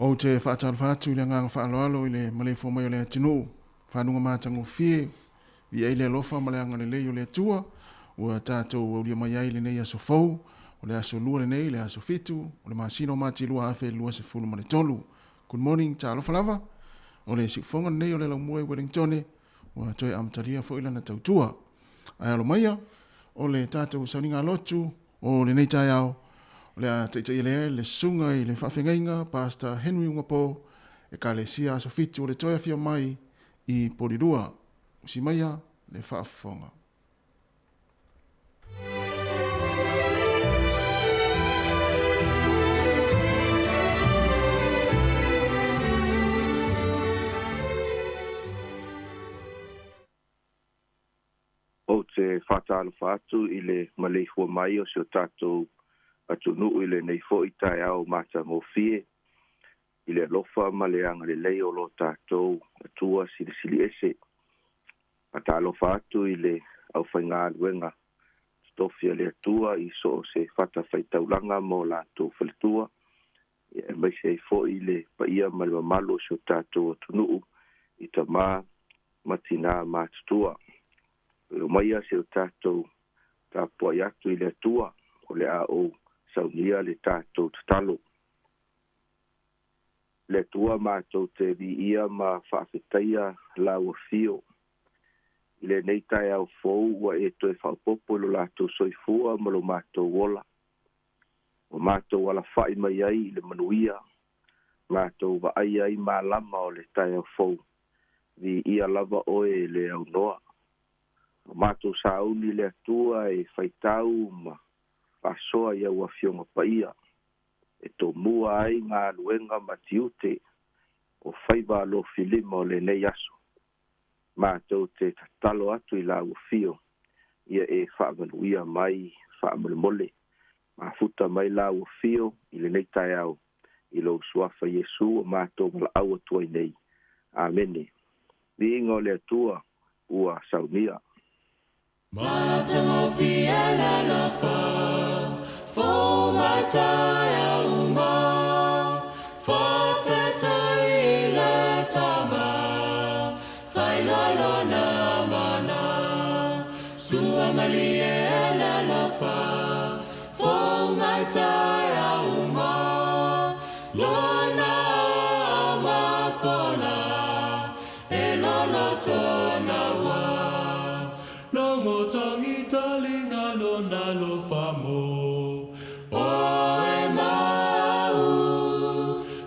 Ou te faatalofa atu i le agaga faaaloalo i le maleifua mai o le atunuu, fanuga matagofie, viia ai le alofa ma le agalelei o le Atua, ua tatou aulia mai ai lenei aso fou, o le aso Lua lenei, le aso 7 o le masina o Mati 2023. Good morning, talofa lava. O le siufofoga lenei o le Laumua i Wellingtone, ua toe amatalia foi lana tautua. Ae alo maia, o le tatou sauniga lotu o lenei taeao, o le a taitaia lea le susuga i le faafeagaiga Pastor Henry Ugapo, Ekalesia Aso Fitu o le toe afio mai i Polilua. Usi maia le faafofoga. Ou te faatalofa atu i le maleifua mai o si o tatou atunuu i lenei foi taeao matagofie, i le alofa ma le agalelei o lo tatou Atua Silisili Ese. Faatalofa atu i le aufaigaluega totofi a le Atua i so o se fatafaitaulaga ma o latou faletua, aemaise ai foi le paia ma le mamalu o si o tatou atunuu i tama ma tinā matutua. E maia si o tatou tapuai atu i le Atua, o le a ou saunia le tatou tatalo. Le Atua matou te viia ma faafetaia lau afio. I lenei taeao fou ua e toe faaopoopo i lo latou soifua ma lo matou ola. Ua matou alafai mai ai i le manuia, matou vaai ai malama o le taeao fou. Viia lava oe e le aunoa. Ua matou sauni le Atua e faitau ma faasoa i au afioga paia, e tomua ai galuega ma tiute o faiva alofilima o lenei aso. Matou te tatalo atu i lau afio, ia e faamanuia mai faamolemole. Mafuta mai lau afio i lenei taeao, i lou suafa Iesu o matou valaau atu ai nei. Amene. Viiga o le Atua ua saunia. Matagofie le alofa, fou mai taeao uma, faafetai i le Tama, faailoa lona mana. Sua malie le alofa, fou mai taeao uma, lona mafola, e loloto naua. Longo tangi talinga lona alofa mo, o e mau,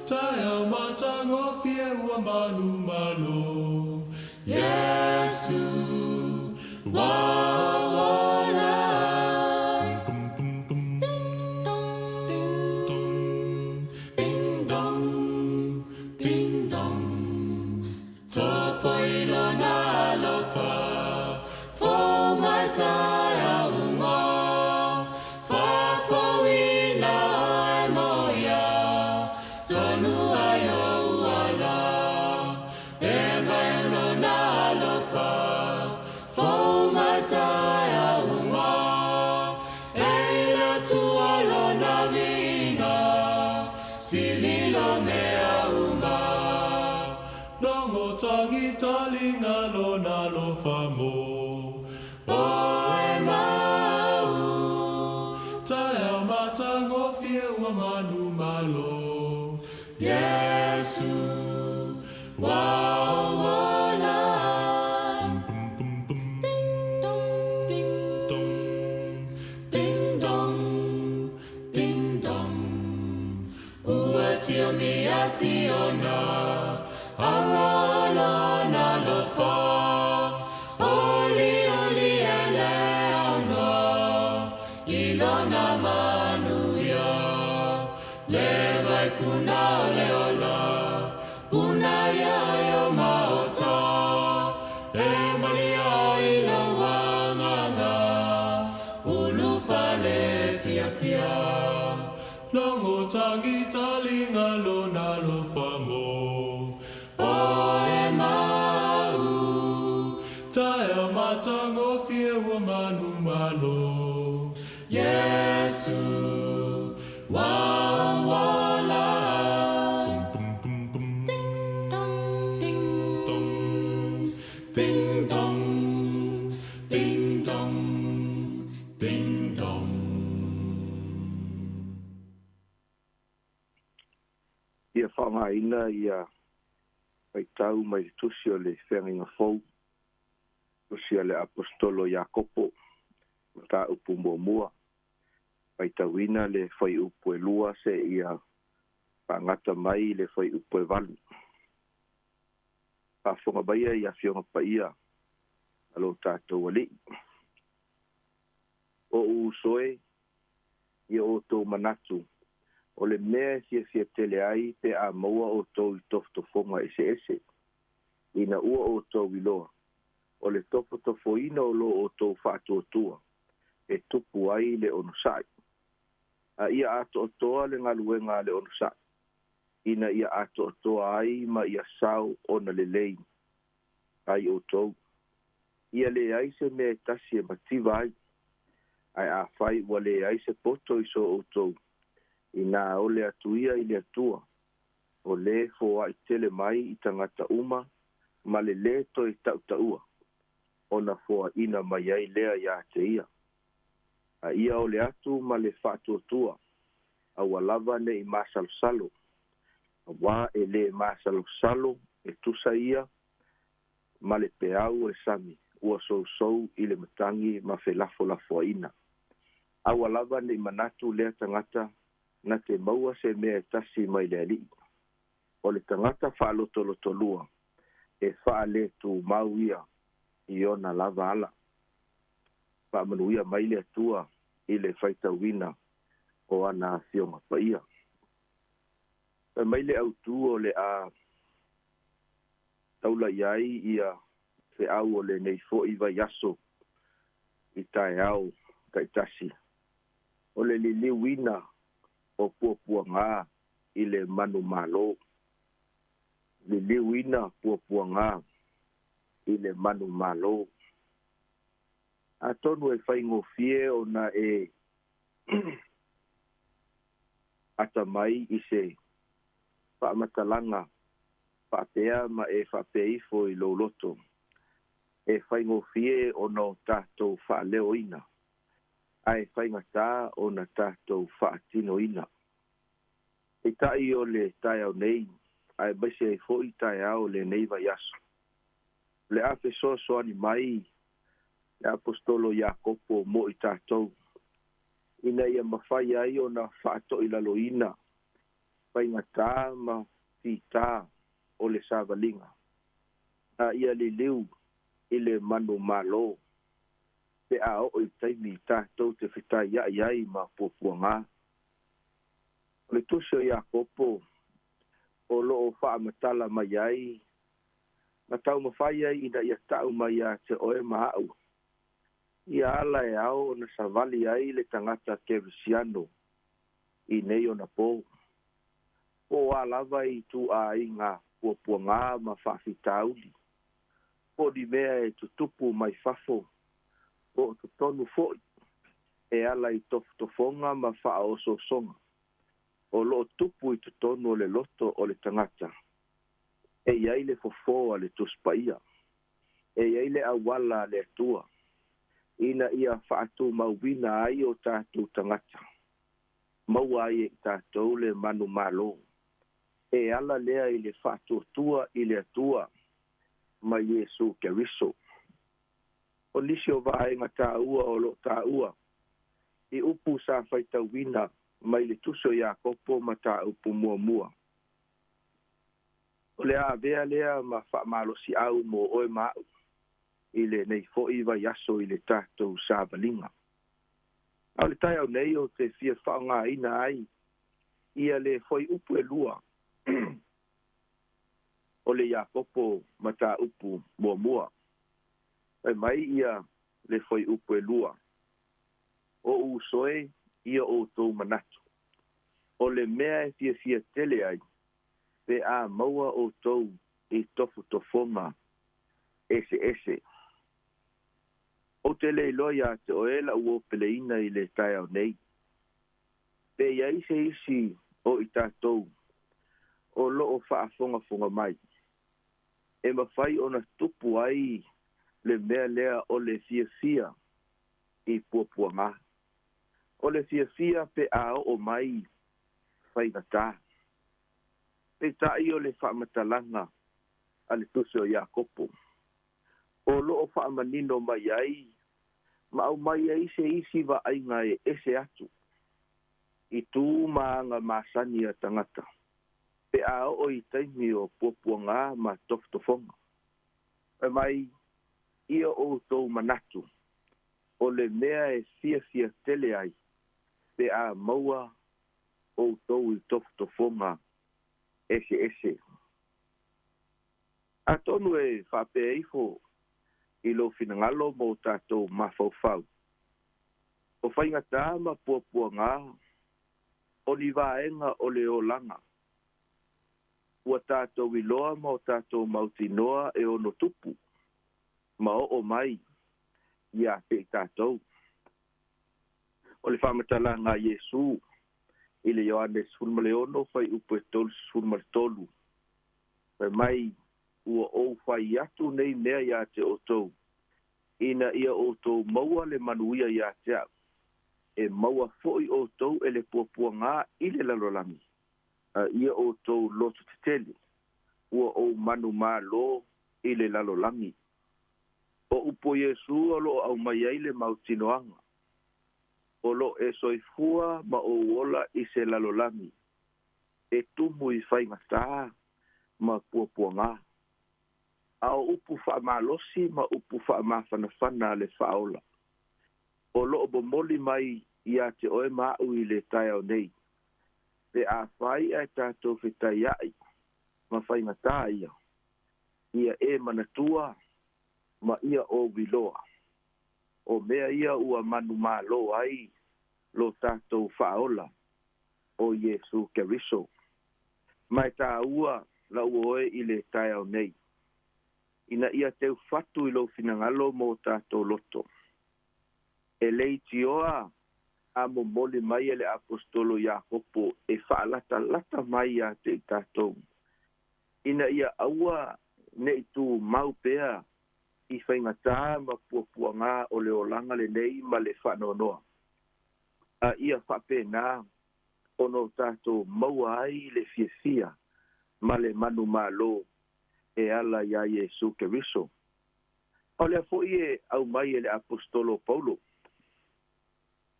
taeao matagofie ua manu malo. Iesu ua ola. Ding dong, ding dong, ding dong, ding dong. Tofo i lona alofa, fou mai taeao uma, faafouina oe mo ia, tonu ai ou ala. E mai lona alofa, fou mai taeao uma, e i le Atua lona viiga, sililo mea uma. Longo tangi talinga lona alofa mo, o e mau, taeao matagofie ua manu malo. Iesu ua ola. Ding dong, ding dong, ding dong, ding dong. Ua siomia siona, aua lona alofa. Oli oli e le aunoa, i lona manuia. Le vai puna o le ola, puna ia i o maota. E malia i lou agaga, ulufale fiafia. Longo tangi talinga lona alofa mo, o e mau, taeao matagofie ua manu malo. Iesu ua ola. Faaaogaina ia faitau mai le Tusi o le Feagaiga Fou, Tusi a le Aposetolo Iakopo, mataupu muamua, faitauina le fuaiupu e 2 seia faagata mai le fuaiupu e 8. Faafofoga maia i Afioga Paia a lo tatou Alii. O'u uso e, ia outou manatu, o le mea e fiafia tele ai pe a maua outou i tofotofoga eseese, ina ua outou iloa, o le tofotofoina o lo outou faatuatua e tupu ai le onosai. A ia atoatoa le galuega a le onosai, ina ia atoatoa ai ma ia sao ona lelei ai outou. Ia leai se mea e tasi e mativa ai, ae afai ua leai se poto i so outou, inā ole atu ia i le Atua, o lē foaʻi tele mai i tagata uma ma le lē toe taʻutaʻua, ona foaʻina mai ai lea iā te ia. A ia ole atu ma le faatuatua, aua lava neʻi masalosalo, auā e lē masalosalo e tusa ia ma le peau o le sami ua sousou i le matagi ma felafolafoaiina. Aua lava neʻi manatu lea tagata na te maua se mea e tasi mai le Alii. O le tagata faalotolotolua, e faaletumau ia i ona lava ala. Faamanuia mai le Atua i le faitauina o ana Afioga Paia. Fai mai le autū o le a taula i ai ia feau o lenei foʻi vaiaso i taeao taitasi, o le liliuina o puapuagā i le manumalo. Liliuina puapuagā i le manumalo. Atonu e faigofie ona e atamai i se faamatalaga faapea ma e faapea ifo i lou loto, e faigofie ona o tatou faaleoina, ae faigata ona tatou faatinoina. Peitai o le taeao nei, aemaise ai foʻi taeao o lenei vaiaso, o le a fesoasoani mai le Aposetolo Iakopo mo i tatou, ina ia mafai ai ona faatoʻilaloina faigata ma fitā o le savaliga, a ia liliu i le manumalo pe a oo i taimi tatou te fetaiaʻi ai ma puapuagā. O le Tusi o Iakopo o loo faamatala mai ai ma taumafai ai ina ia taʻu mai iā te oe ma aʻu ia ala e ao ona savali ai le tagata kerisiano i nei ona pō. Po o a lava ituaiga puapuagā ma faafitauli, po o ni mea e tutupu mai fafo, po o totonu foʻi, e ala i tofotofoga ma faaosoosoga o loo tupu i totonu o le loto o le tagata, e i ai le fofō a le Tusi Paia, e i ai le auala a le Atua ina ia faatumauina ai o tatou tagata, maua ai e i tatou le manumalo, e ala lea i le faatuatua i le Atua ma Iesu Keriso. O nisi o vaega taua o loo taua i upu sa faitauina mai le Tusi o Iakopo mataupu muamua, o le a avea lea ma faamalosiau mo oe ma aʻu i lenei foʻi vaiaso i le tatou savaliga. A o le taeao nei ou te fia faaaogaina ai ia le fuaiupu e 2 o le Iakopo mataupu muamua. Fai mai ia le fuaiupu e 2, O'u uso e, ia outou manatu, o le mea e fiafia tele ai pe a maua outou i tofotofoga eseese. Ou te le iloa iā te oe laʻu uo peleina i le taeao nei, pe i ai se isi o i tatou o loo faafogafoga mai e mafai ona tupu ai le mea lea o le fiafia i puapuagā, o le fiafia pe a oo mai faigatā. Peitai o le faamatalaga a le Tusi o Iakopo, o loo faamanino mai ai ma aumai ai se isi vaaiga e ese atu i tu ma aga masani a tagata pe a oo i taimi o puapuagā ma tofotofoga. Fai mai, ia outou manatu o le mea e fiafia tele ai pe a maua outou i tofotofoga eseese. Atonu e faapea ifo i lou finagalo ma o tatou mafaufau, o faigatā ma puapuagā o ni vaega o le olaga ua tatou iloa ma o tatou mautinoa e ono tupu ma oo mai iā te i tatou. O le faamatalaga a Iesu i le Ioane 16 fuaiupu e 33, fai mai, Ua ou fai atu nei mea iā te outou, ina ia outou maua le manuia iā te au, e maua foi outou e le puapuagā i le lalolagi, a ia outou loto tetele, ua ou manumalo i le lalolagi. O upu o Iesu o loo aumai ai le mautinoaga, o loo e soifua ma ou ola i se lalolagi e tumu i faigatā ma puapuagā, a o upu faamalosi ma upu faamafanafana a le Faaola o loo momoli mai iā te oe ma aʻu i le taeao nei, pe afai ae tatou fetaiaʻi ma faigatā ia, ia e manatua ma ia ou iloa, o mea ia ua manumalo ai lo tatou Faaola o Iesu Keriso. Ma e tāua la'u oe i le taeao nei, ina ia teufatu i lou finagalo mo tatou loto. E leitioa a momoli mai e le Aposetolo Iakopo e faalatalata mai iā te i tatou, ina ia aua ne i tumau pea i faigatā ma puapuagā o le olaga lenei ma le faanoanoa, a ia faapena ona o tatou maua ai le fiafia ma le manumalo e ala iā Iesu Keriso. O lea foi e aumai e le Aposetolo Paulo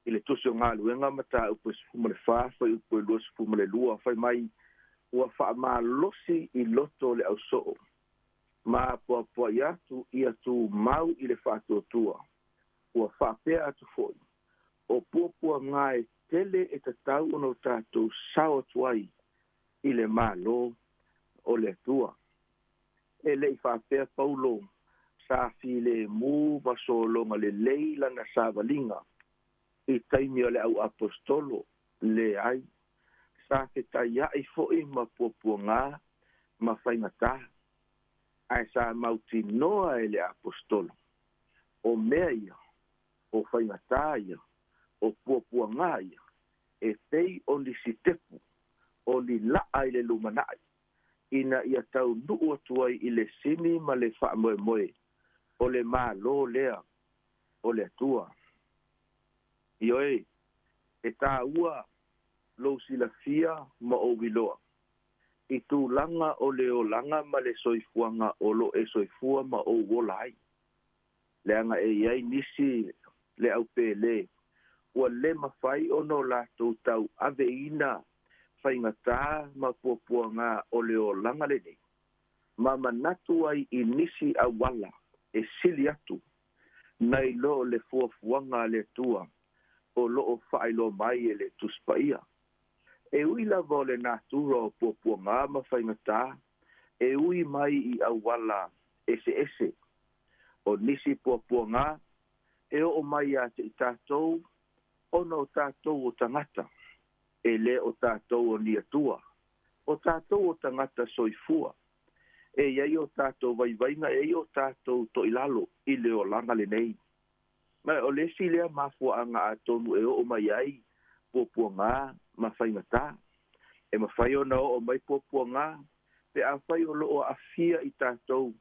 i le Tusi o Galuega mataupu e 14 fuaiupu e 22, fai mai, Ua faamalosi i loto o le ausoo ma apoapoai atu ia tumau i le faatuatua. Ua faapea atu foi, o puapuagā e tele e tatau ona o tatou sao atu ai i le Malo o le Atua. E le i faapea Paulo sa filemu ma sologa lelei lana savaliga i taimi o le au aposetolo, leai, sa fetaiaʻi foi ma puapuagā ma faigatā, ae sa mautinoa e le aposetolo, o mea ia, o faigatā ia, o puapuagā ia, e pei o ni sitepu, o ni laʻa i le lumanaʻi, ina ia taunuu atu ai i le sini ma le faamoemoe o le Malo lea o le Atua. Ioe, e tāua lou silafia ma ou iloa i tulaga o le olaga ma le soifuaga o lo e soifua ma ou ola ai. Leaga e i ai nisi le aupēlē ua le mafai ona o latou tauaveina faigatā ma puapuagā o le olaga lenei, ma manatu ai i nisi auala e sili atu nai lo le fuafuaga a le Atua o loo faailoa mai e le Tusi Paia. E ui lava o le natura o puapuagā ma faigatā e ui mai i auala eseese, o nisi puapuagā e oo mai iā te i tatou ona o tatou o tagata, e le o tatou o ni atua, o tatou o tagata soifua. E i ai o tatou vaivaiga, e i ai o tatou toilalo i le olaga lenei. Ma o le isi lea mafuaaga atonu e oo mai ai puapuagā ma faigatā. E mafai ona oo mai puapuagā pe afai o loo aafia i tatou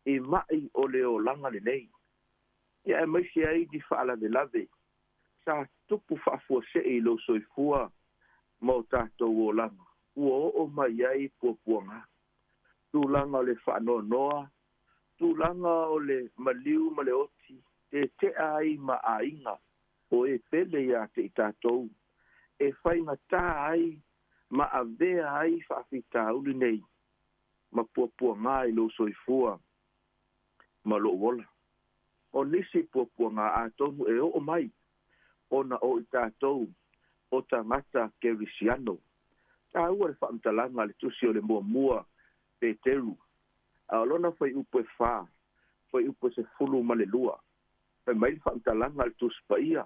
i maʻi o le olaga lenei. Ia aemaise ai ni faalavelave sa tupu faafuasei i lou soifua ma o tatou olaga. ua oo mai ai puapuaga, tulaga o le faanoanoa, tulaga o le maliu ma le oti, tete'a ai ma aiga o e pele iā te i tatou, e faigatā ai ma avea ai faafitauli nei ma puapuagā i lou soifua ma lou ola. O nisi puapuagā atonu e oo mai ona o i tatou o tagata kerisiano. Taua le faamatalaga a le Tusi o le Muamua Peteru, a o lona fuaiupu e 4, fuaiupu e 12. Fai mai le faamatalaga a le Tusi Paia,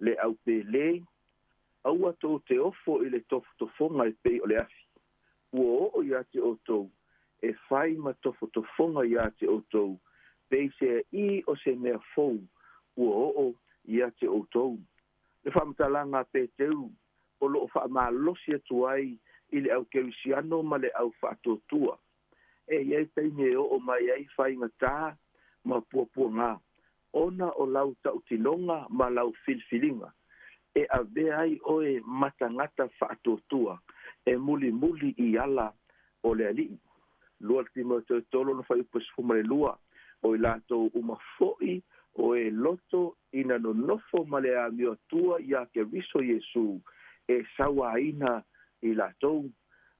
le aupēlē, aua tou te ofo i le tofotofoga e pei o le afi, ua oo iā te outou e fai ma tofotofoga iā te outou, peiseai o se mea fou ua oo iā te outou. Le faamatalaga a Peteru o loo faamalosi atu ai i le au kerisiano ma le au faatuatua, e i ai taimi e oo mai ai faigatā ma puapuagā, ona o lau tautinoga ma lau filifiliga, e avea ai oe ma tagata faatuatua e mulimuli i ala o le Alii. 2 Timoteo 3 lona fuaiupu e 12, o i latou uma foi o e loto ina nonofo ma le amio atua iā Keriso Iesu e sauāina i latou.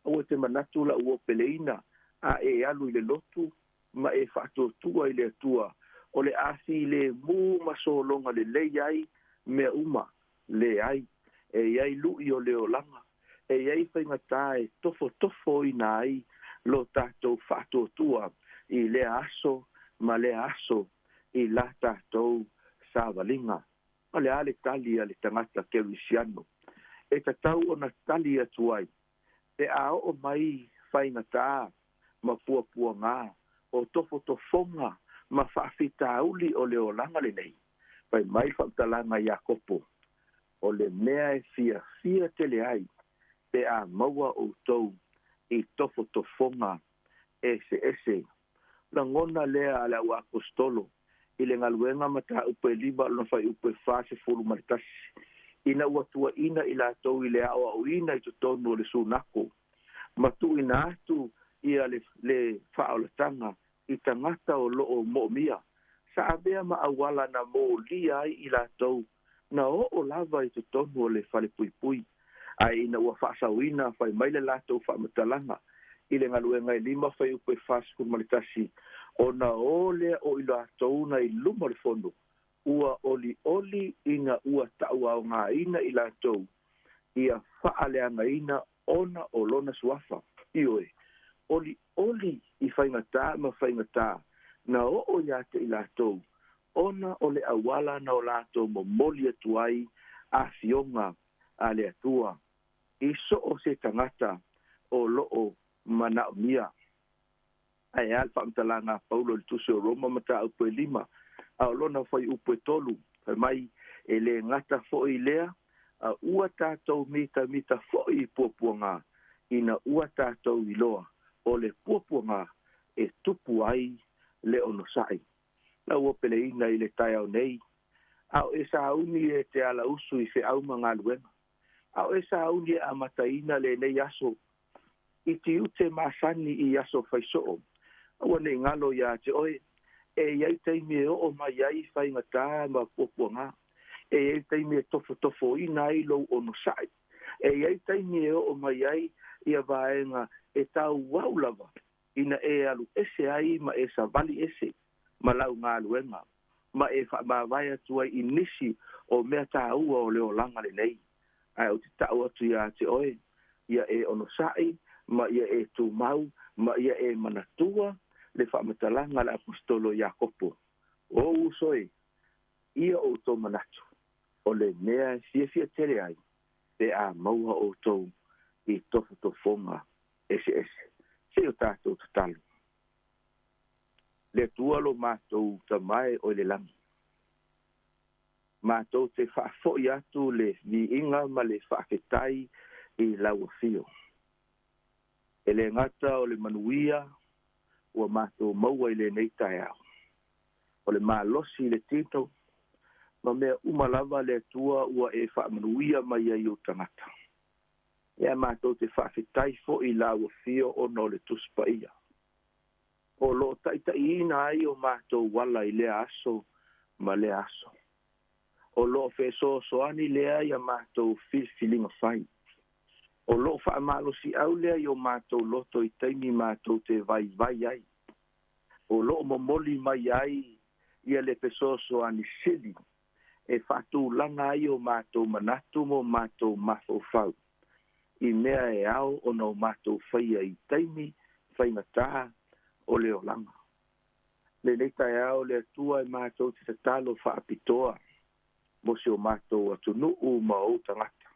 Aua e te manatu lau opeleina a e alu i le lotu ma e faatuatua i le Atua, o le a filemu ma sologa lelei ai mea uma. Leai, e i ai lu'i o le olaga, e i ai faigatā e tofotofoina ai lo tatou faatuatua i lea aso ma lea aso i la tatou savaliga. O le a le tali a le tagata kerisiano e tatau ona tali atu ai pe a oo mai faigatā ma puapuagā o tofotofoga ma faafitauli o le olaga lenei? Fai mai le faamatalaga a Iakopo, O le mea e fiafia tele ai pe a maua outou i tofotofoga eseese. Lagona lea a le auaposetolo i le galuega mataupu e 5 lona fuaiupu e 41, ina ua tuuaina i latou i le aoaoina i totonu o le sunako, ma tuuina atu ia le le faaolataga i tagata o loo moomia, sa avea ma auala na molia ai i latou na oo lava i totonu o le falepuipui. Ae ina ua faasaoina, fai mai le latou faamatalaga i le galuega e 5 fuaiupu e 41, ona o lea o i latou na i luma o le fono, ua olioli ina ua tauaogaina i latou ia faaleagaina ona o lona suafa. Ioe, olioli i faigatā ma faigatā na oo iā te i latou, ona o le auala na o latou momoli atu ai afioga a le Atua i so o se tagata o loo manaomia. Ae a le faamatalaga a Paulo i le Tusi o Roma mataupu e 5, a o lona fuaiupu e 3, fai mai, E lē gata foi lea, a ua tatou mitamita foi i puapuagā, ina ua tatou iloa o le puapuagā e tupu ai le onosai. Lau ua peleina i le taeao nei, a o e sauni e te alausu i feau ma galuega, a o e sauni e amataina lenei aso i tiute masani i aso faisoo, aua nei galo iā te oe, e i ai taimi e oo mai ai faigatā ma puapuagā, e i ai taimi e tofotofoina ai lou onosai, e i ai taimi e oo mai ai ia vaega e tauau lava ina e alu ese ai ma e savali ese ma lau galuega, ma e faamavae atu ai i nisi o mea tāua o le olaga lenei. Ae ou te tau atu iā te oe, ia e onosai, ma ia e tumau, ma ia e manatua le faamatalaga a le aposetolo Iakopo, O uso e, ia outou manatu, o le mea e fiafia tele ai pe a maua outou i tofotofoga eseese. Se i o tatou tatalo. Le Atua lo matou Tama e o i le lagi, matou te faafoi atu le viiga ma le faafetai i lau afio. E lē gata o le manuia ua matou maua i lenei taeao, o le malosi i le tino ma mea uma lava le Atua ua e faamanuia mai ai i ou tagata. Ia matou te faafetai foi i lau Afio ona o le Tusi Paia o lo o taitaiina ai o matou ala i lea aso ma lea aso. O lo o fesoasoani lea i a matou filifiliga fai. O lo o faamalosiau lea i o matou loto i taimi matou te vaivai ai. O lo o momoli mai ai ia le fesoasoani sili e faatulaga ai o matou manatu ma o matou mafaufau i mea e ao ona o matou faia i taimi faigata o le olaga. Lenei taeao le Atua e matou te tatalo faapitoa mo si o matou atunuu ma ou tagata.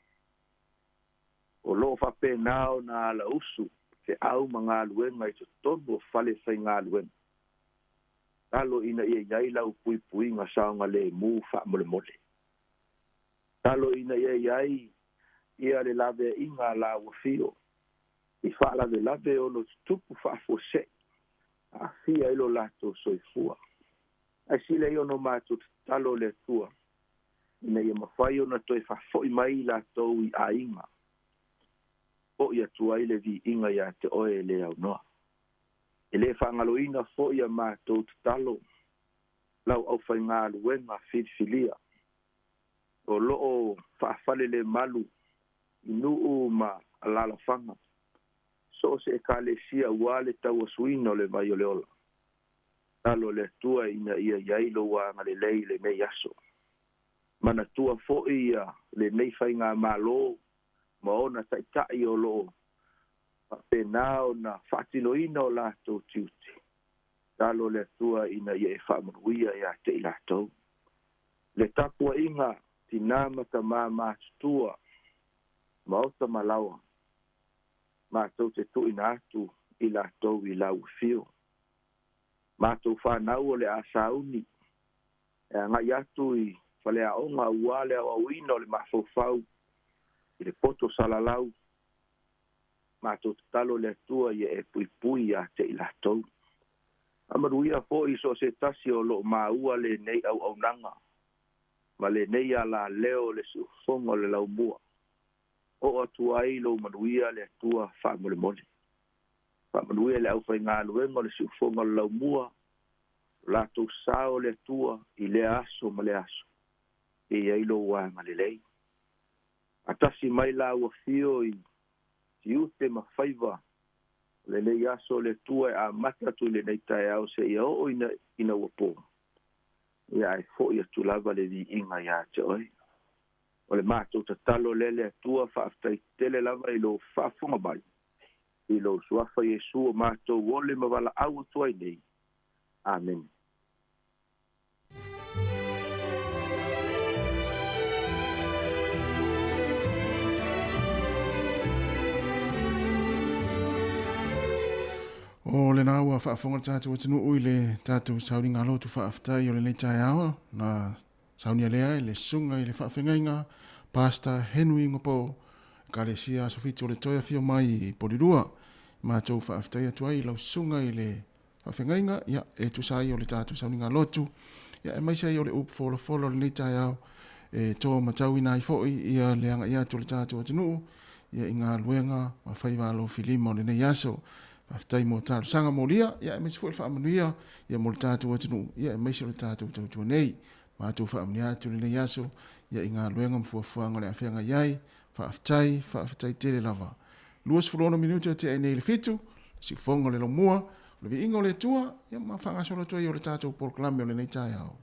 O lo o faapena ona alausu feau ma galuega i totonu o fale faigaluega. Talo ina ia i ai lau puipuiga saogalemu faamolemole. Talo ina ia i ai ia le laveaiga a lau Afio i faalavelave ono tutupu faafuasei aafia ai lo latou soifua. Ae sili ai ona matou tatalo le Atua ina ia mafai ona toe faafoi mai i latou i aiga, fo'i atu ai le viiga ia te oe e le aunoa. E le faagaloina foi a matou tatalo lau aufaigaluega filifilia o lo o faafalelemalu i nuu ma alaalafaga, so o se Ekalesia aua le tauasuina o le vai o le ola. Tatalo le Atua ina ia i ai lou agalelei i lenei aso. Manatua foi ia lenei faigamalo ma ona taitai o lo o faapena ona faatinoina o latou tiute. Tatalo le Atua ina ia e faamanuia ia te i latou. Le tapuaiga tinā ma tamā matutua, maota ma laoa, matou te tuuina atu i latou i lau afio. Matou fanau o le a sauni e agai atu i faleaoga aua le aoaoina o le mafaufau i le poto salalau. Matou tatalo le Atua ia e puipui ia te i latou. Faamanuia foi i so o se tasi o lo o maua lenei auaunaga ma lenei alaleo o le siufofoga o le laumua. Oo atu ai lou manuia le Atua faamolemole. Faamanuia le aufaigaluega o le siufofoga o le laumua, o latou sao le Atua i lea aso ma lea aso. E i ai lou agalelei. Faatasi mai lau Afio i tiute ma faiva o lenei aso le Atua e amata atu i lenei taeao seia oo ina ua po. Ia ae fo'i atu lava le viiga ia te oe. O le matou tatalo lea le Atua, faafetai tele lava i lou faafofoga mai i lou Suafa Iesu o matou ole ma valaau atu ai nei. Amene. O lena ua faafofoga le tatou atunuu i le tatou sauniga lotu faafetai o lenei taeao na saunia lea e le susuga i le faafeagaiga Pastor Henry Ngopou, Ekalesia Aso Fitu o le Toe Afio Mai i Polilua. Matou faafetai atu ai i lau susuga i le faafeagaiga, ia, e tusa ai o le tatou sauniga lotu, ia, aemaise ai o le upu folafola o lenei taeao, e to matauina ai foi ia le agai atu o le tatou atunuu, ia, i galuega ma faiva alofilima o lenei aso. Faafetai mo talosaga molia, ia, aemaise foi le faamanuia, ia, mo le tatou atunuu, ia, aemaise o le tatou tautua nei. Matou faamanuia atu lenei aso, ia, i galuega ma fuafuaga o le a feagai ai. Faafetai, faafetai tele lava. 26 minute o tea ai nei i le 7, le siufofoga o le laumua, o le viiga o le Atua, ia ma faagasolo atu ai o le tatou polokalame o lenei taeao.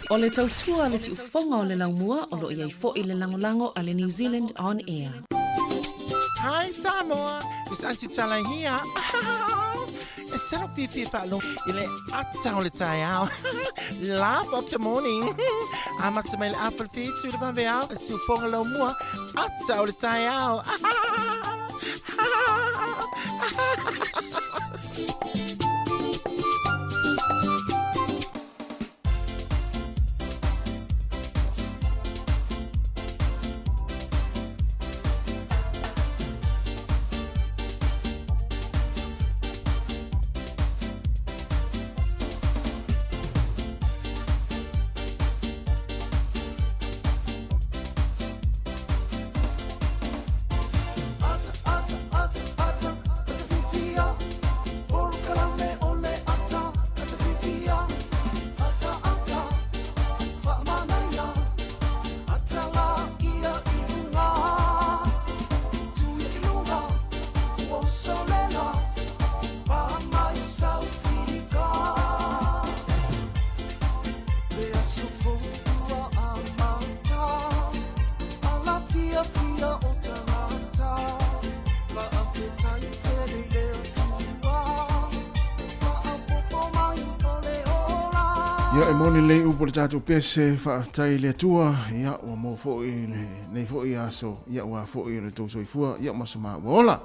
O le tautua a le siufofoga o le laumua o lo o i ai foi le lagolago a le New Zealand On Air. Hi Samoa, it's Auntie Tala here. E salo fiafia faalogo i le ata o le taeao. Laugh of the morning. Amata mai le afa le fitu le vaveao, le siufoga laumua, ata o le taeao. Ia, e moni lelei upu o le tatou pese, faafetai i le Atua, ia, ua maua foi lenei foi aso, ia, aua foi o le tou soifua, ia, ma so maua ola.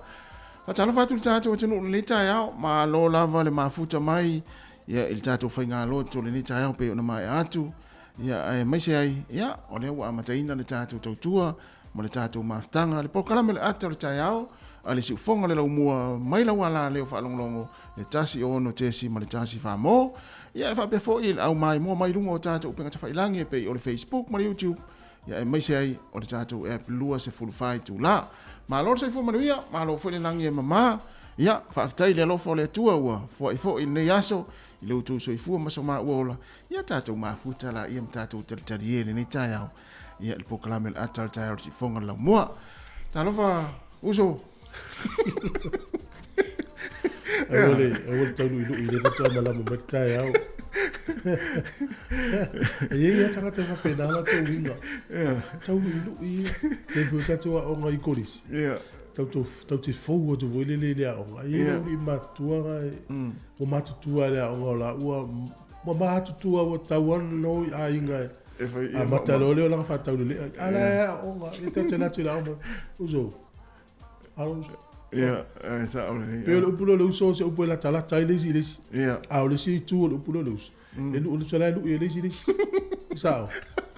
Faatalofa atu i le tatou atunuu i lenei taeao, malo lava le mafuta mai, ia, i le tatou faigalotu o lenei taeao pei ona maea atu, ia, aemaise ai, ia, o lea ua amataina le tatou tautua ma le tatou mafutaga, le polokalame o le ata o le taeao a le siufoga le laumua mai lau ala leo faalogologo le 1 6 ma le 1 4 mo. Ia, e faapea foi le au maimoa mai luga o tatou upega tafailangi e pei o le Facebook ma le YouTube, ia, aemaise ai o le tatou app 24 itula. Malo le soifua manuia, malo foi le lagi e mama. Ia, faafetai i le alofa o le Atua ua foai foi i lenei aso i lo outou soifua ma so maua ola. Ia tatou mafuta laia ma tatou talitalie i lenei taeao. Ia, le polokalame o le ata o le taeao o le siufoga le laumua. Talofa, uso! Aua le, aua le tauluilui le faatoa malama mai le taeao. E i ai lava tagata e faapena latou uiga. Tauluilui ia. Taimi foi o tatou aoga i kolisi. Tau tau te fou atu foi lele i le aoga. E i ai le aualii matutua na ua matutua i le aoga o la ua ua matutua ua tau lava ona o i aiga e amata loa lea o lana faataulelea. A la e aoga, e ta te alu atu i le aoga, uso, alo uso. Ia, e sao lelei. Pei o le upu lea o le uso o se upu e latalata ai le isi i le isi. Ia. A o le isi itu o le upu lea o le uso, e lui, o le uso la e lui ai le isi i le isi. E sao.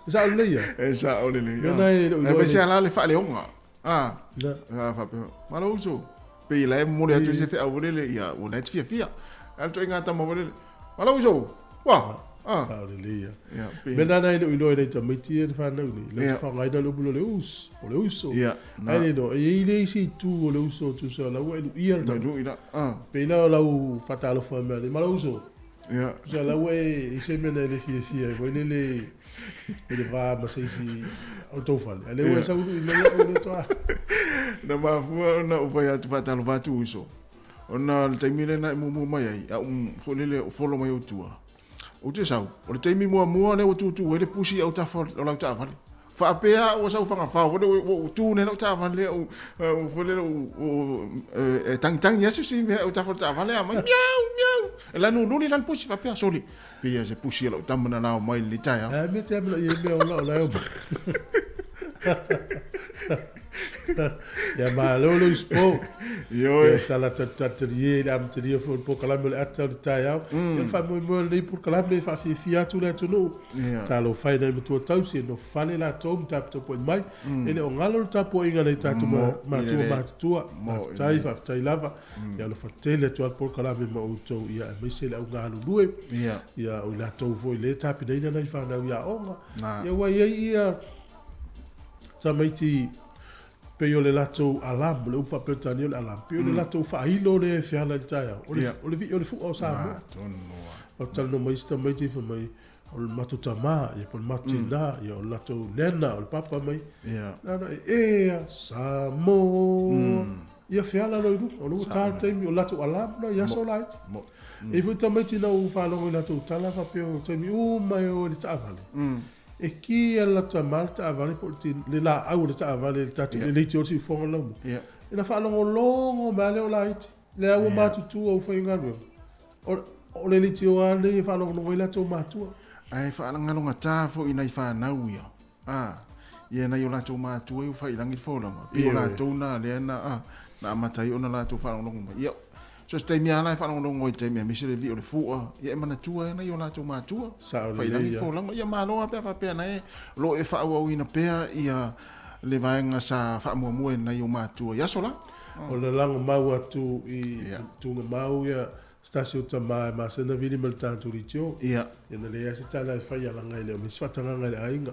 E sao lelei ia? E sao lelei. Mea na e le o iloa. Aemaise lava la le faaleoga. A. Na. Faapea, malo uso. Pei la e momoli atu ai se feau foi lele, ia, ua la e te fiafia. A o le ituaiga tama foi lele, malo uso. Ua. Ah. Sao lelei ia. Ia, pe. Mea na e le o iloa e nai tamaiti ia na fanau nei. Lea te faaaogaina le upu lea o le us, o le uso. Ia, na. Ai le iloa, e i ai le isi itu o le uso tusa o la ua e luia le tama. Lui la. Ah. Pei la o lau faatalofa mea nei, malo uso. Ia. Tusa la ua e i se mea na e le fiafia ai foi lele i le va ma se isi o le tou fale. A lea ua e sau lui mai au le toa. Na mafua ona ou fai atu faatalofa atu uso. Ona o le taimi lena e muamua mai ai, a ou foi lele o follow mai ou tua. Ou te sau, o le taimi muamua lea ua tutu ai le pusi i autafa o lau taavale. Faapea au ua sau fagafao foi lea ua ou tu nei lau taavale lea ua foi lele ua e tagitagi lava se isi mea i autafa o le taavale a mai miau miau. E lanululi la le pusi faapea sole, pei lava se pusi a lau tama na lao mai i lenei taeao. Ae mea te amanaia i mea ola o la e omai. Ia malo le usupo. Ioe. Ia tala talitali e le amatalia foi o le polokalame o le ata o le taeao. Ia le faamoemoe o lenei polokalame e faafiafia atu le atunuu. Talofa e nai matua tausi e nofo fale latou ma taputapuai mai. E le o galo le tapuaiga a nai tatou matua matutua. Faafetai, faafetai lava. Ia alofa tele atu lava le polokalame ma outou ia aemaise le au galulue. Ia o i latou foi lea e tapenaina nai fanau i aoga. Ia ua i ai ia tamaiti. Pei o le latou alarm, o le upu faa-Peretania o le alarm, pei o le latou faailo lea e feala i le taeao, o le, o le vii o le fu'a o Samoa. Ou te talanoa mai isi tamaiti fai mai, o le matou tamā, ia po o le matou tinā, ia o le latou nana, o le papa mai. Na ona e ea Samoa. Ia feala loa i luga, o lea ua ta le taimi, o le latou alarm lena i aso laiti. E i ai foi tamaiti na ou faalogo i latou tala faapea o taimi uma e o i le taavale, E ki a le latou tama le taavale po o le laau o le taavale le tatou le leitio o le siufofoga o le laumua. Ina faalogologo mai lava lea o laiti, lea ua matutua ua faigaluega. O le leitio lava lenei e faalogologo ai latou matua. Ae faalagalogata foi i nai fanau ia, a, ia nai o latou matua ia ua fai i lagi le folauga, pei o latou na lea na, na amata ai ona latou faalogologo mai. Ia, So se taimi lava la e faalogologo ai i taimi aemaise le vii o le fua, ia e manatua ai nai o latou matua. Sao Fai lelei lagi ia. folauga. Ia malo lava pe a faapea na e o lo o e faaauauina pea ia le vaega sa faamuamua e nai o matua i aso la. O le lagomau atu i Tuugamau ia se tasi o tama e masani ona vili mai le tatou leitio. Ia. Ia na leai se tala e fai alaga e le o nei se faatagaga i le aiga.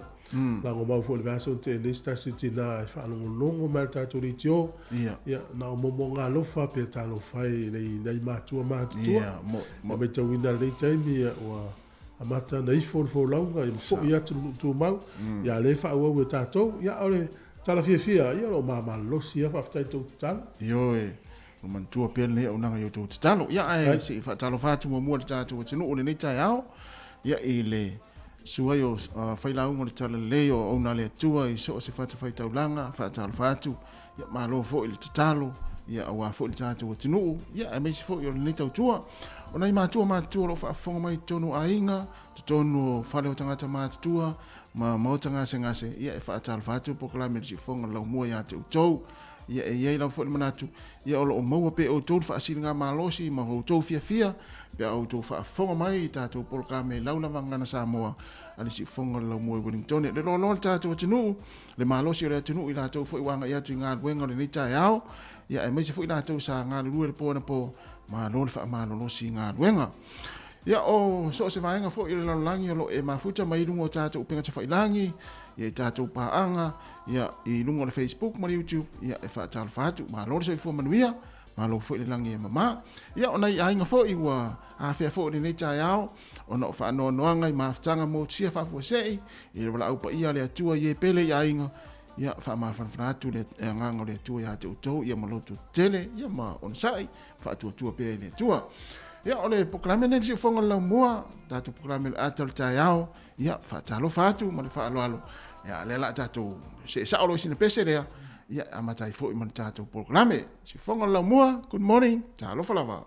Lagomau foi i le vaiaso na tea nei se tasi o tina e faalogologo mai le tatou leitio. Ia. Ia, na o momoga alofa pe talofa e i nai matua matutua. Ia, mo, mo. Matauina i lenei taimi ia, ua amata ona ifo le folauga, ia ma foi atu le nuu tumau. Ia, a o lea e faaauau e tatou. Ia, o le tala fiafia, ia, o lo o mamalolosi lava, faafetai i le tou tatalo. Ioe, ua manatua pea lenei auaunaga i outou tatalo. Ia, ae se i faatalofa atu muamua i le tatou atunuu i lenei taeao, ia, i le susu ai o failauga o le Talalelei o Auauna a le Atua i so o se fatafaitaulaga, faatalofa atu. Ia, malo foi le tatalo, ia, aua foi le tatou atunuu, ia, aemaise foi o lenei tautua. O nai matua matutua o lo o faafofoga mai i totonu o aiga, totonu o fale o tagata matutua, ma maota gasegase, ia, e faatalofa atu polokalame i le siufofoga o le laumua ia te outou. Ia, e i ai lava foi le manatu, ia, o lo o maua pea e outou le faasiligamalosi ma outou fiafia pe a outou faafofoga mai i tatou polokalame i lau lava Gagana Samoa a le Siufofoga o le Laumua i Wellingtone. Le loaloa le tatou atunuu, le malosi o le atunuu i latou foi ua agai atu i galuega o lenei taeao, ia, aemaise foi latou sa galulue le po anapo, malo le faamalolosi i galuega. Ia, o so o se vaega foi o le lalolagi o lo o e mafuta mai i luga o tatou upega tafailagi, ia, i tatou paaga, ia, i luga o le Facebook ma le YouTube, ia, e faatalofa atu, malo le soifua manuia, malo foi le lagi e mama. Ia, o nai aiga foi ua afea foi i lenei taeao, ona o faanoanoaga i mafutaga motusia faafuasei, i le valaau paia a le Atua i e pele i aiga, ia, faamafanafana atu le agaga o le Atua ia te outou, ia ma loto tele, ia ma onosai, faatuatua pea i le Atua. Ia, o le polokalame lenei le Siufofoga o le Laumua, tatou polokalame o le ata o le taeao, ia, faatalofa atu ma le faaaloalo. Ia, lea la tatou see sao loa i sina pese lea, ia, amata ai foi ma le tatou polokalame. Siufofoga o le Laumua, good morning, talofa lava.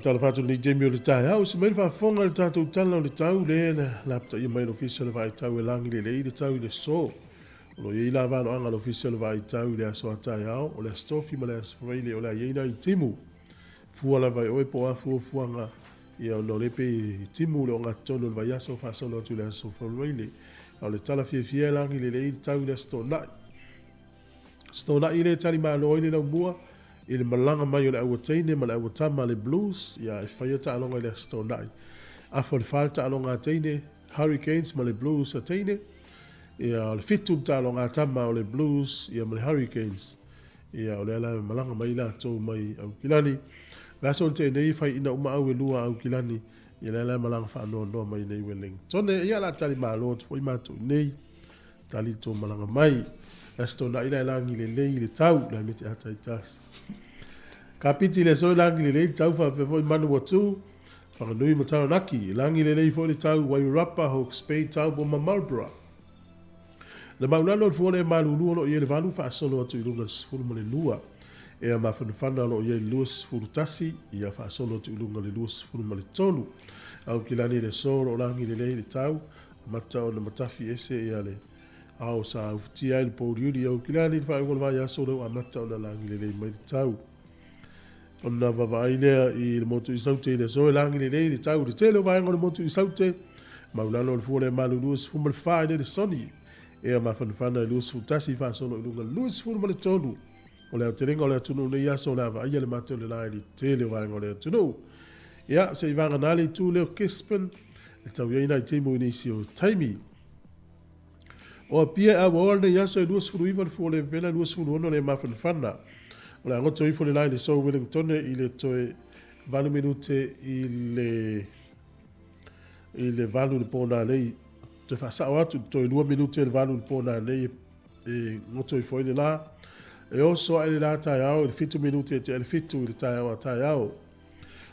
Faatalofa atu i lenei taimi o le taeao, se mai le faafofoga i le tatou tala o le tau lea na lapataia mai e le Ofisa o le Vaai Tau e lagi lelei le tau i le aso. O lo o i ai la valoaga a le Ofisa o le Vaai Tau i le aso a taeao, o le Aso Tofi ma le Aso Faraile o le a i ai nai timu. Fua lava e oe po o a fuafuaga ia ona o lea pei e timu le ogatotonu o le vaiaso faasolo atu i le Aso Faraile. A o le tala fiafia e lagi lelei le tau i le Aso Toonai. Stona'i le tali malo ai le laumua i le malaga mai o le auateine ma le auatama a le Blues ia e faia taaloga i le Aso Toonai. Afa o le fa le taaloga a teine, Hurricanes ma le Blues a teine, ia o le fitu le taaloga a tama o le Blues ia ma le Hurricanes. Ia o lea la e malaga mai latou mai Aukilani. Le aso na tea nei faiina uma au e lua a Aukilani, ia lea la e malaga faanoanoa mai nei Wellingtone. Ia o le a tali malo atu foi matou i nei. Tali le tou malaga mai. Aso Toonai la e lagi lelei le tau, la mete ata i tasi. Kapiti le aso e lagi lelei le tau faapea foi Manawatu, Whanganui ma Taranaki. E lagi lelei foi le tau Wairarapa, Hawke's Bay, Taupo ma Marlborough. Na maulalo le fua le malulu o lo o i ai le valu faasolo atu i luga le 12. Ea mafanafana o lo o i ai le 21, ia faasolo atu i luga le 23. Aukilani le aso o lo o lagi lelei le tau, Amata ona matafi ese ia le ao sa ufitia ai le pouliuli i Aukilani i le faaiuga o le vaiaso lea ua amata ona lagi lelei mai le tau. Ona vaavaai lea i le motu i Saute i le aso e lagi lelei le tau i le tele o vaega o le motu i Saute, maulalo o le fua le malulu e 14 i le Lesoni, ea mafanafana e 21 faasolo i luga i le 23. O le aotelega o le atunuu nei aso o le a vaaia le mate o le la i le tele o vaega o le atunuu. Ia, se i vagana le itu lea o Gisborne, e tau i ai nai timu i nisi o taimi. O Apia e auaoa lenei aso e 29 le fua o le vela, 26 le mafanafana. O le a goto ifo le la i le Sou Wellingtone i le toe 8 minute i le i le 8 i le po nanei. Toe faasao atu, toe 2 minute i le 8 i le po nanei e goto ifo ai le la. E oso ae le la taeao i le 7 minute e tea le 7 i le taeao a taeao.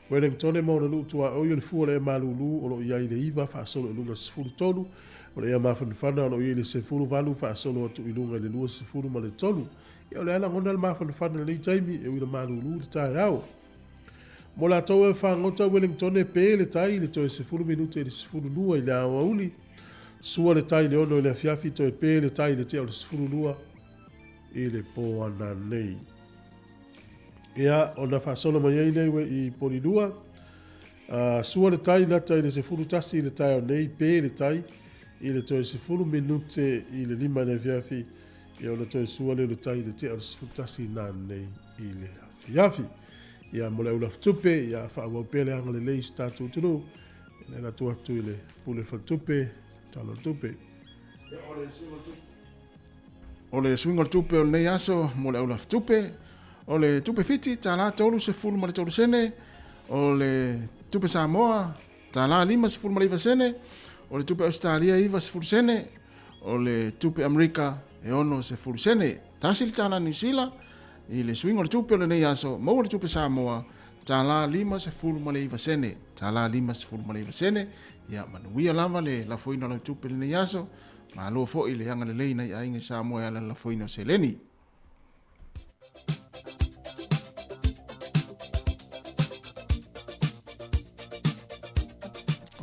Wellingtone ma ona nuu tuaoi o le fua o le ea malulu o lo o i ai le 9 faasolo i luga 13, o le ea mafanafana o lo o i ai le 18 faasolo atu i luga i le 23. Ia o le a lagona le mafanafana i lenei taimi e ui le malulu i le taeao. Mo latou e fagota Wellingtone pe le tai i le toe 10 minute i le 12 i le aoauli, sua le tai i le 6 i le afiafi toe pe le tai i le tea o le 12 i le po ananei. Ia, ona faasolo mai ai lea i Polilua. Sua le tai lata i le 11 i le taeao nei, pe le tai i le toe 10 minute i le 5 i le afiafi, ia ona toe sua lea o le tai i le tea o le 11 nanei i le afiafi. Ia, mo le aulafutupe, ia faaauau pea le agalelei i si tatou atunuu, ia le atu atu i le pule faletupe, tala o le tupe. Ia, o le suiga o le tupe. O le suiga o le tupe o lenei aso mo le aulafutupe, o le tupe Fiti tala 33 sene, o le tupe Samoa tala 59 sene, o le tupe Ausetalia 90 sene, o le tupe Amerika e 60 sene. Tasi le tala Niu Sila i le suiga o le tupe o lenei aso, maua le tupe Samoa tala 59 sene, tala 59 sene. Ia manuia lava le lafoina o lau tupe i lenei aso. Malo foi le agalelei nai aiga i Samoa e ala lafoina o seleni.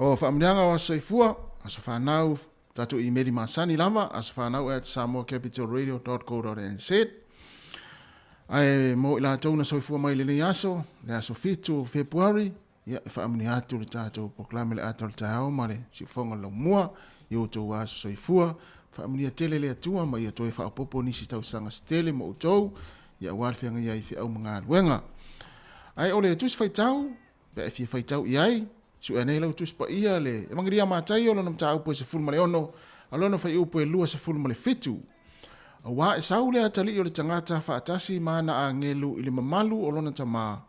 O faamanuiaga o aso soifua, aso fanau, tatou imeli masani lava, asofanau at samoacapitalradio.co.nz. Ae mo i latou na soifua mai lenei aso, le aso 7 o Fepuari, Ia, e faamanuia atu le tatou polokalame le ata o le taeao ma le siufofoga o le laumua i outou aso soifua. Faamanuia tele le Atua ma ia toe faaopoopo nisi tausaga se tele mo outou, ia aua le feagai ai i feau ma galuega. Ae o le Tusi Faitau, pe a e fia faitau i ai, suea nei lau Tusi Paia le Evangelia a Mataio lona mataupu e 16, a lona fuaiupu e 27. Auā e sau le atalii o le tagata faatasi ma ana agelu i le mamalu o lona Tama,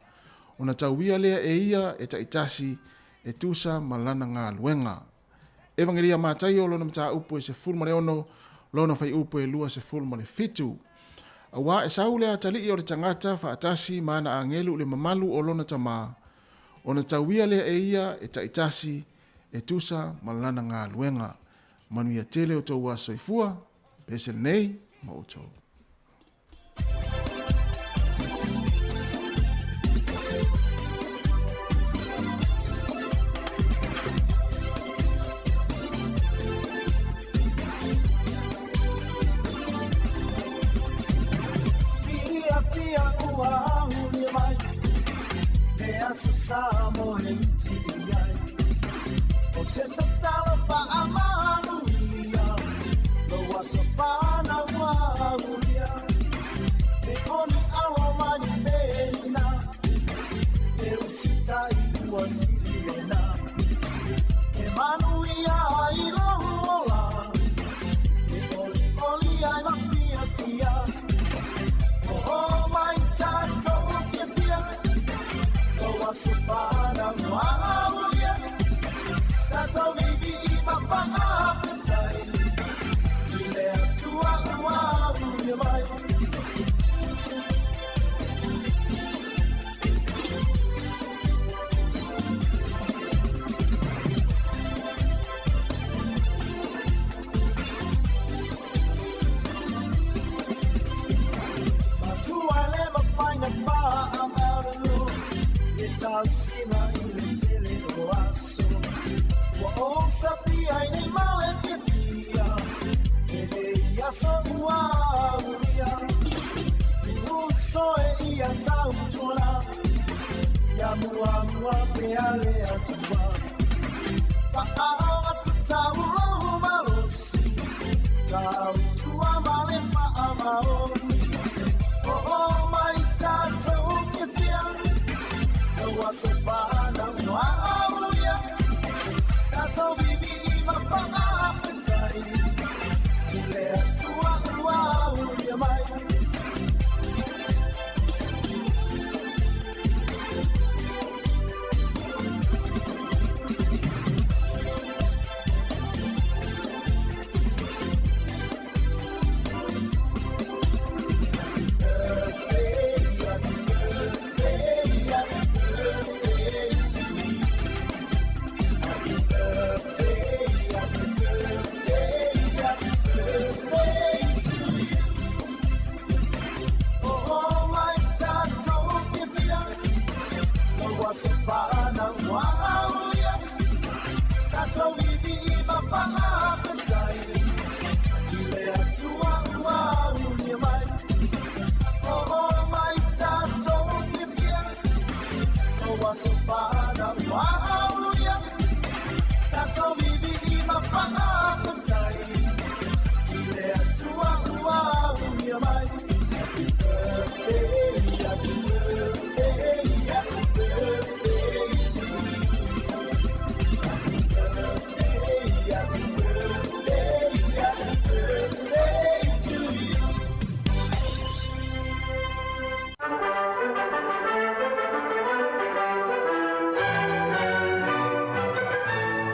ona tauia lea e ia e taitasi e tusa ma lana galuega. Evangelia Mataio lona mataupu e 16, lona fuaiupu e 27. Auā e sau le atalii o le tagata faatasi ma ana agelu i le mamalu o lona Tama, ona tauia lea e ia e taitasi e tusa ma lana galuega. Manuia tele outou aso soifua, pese lenei ma outou.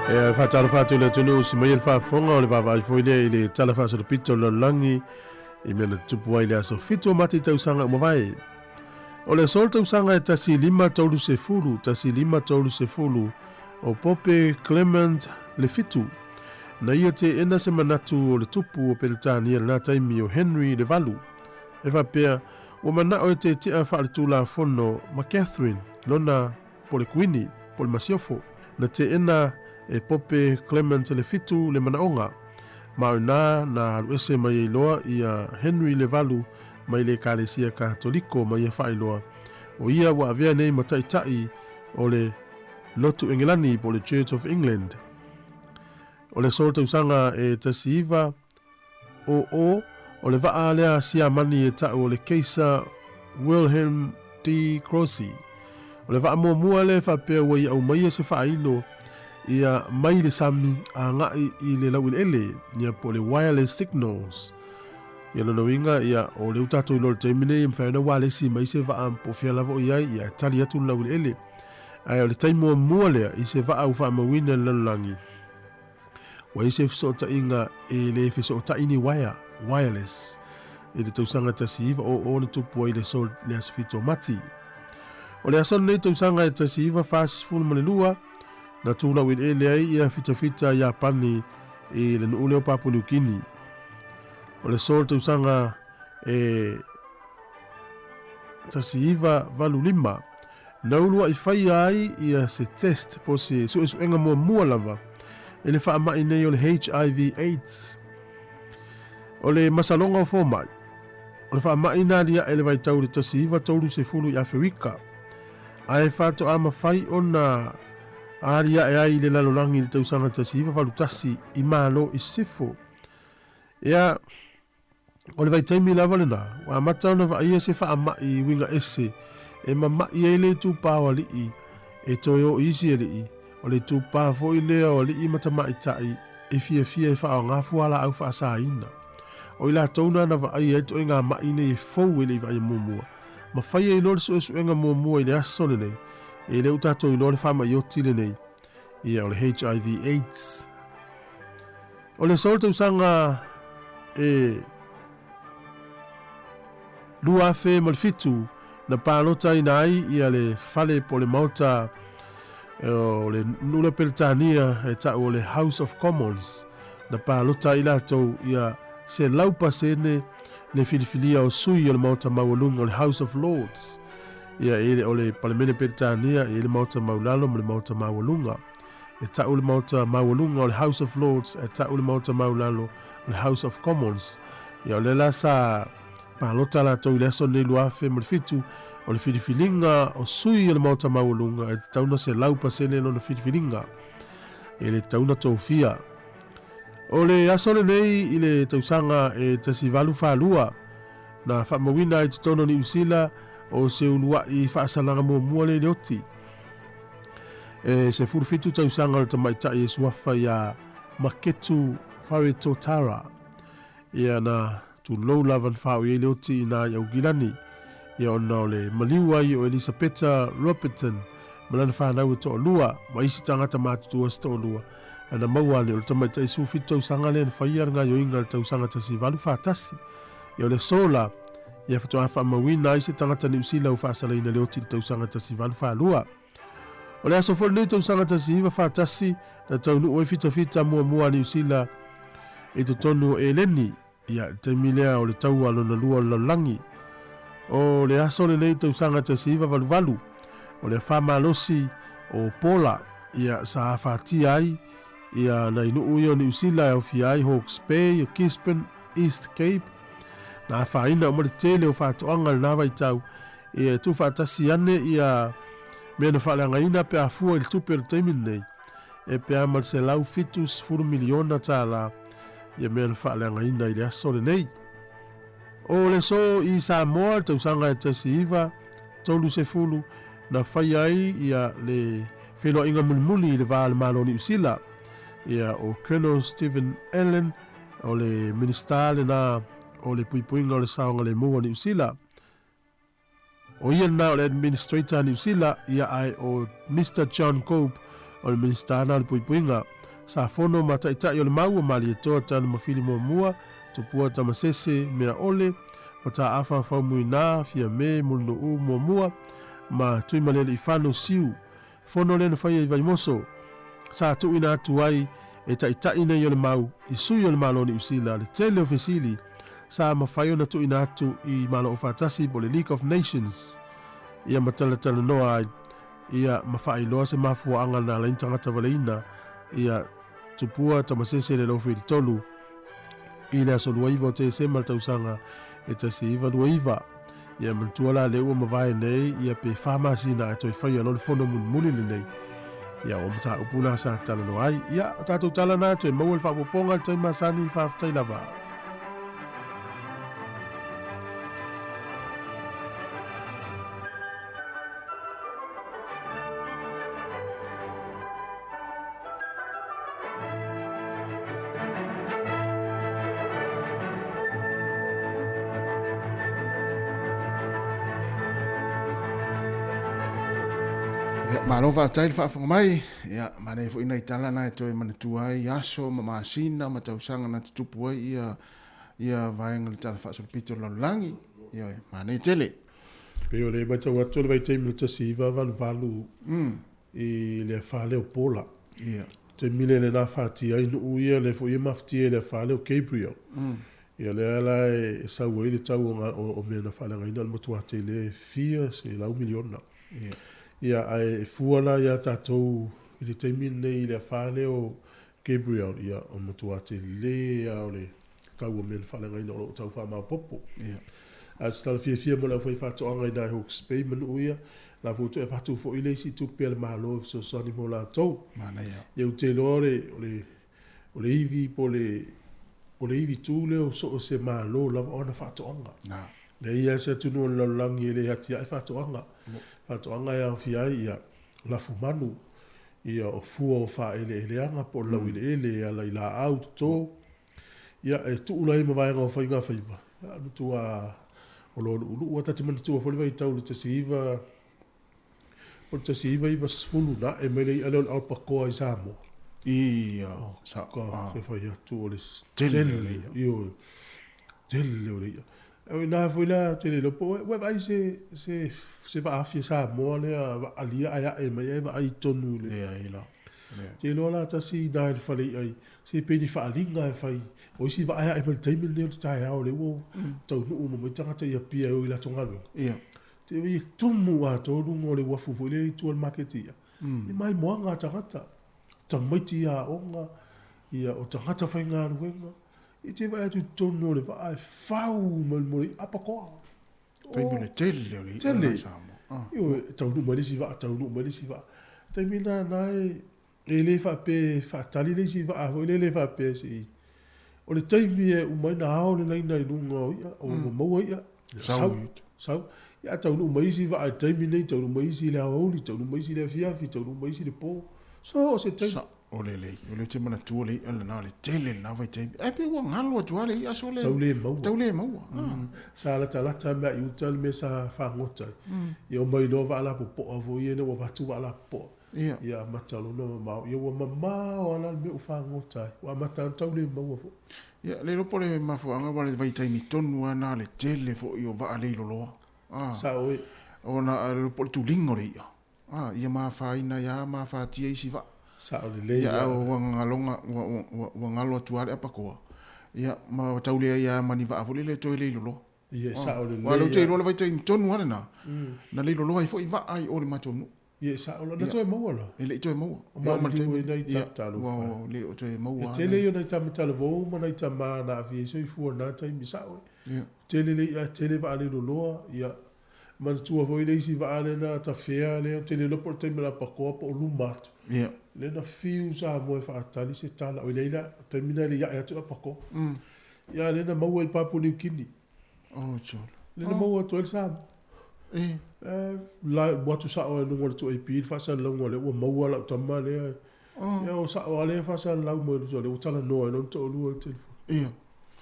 E faatalofa atu i le atunuu si mai e le faafofoga o le vaavaai foi lea i le Tala Faasolopito o le Lalolagi i mea na tutupu ai i le aso 7 o Mati tausaga ua mavae. O le aso le tausaga e 1530, 1530, o Pope Clement le Fitu, na ia teena se manatu o le tupu o Peretania i lena taimi o Henry le Valu, e faapea ua manao e tetea faaletulafono ma Catherine lona po le Kuini, po le Masiofo. Na teena e Pope Clement le Fitu le manaoga, ma o ina na aluese mai ai loa ia Henry le Valu mai le Ekalesia Katoliko ma ia faailoa o ia ua avea nei ma taitai o le Lotu Engelani po o le Church of England. O le aso tausaga e 19 o o le vaa lea Siamani e ta'u o le Keisa Wilhelm D. Crossi. O le vaa muamua lea e faapea ua i aumaia se faailo ia mai le sami aga'i i le laueleele, ia po o le wireless signals. Ia lona uiga, ia o lea ua tatou iloa i le taimi nei e mafai ona ualesi mai se vaa po o fea lava o i ai, ia e tali atu le laueleele. Ae o le taimi muamua lea i se vaa ua faamauina i le lalolagi, Ua i ai se fesootaiga e le fesootai ni uaea, wireless, i le tausaga 1900 na tupu ai le aso le aso 7 o Mati. O le aso lenei tausaga e 1942 na tulaueleele ai ia fitafita Iapani i le nuu lea o Papua Niu Kini. O le aso le tausaga e 1985 Na ulua'i faia ai ia se test po o se suesuega muamua lava i le faamai nei o le HIV AIDS. O le masaloga o fomai, o le faamai na alia'e i le vaitau i le 1930 i Aferika, ae faatoa mafai ona alia'e ai i le lalolagi i le tausaga 1981 i Malo i Sisifo. Ea, O le vaitaimi lava lena, ua amata ona vaaia se faamai uiga ese e mama'i ai le itupa o alii e toe o i isi alii, o le itupa foi lea o alii ma tamaitai e fiafia e faaaoga fualaau faasaina. O i latou na na vaaia ai toega ma'i nei e fou e le i vaaia muamua, ma fai ai loa le suesuega muamua i le aso lenei, e le o tatou iloa le faamai oti lenei, ia o le HIV AIDS. O le aso o le tausaga e 2007 na palotaina ai ia le fale po o le maota o le nuu lea o Peretania e ta'u o le House of Commons na palota ai latou ia 100% le filifilia o sui o le maota maualuga o le House of Lords ia e le o le Palemene Peretania e i ai le maota maulalo ma le maota maualuga. E ta'u le Maota Maualuga o le House of Lords, e ta'u le Maota Maulalo o le House of Commons. Ia, o lea la sa palota latou i le aso lenei 2007 O le filifiliga o sui o le Maota Maualuga e tatau ona 100% lona filifiliga, e le tatau ona tofia. O le aso lenei i le tausaga e 1842, na faamauina ai i totonu o Niu Sila o se uluai faasalaga muamua lea i le oti. E 17 tausaga o le tamaitai e suafa iā Maketu Wharetotara. Ia na tulou lava na faaui ai le oti i nā i Aukilani, ia ona o le maliu ai o Elisapeta Robertson ma lana fanau e toalua, ma isi tagata matutua se toalua, ae na maua ane o le tamaitai 17 tausaga lea na faia le gaoioiga i le tausaga 1841. Ia o le aso la, ia faatoa faamauina ai se tagata Niu Sila ua faasalaina le oti i le tausaga 1842. O le aso foi lenei tausaga 1941 na taunuu ai fitafita muamua a Niu Sila i totonu o Eleni, ia, i le taimi lea o le Taua Lona Lua o le Lalolagi. O le aso lenei tausaga 1988, o le afa malosi o Pola, ia, sa afatia ai ia nai nuu ia o Niu Sila e aofia ai Hawke's Bay, o Gisborne, East Cape, na afaina uma le tele o faatoaga i lena vaitau, E tuufaatasi ane ia mea na faaleagaina pe a fua i le tupe o le taimi lenei, e pe a ma le $170 miliona tala ia mea na faaleagaina i le aso lenei. O le aso i Samoa i le tausaga e 1930 na faia ai ia le feiloaiga mulimuli i le va o le Malo o Niu Sila, ia o Colonel Stephen Allen o le Minisita lena o le Puipuiga o le Saogalemu o Niu Sila. O ia lena o le Administrator a Niu Sila, ia ae o Mister John Cope o le Minisita na o le Puipuiga. Sa fono ma Taitai o le Mau o Malietoa Tana Mafili Muamua, Tupua Tamasese Meaole, Mataafa Faumuina Fiame Mulinuu Muamua ma Tuimalealiifano Siu. Fono lea na faia i Vaimoso. Sa tuuina atu ai e Taitai nei o le Mau i sui o le Malo o Niu Sila le tele o fesili sa mafai ona tuuina atu i Malo Aufaatasi po o le League of Nations ia ma talatalanoa ai ia ma faailoa se mafuaaga na ala ai ni tagata valeina ia Tupua Tamasese le Lofi i le tolu i le aso 29 o Tesema le tausaga e 1929. Ia manatua la lea ua mavae nei ia pe fa masina ae toe faia loa le fono mulimuli lenei. Ia ua mataupu na sa talanoa ai. Ia o tatou tala na toe maua le faaopoopoga i le taimi masani faafetai lava. Ia, malo faafetai le faafofoga mai. Ia, manaia foi nai tala na e toe manatua ai aso ma masina ma tausaga na tutupu ai ia ia vaega le tala faasolopito o le lalolagi. Ia, manaia tele. Pei o le matau atu o le vaitaimi o le 1988 i le afa lea o Paula. Ia. Taimi lea lena fatia ai nuu ia, lea foi e mafatia i le afa lea o Gabriel. Ia lea la e sau ai le tau o, o mea na faaleagaina o le matua tele e fia 100 miliona. Ia. Ia ae fua la ia tatou i le taimi lenei i le afa lea o Gabriel, ia o le matua tele lava o le tau o mea na faaleagaina o lo o tau faamaopoopo. Ia. Ae o se tala fiafia mo le aufaifaatoaga i nai Hawke's Bay ma nuu ia, la foi ua toe avatu foi le isi tupe a le Malo e fesoasoani mo latou. Manaia. Ia ou te iloa o le, o le, o le ivi po o le, o le ivi tu lea o so o se Malo lava o ana faatoaga. Na. Leai lava se atunuu o le lalolagi e le atiae faatoaga. Faatoaga e aofia ai ia lafumanu, ia o fua o faaeleeleaga po o le laueleele e ala i laau toto, ia e tuu la i ai ma vaega o faigafaiva, ia matua o lo o luuluu lava. Ta te manatua foi le vaitau i le 19 o le 1990 na ae mai le i'a lea o le albacore i Samoa. Ia, sa, ah. Se fai atu o le tele o le i'a. Ioe, tele o le i'a. O i ina foi la, ou te le iloa po o ua e vaai i se, se, se vaafia Samoa lea vaalia ae ae mai ae vaai i totonu i le. Leai la. Leai. Ou te iloa la tasi i ina i le fale i'a i, se pei ni faaaliga e fai. O isi vaa e ae mai i le taimi lenei o le taeao lea ua taunuu uma mai tagata i Apia e o i latou galuega. Ia. Te i tumu atoa luga o le uafu foi lea i tua o le maketi i'a. I maimoaga a tagata, tamaiti i aoga, ia o tagata faigaluega. I te vaai atu i totonu o le vaa e fau mai le moli apakoa. Taimi o le tele o le i'a lena i Samoa. Ah. Ioe, e taunuu mai le isi vaa, taunuu mai le isi vaa. Taimi lena na e, e le faapea e faatali le isi vaa foi lele faapea se i. O le taimi e uma ai na ao le laina i luga o i'a, o ua maua i'a, sau, sau. Ia a taunuu mai isi vaa i le taimi lenei, taunuu mai isi i le aoauli, taunuu mai isi i le afiafi, taunuu mai isi i le po. So o se taimi. Sa, o lelei, o lea ou te manatua le i'a lena, o le tele lena vaitaimi. Ae pei ua galo atu lava le i'a sole. Tau le maua. Tau le maua. Ah. Sa latalata mea i uta le mea sa fagota ai. Ia omai loa vaa lapopoa foi ia ina ua avatu vaa lapopoa. Ia. Ia amata loa ona mamao. Ia ua mamao lava la le mea ua fagota ai. Ua amata ona tau le maua foi. Ia, le iloa po o le mafuaaga aua o le vaitaimi tonu lava lena le tele foi o vaa leiloloa. Ah. Sao e. Ona le iloa po o le tuliga o le i'a. Ah, ia ma afaina ai lava ma afatia isi vaa. Sao lelei Ia, a ua gagaloga, ua, ua, ua galo atu lava le apakoa. Ia, ma ua tau leai lava ma ni vaa foi lele e toe leiloloa. Ia, e sao lelei Aua o lea ou te iloa le vaitaimi tonu lava lena, na leiloloa ai foi vaa i o i le matou nuu. Ia, e sao la. Na toe maua la? E le i toe maua. O maliliu ai nai talofa. Ua le o toe maua. E tele ia o nai tama talavou ma nai tama na aafia ai soifua i lena taimi, e sao e. Ia. Tele le i'a, tele vaa leiloloa, ia. Manatua foi le isi vaa lea na tafea lea, ou te le iloa po o le taimi o le apakoa po o luma atu. Ia. Lea na fiu Samoa e faatali se tala, oi leai la, o le taimi lena e le i ae atu le apakoa. Ia lea na maua i Papua Niu Kini. Oh, tsola. Lea na maua atu ai le Samoa. E. La, ua atu sao ai i luga o le 2AP le faasalalauga lea ua maua lau tama lea. Ia o sao lava lea e faasalalau mai lea ua talanoa ai loa le toalua i le telefoni. Ia.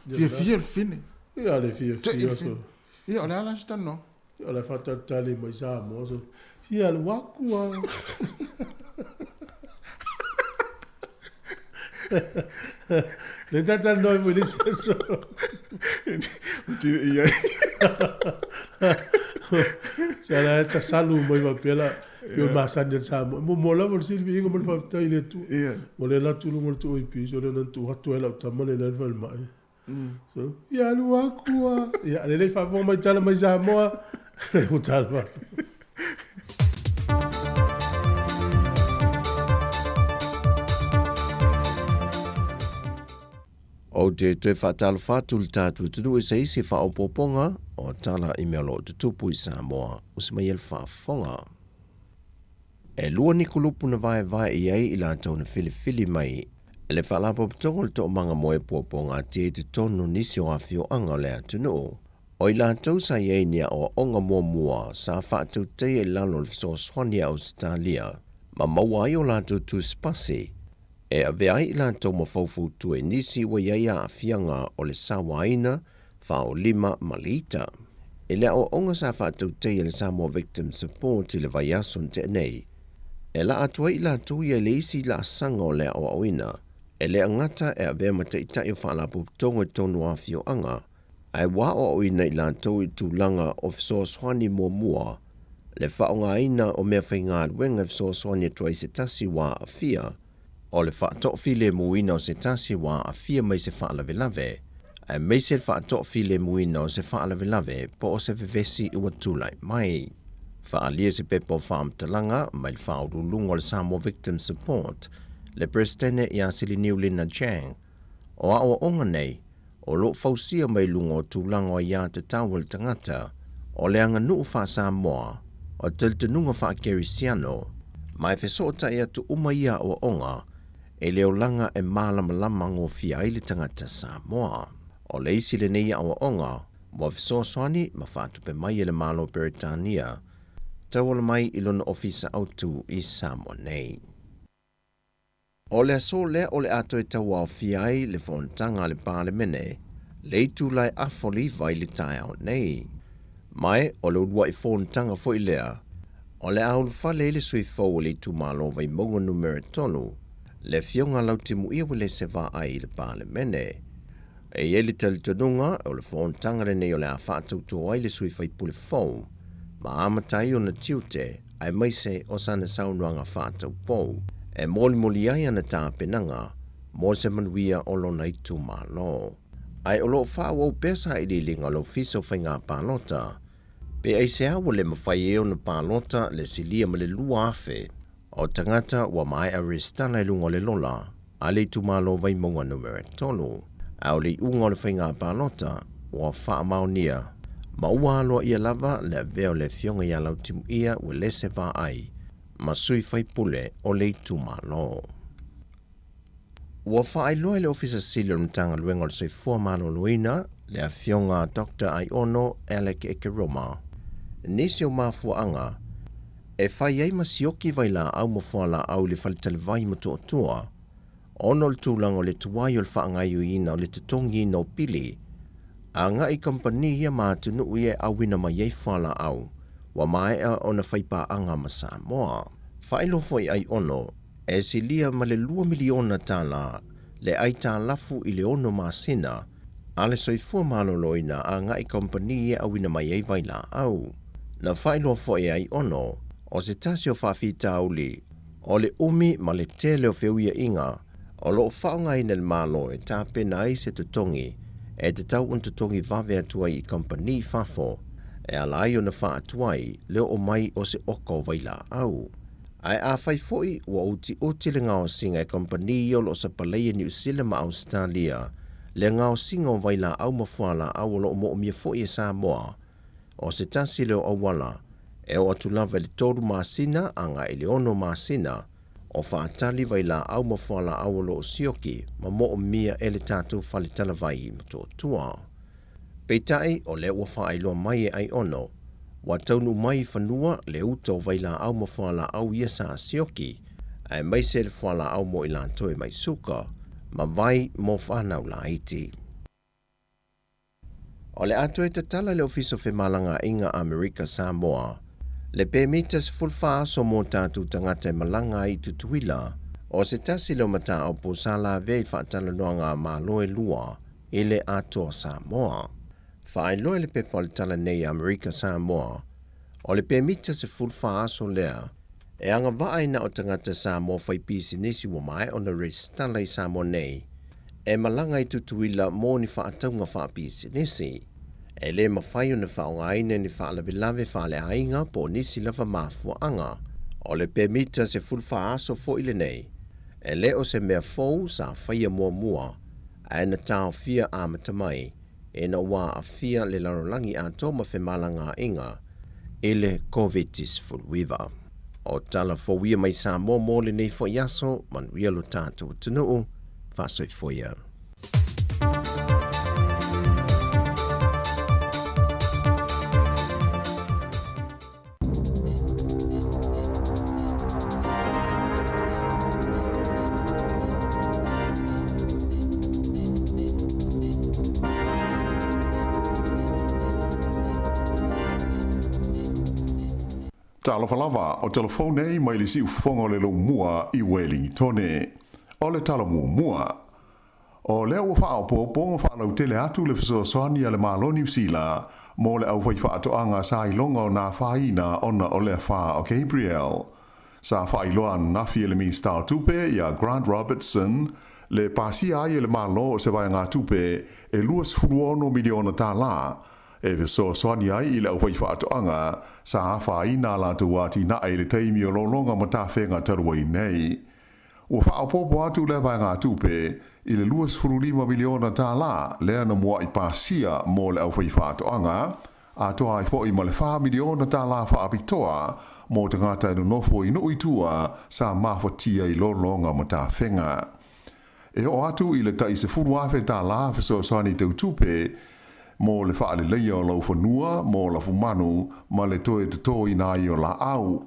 Fiafia le fine. Ia le fiafia. Ia, o le a la se talanoaga? Ia, o le faatalitali mai Samoa, so, fia alu aku a. Le talanoa ai foi le isi aso. Ia. Sa la e tasalu mai faapea la, pei o le masani a le Samoa. E muamua lava o le silifiiga ma le faafetai i le Atua. Ua le alu atu i luga o le 2AP, so lea na tuu atu ai lau tama lea i le falemai. So, ia alu aku a. Ia, lelei faafofoga mai tala mai Samoa. Ua tala. Ou te toe faatalofa atu i le tatou atunuu i se isi faaopoopoga o tala i mea o lo o tutupu i Samoa o se mai e le faafofoga. E lua ni kulupu na vaevae i ai i latou na filifili mai e le Faalapotopotoga o le Toomaga Moe Puapuagatia i totonu o nisi o afioaga o le atunuu. O i latou sa i ai ni aoaoga muamua sa faatautaia i lalo o le fesoasoani a Ausetalia ma maua ai o latou tusipasi e avea ai i latou ma faufautua i nisi ua i ai aafiaga o le sauaina, faaolima ma le ita. I le aoaoga sa faatautaia e le Samoa Victim Support i le vaiaso na tea nei, e laa atu ai i latou ia i le isi laasaga o le aoaoina, e le gata e avea ma taitai o faalapotopotoga i totonu o afioaga, ae ua aoaoina i latou i tulaga o fesoasoani muamua, le faaaogaina o meafaigaluega e fesoasoani atu ai se tasi ua aafia, o le faatoafilemuina o se tasi ua aafia mai se faalavelave, aemaise le faatoafilemuina o se faalavelave po o se vevesi ua tulai mai. Faaalia se pepa o faamatalaga mai le Faauluuluga o le Samoa Victim Support, le Peresetene ia Siliniu Lina Chang, o aoaoga nei o lo o fausia mai luga o tulaga o aiatatau a le tagata, o le aganuu faa-Samoa, o talitonuga faa-Kerisiano, ma e fesootai atu uma ia aoaoga i le olaga e malamalama gofie ai le tagata Samoa. O le isi lenei aoaoga ua fesoasoani ma faatupe mai e le Malo o Peretania, tauala mai i lona Ofisa Autu i Samoa nei. O le aso lea o le a toe tauaofia ai le fonotaga a le Palemene le itula e afa o le iva i le taeao nei. Ma o le uluai fonotaga foi lea o le a ulufale ai le sui fou o le itumalo Vaimauga Numera 3, le Afioga Lautimuia Uelese Vaai i le Palemene. E i ai le talitonuga o le fonotaga lenei o le a faatauto ai le sui faipule fou ma amata ai ona tiute aemaise o sana saunoaga faataupou e molimoli ai ana tapenaga mo se manuia o lona itumalo. Ae o lo o faaauau pea sailiiliga o le Ofisa o Faiga Palota pe aisea ua le mafai ai ona palota le silia ma le 2,000 o tagata ua maea resitala i luga o le lola a le itumalo Vaimauga Numera 3. A o le iuga o le faiga palota ua faamaonia Ma ua aloaia lava le avea o le Afioga ia Lautimuia Uelese Vaai ma sui faipule o le itumalo. Ua faailoa e le Ofisa Sili o le Matagaluega o le Soifua Maloloina, le Afioga Doctor Aiono Alec Ekeroma, nisi o mafuaaga e fai ai ma sioki vailaau ma fualaau i le faletalavai i Motootua, ona o le tulaga o le tuai o le faagaoioiina o le totogiina o pili agai i kamupani ia ma atunuu ia e auina mai ai fualaau ua maea ona fai paaga ma Samoa. Faailoa foi Aiono, e silia ma le $2 miliona le aitalafu i le ono masina a le Soifua Maloloina agai i kamupani e auina mai ai vailaau. Na faailoa foi e Aiono, o se tasi o faafitauli o le umi ma le tele o feuiaiga o lo o faaaogaina e le Malo e tapena ai se totogi e tatau ona totogi vave atu ai i kamupani i fafo e ala ai ona faatuai le oo mai o se oka o vailaau. Ae afai foi ua utiuti le gaosiga e kamupani ia o lo o sapalaia Niu Sila ma Ausetalia le gaosiga o vailaau ma fualaau o lo o moomia foi e Samoa, o se tasi lea o auala e oo atu lava i le tolu masina agai i le ono masina o faatali vailaau ma fualaau o lo o sioki ma moomia e le tatou fale talavai i Motootua. Peitai, o lea ua faailoa mai e Aiono, ua taunuu mai i fanua le uta o vailaau ma fualaau ia sa sioki, aemaise le fualaau mo i latou e mai suka ma vai mo fanau laiti. O le a toe tatala le Ofisa o Femalagaaiga Amerika Samoa le pemita 14 aso mo tatou tagata e malaga ai i Tutuila, o se tasi lea o mataupu sa lavea i faatalanoaga a Malo e lua i le Atoa Samoa. Faailoa i le pepa o le tala nei a Amerika Samoa, o le pemita 14 aso lea e agavaa ai na o tagata Samoa faipisinisi ua maea ona resitala i Samoa nei e malaga i Tutuila mo ni faatauga faapisinisi. E le mafai ona faaaogaina ni faalavelave faaleaiga po o nisi lava mafuaaga. O le pemita 14 aso foi lenei, e le o se mea fou sa faia muamua ae na taofia amata mai ina ua aafia le lalolagi atoa ma femalagaaiga i le Koviti-19. O tala fou ia mai Samoa mo lenei foi aso, manuia lo tatou atunuu, faasoifua ia. Talofa lava, o tala fou nei mai le siufofoga o le Laumua i Welingitone. O le tala muamua, O lea ua faaopoopo ma faalautele atu le fesoasoani a le Malo Niu Sila mo le aufaifaatoaga sa iloga o na afaina ona o le afa o Gabrielle. Sa faailoa ananafi e le Minisita o Tupe ia Grant Robertson le pasia ai e le Malo o se vaegatupe e $26 miliona e fesoasoani ai i le aufaifaatoaga sa afaina a latou atinae i le taimi o lologa ma tafega talu ai nei. Ua faaopoopo atu lea vaegatupe i le $25 miliona lea na mua'i pasia mo le aufaifaatoaga, atoa ai foi ma le $4 miliona faapitoa mo tagata e nonofo i nuu i tua sa mafatia i lologa ma tafega. E oo atu i le tai $10,000 fesoasoani tau tupe mo le faaleleia o laufanua mo lafumanu ma le toe totoina ai o laau,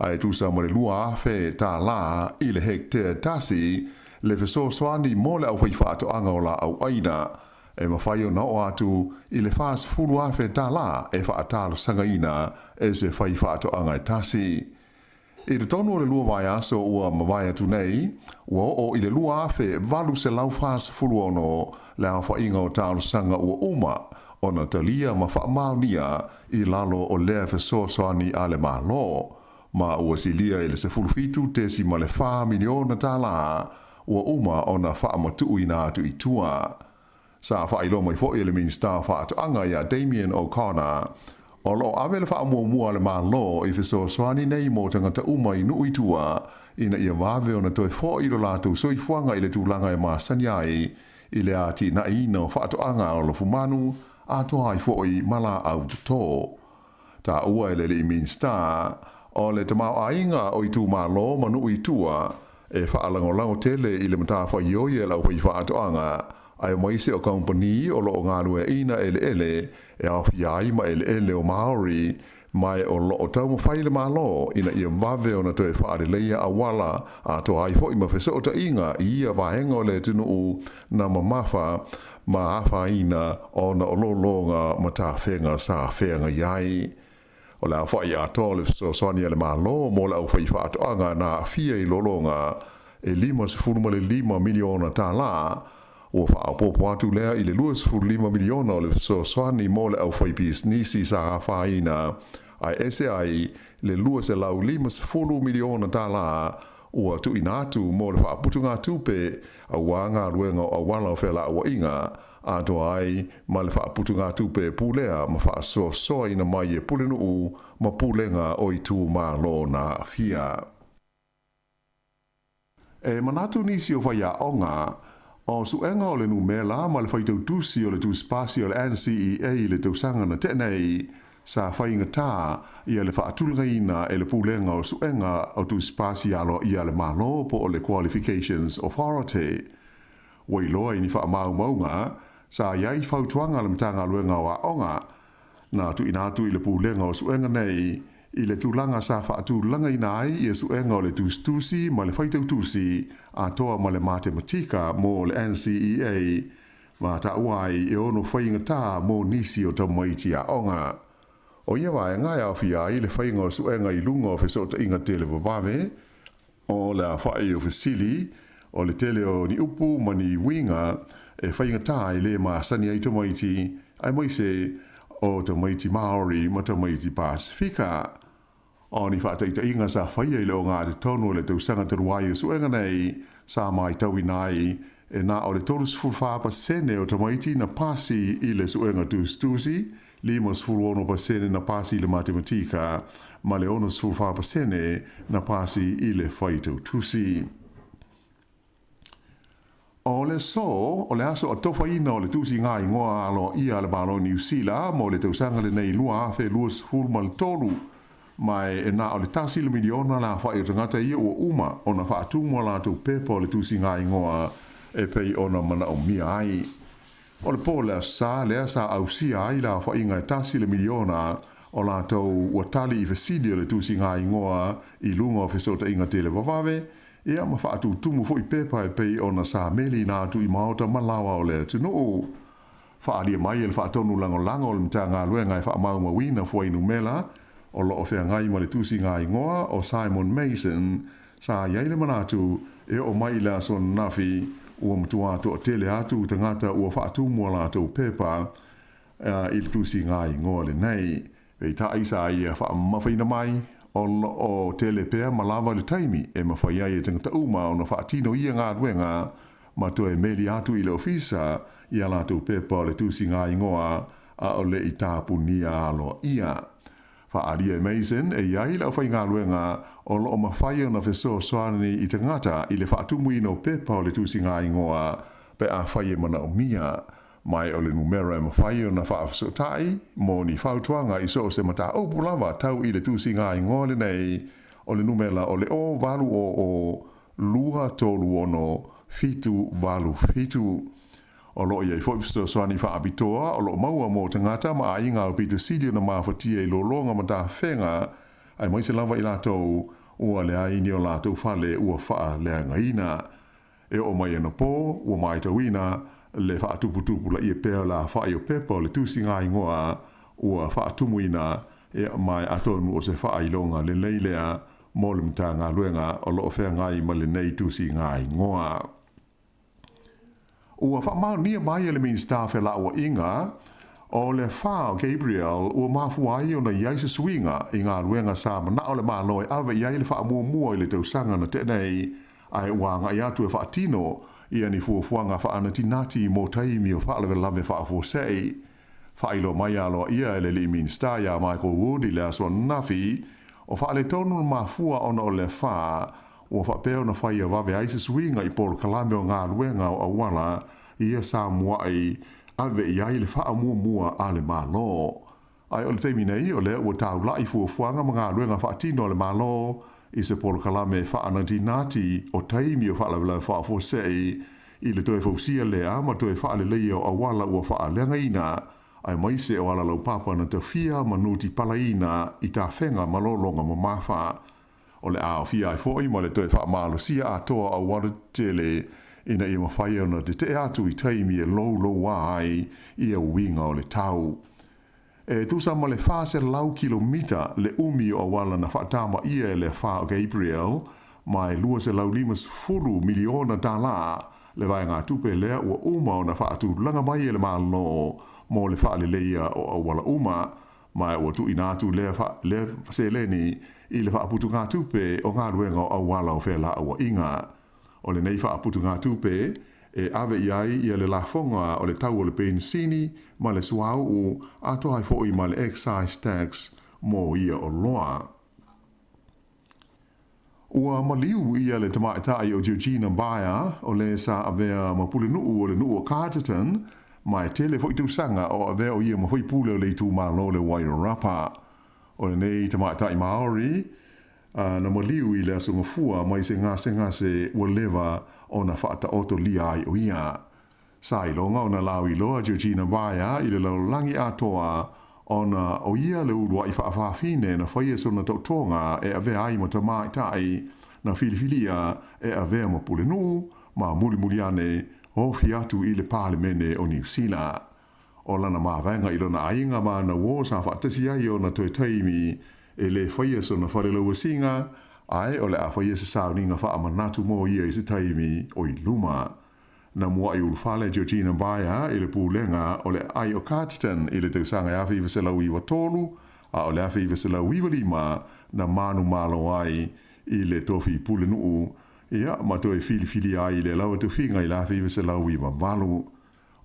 ae tusa ma le $2,000 i le hektea tasi le fesoasoani mo le aufaifaatoaga o laau ʻaina, e mafai ona oo atu i le $40,000 e faatalosagaina e se faifaatoaga e tasi. I totonu o le lua vaiaso ua mavae atu nei, ua oo i le 2,846 le aofaiga o talosaga ua uma ona talia ma faamaonia i lalo o lea fesoasoani a le Malo, ma ua silia i le $17.4 miliona ua uma ona faamatuuina atu i tua. Sa faailoa mai foi e le Minisita o Faatoaga ia Damien O'Connor, o lo o ave le faamuamua a le Malo i fesoasoani nei mo tagata uma i nuu i tua ina ia vave ona toe fo'i lo latou soifuaga i le tulaga e masani ai i le atinaeina o faatoaga o lafumanu. atoa ai foʻi ma laʻau totō. Taua e le alii Minisita o le tamaoaiga o itumalo ma nuu i tua e faalagolago tele i le matafaioi a le aufaifaatoaga aemaise o kamupani o loo galueaina eleele e aofia ai ma eleele o Maori ma o loo taumafai le Malo ina ia vave ona toe faaleleia auala atoa ai foi ma fesootaiga i ia vaega o le atunuu na mamafa ma afaina ona o lologa ma tafega sa feagai ai. O le aofaʻi atoa o le fesoasoani a le Malo mo le aufaifaatoaga na aafia i lologa e $55 miliona tālā, ua faaopoopo atu lea i le $25 miliona o le fesoasoani mo le aufaipisinisi sa afaina, ae ese ai le $250 miliona tālā ua tuuina atu mo le faaputugatupe auā galuega o auala o felauaiga, atoa ai ma le faaputugatupe e pulea ma faasoasoaina mai e pulenuu ma pulega o itumalo na aafia. E manatu nisi o faiaoga, o suega o le numera ma le faitautusi o le tusipasi o le NCEA i le tausaga na tea nei, sa faigatā ia le faatulagaina e le Pulega o Suega o Tusipasi Aloaia a le Malo po o le Qualifications Authority. Ua iloa i ni faamaumauga, sa i ai fautuaga a le Matagaluega o Aoga na tuuina atu i le Pulega o Suega nei i le tulaga sa faatulagaina ai ia suega o le tusitusi ma le faitautusi atoa ma le matematika mo le NCEA ma taua ai e ono faigatā mo nisi o tamaiti aoga. O ia vaega e aofia ai le faiga o suega i luga o fesootaiga televavave, o le aofaʻi o fesili, o le tele o ni upu ma ni uiga e faigatā e lē masani ai tamaiti, aemaise o tamaiti Māori ma tamaiti Pasifika. O ni faataitaiga sa faia i le ogatotonu o le tausaga talu ai o suega nei, sa matauina ai e na o le 34% o tamaiti na pasi i le suega tusitusi, 56% na pasi i le matematika, ma le 64% na pasi i le faitautusi. O le aso, o le aso atofaina o le tusiga igoa aloaia a le Malo o Niu Sila mo le tausaga lenei 2023, ma e na o le tasi le miliona le aofai o tagata ia ua uma ona faatumu a latou pepa o le tusiga igoa e pei ona manaomia ai. O le po o le Aso Sa lea sa ausia ai le aofaiga e tasi le miliona o latou ua tali i fesili o le tusiga igoa i luga o fesootaiga televavave, Ia ma faatutumu foi pepa e pei ona sa meliina atu i maota ma laoa o le atunuu. Faaalia mai e le faatonu lagolago o le Matagaluega e faamaumauina fuainumera o lo o feagai ma le tusiga igoa o Simon Mason, sa i ai le manatu e oo mai i le aso ananafi ua matua toatele atu tagata ua faatumu a latou pepa i le tusiga igoa lenei. Peitai sa ia faamamafaina mai, o lo o tele pea ma lava le taimi e mafai ai e tagata uma ona faatino ia galuega ma toe meli atu i le ofisa i a latou pepa o le tusiga igoa a o le i tapunia aloaia. Faaalia e Mason e i ai le aufaigaluega o lo o mafai ona fesoasoani i tagata i le faatumuina o pepa o le tusiga igoa pe afai e manaomia. Mai o le numera e mafai ona faafesootai mo ni fautuaga i so o se mataupu lava tau i le tusiga igoa lenei, o le numera o le 0 8 0 0 2 3 6 7 8 7. O lo o i ai foi fesoasoani faapitoa o lo o maua mo tagata ma aiga aupito sili ona mafatia i lologa ma tafega, aemaise lava i latou ua leai ni o latou fale ua faaleagaina. E oo mai anapo, ua matauina le faatuputupulaia pea o le afaʻi o pepa o le tusiga igoa ua faatumuina, ma atonu o se faailoga lelei lea mo le Matagaluega o lo o feagai ma lenei tusiga igoa. Ua faamaonia mai e le Minisita o Felauaiga o le afa o Gabriel ua mafua ai ona i ai se suiga i galuega sa manao le Malo e ave i ai le faamuamua i le tausaga na tea nei ae ua agai atu e faatino ia ni fuafuaga faanatinati mo taimi o faalavelave faafuasei. Faailoa mai aloaia e le alii Minisita ia Michael Wood i le aso ananafi, o faaletonu le mafua ona o le afa ua faapea ona faia vave ai se suiga i polokalame o galuega o auala ia sa muai. ave i ai le faamuamua a le Malo. Ae o le taimi nei, o lea ua taula'i fuafuaga ma galuega faatino a le Malo i se polokalame faanatinati o taimi o faalavelave faafuasei i le toe fausia lea ma toe faaleleia o auala ua faaleagaina, aemaise o ala laupapa na tafia ma nutipalaina i tafega ma lologa mamafa. O le a aofia ai foi ma le toe faamalosia atoa o auala tetele ina ia mafai ona tetee atu i taimi e louloua ai ia uiga o le tau. E tusa ma le 400 kilomita le umi o auala na faatama ʻia e le afa o Gabrielle, ma e $250 miliona tālā le vaegatupe lea ua uma ona faatulaga mai e le Malo mo le faaleleia o auala uma, ma ua tuuina atu lea lea seleni i le faaputugatupe o galuega o auala o felauaiga. O lenei faaputugatupe e ave i ai ia le lafoga o le tau o le penisini ma le suauu atoa ai foi ma le excise tax mo ia oloa. Ua maliu ia le tamaitai o Georgina Beyer, o le sa avea ma pulenuu o le nuu o Carterton, ma e tele foi tausaga o avea o ia ma faipule o le itumalo o le Wairarapa. O lenei tamaitai Maori, na maliu i le Aso Gafua mai se gasegase ua leva ona faataotolia ai o ia. Sa iloga ona lauiloa Georgina Beyer i le lalolagi atoa ona o ia le uluai faafafine na faia sona tautoga e avea ai ma tamaitai na filifilia e avea ma pulenuu ma mulimuli ane ofi atu i le Palemene o Niu Sila. O lana mavaega i lona aiga ma ana uō sa faatasi ai ona toe taimi e lē faia sona falelauasiga, ae o le a faia se sauniga faamanatu mo ia i se taimi o i luma. Na muaʻi ulufale Georgina Beyer i le pulega o le aai o Carterton i le tausaga e 1993, a o le 1995 na manumalo ai i le tofi pulenuu, ia, ma toe filifilia ai i le lawa tofiga i le 1998.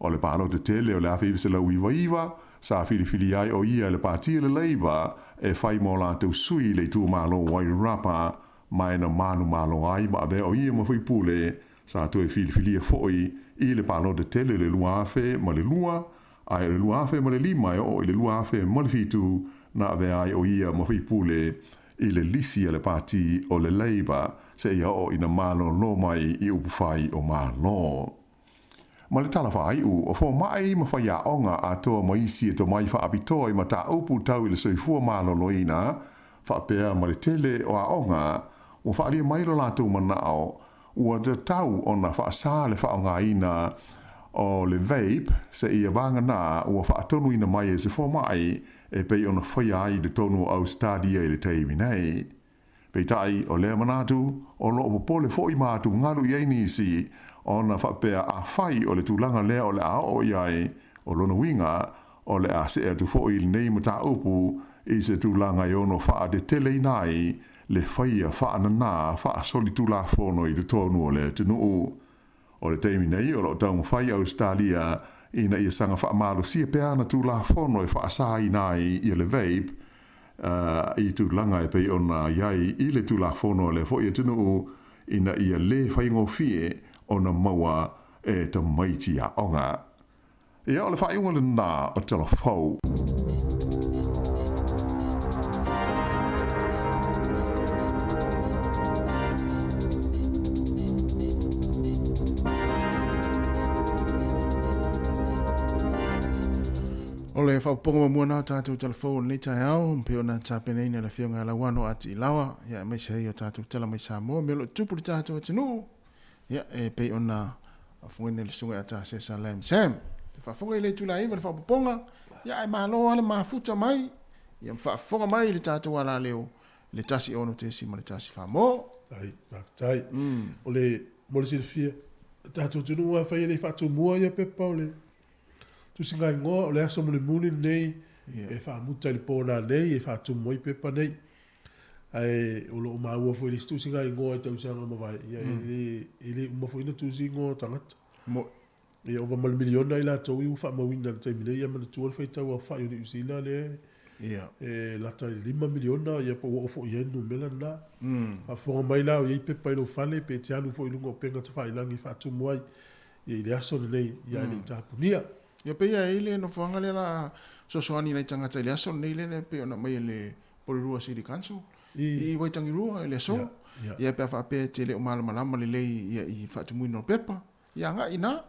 O le palota tele o le 1999, sa filifilia ai o ia e le Pāti o le Labour e fai mo latou sui i le itumalo o Wairarapa, ma e na manumalo ai ma avea o ia ma faipule, sa toe filifilia foi i le palota tele i le 2002, ae o le 2005 e oo i le 2007 na avea ai o ia ma faipule i le lisi a le Pāti o le Labour seia oo ina malolo mai i upufai o Malo. Ma le tala faaiu, o fomai ma faiaoga atoa ma isi e tomai faapitoa i mataupu tau i le soifua maloloina, faapea ma le tele o aoga, ua faaalia mai lo latou manao ua tatau ona faasā le faaaogaina o le vape seia vagana ua faatonuina mai e se fomai e pei ona faia ai i totonu o Ausetalia i le taimi nei. Peitai, o lea manatu, o lo o popole foi ma atugalu i ai nisi, ona faapea afai o le tulaga lea o le a oo i ai, o lona uiga, o le a see atu foi lenei mataupu i se tulaga e ono faateteleina ai le faia faananā faasolitulafono i totonu o le atunuu. O le taimi nei, o lo o taumafai Ausetalia ina ia saga faamalosia pea ana tulafono e faasaina ai ia le vape i tulaga e pei ona i ai i le tulafono a lea foi atunuu ina ia lē faigofie ona maua e tamaiti aoga. Ia, o le faaiuga lenā o Tala Fou. O le faaopoopoga muamua na o tatou tala fou o lenei taeao, e pei ona tapenaina e le Afioga ia Lauano A. Tiilawa, ia aemaise ai o tatou tala mai Samoa, mea o lo o tupu i le tatou atunuu, ia e pei ona faafofogaina e le Susuga ia Tasesa Lam Sam. Te faafofoga i le itula e 9 le faaopoopoga, ia ae malo lava le mafuta mai, ia ma faafofoga mai i le tatou alaleo i le 1 6 ma le 1 4 mo. Ai, faafetai. O le, mo le silafia, o tatou atunuu lava e fai e le i faatumua ia pepa o le tusiga igoa, o le aso mulimuli lenei e faamuta i le po nanei e faatumu ai pepa nei. Ae o lo o maua foi i le isi tusiga igoa i tausaga ua mavae, ia e le, e le uma foi ona tusi igoa o tagata. Mo. Ia ova ma le miliona i latou i ua faamauina i le taimi nei, ia manatua le faitau aofai o Niu Sila lea e lata i le 5 miliona, ia po ua oo foi i ai le numera lena. Faafofoga mai la o i ai pepa i lou fale, pe e te alu foi i luga o upega tafailagi e faatumu ai ia i le aso lenei, ia ae le i tapunia. Ia pei e i ai le nofoaga lea la fesoasoani i nai tagata i le aso lenei lea e pei ona aumai e le Porirua City Council i Waitangirua i le aso. Ia pe a faapea e te le o malamalama lelei ia i faatumuina o pepa, ia agai i ina.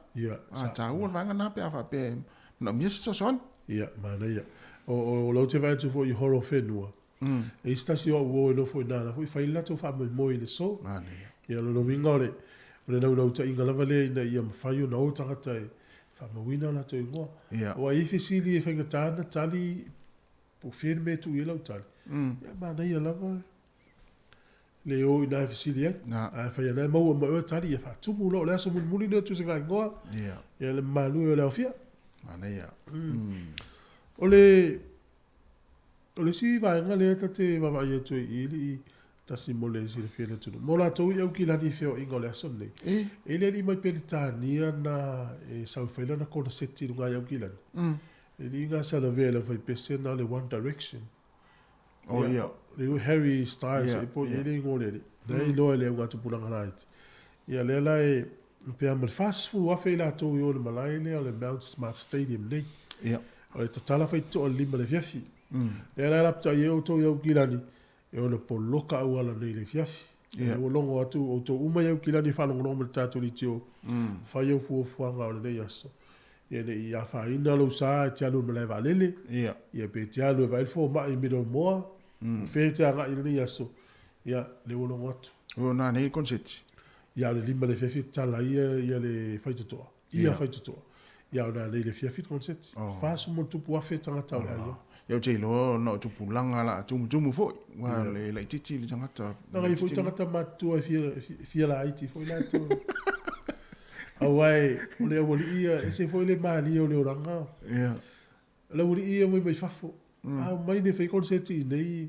A taua le vaega lena pe a faapea e manaomia se fesoasoani. Ia, manaia. O lau te vaai atu foi i Horowhenua, E i ai se tasi o au uo e nofo i ina la foi fai le latou faamoemoe i le aso. Ia o lona uiga o le o le naunautaiga lava lea ina ia mafai ona o tagata e faamauina o latou igoa. Aua e i ai fesili e faigata ona tali po o fea le mea e tuu i ai lau tali. Ia manaia lava le o i ina e fesili ai. Ae afai o lena e maua mai e oe tali ia faatumu loa o le aso mulimuli lenei o tusiga igoa. Ia le mamalu e o le aofia. Manaia. O le O le isi vaega lea ta te vaavaai atu ai i i, tasi mo le silafia e le atunuu, mo latou i Aukilani i feoaiga o le aso lenei, e le alii mai Peretania na e sau e fai lana koneseti i luga i Aukilani. E alii na sa lavea i le aufaipese na o le One Direction. Oh, ia. Le Harry Styles e po i ai le igoa o le alii. Na e iloa e le augatupulaga laiti. Ia lea la e pe a ma le 40,000 i latou i o i le malae lea o le Mount Smart Stadium nei. Ia. O le tatala faitotoa i le 5 i le afiafi. Lea la e lapatai ai outou i Aukilani e ono poloka auala nei i le afiafi. Ia. Ua logo atu outou uma i Aukilani e faalogologo mai i le tatou leitio, fai au fuafuaga o lenei aso. Ia ne i afaina lou sa e te alu i le malae vaalele. Ia. Ia pe te alu e vaai le fomai i Middlemoa. O fea e te agai i lenei aso. Ia, lea ua logo atu. O nā nei konseti. Ia, o le 5 i le afiafi e tatala ai ia le faitotoa. Ia faitotoa. Ia, o nā nei le afiafi le konseti. Oh. 40 ma ona tupu afe tagata o le a i ai. Ia, ou te iloa ona o tupulaga la tumutumu foi, aua o le laitiiti le tagata. Na ngai foi tagata matutua e fia, fia laiti foi latou. Aua e, o le aualii ia, ese foi le malie o le olaga. Ia. Le aualii ia omai mai fafo. A omai nei fai konseti i nei,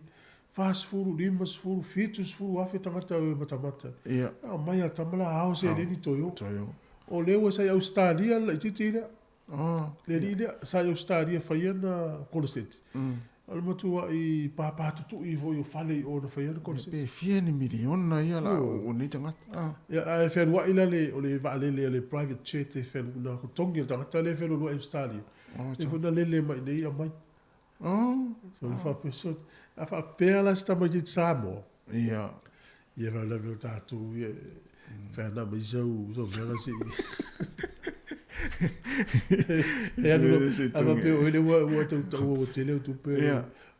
40, 50, 70 afe tagata e matamata. Ia. A omai a tama la ao seleni toe o. Toe o. O lea ua sa i Ausetalia le laitiiti lea. Oh. Le alii lea, sa i Ausetalia fai ana koneseti. O le matuai pāpā tutui foi o fale i o na fai ana koneseti. Pe fia ni miliona ia la o nei tagata. Ah. Ia, ae fealuai la le, o le vaalele a le private jet e fealu, na totogi e le tagata lea e fealualuai i Ausetalia. E foi na lele mai nei aumai. Oh. So le faapea, so, a faapea la se tamaitiiti Samoa. Ia. Ia faalavelave o tatou ia, fai ana mai sau, sau mea la se i. E alu loa, a faapea oe lea ua, ua tau taua ua tele au tupe,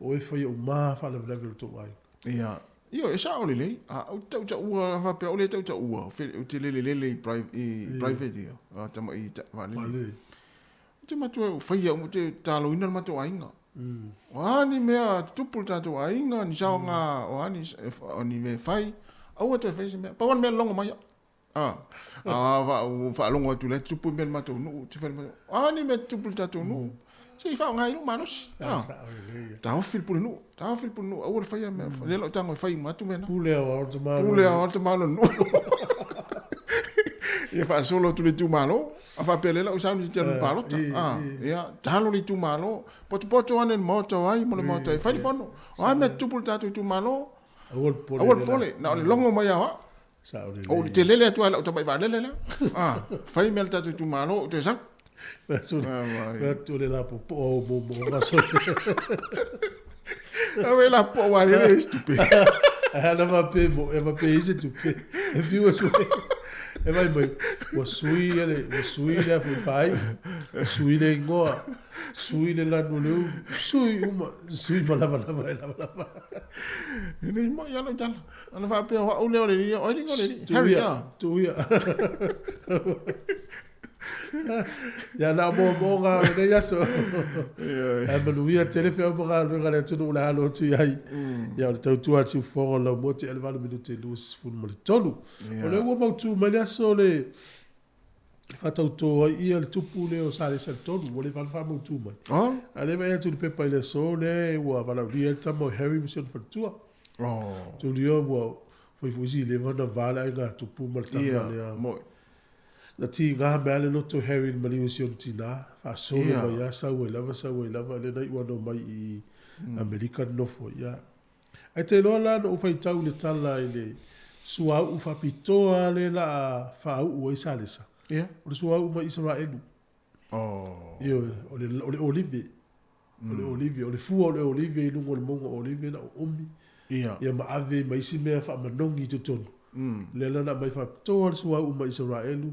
oe fai au ma faalavelave o le tou aiga. Ia. Ioe, e sao lelei. A ou te tautaua, a faapea o lea tautaua, ou te lelelele i private ia, a tamai vaalele. Vaalele. Ou te matua e faia uma, ou te taloina le matou aiga. O a ni mea tutupu le tatou aiga, ni saoga, o a ni, o ni mea e fai, aua toe faia se mea. Pau lava le mea logo mai au. A, a faalogo atu la e tutupu mea i le matou nuu, ou te fai mai, o a ni mea tutupu i le tatou nuu, se i faaaoga ai lou malosi. A, taofi le pulenuu, taofi le pulenuu, aua le faia mea, lea la ou tago e fai uma atu mea na. Pule aoao le tamaloa. Pule aoao le tamaloa o le nuu. Ia faasolo atu le itumalo, a faapea lea la ua sauni te alu i le palota. A, ia, talo le itumalo, potopoto ane i le maota o ai ma le maota e fai le fono. O a mea tutupu i le tatou itumalo, aua le popole, aua le popole, na o le logo mai lava o au. Ou te lele atu lava i lau tamai vaalele lea. A, fai mea a le tatou itumalo, ou toe sau. Atu le lapopoa o moomooga. Aue lapopoa aua lele e isi tupe. Ae ana faapea mo, e faapea e i ai se tupe. E fiu e sui. E vaai mai, ua sui le, ua sui le afu fai, sui le igoa, sui le lanu o le ulu, sui uma, sui ma lavalava e lavalava. E le i moi lava lau tala. Ana faapea o au lea o le alii, o ai le igoa o le alii? Harry, a. Tuia. Ia na o moomooga o lenei aso. Ae manuia tele feau ma galuega a le atunuu o le a alo atu i ai. Ia o le tautua a le siufofoga o le laumua tea le 8 minute 23. O lea ua mautu mai le aso o le faatauto ai ia le tupu lea o Salesa le tolu, ua leva ona faamautu mai. Oh. A lea vaai atu i le pepa i le aso lea ua valaaulia ai le tama o Harry ma si ona faletua. Oh. Tulia ua fai foi si leva ona va le aiga tupu ma le tama yeah, lea. Moi. Na tiga mai le loto Harry i le maliu o si ona tina, faasolo Yeah. mai lava, sau ai lava, sau ai lava, lea na iu ana omai i Amerika nonofo ai. Ia. Ae te iloa la na ou faitau i le tala i le suauu faapitoa lea la a faauu ai Salesa. Yeah. O le suauu mai Isaraelu. Oh. Ioe, o le, o le olive. O le olive, o le fua o le olive i luga o le mauga o Olive na oomi. Ia. Ia ma ave ma isi mea faamanogi i totonu. Lea la na aumai faapitoa le suauu mai Isaraelu,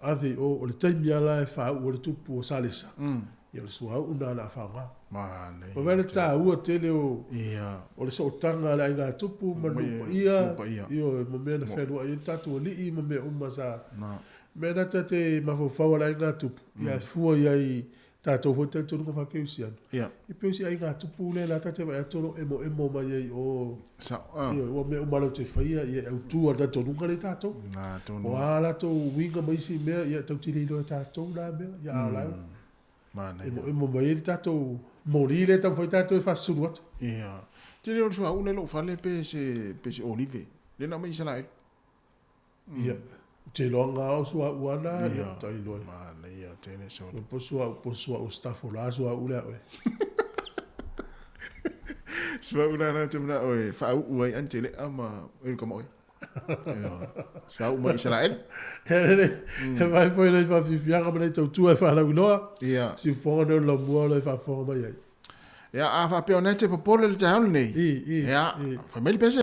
ave i o, o le taimi lava la e faauu ai le tupu o Salesa, ia o le suauu lena o le a faaaoga. Manaia. Ua vaai le taua tele o, Ia. o le sootaga a le aiga tupu ma nuu paia, Nuu paia. ioe, ma mea na fealuai ai le tatou alii ma mea uma sa, Na. mea na ta te mafaufau a le aiga tupu, ia e fua i ai tatou foi talitonuga faakerisiano. Ia. E pei o si aiga tupu lea la ta te vaai atu o lo o emoemo mai ai i o. Sao. Ah. Ioe, ua mea uma latou te faia, ia e autu lava le talitonuga lea i tatou. Na, tonu. O a latou uiga ma isi mea, ia tatou te le iloa e tatou na mea, ia a o la e ua Manaia. emoemo mai ai le tatou moli lea e taumafai tatou e faasulu atu. Ia. Tele o le suauu lea i lou fale pe se, pe se olive. Lea na aumai i Isaraelu. Ia, ou te iloa nga o suauu lava na, ia, Ia. ta iloa. Manaia tele solo. Po suauu, po suauu staff o la suauu lea oe. Suauu la na te manao e faauu ai ante lea ma elu kama oe. Ia. Suauu mai Isaraelu. He vai foi lei faafiafiaga ma lei tautua e faalauiloa. Ia. Siufofoga nei o le laumua o lo e faafofoga mai ai. Ia, a faapea o na te popole le taeao lenei. I, i, Ia, i. fai mai le pese.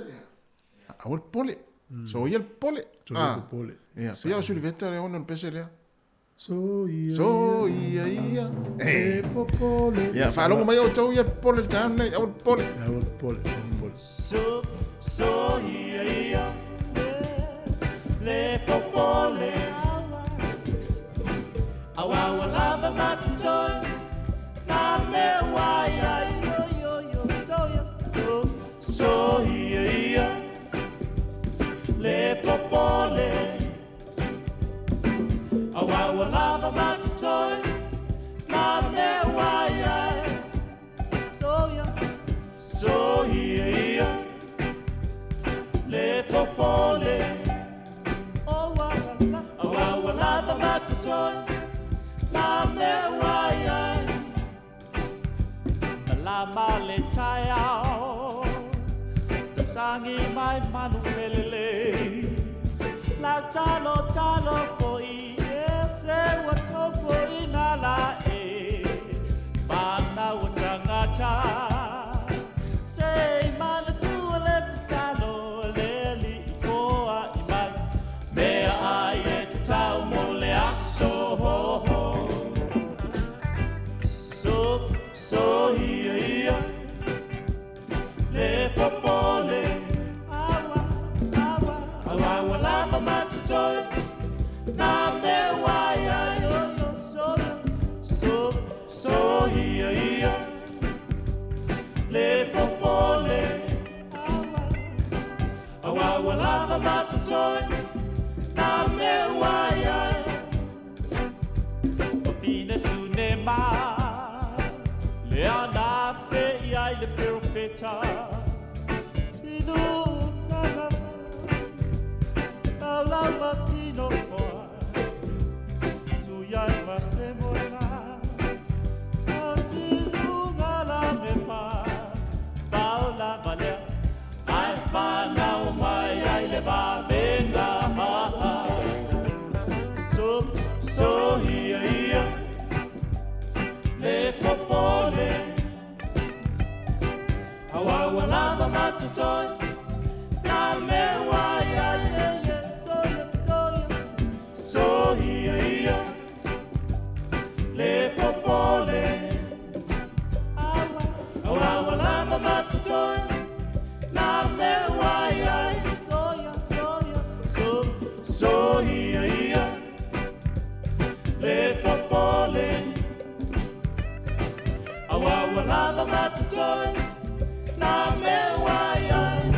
Aua le popole. Soia le popole. Soia le popole. Ia, pei o Suliveta le ono le pese lea. Soia. Soia ia. E popole. Ia, faalogo mai outou ia popole le taeao lenei, aua le popole. Aua le popole, aua le popole. So, soia ia, le popole. Aua ua lava matotoe, na mea ua i ai. Soia ia, le popole. Aua ua lava matotoe, na mea ua i ai. Soia ia, le popole. Aua ua lava matotoe, na mea ua i ai. Malama le taeao, tausangi mai manu felelei. Lau talo talo foi e se ua tofo i ngā la e. Whānau o tangata, se i manatua le tatalo le alii poa i mai. Mea ai e tatau mo le aso ho ho. So, so ia ia, le popole. Aua, aua, aua ua lava matotoe, na mea ua i ai. So, so, so ia ia, le popole. Aua, aua ua lava matotoe, na mea ua i ai. Papine sune ma, le ana fe i ai le perofeta. Sinu tala, taulau ma sino hoa, tu iai ma se moena. Atiluga la me pa, paola valea, ai whanau mai ai le vavenga ha ha. So, so ia ia, le popole. Aua ua lava matotoe, na mea ua i ai. So ia ia, le popole. Aua ua lava matotoe, na mea ua i ai. So, so ia ia, le popole. Aua ua lava matotoe, na mea ua i ai.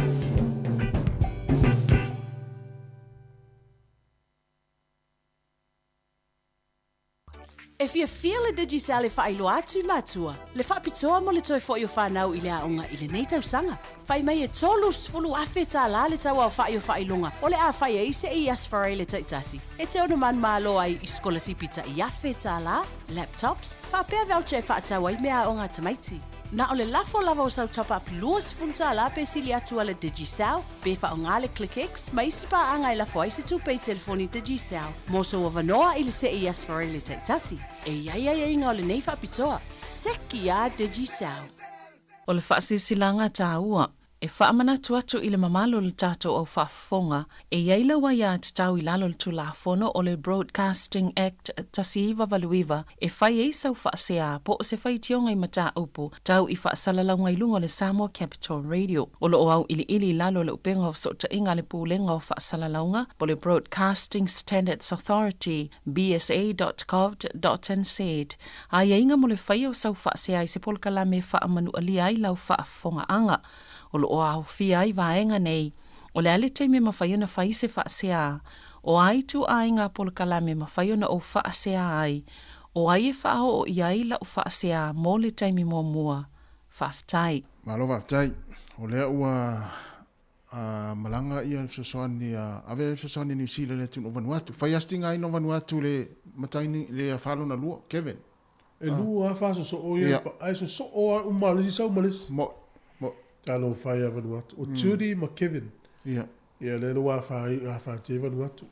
E fiafia le Digicel e faailoa atu i matua le faapitoa mo le toe foi o fanau i le aoga i lenei tausaga. Fai mai e 30,000 tālā le tauaofa'i o faailoga o le a fai ai se'i i Aso Faraile taitasi e te ono manumalo ai i sikolasipi ta'i $1,000, laptops, faapea voucher e faatau ai meaaoga a tamaiti. Na o le lafo lava o sau top-up $20 pe sili atu a le Digicel, pe faaaoga le ClickX ma isi paaga e lafo ai se tupe i telefoni Digicel mo sou avanoa i le see i Aso Faraile taitasi. E i ai aiaiga o lenei faapitoa. Seki a Digicel! O le faasilasilaga taua E faamanatu atu i le mamalu o le tatou au faafofoga, e i ai lau aiatatau i lalo o le Tulafono o le Broadcasting Act 1989 e fai ai sau faasea po o se faitioga i mataupu tau i faasalalauga i luga o le Samoa Capital Radio. O lo o auiliili i lalo o le upega o fesootaiga a le Pulega o Faasalalauga po o le Broadcasting Standards Authority, bsa.govt.nz, aiaiga mo le faia o sau faasea i se polokalame e faamanualia ai lau faafofogaaga. O lo o aofia ai vaega nei, o le a le taimi e mafai ona fai se faasea, o a ituaiga polokalame e mafai ona ou faasea ai, o ai e faaoo i ai lau faasea mo le taimi muamua. Faafetai. Malo faafetai. O lea ua a malaga ia le fesoasoani a ave le fesoasoani a Niu Sila i le atunuu o Vanuatu. Fai lava si tigaina o Vanuatu i le matai le afa lona lua, Kevin. E lua lava fasosoo ia, ae sosoo lava uma o le isi sau ma le isi. Mo'i, mo'i. Talofa e ia Vanuatu. O Judy ma Kevin. Ia. Ia lea ua afatia ai Vanuatu.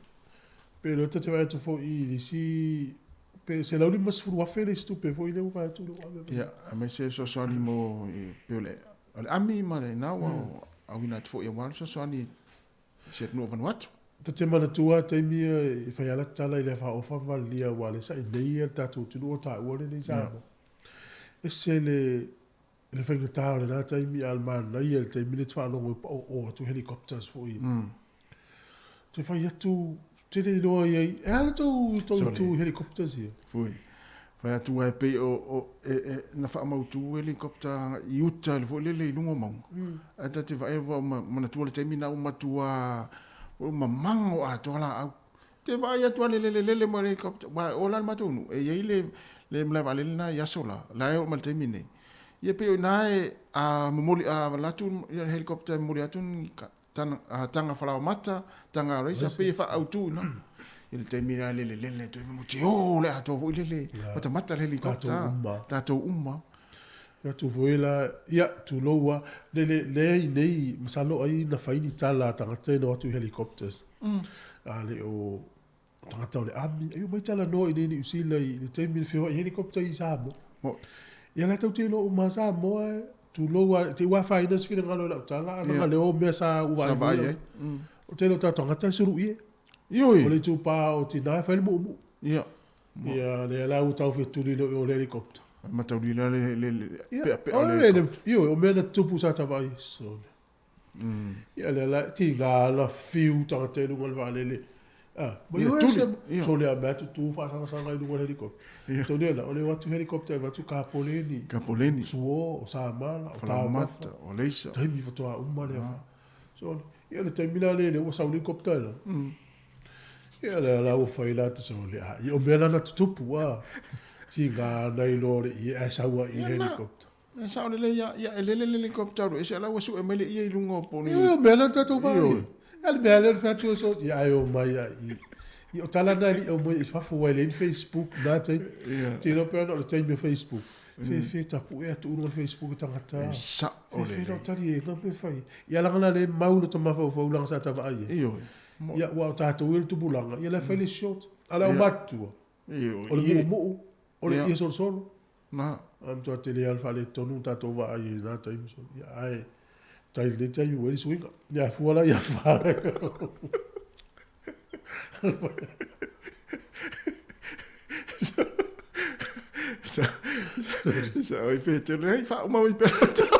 Pe iloa ta te vaai atu foi i le isi, pe $150,000 le isi tupe foi lea ua vaai atu lea ua ave. Ia, aemaise fesoasoani mo, pei o le O le ami ma le na ua auina atu foi aua le fesoasoani i se atunuu o Vanuatu. Ta te manatua lava taimi ia e fai lava lata tala i le afa ofa ma valelia aua o lea sa i inei le tatou atunuu o taua lenei i Samoa. E ese le le faigata o lena taimi a o le manaia i le taimi lea e te faalogo ai ua paoo atu helicopters foi ia. Te fai atu, te le iloa i ai, e a le tou, tou itu i helicopters ia? Fui. Fai atu ai pei o, o e, e, na faamautu helicopter i uta le foi lele i luga o mauga. Ae ta te vaai ua manatua le taimi na ua matua ua mamago atoa laau. Te vaai atu a le lele lele mai le helicopter, aua e ola le matou nuu, e i ai le, le malae vaalele na i aso la, la e oo mai le taimi nei. Ia pei o ina e, a momoli, a alu atu le helicopter e momoli atu ni Tanga falaomata, tanga raisa, pei e faaautu ina. I le taimi la lele lele toe mo te o le atoa foi lele matamata le helicopter. Tatou uma. Tatou uma. Tatou foi la, ia, tulou a, le, le, le i nei, masalo ai na fai ni tala a tagata ina o atu i helicopters. A le o tagata o le army, ai omai talanoa i nei Niu Sila i le taimi na feoai helicopter i Samoa. Ia la tau te iloa uma Samoa e, tulou a, te i ua afaina se finagalo i lau tala, a leaga lea o mea sa ou vaai ai. O tele o tatou tagata e sulu ie. Ioe. O le itupa o tina e fai le muumuu. Ia. Ia, lea la ua tau fetuli loa i o le helicopter. Matauli la le, le, le peapea o le helicopter. Ioe, o mea na tutupu sa ta vaai. Sole. Ia lea la, tiga la fiu tagata i luga o le vaalele. Ah, ma Ia, iloa tuli, se, ia. sole a mea tutu faasagasanga i luga o le helicopter. Ia. Tau lea la, o le o atu helicopter e avatu kapoleni, Kapoleni. suo, o samala, o Falaomata, taumafa. o leisa. Taimi faatoa uma lea fa. So, ia le taimi la lea, lea ua sau le helicopter la. Ia lea la ua fai la te sole, ah, ia o mea la na tutupu, ah. Tiga na iloa o le ie ae sau ai i le helicopter. E sao lelei ia, ia e lele le helicopter alu ese a la ua sue mai le ie i luga o poni. Ioe, o mea na tatou vaai ai. A le mea lea o le fai atu o so, ia ae omai a i. Ia o tala na e le i aumaia i fafo aua e leai ni Facebook i na taimi. Te iloa pe ana o le taimi o Facebook. Fefe tapue atu i luga o le Facebook e tagata. E sao lelei. Fefe lau tali e nga mea fai. Ia leaga la lea e mau lota mafaufau leaga sa ta vaai ai. Ioe. Ia aua o tatou ia le tupulaga, ia la e fai le short. A o le aumatutua, o le muumuu, o le ie solosolo. Na. Ae matua tele lava le faaletonu na tatou vaai ai i lena taimi. Ia, ae tai i lenei taimi ua i ai le suiga. Ia fua la ia fa. Sa oi pe te rei wha uma mai pea lau tala.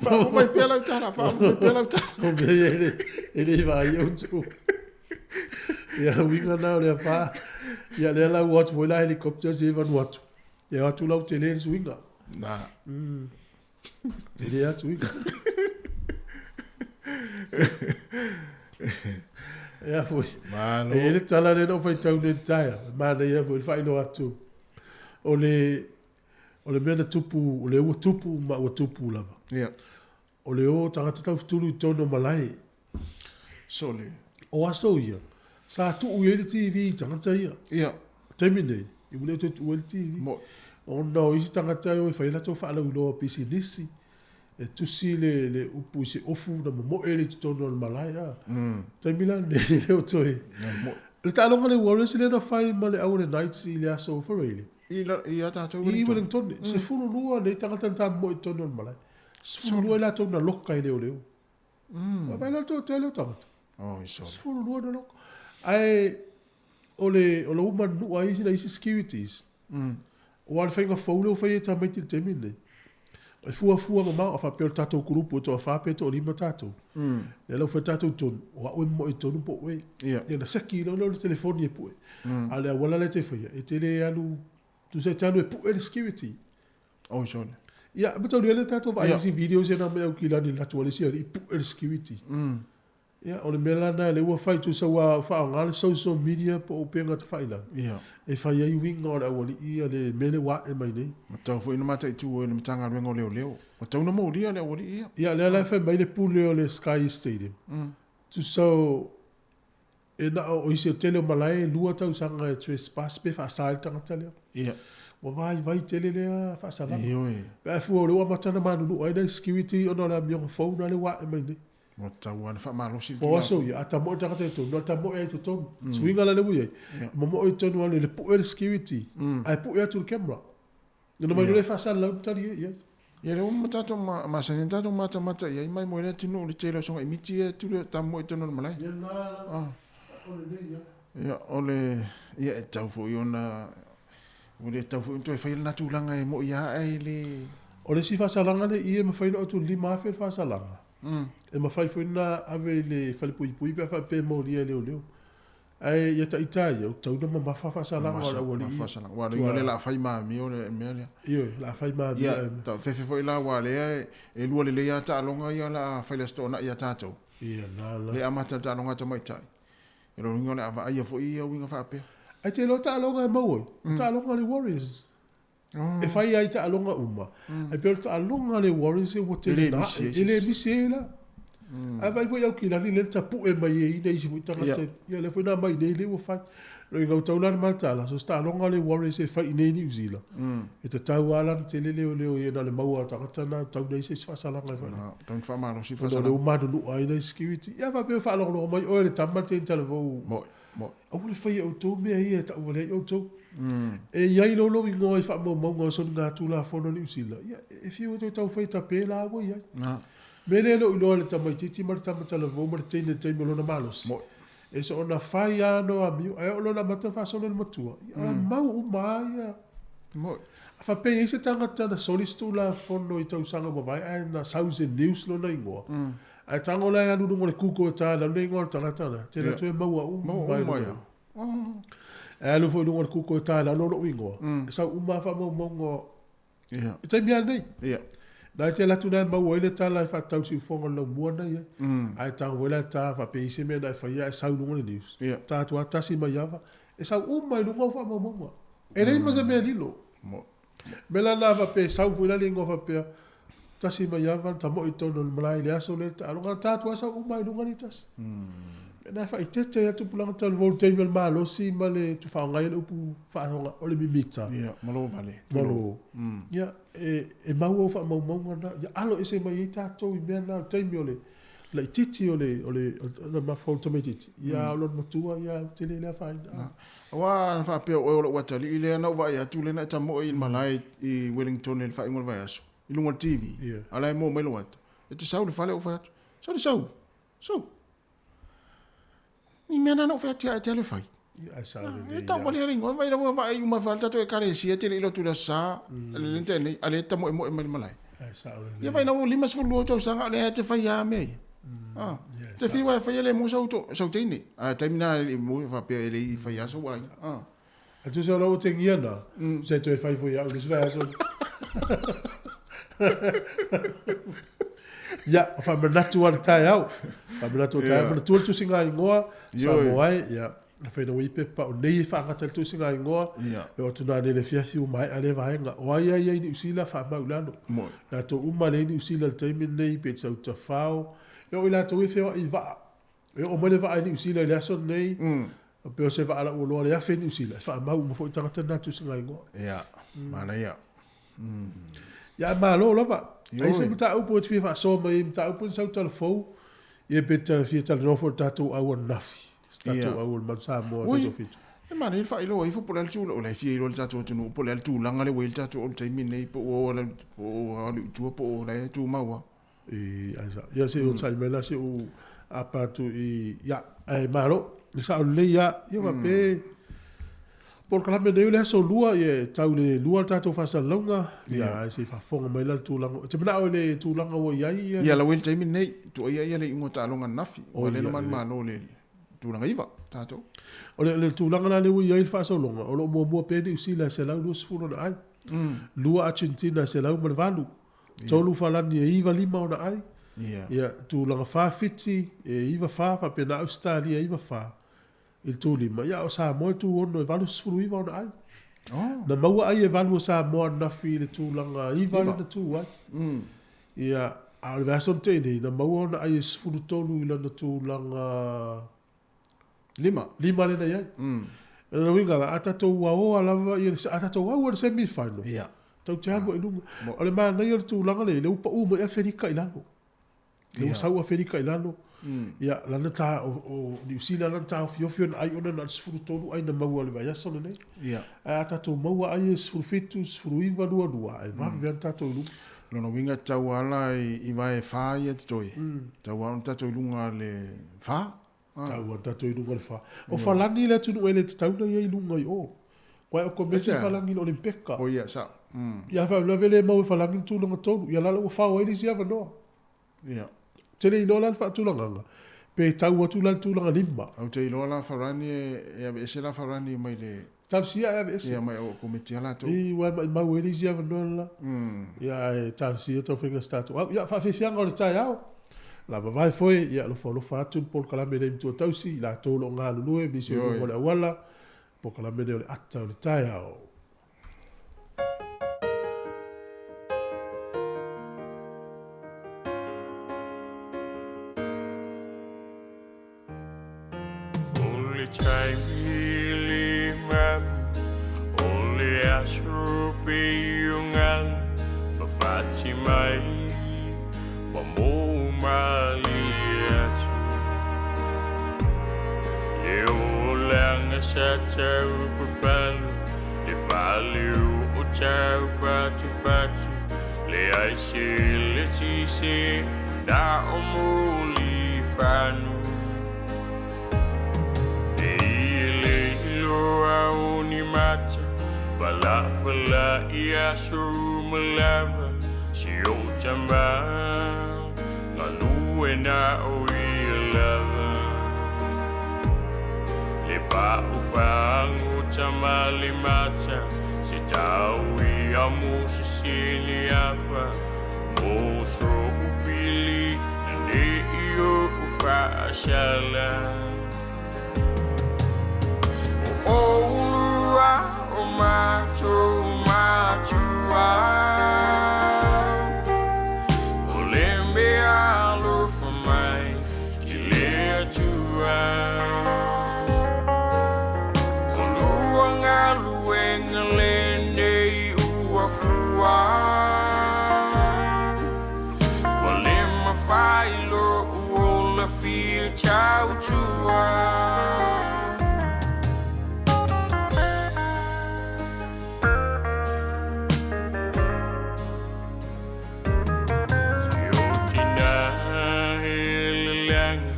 Wha uma mai pea lau tala, wha uma mai pea lau tala. O mea ia e le, e le vaai au tu. Ia uiga na o le afa. Ia lea la ua atu foi la helicopter se Vanuatu. Ia o atu la ua tele le suiga. Na. Tele lava suiga. Ia foi. Malo. E i ai le tala lea na ou faitau nei i le taeao, e manaia foi le faailoa atu. O le, o le mea na tupu, o lea ua tupu ma ua tupu lava. Ia. O le o tagata taufetuli i totonu o malae. Sole. O aso ia, sa tuu i ai le TV i tagata ia. Ia. Taimi nei, ua le toe tuua ai le TV. Mo. Ona o isi tagata e o e fai a latou faalauiloa pisinisi, e tusi le, le upu i se ofu na momoe lea i totonu o le malae, a. Taimi la lenei, e le o toe. O le taaloga a le Warriors lea na fai ma le au o le Knights i le aso Faraile. I, i a tatou I Wellington. 12 nei tagata na tamomoe i totonu o le malae. 12 i latou na loka e leoleo. Ua vaai la le toatele o tagata. Oi sole. 12 na loka. Ae o le, o le uma nuu ai isi isi securities. Aua o le faiga fou lea ua fai e tamaiti i le taimi lenei. E fuafua mamao, a faapea o le tatou kulupu e toafa pe toalima tatou. Lea la ua fai le tatou tonu, o au e momoe i totonu po o oe. Ia. Ia ona seki loa lea o le telefoni e pue. A o le auala lea e te faia, e te le alu, tusa e te alu e pue le security. Oi sole. Ia, mataulia lea tatou vaai isi videos ia na aumai Aukilani i le atu a le isi alii pue le security. Ia, o le mea la lena lea ua fai tusa ua faaaoga le social media po o upega tafailagi e fai ai uiga o le aualii ia le mea lea ua ae mai nei. Ua tatau foi ona mataitu e le Matagaluega o Leoleo. Ua tatau ona molia le aualii ia. Ia, lea la e fai mai le pule o le Sky Stadium, tusa o e na o isi o tele o malae e lua tausaga e trespass pe faasa ai le tagata lea. Ia. Ua vaivai tele lea faasalaga. Ioe. Pe a fua o lea ua amata ona manunua ai nai security ona o le amioga fou lena lea ua ae mai nei. Ua tatau lava ona faamalosi le Po o aso ia, a tamoe le tagata i totonu, na o le tamoe lava i totonu. Suiga la lea ua i ai, momoe i totonu alu i le pue le security, ae pue atu i le camera. Ona mai loa lea e faasalalau ma tali i ai. Ia lea ua tatou masani ona tatou matamata i ai mai mo lea atunuu i le tele o sogaimiti ia e tuli tamoe i totonu o le malae. Ia na, o lenei ia. Ia o le, ia e tatau foi ona, ua le tatau foi ona toe faia lena tulaga e moi lava ae le. O le isi faasalaga lea i i e mafai ona atu $5,000 le faasalaga. E mafai foi ona ave i le falepuipui pe a faapea e molia e leoleo. Ae ia ita ia, ua tatau ona mamafa faasalaga o le aualii ia. Mamafa faasalaga. Aua o le uiga lea o le a fai ma amio le mea lea. Ioe, o le a fai ma amio. Ia, taufefe foi la aua o lea e lua lelei lava taaloga ia o le a fai i le Aso Toonai ia tatou. Ia, na la. Lea e amata le taaloga a tamaitai. O lona uiga o le a vaaia foi ia uiga faapea. Ae te iloa taaloga e maua ai? O taaloga a le Warriors. E fai ai taaloga uma, ae pei o le taaloga a le Warriors ua tele na ae, e le misi ai la. Ae vaai foi Aukilani lea na tapue mai ai nai isi foi tagata, ia lea foi na aumai nei lea ua fai. Lona uiga ua tau la le matala, so se taaloga a le Warriors e fai i nei Niu Sila, e tatau lava la ona tele leoleo i ai na o le maua o tagata na, tau leai se isi faasalaga e fai. Tau ina faamalosi le faasalaga. Ona o lea ua manunua ai nai security. Ia faapea ua faalogologo mai oe le tama le teine talavou. Moni. Aua le faia e outou mea ia e tauvalea ai outou. E i ai lou lou igoa i faamaumauga o soligatulafono a Niu Sila, ia, e fiu e toe taumafai e tape la ua i ai. Mea lea e le o iloa e le tamaitiiti ma le tama talavou ma le teine i le taimi o lona malosi. E soona fai lava no amio, ae oo loa ina amata ona faasolo i le matua, ia, o le mau uma lava ia. A faapea e i ai se tagata na soli se tulafono i tausaga ua mavae ae na sau i se news lona igoa, Ae tago la e alu i luga o le Google e ta i lalo le igoa o le tagata lea, tele atu e maua uma Maua uma ia. E alu foi i luga o le Google e ta i lalo lou igoa, e sau uma lava faamaumauga o i taimi lava lenei. Ia. Na e te alu atu na e maua ai le tala e faatatau i le siufofoga o le laumua na i ai. Ae tago foi la e ta faapea e i ai se mea na e faia ae sau i luga o le news. Ia. Ta atu lava tasi mai ava, e sau uma i luga au faamaumauga. E leai ma se mea lilo. Mea la na faapea e sau foi la le igoa faapea tasi mai ava na tamoe i totonu o le malae i le aso lea le taaloga na ta atu lava sau uma i luga le tasi. Mea na e faaeteete ai lava tupulaga talavou i le taimi o le malosi ma le faaaoga ai o le upu faaaoga o le mimita. Ia, ma lou vale. Ma lou. Ia, e mau au faamaumauga na, ia alo ese mai ai tatou i mea na o le taimi o le laitiiti o le o le o le mafaufau tamaitiiti, ia o lona matua ia ua tele le afaina. Aua ana faapea o oe o lou atalii lea na ou vaai atu lea na e tamoe i le malae i Wellington i le faaiuga o le vaiaso i luga o le TV, a o la e moa mai lou ata, e te sau i le fale ou fai atu, Sole sau, sau. Ni mea na na ou fai atu ia e te alu e fai. Ia, ae sao lelei E tau wale le ingoa, vai laua vaai uma fale tatou ekalesia e te le i lotu i le aso Sa, le le tea nei, a lea e tamoemoe mai le malae. Ae sao lelei. Ia vai laua 52 tausaga o lea e te fai lava mea ia. Ah, te fiu e faia le mo sau to, sau teine. A taimi na e mo faapea e le i fai lava sau aiga. Ah. A tusa o lau o te ngia na, se toe fai foi au i le isi vaiaso. Ia, o faamanatu lava le taeao. Faamanatu o le taeao. Manatua le tusiga igoa, Samoa e, ia, na whai ui pepa o nei e whaangata le tusiga igoa, e o atu nā nei le fiafi o maea le vaega. O ai ai ai Niu Sila whaamau lalo. Nā tō uma le Niu Sila le taimi nei, pe te sau tawhao. E o i lātou e whewa i vaa. E o mai le vaa i Niu Sila i le aso nei, Faapea o se vaa lauoloa le 1000 i Niu Sila, e faamau uma foi tagata na tusigaigoa. Ia, manaia. Ia, ae malo lava. Ai se mataupu e te fia faasoa mai ai i mataupu ni sau tala fou, ia pe te fia talanoa foi i le tatou au ananafi, se tatou au o le Manu Samoa tatou fitu. E manaia le faailoa ifo po o le a le tulaga, o la e fia iloa le tatou atunuu po o le a le tulaga lea ua i ai le tatou au i le taimi lenei, po ua ua alu i tua po o la e tumau lava. I, ai sa, ia se i onosai mai la se i ou apa atu i, ia, ae malo, e sao lelei lava. Ia faapea, polokalame nei o le aso lua, ia e tau i le 2 le tatou faasalalauga, ia ae se i faafofoga mai la le tulaga, e te manao i le tulaga ua i ai ia. Ia la ua i le taimi lenei, tuuaia ia le iuga o taaloga ananafi, aua o lea na manumalo i le tulaga 9 tatou. O le tulaga la lea ua i ai le faasologa, o lo o muamua pea Niu Sila e 120 ona ai, lua Argentina e 108, 3 Falani e 9 5 ona ai, ia, tulaga 4 Fiti e 9 4, faapena Ausetalia e 9 4 i le tu 5, ia a o Samoa e tu 6 e 89 ona ai. Na maua ai e 8 o Samoa ananafi i le tulaga 9 lea na tu ai. Ia, a o le vaiaso na tea nei, na maua ona ai e 13 i lana tulaga 5. 5 lea na i ai. O lona uiga la, a tatou aoa lava ia le, a tatou au i le semi final, tatou te alu ai i luga. O le manaia o le tulaga lea, lea ua pau mai Aferika i lalo. Lea ua sau Aferika i lalo. Ia, lana ta, o Niu Sila lana taofiofi ona ai ona na o le 13 ai na maua i le vaiaso lenei. Ae a tatou maua ai e 17, 19, 22, e vave lava ona tatou i luga. Lona uiga e tatau lava la i vae e 4 ia totoe, tatau lava ona tatou i luga i le 4. Tau lava tatou i luga o le 4. O Falani le atunuu e le tatau ona ia i luga i o. Aua e okometi Falani i le Olympeka. O ia, sao. Ia faalavelave le mau e Falani le tulaga 3. Ia la la ua fao ai le isi avanoa. Ia. Ou te le iloa la le faatulagaga, pe tau atu la le tulaga 5. Ou te iloa la Falani e aveese la Falani mai le. Talosia ae aveese. Ia mai o komiti a latou. I, ua maimau ai le isi avanoa le la. Ia ae talosia tau faiga se tatou au. Ia faafiafiaga o le taeao. La vavae foe, ia alofa alofa atu le polokalame lenei matua tausi, i latou o lo o galulue, nisi o i luga o le auala, polokalame lenei o le ata o le taeao. O le taimi le mamu, o le aso pei o galu fafati mai, ua mou malie atu. Le olaga sa tau papalu, le faaleu o tau patupatu, leai se letise na o mulifanu. E i le iloa o ni mata, palapala i aso uma lava, si o tama, galue na o ia lava. Le paʻupaʻu tama le mata, se tau ia mo se sili apa, mo so upili, na ne i o ufaasala. O oulua o matou matua, o le mea alofa mai i le Atua. O lua galuega lenei ua fua, ua le mafai lou ola fia tautua. Si o tina heleleaga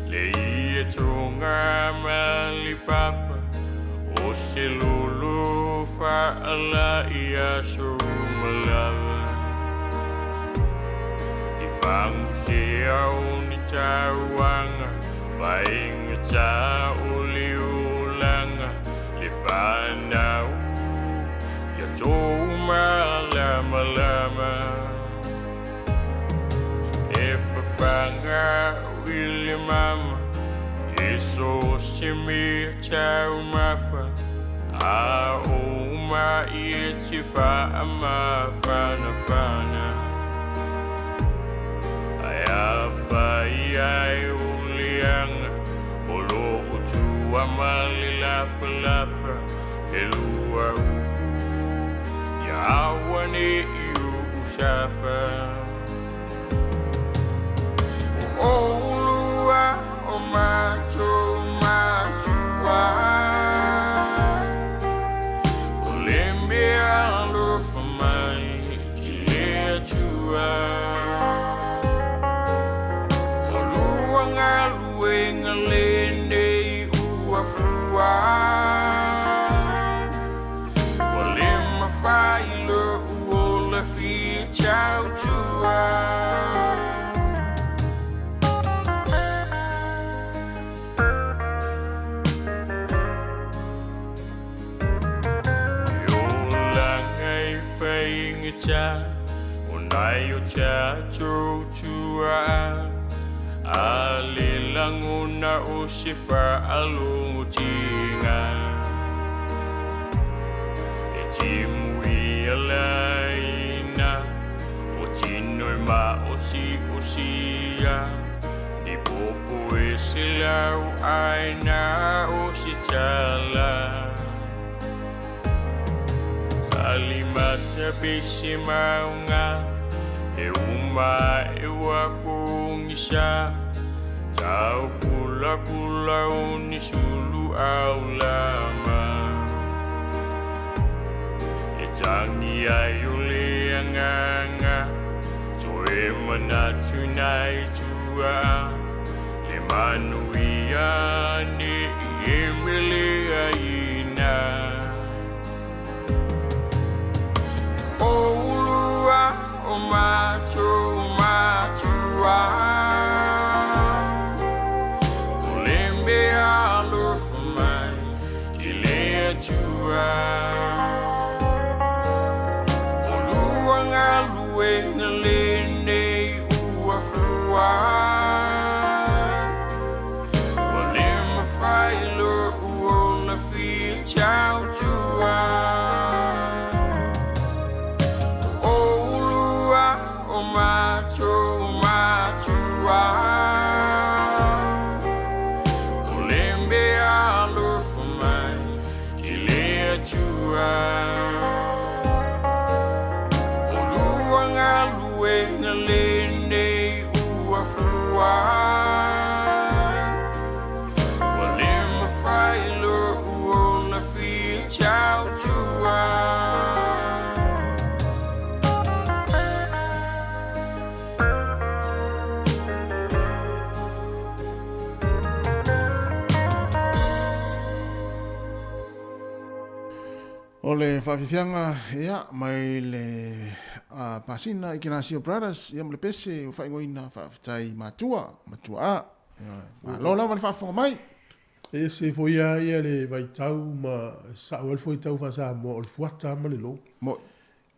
le ia tonga ma le papa, o se lolo faala i aso uma lava. I fagusea o ni tauaga, faigata o le olaga, le fanau ia tou malamalama. E fafaga i le mama, e so se mea taumafa, a o mai e te faamafanafana. Ae a fai ai o leaga o loo Lua ma le lapalapa, e lua upu, ia auane'i u'u safa. O oulua o matou matua, o le mea alofa mai i le Atua. O lua galuega lenei ua fua, ua le mafai lo'u ola fia tautua. E olaga e faigata o nai o tatou tuaa, a le lagona o se faalogotiga. E timu ia laina o tino e maosi'osia, ni popo e se lau aina o se tala. Salimata pe se mauga, e uma e ua pogisa, tau pulapula o ni sulu aulama. E tagi ai o le agaga, toe manatu nai tua, le manuia ne'i e meleaina. O oulua o matou matua, o le mea alofa mai i le Atua. O lua galuega lenei ua fua, ua le mafai lo'u ola fia tautua. O oulua o matou matua, o le mea alofa mai i le Atua. O lua galuega lenei ua fua, ua le mafai lo'u ola fia tautua. O le faafiafiaga ia mai le pasina i Kenasio Brothers ia ma le pese ua faaigoaina faafetai matua matua a. Malo lava le faafofoga mai. E ese foi a ia le vaitau ma e sao ai le fuaitau faa-Samoa o le fuata a ma le lou. Moi.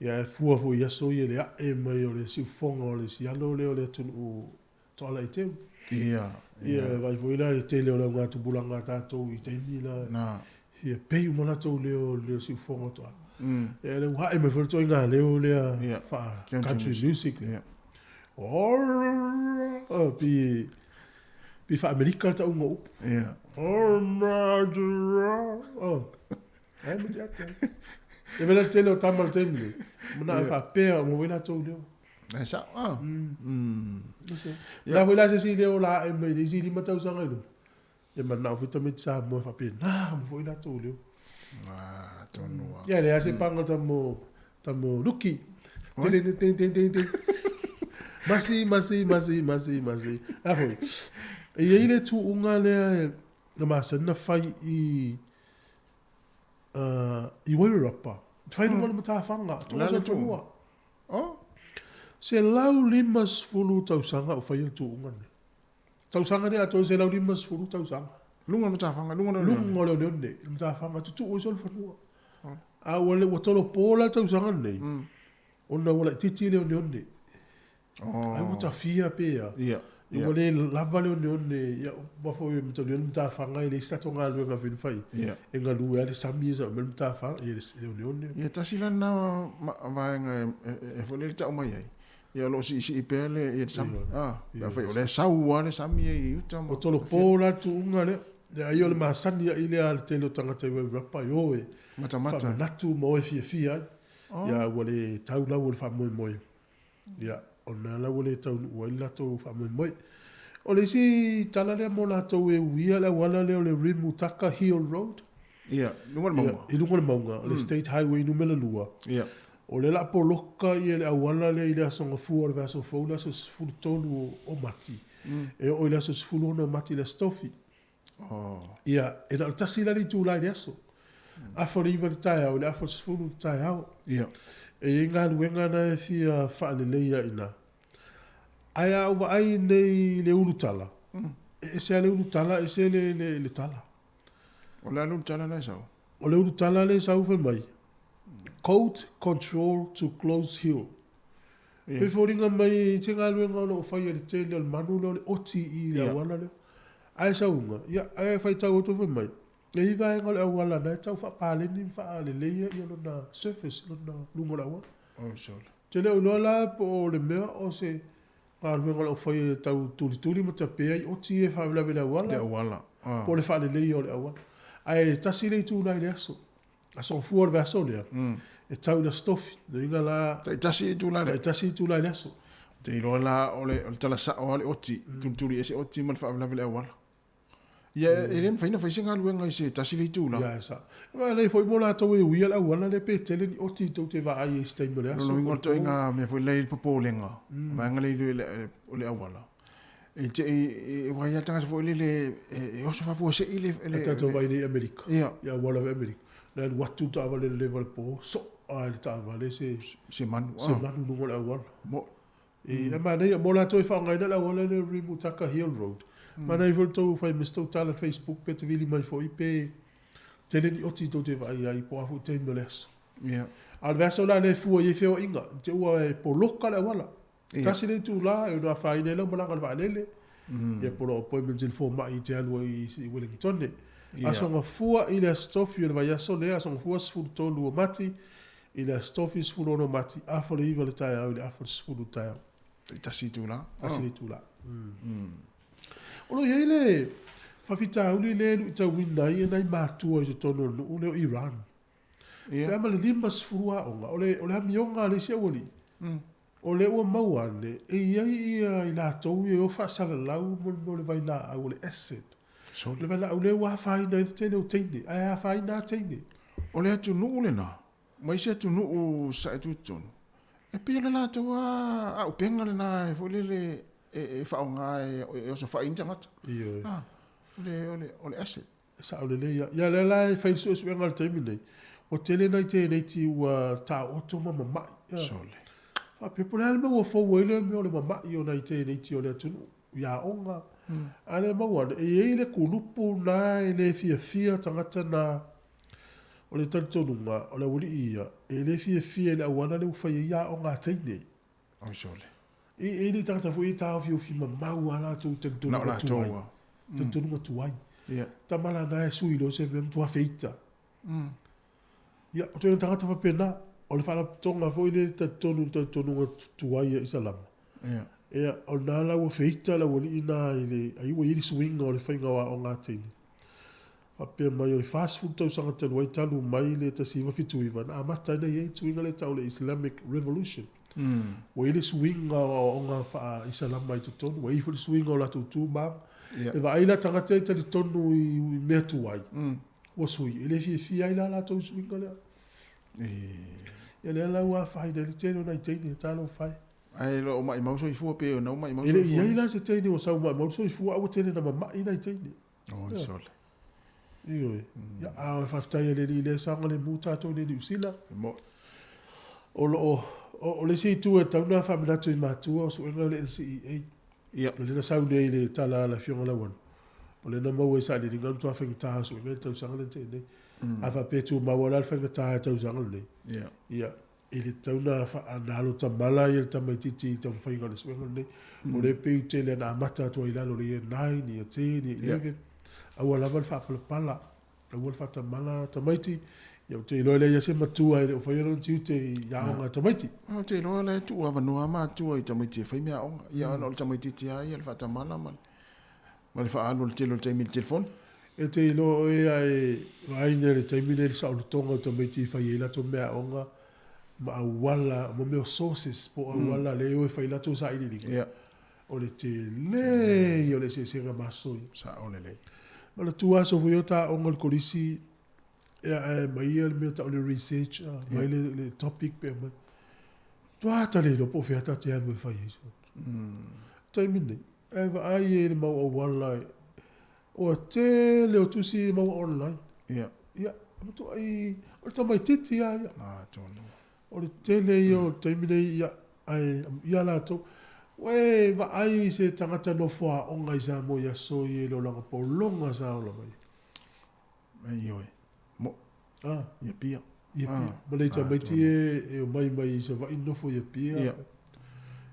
Ia e fua foi i aso ia le a'e mai o le siufofoga o le sialo lea o le atunuu Toalaiteu. Ia, ia. Ia vaai foi la i le tele o le augatupulaga a tatou i taimi la. Na. Ia pei uma latou leo o le siufofoga o Toala. Ia lea ua a'e mai foi le ituaiga leo lea Ia. faa country music lea. Ia. Oh, pei pei faa-Amerika le tauga o upu. Ia. Oh, ai ma te ata. E vela le tele o tama le taimi nei. Manao e faapea uma foi latou leo. E sao, ah. La foi la se isi leo la ae mai le isi 5 tausaga i luma. E manao foi tamaiti Samoa e faapena uma foi latou leo. Ah, tonu lava. Ia leai se panga tamo tamo luki. Tene tene tene tene tene. Masi masi masi masi masi. A foi. E i ai le tuuga lea na masani na fai i i Wairarapa. Fai luga o le matafaga, tuuga sa fanua. Oh. 150 tausaga o faia le tuuga lenei. Tausaga nei atoa 150 tausaga. Luga o le matafaga, luga o le oneone. Luga o le oneone, le matafaga, tutuu ai solofanua. A ua le ua tolopo la le tausaga lenei, ona ua laitiiti le oneone. Oh. Ai ua tafia pe a. Ia. Ua le lava le oneone, ia ua foi e mataulia le matafaga e leai se tatou galuega e fai fai. Ia. E galue lava le sami e sao mai le matafaga, ia le oneone. Ia tasi la lena vaega e foi lele tau mai ai. Ia o lo o siisii pea le sami. Ah, pe afai o lea e sau lava le sami ia i uta ma. Ua tolopo la le tuuga lea. Ia, ai o le masani aʻi lea a le tele o tagata i Wairarapa e o e Matamata. faamanatu ma o e fiafia ai. Ia, ua le tau lau o le faamoemoe. Ia, o lena la ua le taunuu ai le latou faamoemoe. O le isi tala lea mo latou e uia le auala lea o le Rimutaka Hill Road. Ia, i luga o le mauga. Ia, i luga o le mauga, o le State Highway numera 2. Ia. O lea o le a poloka ia le auala lea i le Aso Gafua o le vaiaso fou, le aso 13 o Mati, e oo i le aso 16 o Mati i le Aso Tofi. Ia, e na o le tasi la le itula i le aso. Afa o le 9 i le taeao i le afa o le 10 i le taeao. Ia. E i ai galuega na e fia faaleleia i ina. Ae a ou vaai nei i le ulutala, e ese lava le ulutala ese le, le, le tala. O le a le ulutala la e sau? O le ulutala lea e sau fai mai, Code control to close hill. E foliga mai i se galuega o lo o faia i le tele o le manu lea o le oti i le auala lea. Ae sauga, ia, ae faitau atu fai mai, e i ai vaega o le auala na e tau faapaleni ma faaleleia ia lona surface, lona luga o le auala. Oi sole. Ou te le o iloa la po o le mea o se galuega o lo o faia e tau tulituli ma tapea i oti ia e faalavelave i le auala. Le auala. Po o le faaleleia o le auala. Ae tasi le itula i le aso. Aso Gafua o le vaiaso lea, e tau i le Aso Tofi. Lona uiga la... Taitasi itula lea. Taitasi itula i le aso. Ou te iloa la o le, o le tala sao lava o le oti, tulituli ese oti ma le faalavelave i le auala. Ia, e le mafai ona fai se galuega i se tasi le itula. Ia, e sao. Aua e lelei foi mo latou e uia le auala lea pe tele ni oti tou te vaai ai i se taimi o le aso. Lona uiga o le ituaiga mea foi lea i le popolega, vaega lea o le auala. E te e wai a tagata foi lele e oso faafuasei le le tatou vai nei i Amerika. Ia. I auala o Amerika. Na alu atu le taavale le leva le po, so a le taavale se se manu. Se manu luga o le auala. Mo E mm. manaia mo latou e faaaogaina le auala lea o Rimutaka Hill Road. Mm. Manaia foi le tou fai ma se tou tala Facebook pe te vili mai foi pe tele ni oti tou te vaai ai po o a foi taimi o le aso. Ia. A o le vaiaso la lea e fua i ai feoaiga, te ua e poloka le auala. Tasi le itula e ono afaina ai lau malaga i le vaalele, ia po o lou appointment i le fomai e te alu ai i Wellingtone. Aso Gafua i le Aso Tofi o le vaiaso lea, Aso Gafua 13 o Mati i le Aso Tofi 16 o Mati, afa o le 9 i le taeao i le afa o le 10 i le taeao. Tasi itula. Tasi le itula. O lo o i ai le faafitauli lea e luitauina ai nai matua i totonu o le nuu lea o Iran. Pe a ma le 50 aoga, o le, o le amioga a le isi aualii, o lea ua maua ane, e i ai ia i latou ia e o faasalalau mo le mea o le vailaau, o le acid. Sole. O le vailaau lea ua afaina ai le tele o teine, ae afaina lava teine. O le atunuu lena, ma isi atunuu sae tutotonu, e pei o le latou lava auupega lena foi lele e faaaoga e osofai ai ni tagata. Ioe. O le, o le, o le acid. E sao lelei lava. Ia lea la e fai le suesuega i le taimi lenei, ua tele nai teineiti ua taooto ma mamai. Sole. Faapea po o le a le mea ua fou ai lea mea o le mamai o nai teineiti o le atunuu i aoga. A lea e maua ane, e i ai le kulupu na e le fiafia tagata na. O le talitonuga, o le aualii ia, e le fiafia i le auala lea ua fai ai aoga a teine. Oi sole. E i ai le tagata foi e taofiofi mamau lava latou talitonuga tuai. Talitonuga tuai. Tama la na e sui loa se mea matua feita. Ia, o ituaiga tagata faapena, o le faalapotopotoga foi lea e talitonu i le talitonuga tuai a Isalama. Ia, o lena la ua feita le aualii lena i le, ai ua i ai le suiga o le faiga o aoga a teine. Faapea mai o le 40 tausaga talu ai talu mai le 1979 na amata ai ona i ai le suiga lea e tau o le Islamic Revolution. Ua i ai le suiga o aoaoga faa-Isalama i totonu, ua i ai foi le suiga o latou tu ma aga. E vaai la tagata ia e talitonu i mea tuai, ua sui, e le fiafia ai la latou i suiga lea. Ia lea la ua afaina ai le tele o nai teine, talofa e. Ae le o maimau soifua pe ona ua maimau soifua. E le i i ai la se teine ua sau maimau le soifua, a ua tele ina mama'i nai teine. Oi sole. Ioe. Ia, a faafetai e le Alii i lea saogalemu tatou i Niu Sila. E mo'i. O lo o, o le isi itu e tatau ona faamanatu i matua o suega o le NCEA. Ia. O lea na sau nei i le tala a le Afioga Lauano, o lea na maua i sailiiliga o le matua faigata o suega i le tausaga lea na tea nei. A faapea e tumau lava la le faigata i le tausaga lenei, ia, E le tatau ona faanalo tamala ia le tamaitiiti i taumafaiga o le suega lenei. O lea e pei ua tele ina amata atu ai i lalo o le Year 9, Year 10, Year 11. Aua lava le faapalapala, aua le faatamala tamaiti. Ia ou te iloa e leai lava se matua e le o faia lona tiute i aoga a tamaiti. Ou te iloa o la e tuu avanoa lava matua i tamaiti e fai meaaoga. Ia ona o le tamaitiiti lava ia le faatamala ma le faaalu o le tele o le taimi i le telefoni. E te iloa oe a e vaai nei i le taimi nei i le saolotoga o tamaiti i fai ai latou meaaoga ma auala, ma mea o sources po o auala lea e o e fai latou sailiiliga. Ia. O le tele ia o le eseesega ma aso ia. Sao lelei. Manatua aso foi ia o ta aoga i le kolisi, ia ae aumai ia le mea tau o le research, aumai le, le topic pe aumai. Matua ta le iloa po o fea ta te alu e fai ai. Taimi nei, ae vaai e le mau auala Ua tele o tusi e maua online. Ia. Ia, matuai, o le tamaitiiti lava ia. Ah, tonu. O le tele ia o taimi nei, ia, ae ia latou. Ua e vaai i se tagata nofo aoga i Samoa i aso ia i le olaga pologa sa ola mai ai. Ioe. Mo. Ah. I Apia. I Apia. Ma le tamaiti e omai mai i Savaii nofo i Apia. Ia.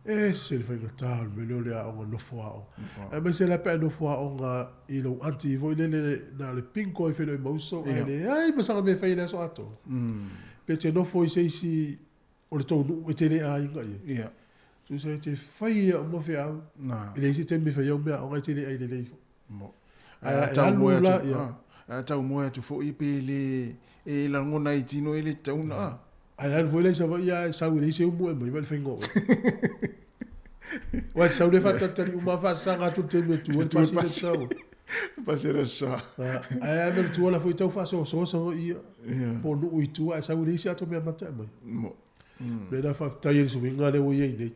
Ese le faigata o le mea lea o le aoga nofo aoga. Aemaise la pe a e nofo aoga i lou aunty foi lele na o le pinko e feiloai ma uso ae leai ma sana mea e fai i le aso atoa. Pe te nofo i se isi o le tou nuu e te le aiga i ai. Ia. Tusa e te faia uma feau. Na. E leai se taimi e fai au mea aoga e te le ai lelei foi. Mo. Ae Ae a e tau alu moe la, atu, ia. a tau moe atu foi pe le e lagona ai tino e le tatau ona a. Ae alu foi la i Savaii ae sau e leai se umu e aumai, vaai le faiga o oe. Aua e te sau lea faatalitali uma faasaga atu le taimi e tu ai le pasi lea te sau ai. Pasi le sa. Ae a manatua la foi tau faasoasoa Savaii ia, po o nuu i tua ae sau e leai se ato mea mata e aumai. Mo. Mea na faafetai ai le suiga lea ua i ai nei.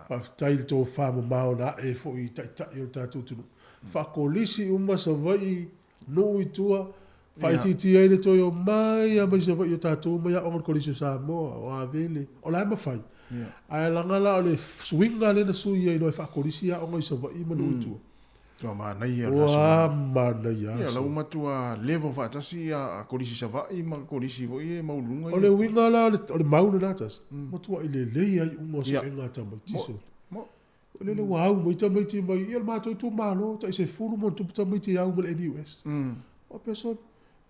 Faafetai i le tofa mamao na ae foi i taitai o le tatou atunuu. Faakolisi uma Savaii, nuu i tua, faaitiitia ai le toe omai lava mai Savaii o tatou mai aoga i le Kolisi o Samoa, o Avele, o la e mafai. Ae leaga la o le suiga lea na sui ai loa e faakolisi aoga i Savaii ma nuu i tua. Ua manaia le aso. Ua manaia Ia, aso. la ua matua level faatasi a Kolisi Savaii ma Kolisi foi e maualuluga ia. O le uiga la o le mau lena tasi, matuai lelei ai uma o suega a tamaiti sole. Mo. O lele ua au mai tamaiti mai, ia le matou itumalo, tai 10 ma ona tupu tamaiti e au ma le NUS. Faapea sole,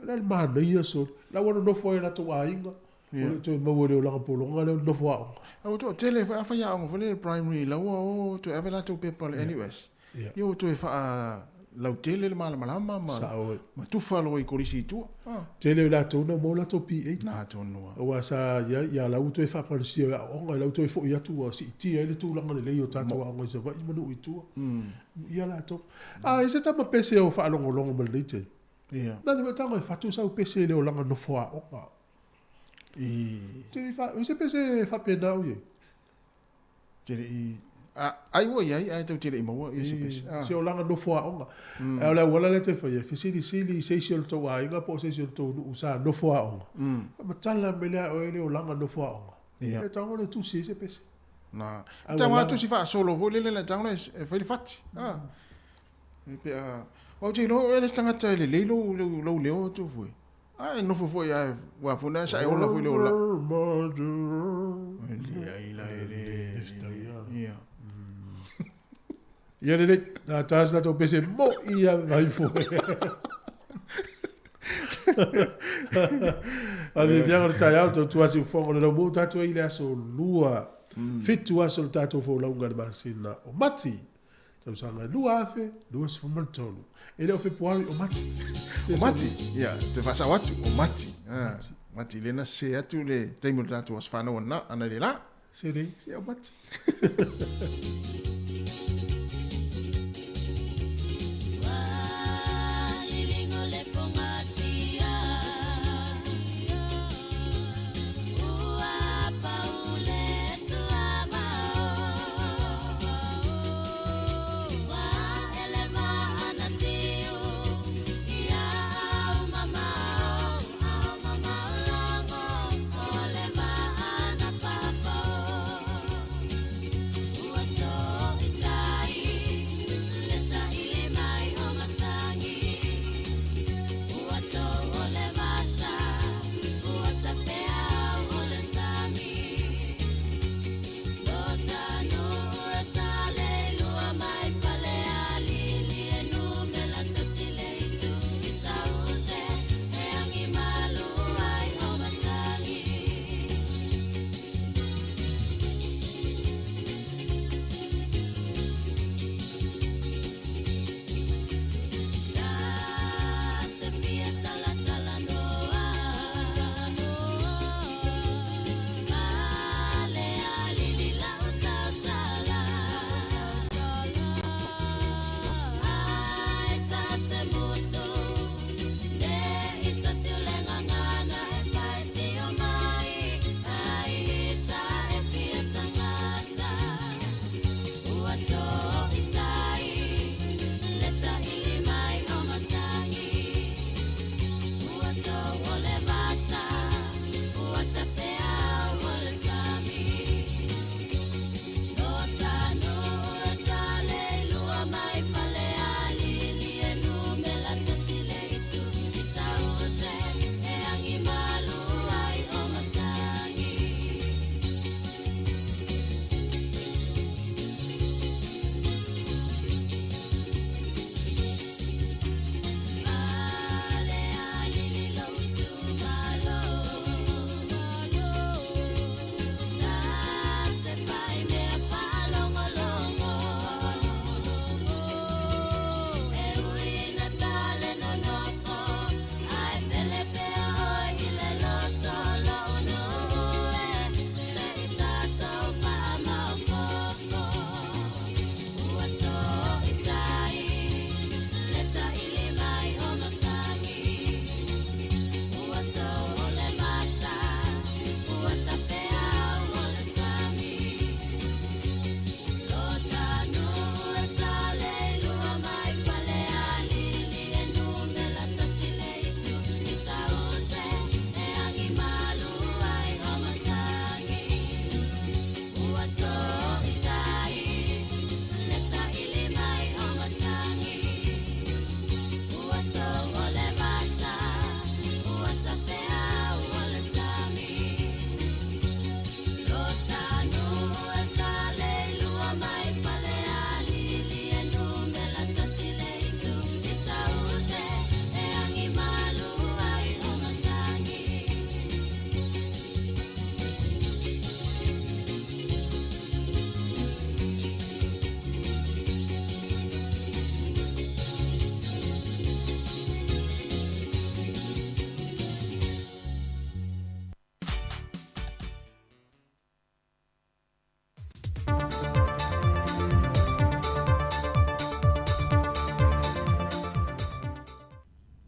o le a le manaia sole. La ua nonofo ai latou aiga, ua le toe maua i le olaga pologa lea o le nofo aoga. A ua toatele foi, afai aoga foi lele primary la ua o toe ave latou pepa i le NUS. Ia ua toe faalautele le malamalama ma Sao ai. ma tufa loa i kolisi i tua. Ah. Tele o i latou na maua latou PA. Na tonu lava. Aua sa i ai, ia la ua toe faamalosia e aoaoga, la ua toe foi atu ua siitia ai le tulaga lelei o tatou aoga i Savaii ma nuu i tua. Ia latou. A e se tama pese o faalogologo ma lenei taimi. Ia. Na le tago e fatu sau pese i le olaga nofo aoga. I. Te fa, se pese faapena o i ai. Te le i a, ai ua i ai, ae tou te le i maua ia se pese. I se olaga nofo aoga. Ae o le auala lea te faia, fesilisili i se isi o le tou aiga po o se isi o le tou nuu sa nofo aoga. Faamatala mai lea oe le olaga nofo aoga. Ia. E tago le tusi ai se pese. Na. Ae Tago ua a tusi faasolo foi lele na tago e fai le fati. A. E pe a ou te iloa oe le isi tagata e lelei lou lou lou leo atu foi. A e nofo foi ae ua foi na sa e ola foi le ola. E leai la e le. Ia. Ia lelei, na tā se tatou pese moi a vai foi. A le fiaga o le taeao, tautua siufofoga o le laumua ua tatou ai i le aso lua, 7 aso o le tatou folauga i le masina o Mati. Tausaga 2023. E le o Fepuari, o Mati. O Mati, ia, toe faasao atu, o Mati. Ah, Mati, lea na sese atu le taimi o le tatou aso fanau analeila. Se lei, se o Mati.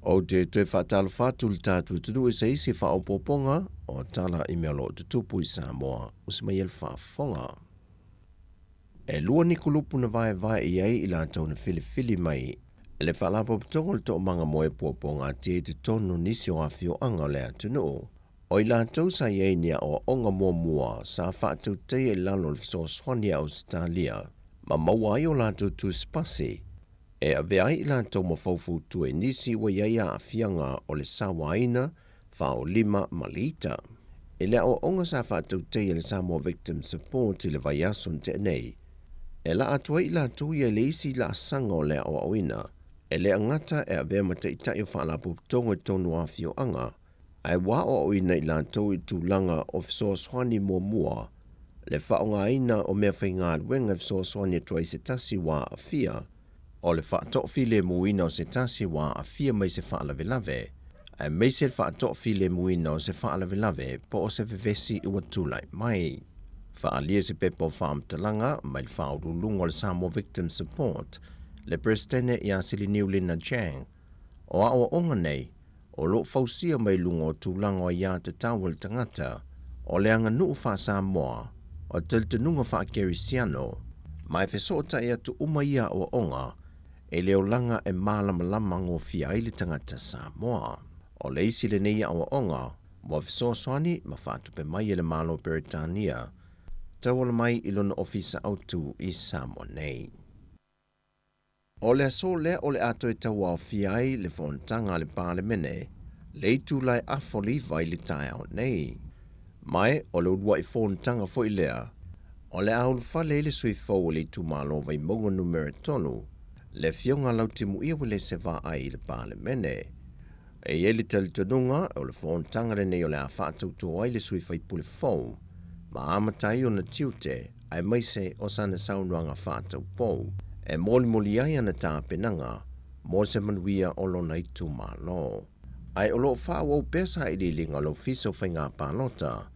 Ou te toe faatalofa atu i le tatou atunuu i se isi faaopoopoga o tala i mea o lo o tutupu i Samoa usi mai e le faafofoga. E lua ni kulupu na vaevae i ai i latou na filifili mai e le Faalapotopotoga o le Toomaga Moe Puapuagatia i totonu o nisi o afioaga o le atunuu. O i latou sa i ai ni aoaoga muamua sa faatautaia i lalo o le fesoasoani a Ausetalia ma maua ai o latou tusipasi e avea ai i latou ma faufautua i nisi ua i ai aafiaga o le sauaina, faolima ma le ita. I le aoaoga sa faatautaia e le Samoa Victim Support i le vaiaso na tea nei, e laa atu ai i latou ia i le isi laasaga o le aoaoina, e le gata e avea ma taitai o faalapotopotoga i totonu o afioaga, ae ua aoaoina i latou i tulaga o fesoasoani muamua, le faaaogaina o meafaigaluega e fesoasoani atu ai se tasi ua aafia, o le faatoafilemuina o se tasi ua aafia mai se faalavelave, aemaise le faatoafilemuina o se faalavelave po o se vevesi ua tulai mai. Faaalia se pepa o faamatalaga mai le Faauluuluga o le Samoa Victim Support, le Peresetene ia Siliniu Lina Chang, O aoaoga nei, o lo o fausia mai luga o tulaga o aiatatau a le tagata, o le aganuu faa-Samoa, o talitonuga faa-Kerisiano, ma e fesootai atu uma ia aoaoga i le olaga e malamalama gofie ai le tagata Samoa. O le isi lenei aoaoga ua fesoasoani ma faatupe mai e le Malo o Peretania, tauala mai i lona Ofisa Autu i Samoa nei. O le aso lea o le a toe tauaofia ai le fonotaga a le Palemene le itula e afa o le iva i le taeao nei. Ma o le uluai fonotaga foi lea o le a ulufale ai le sui fou o le itumalo Vaimauga Numera 3, le Afioga Lautimuia Uelese Vaai i le Palemene. E i ai le talitonuga o le fonotaga lenei o le a faatauto ai le sui faipule fou ma amata ai ona tiute aemaise o sana saunoaga faataupou e molimoli ai ana tapenaga mo se manuia o lona itumalo. Ae o lo o faaauau pea sailiiliga o le Ofisa o Faiga Palota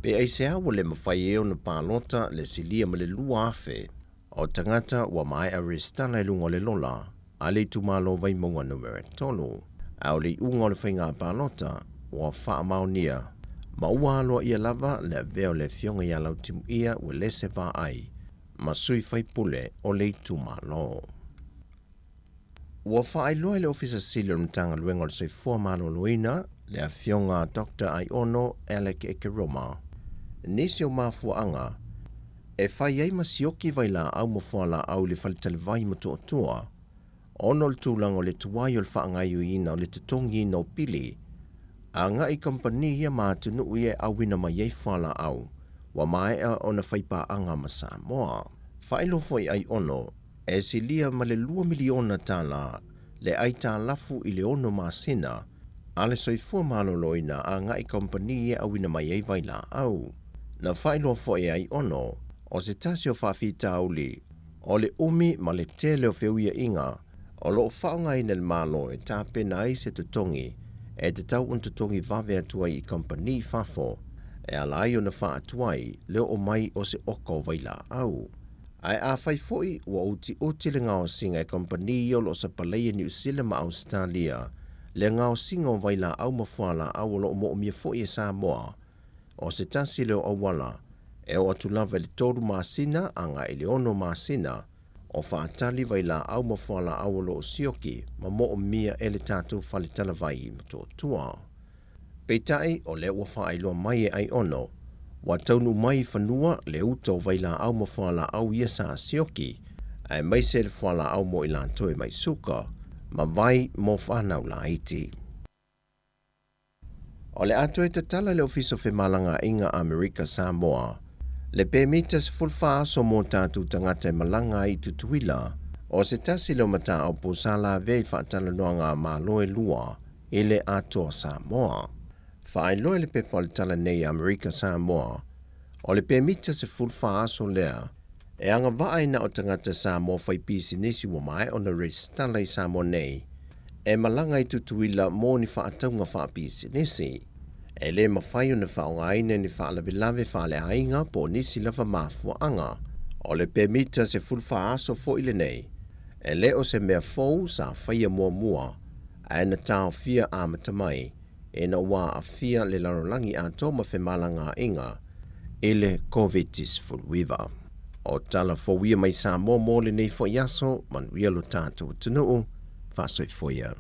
pe aisea ua le mafai ai ona palota le silia ma le 2,000 o tagata ua maea resitala i luga o le lola a le itumalo Vaimauga Numera 3, a o le iuga o le faiga palota ua faamaonia ma ua aloaia lava le avea o le Afioga ia Lautimuia Uelese Vaai ma sui faipule o le itumalo. Ua faailoa e le Ofisa Sili o le Matagaluega o le Soifua Maloloina, le Afioga Doctor Aiono Alec Ekeroma, nisi o mafuaaga e fai ai ma sioki vailaau ma fualaau i le faletalavai i Motootua, ona o le tulaga o le tuai o le faagaoioiina o le totogiina o pili agai i kamupani ia ma atunuu ia e auina mai ai fualaau ua maea ona faipaaga ma Samoa. Faailoa foi Aiono e silia ma le $2 miliona le aitalafu i le ono masina a le Soifua Maloloina agai kamupani e auina mai ai vailaau. Na faailoa foi e Aiono, o se tasi o faafitauli o le umi ma le tele o feuiaiga o lo o faaaogaina e le Malo e tapena ai se totogi e tatau ona totogi vave atu ai i kamupani i fafo e ala ai ona faatuai le oo mai o se oka o vailaau. Ae afai foi ua utiuti le gaosiga e kamupani ia o lo o sapalaia i Niu Sila ma Ausetalia, le gaosiga o vailaau ma fualaau o lo o moomia foi e Samoa, o se tasi lea o auala e oo atu lava i le tolu masina agai i le ono masina o faatali vailaau ma fualaau o lo o sioki ma moomia e le tatou fale talavai i Motootua. Peitai, o lea ua faailoa mai e Aiono, ua taunuu mai i fanua le uta o vailaau ma fualaau ia sa sioki, aemaise le fualaau mo i latou e mai suka ma vai mo fanau laiti. O le a toe tatala le Ofisa o Femalagaaiga Amerika Samoa le pemita 14 aso mo tatou tagata e malaga ai i Tutuila, o se tasi lea o mataupu sa lavea i faatalanoaga a Malo e lua i le Atoa Samoa. Faailoa i le pepa o le tala nei a Amerika Samoa, o le pemita 14 aso lea e agavaa ai na o tagata Samoa faipisinisi ua maea ona resitala i Samoa nei e malaga i Tutuila mo ni faatauga faapisinisi. E le mafai ona faaaogaina ni faalavelave faaleaiga po o nisi lava mafuaaga. O le pemita 14 aso foi lenei, e le o se mea fou sa faia muamua. ae na taofia amata mai ina ua aafia le lalolagi atoa ma femalagaaiga i le Koviti-19. O tala fou ia mai Samoa mo lenei foi aso, manuia lo tatou atunuu, faasoifua ia.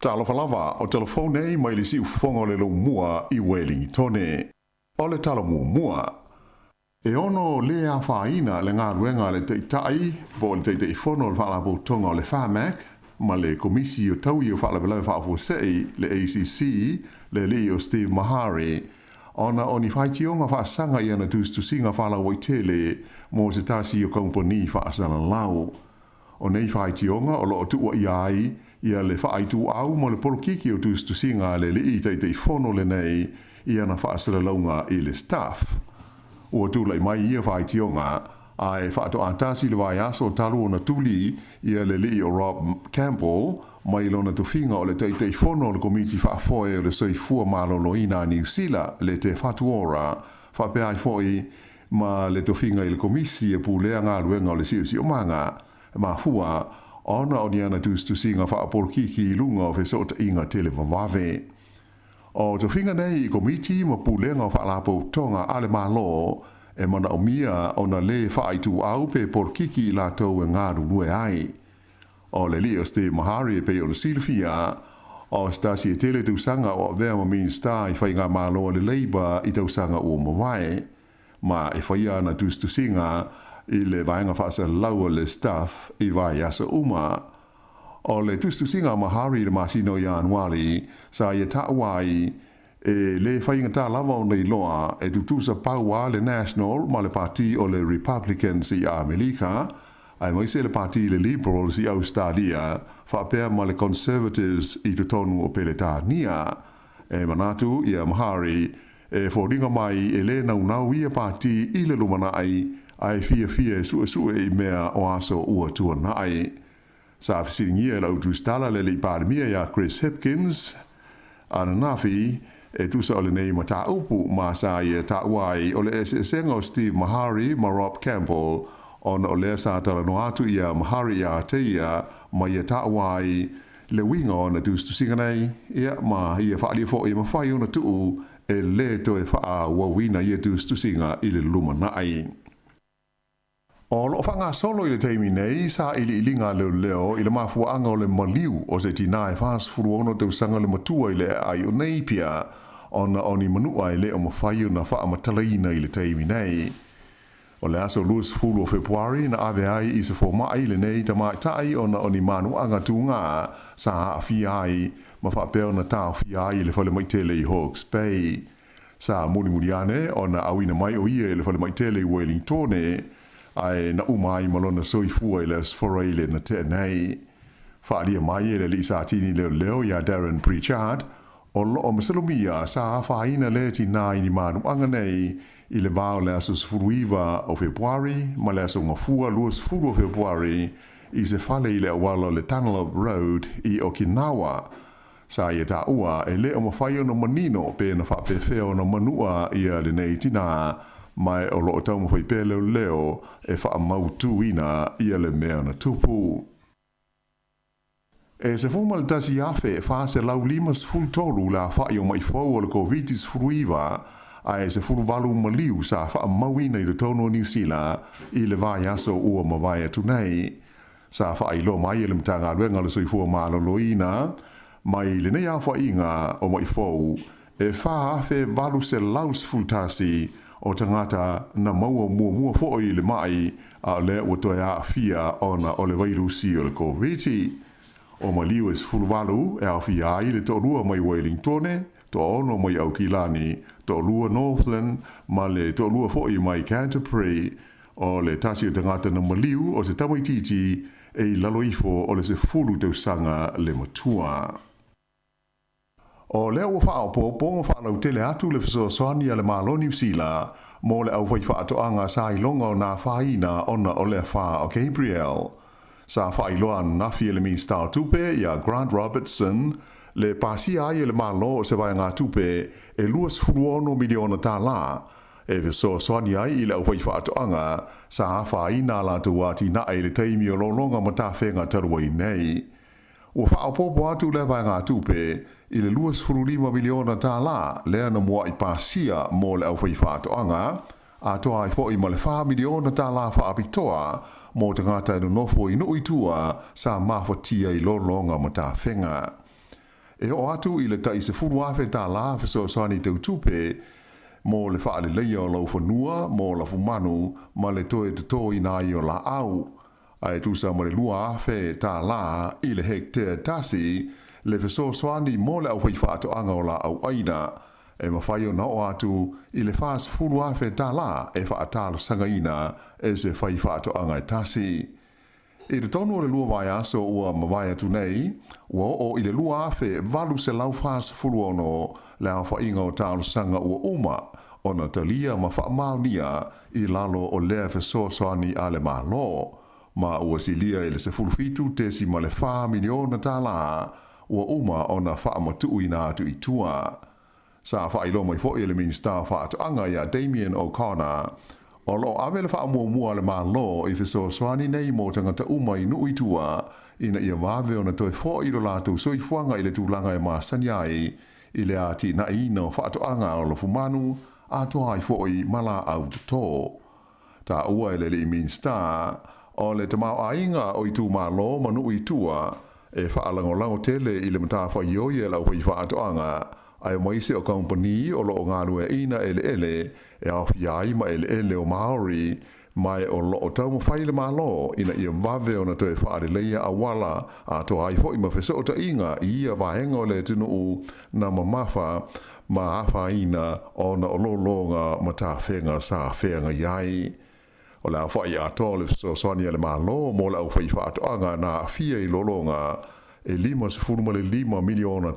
Talofa lava, o telefon nei mai le siufofoga o le Leumua i Welingitone. O le tala muamua, e ono le afaina le galuega a le Taitai po o le Taitaifono o le Faalapotopotoga o le FAMAC ma le Komisi o Taui o Faalavelave Faafuasei, le ACC, le alii o Steve Maharey, ona o ni faitioga faasaga i ana tusitusiga faalauaitele mo se tasi o kamupani faasalalau. O nei faitioga o lo o tuuaia ai ia le faaituau ma le polokiki o tusitusiga a le alii Taitaifono lenei i ana faasalalauga i le Stuff. Ua tulai mai ia faitioga ae faatoatasi le vaiaso talu ona tuli ia le alii o Rob Campbell mai lona tofiga o le Taitaifono o le Komiti Faafoe o le Soifua Maloloina a Niu Sila, le Te Whatu Ora, faapea ai foi ma le tofiga i le Komisi e Pulea Galuega o le Siosiomaga, e mafua ona o ni ana tusitusiga faapolokiki i luga o fesootaiga televavave. O tofiga nei i komiti ma pulega o faalapotopotoga a le Malo e manaomia ona lē faaituau pe polokiki i latou e galulue ai. O le alii o Steve Maharey e pei ona silafia, o se tasi e tele tausaga o avea ma Minisita i faigamalo a le Labour i tausaga ua mavae, ma e faia ana tusitusiga i le vaega faasalalau a le Stuff i vaiaso uma. O le tusitusiga a Maharey i le masina o Ianuari, sa ia taua ai e lē faigata lava ona iloa e tutusa pau a le National ma le Pati o le Republicans i Amelika, aemaise le Pati le Liberals i Ausetalia, faapea ma le Conservatives i totonu o Peretania. E manatu ia Maharey e foliga mai e lē naunau ia pati i le lumanai, ae fiafia e suesue i mea o aso ua tuanai. Sa fesiligia e lau tusitala le alii Palemia ia Chris Hipkins ananafi e tusa o lenei mataupu ma sa ia taua ai o le eseesega o Steve Maharey ma Rob Campbell ona o lea sa talanoa atu ia Maharey ia te ia ma ia taua ai le uiga o ana tusitusiga nei, ia, ma ia faaalia foi e mafai ona tuu e lē toe faaauauina ia tusitusiga i le lumanai. O lo o faagasolo i le taimi nei sailiiliga a leoleo i le mafuaaga o le maliu o se tinā e 46 tausaga le matua i le aai o Napier ona o ni manua e le o mafai ona faamatalaina i le taimi nei. O le aso 20 o Fepuari na ave ai i se fomai lenei tamaitai ona o ni manuaga tugā sa aafia ai ma faapea ona taofia ai i le falemai tele i Hawke's Bay. Sa mulimuli ane ona auina mai o ia i le falemai tele i Wellingtone, ae na uma ai ma lona soifua i le Aso Faraile na tea nei. Faaalia mai e le alii Satini leoleo ia Darren Pritchard, o lo o masalomia sa afaina lea tinā i ni manuaga nei i le va o le aso 19 o Fepuari ma le aso Gafua 20 o Fepuari i se fale i le auala o le Dunlop Road i Okinawa. Sa ia taua e le o mafai ona manino pe na faapefea ona manua ia lenei tinā, ma o lo o taumafai pea leoleo e faamautuina ia le mea na tupu. E 11,453 le afa'i o ma'i fou o le Koviti-19, ae 18 maliu sa faamauina i totonu o Niu Sila i le vaiaso ua mavae atu nei. Sa faailoa mai e le Matagaluega o le Soifua Maloloina mai lenei aofaiga o ma'i fou e 4,811 o tagata na maua muamua foi i le ma'i a o lea ua toe aafia ona o le vairusi o le Koviti. O maliu e 18 e aofia ai le toalua mai Wellingtone, toaono mai Aukilani, toalua Northland ma le toalua foi mai Canterbury. O le tasi o tagata na maliu o se tamaitiiti e i lalo ifo o le 10 tausaga le matua. O lea ua faaopoopo ma faalautele atu le fesoasoani a le Malo o Niu Sila mo le aufaifaatoaga sa iloga o na afaina ona o le afa o Gabrielle. Sa faailoa ananafi e le Minisita o Tupe ia Grant Robertson le pasia ai e le Malo o se vaegatupe e $26 miliona tala e fesoasoani ai i le aufaifaatoaga sa afaina a latou atinae i le taimi o lologa ma tafega talu ai nei. Ua faaopoopo atu lea vaegatupe i le $25 miliona tala lea na mua'i pasia mo le aufaifaatoaga, atoa ai foi ma le $4 miliona tala faapitoa mo tagata e nonofo i nuu i tua sa mafatia i lologa ma tafega. E oo atu i le tai $10,000 fesoasoani tau tupe mo le faaleleia o laufanua mo lafumanu ma le toe totoina ai o laau, a e tusa ma le $2,000 i le hektea tasi le fesoasoani mo le aufaifaatoaga o laau ʻaina, e mafai ona oo atu i le $40,000 e faatalosagaina e se faifaatoaga e tasi. I totonu o le lua vaiaso ua mavae atu nei, ua oo i le 2,846 le aofaiga o talosaga ua uma ona talia ma faamaonia i lalo o lea fesoasoani a le Malo, ma ua silia i le $17.4 miliona ua uma ona faamatuuina atu i tua. Sa faailoa mai foi e le Minisita o Faatoaga ia Damien O'Connor, o lo o ave le faamuamua a le Malo i fesoasoani nei mo tagata uma i nuu i tua ina ia vave ona toe foi lo latou soifuaga i le tulaga e masani ai i le atinaeina o faatoaga o lafumanu atoa ai foi ma laau toto. Taua e le alii Minisita, o le tamaoaiga o itumalo ma nuu i tua e faalagolago tele i le matafaioi a le aufaifaatoaga, aemaise o kamupani o lo o galueaiina eleele e aofia ai ma eleele o Maori, ma e o lo o taumafai le Malo ina ia vave ona toe faaleleia auala atoa ai foi ma fesootaiga i ia vaega o le atunuu na mamafa ma afaina ona o lologa ma tafega sa feagai ai. O le aofa'i atoa o le fesoasoani a le Malo mo le aufaifaatoaga na aafia i lologa e $55 miliona,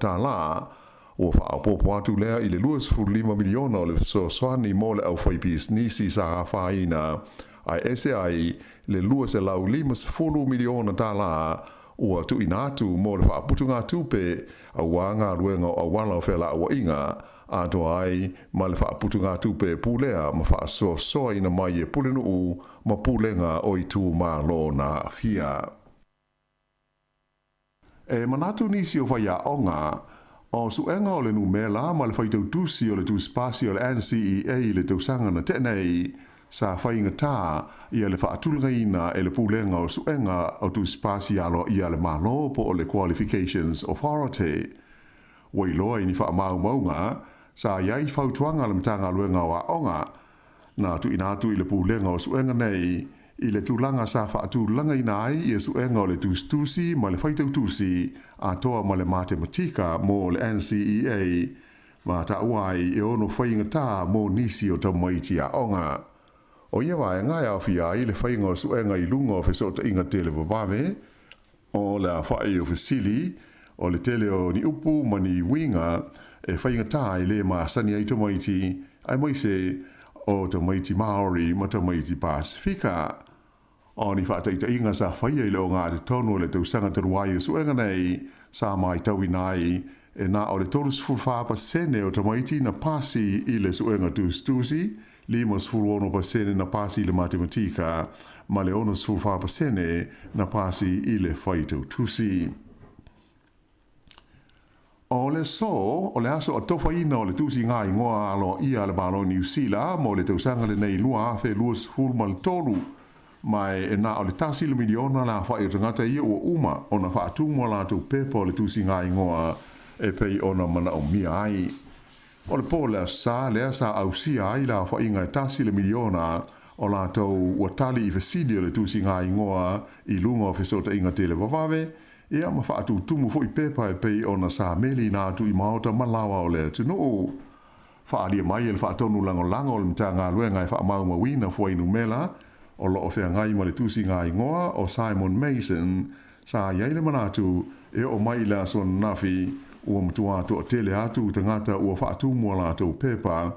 ua faaopoopo atu lea i le $25 miliona o le fesoasoani mo le aufaipisinisi sa afaina, ae ese ai le $250 miliona ua tuuina atu mo le faaputugatupe aua galuega o auala o felauaiga, atoa ai ma le faaputugatupe e pulea ma faasoasoaina mai e pulenuu ma pulega o itumalo na aafia. E manatu nisi o faiaoga, o suega o le numera ma le faitautusi o le tusipasi o le NCEA i le tausaga na tea nei, sa faigata ia le faatulagaina e le Pulega o Suega o Tusipasi Aloaia a le Malo po o le Qualifications Authority. Ua iloa i ni faamaumauga, sa i ai fautuaga a le Matagaluega o Aoga na tuuina atu i le Pulega o Suega nei i le tulaga sa faatulagaina ai ia suega o le tusitusi ma le faitautusi atoa ma le matematika mo le NCEA ma taua ai e ono faigata mo nisi o tamaiti aoga. O ia vaega e aofia ai le faiga o suega i luga o fesootaiga televavave, o le aofai o fesili, o le tele o ni upu ma ni uiga e faigata ai le masani ai tamaiti, aemaise o tamaiti Māori ma tamaiti Pasifika. O ni faataitaiga sa faia i le ogatotonu o le tausaga talu ai o suega nei, sa matauina ai e na o le 34% o tamaiti na pasi i le suega tusitusi, 56% na pasi i le matematika, ma le 64% na pasi i le faitautusi. O le aso, o le aso atofaina o le tusiga igoa aloaia a le Malo o Niu Sila mo le tausaga lenei 2023, ma e na o le tasi le miliona le aofai o tagata ia ua uma ona faatumu a latou pepa o le tusiga igoa e pei ona manaomia ai. O le po o le Aso Sa lea sa ausia ai le aofaiga e tasi le miliona o latou ua tali i fesili o le tusiga igoa i luga o fesootaiga televavave, Ia ma faatutumu foi pepa e pei ona sa meliina atu i maota ma laoa o le atunuu. Faaalia mai e le faatonu lagolago o le Matagaluega e faamaumauina fuainumera o lo o feagai ma le tusiga igoa o Simon Mason, sa i ai le manatu e oo mai i le aso ananafi Ua matua toatele atu tagata ua faatumu a latou pepa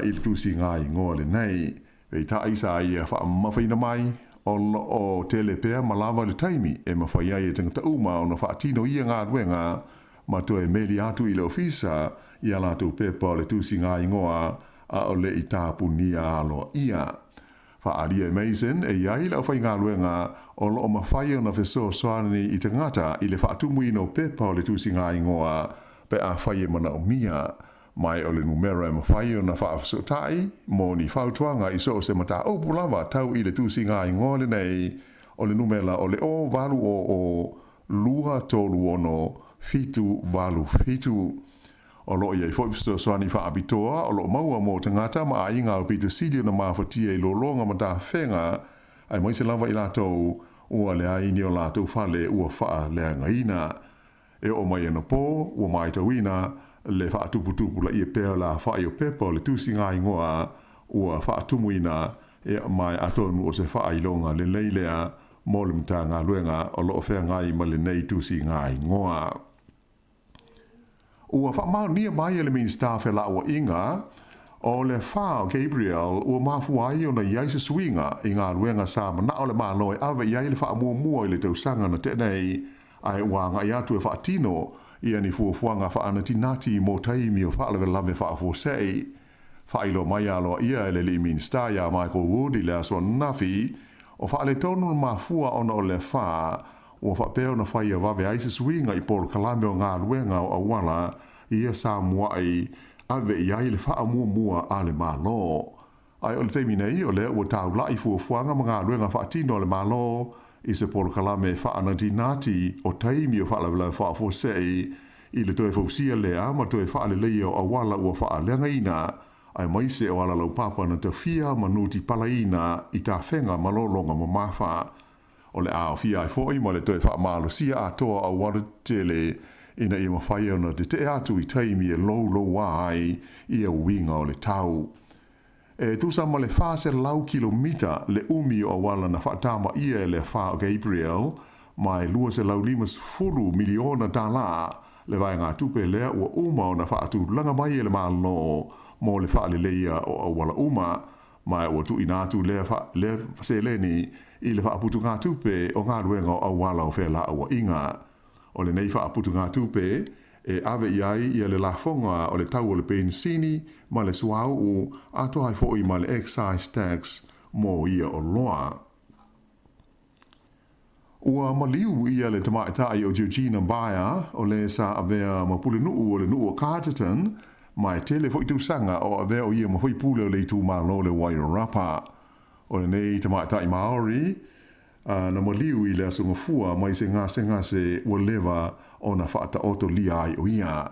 i le tusiga igoa lenei. Peitai sa ia faamamafaina mai, o lo o tele pea ma lava le taimi e mafai ai e tagata uma ona faatino ia galuega ma toe meli atu i le ofisa i a latou pepa o le tusiga igoa a o le i tapunia aloaia. Faaalia e Mason e i ai le aufaigaluega o lo o mafai ona fesoasoani i tagata i le faatumuina o pepa o le tusiga igoa pe afai e manaomia. Mai o le numera e mafai ona faafesootai mo ni fautuaga i so o se mataupu lava tau i le tusiga igoa lenei, o le numela o le 0800 236 787. O lo o i ai foi fesoasoani faapitoa o lo o maua mo tagata ma aiga aupito sili ona mafatia i lologa ma tafega, aemaise lava i latou ua leai ni o latou fale ua faaleagaina. E oo mai anapo, ua matauina le faatuputupulaia pea o le afa'i o pepa o le tusiga-igoa ua faatumuina, ia, ma atonu o se faailoga lelei lea mo le Matagaluega o lo o feagai ma lenei tusiga-igoa. Ua faamaonia mai e le Minisita o Felauaiga o le afa o Gabriel ua mafua ai ona i ai se suiga i galuega sa manao le Malo e ave i ai le faamuamua i le tausaga na tea nei, ae ua agai atu e faatino ia ni fuafuaga faanatinati mo taimi o faalavelave faafuasei. Faailoa mai aloaia e le alii Minisita ia Michael Wood i le aso ananafi, o faaletonu le mafua ona o le afa ua faapea ona fai vave ai se suiga i polokalame o galuega o auala ia sa mua'i ave i ai le faamuamua a le Malo. Ae o le taimi nei, o lea ua taula'i fuafuaga ma galuega faatino a le Malo i se polokalame faanatinati o taimi o faalavelave faafuasei i le toe fausia lea ma toe faaleleia o auala ua faaleagaina, aemaise o ala laupapa na tafia ma nutipalaina i tafega ma lologa mamafa. O le a aofia ai foi ma le toe faamalosia atoa o auala tetele ina ia mafai ona tetee atu i taimi e louloua ai ia uiga o le tau. E tusa ma le 400 kilomita le umi o auala na faatama ʻia e le afa o Gabriel, ma e $250 miliona tālā le vaegatupe lea ua uma ona faatulaga mai e le Malo mo le faaleleia o auala uma, ma ua tuuina atu lea lea seleni i le faaputugatupe o galuega o auala o felauaiga. O lenei faaputugatupe e ave i ai ia le lafoga o le tau o le penisini ma le suauu atoa ai foi ma le excise tax mo ia oloa. Ua maliu ia le tamaitai o Georgina Beyer, o le sa avea ma pulenuu o le nuu o Carterton, ma e tele foi tausaga o avea o ia ma faipule o le itumalo o le Wairarapa. O lenei tamaitai Maori, na maliu i le Aso Gafua mai se gasegase ua leva ona faataotolia ai o ia.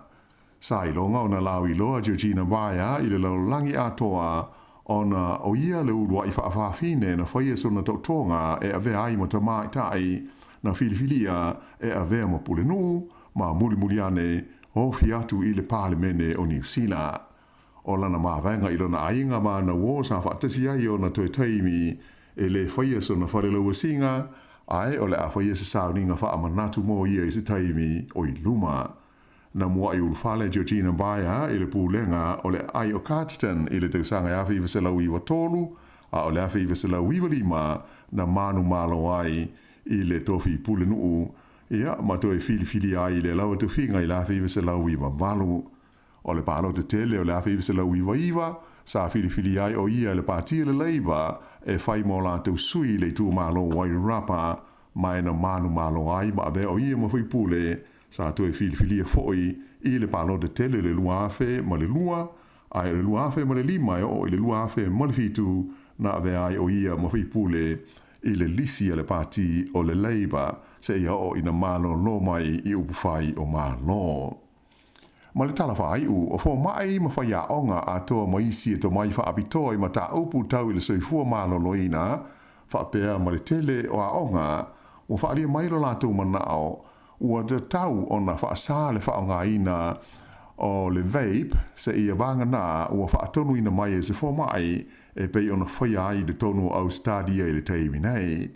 Sa iloga ona lauiloa Georgina Beyer i le lalolagi atoa ona o ia le uluai faafafine na faia sona taotoga e avea ai ma tamaitai na filifilia e avea ma pulenuu ma mulimuli ane ofi atu i le Palemene o Niu Sila. O lana mavaega i lona aiga ma ana uō sa faatasi ai ona toe taimi e lē faia sona falelauasiga, ae o le a faia se sauniga faamanatu mo ia i se taimi o i luma. Na mua'i ulufale Georgina Beyer i le pulega o le aai o Carterton i le tausaga e 1993, a o le 1995 na manumalo ai i le tofi pulenuu, ia, ma toe filifilia ai i le lava tofiga i le 1998. O le palota tele o le 1999, sa filifilia ai o ia e le Pāti a le Labour e fai mo latou sui i le itumalo o Wairarapa, ma e na manumalo ai ma avea o ia ma faipule, sa toe filifilia foi i le palota tele o le 2002, ae o le 2005 e oo i le 2007 na avea ai o ia ma faipule i le lisi a le Pāti o le Labour seia oo ina malolo mai i upufai o Malo. Ma le tala faaiu, o fomai ma faiaoga atoa ma isi e tomai faapitoa i mataupu tau i le soifua maloloina, faapea ma le tele o aoga, ua faaalia mai lo latou manao ua tatau ona faasā le faaaogaina o le vape seia vagana ua faatonuina mai e se fomai e pei ona faia ai i le tonu o Ausetalia i le taimi nei.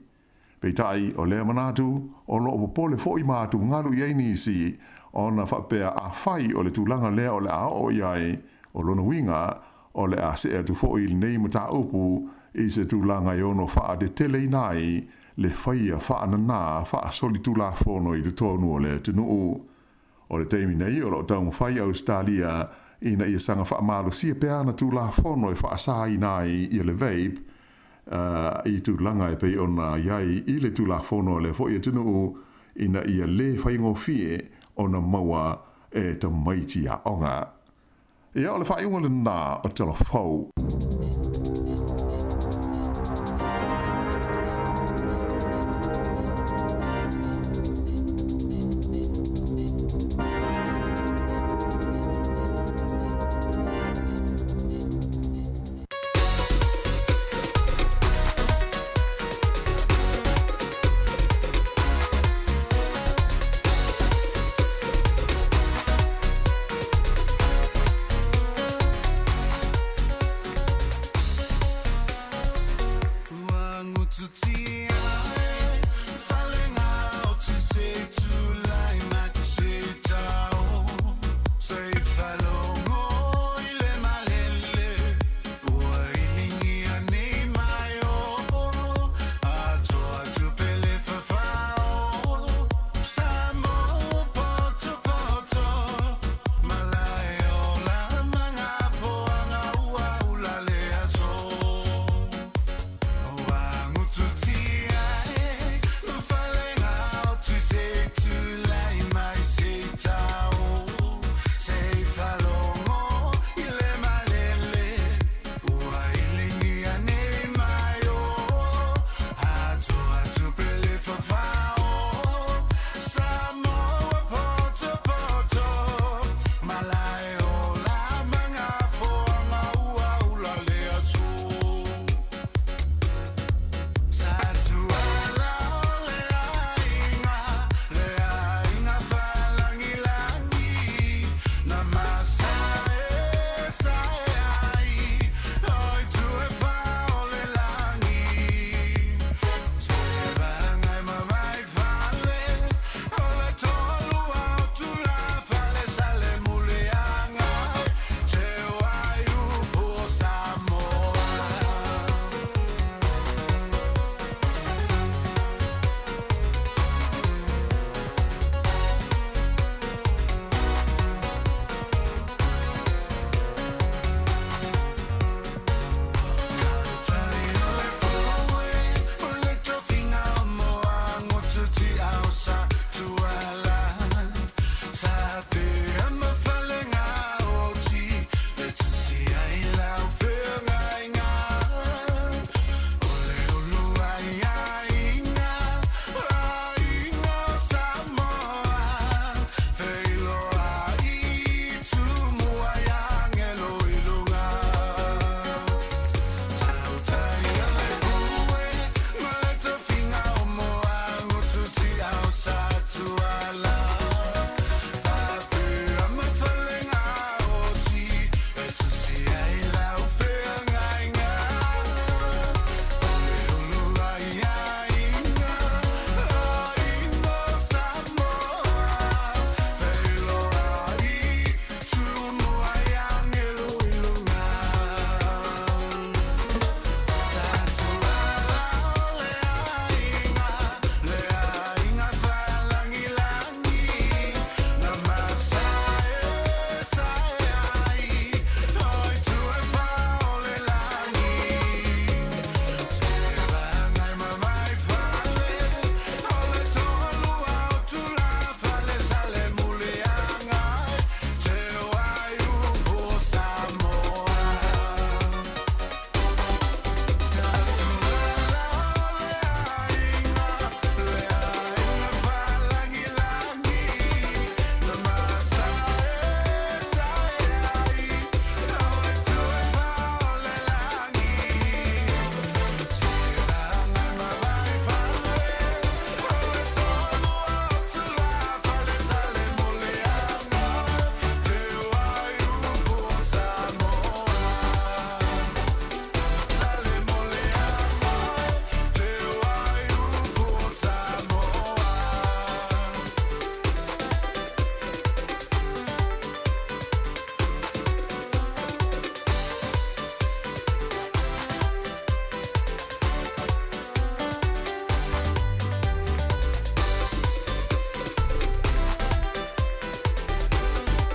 Peitai, o lea manatu, o lo o popole foi ma atugalu i ai nisi, ona faapea afai o le tulaga lea o le a oo i ai, o lona uiga o le a see atu foi lenei mataupu i se tulaga e ono faateteleina ai le faia faananā faasolitulafono i totonu o le atunuu. O le taimi nei o lo o taumafai Ausetalia ina ia saga faamalosia pea ana Tulafono e faasaina ai ia le vape i tulaga e pei ona i ai i le Tulafono a lea foi atunuu ina ia le faigofie ona maua e tamaiti aoga. Ia, o le faaiuga lena o Tala Fou.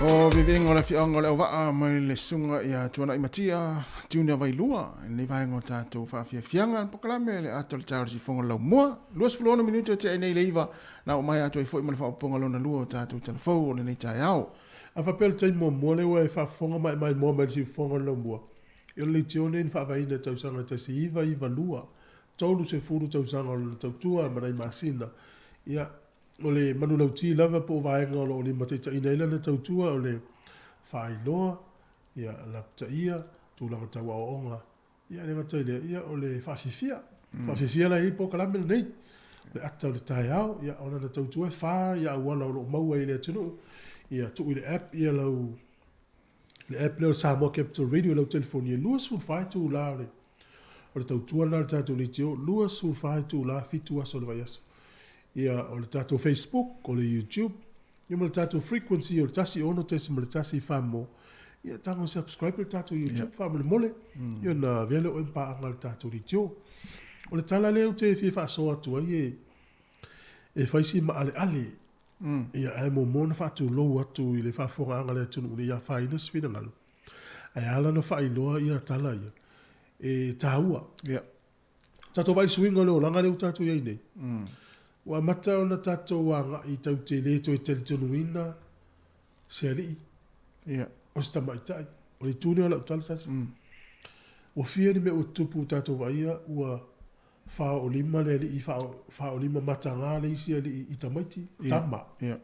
O viviga o le afioaga o Leauvaa mai le susuga ia Tuanai Matia Junior Vailua i lenei vaega o tatou faafiafiaga le polokalame le ata o le taeao i le siufofoga o le laumua. 26 minute o tea ai nei le 9 na oo mai atu ai foi ma le faaopoopoga lona lua o tatou talafou o lenei taeao. A faapea o le taimi muamua lea ua e faafofoga ma e maimoa mai i le siufofoga o le laumua, ia o le leitio lenei na faavaeina i le tausaga e 1992, 30 tausaga o lona tautua ma nai masina. Ia, o le manulauti lava po o vaega o lo o limataitaiina ai lana tautua o le faailoa, ia, lapataia, tulaga tau aoaoga, ia, e le gata i lea, ia, o le faafiafia. Faafiafia la e i ai le polokalame lenei. O le ata o le taeao, ia, o lana tautua e fa ia auala o lo o maua ai e le atunuu, ia, tuu i le app ia lau le app lea o le Samoa Capital Radio i lau telefoni e 24 itula o le o le tautua lena a le tatou leitio, 24 itula, 7 aso o le vaiaso. Ia, o le tatou Facebook, o le YouTube, ia ma le tatou frequency o le 106.1 Samoa. Ia, tago subscribe i le tatou YouTube faamolemole, ia ona avea lea o oe ma paaga i le tatou leitio. O le tala lea ou te fia faasoa atu ai e, e fai si maaleale, ia, ae muamua ona faatulou atu i le faafofogaaga a le atunuu ina ia afaina se finagalo. Ae ala ona faailoa ia tala ia, e taua. Ia. Tatou vaai i le suiga o le olaga lea ua tatou i ai nei. Ua amata ona tatou agai tatou te le toe talitonuina se alii, Ia. o se tamaitai. O le itu lea o lau tala Sasa. Ua fia ni mea ua tutupu ua tatou vaaia ua faaoolima le alii, faaoolima mataga le isi alii i tamaiti, tama. Ia.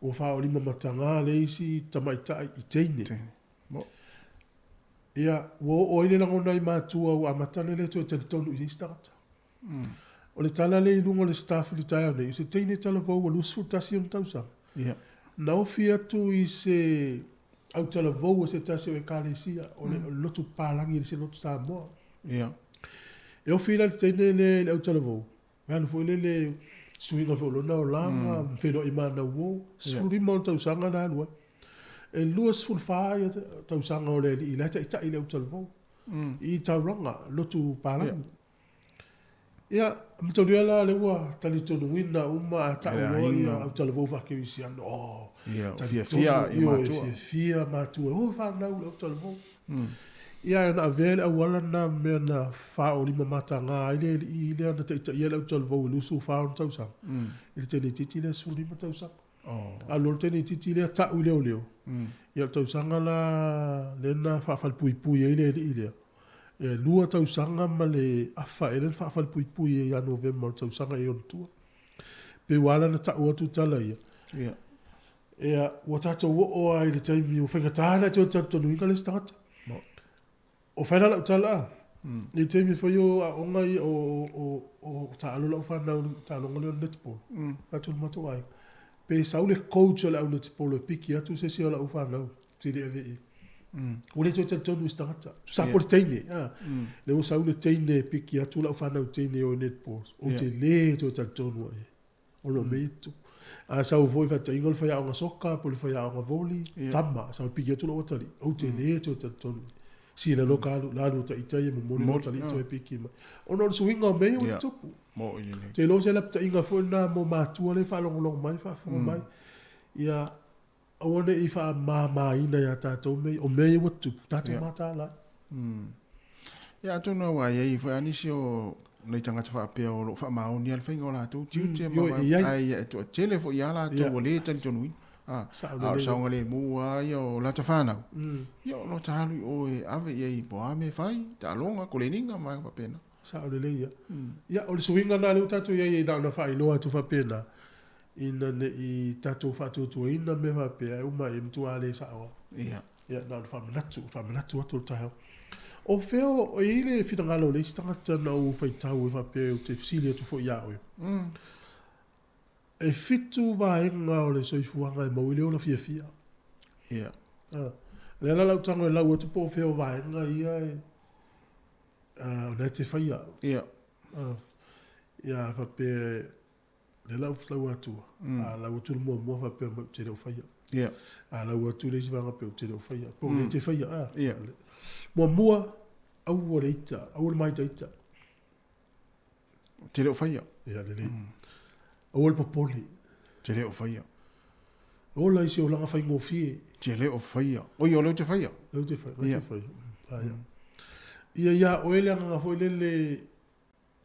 Ua faaoolima mataga le isi tamaitai i teine. Teine. Mo. Ia, ua oo ai le lagona i matua ua amata ona le toe talitonu i se isi tagata. O le tala lea i luga o le staff i le taeao nei, o se teine talavou ua 21 ona tausaga. Ia. Na ofi atu i se autalavou a se tasi o Ekalesia, o le lotu papalagi i le isi lotu Samoa. Ia. E ofi la le teine lea i le autalavou, e alu foi lele suiga foi o lona olaga, mm. feiloai manauo, 15 ona tausaga na alu ai. E 24 ia tausaga o le alii la e taitai le autalavou. I Tauranga, lotu palagi. Yeah. Ia, mataulia la lea ua talitonuina uma a tau loa ia autalavou faakerisiano. Oh, Ia, o fiafia i matua. Fiafia matua. Oh, whanau le autalavou. Ia, na avea le auala na mea na faaolima mataga ai le alii lea na taitaia le autalavou i 24 ona tausaga. I le teine itiiti lea 15 tausaga. Oh. Alu loa le teine itiiti lea tau i leoleo. Ia, o le tausaga la lea na faafalepuipui ai le alii lea. E lua tausaga ma le afa ea lea na faafalepuipui ai ia Novema o le tausaga e ona tua. Pei ua ala ona tau atu tala ia. Ia. Ia, ua tatou oo lava i le taimi ua faigata ona e toe talitonuina le isi tagata. O fai la lau tala a, i le taimi foi o aoga ia, o taalo lau fanau i le taaloga lea o le netball, fai atu i le matou aiga, pe sau le coach o le au netball e piki atu se isi o lau fanau, ou te le ave i ai. Ua le toe talitonu i se tagata. Tusa po o le teine, a. Lea ua sau le teine e piki atu lau fanau teine e o i netball, ou te le toe talitonu i ai. O lo o mea ia e tutupu. A sau foi faataitaiga o le faiaoga soka po o le faiaoga voli, tama, sau e piki atu lou atalii, ou te le toe talitonu i ai. Sila loa ka alu, la lua ita ia momoli lou atalii toe piki mai. Ona o le suiga o mea ia ua tutupu. Ou te iloa o se lapataiga foi lena mo matua lea e faalogologo mai, faafofoga mai. Ia Aua ne i faamamaina ia tatou mea ia, o mea ia ua tutupu, tatou mataala ai. Ia, atonu lava ua i ai foi lava nisi o nai tagata faapea o lo o faamaoni lava le faiga o latou tiute ma ae ia e toatele foi lava latou ua le talitonuina. A o le saogalemu lava ia o lata fanau, ia o lo ta alu i o e ave i ai po o a mea e fai, taaloga, koleniga ma vaega faapena. Sao lelei ia. Ia, o le suiga lena lea ua tatou i ai na ona faailoa atu faapena, ina ne i tatou faatuatuaina mea faapea, e uma e matua le sao lava. Ia. Ia, na ona faamanatu, faamanatu atu o le taeao. O fea o i ai le finagalo o le isi tagata na ou faitau e faapea ou te fesili atu foi ia oe. E fitu vaega o le soifuaga e maua ai le ola fiafia. Ia. O lea la lau tago e lau atu po o fea o vaega ia e o lena e te faia. Ia. Ia faapea lea la ou lau atu, a lau atu le muamua faapea mai ou te le o faia. Ia. A lau atu le isi vaega faapea ou te le o faia. Po o lea e te faia. A. Ia. Muamua, aua le ita, aua le maitaita. Ou te le o faia. Ia, lelei. Aua le popole. Ou te le o faia. Ola i se olaga faigofie. Te le o faia. Oi, o lea ou te faia. Lea ou te faia, lea te faia. Aia. Ia ia oe le agaga foi lele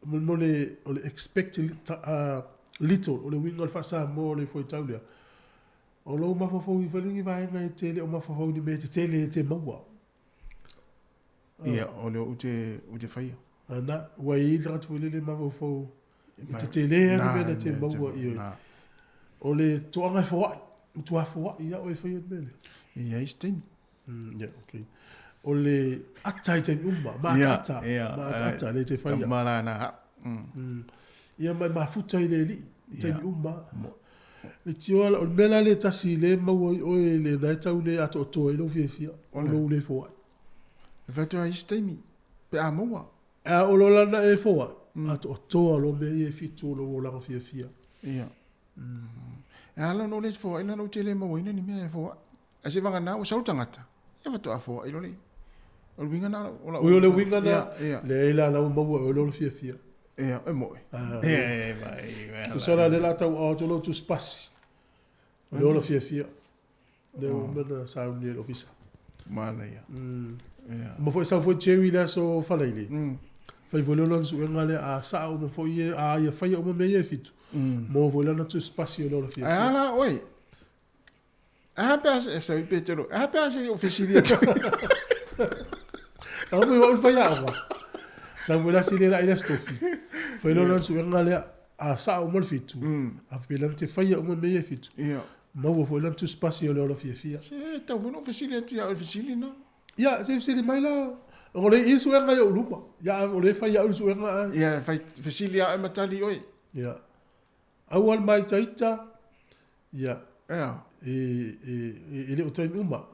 mo le o le expect little, o le uiga o le faa-Samoa o le fuaitau lea. O lou mafaufau i fale ni vaega e te le o mafaufau i ni mea tetele e te maua. Ia, o lea ou te, ou te faia. Ana, ua i ai le tagata foi lele mafaufau e tetele lava ni mea na te maua, ioe. O le toaga e foai, matua foai lava oe e faia le mea lea. E i ai se taimi. Ia, okay. O le ata i taimi uma, maataata, maataata lea e te faia. Tama la na au. Ia ma e mafuta i le alii, i taimi uma. Le tio ala, o le mea la lea e tasi lea e maua ai oe lena e tau le atoatoa ai lou fiafia, o lou le foai. E fai atu ai isi taimi, pe a maua. A o lo lana e foai, atoatoa loa mea ia e fitu o lou olaga fiafia. Ia. E ala ona ou le foai, lana ou te le mauaina ni mea e foai. Ae se vagana ua sau le tagata, ia faatoa foai loa le O le uiga na o lau. Oi o le uiga na. Leai la la ua maua e oe lou fiafia. Ia, e moe. Ia, vai. Tusa la lea la tauao atu lou tusipasi. O le ola fiafia. Lea ua uma ona sauni e le ofisa. Manaia. Ia. Uma foi sau foi Jerry i le aso Faraile. Fai foi lea o lana suega lea, a sao uma foi ia, a ia faia uma mea ia e fitu, maua foi lana tusipasi o le ola fiafia. Ae a la oe? A pe a se i Petero, a pe a se i o fesili atu. Au foi wau whai aoga. Sa foi la sile la ila stofi. Fai lo lan suenga lea a sa o mal fitu. A pe lan te whai o me e fitu. Ia. Maua foi lan tu spasi o le ola fia fia. Se tau foi no fesili atu ia o le fesili na. Ia, se fesili mai la. O le i suenga i o luma. Ia, o le whai au suenga. Ia, fai fesili a e matali oi. Ia. Aua le maitaita, ia, Ea. e, e, e, e le o taimi uma.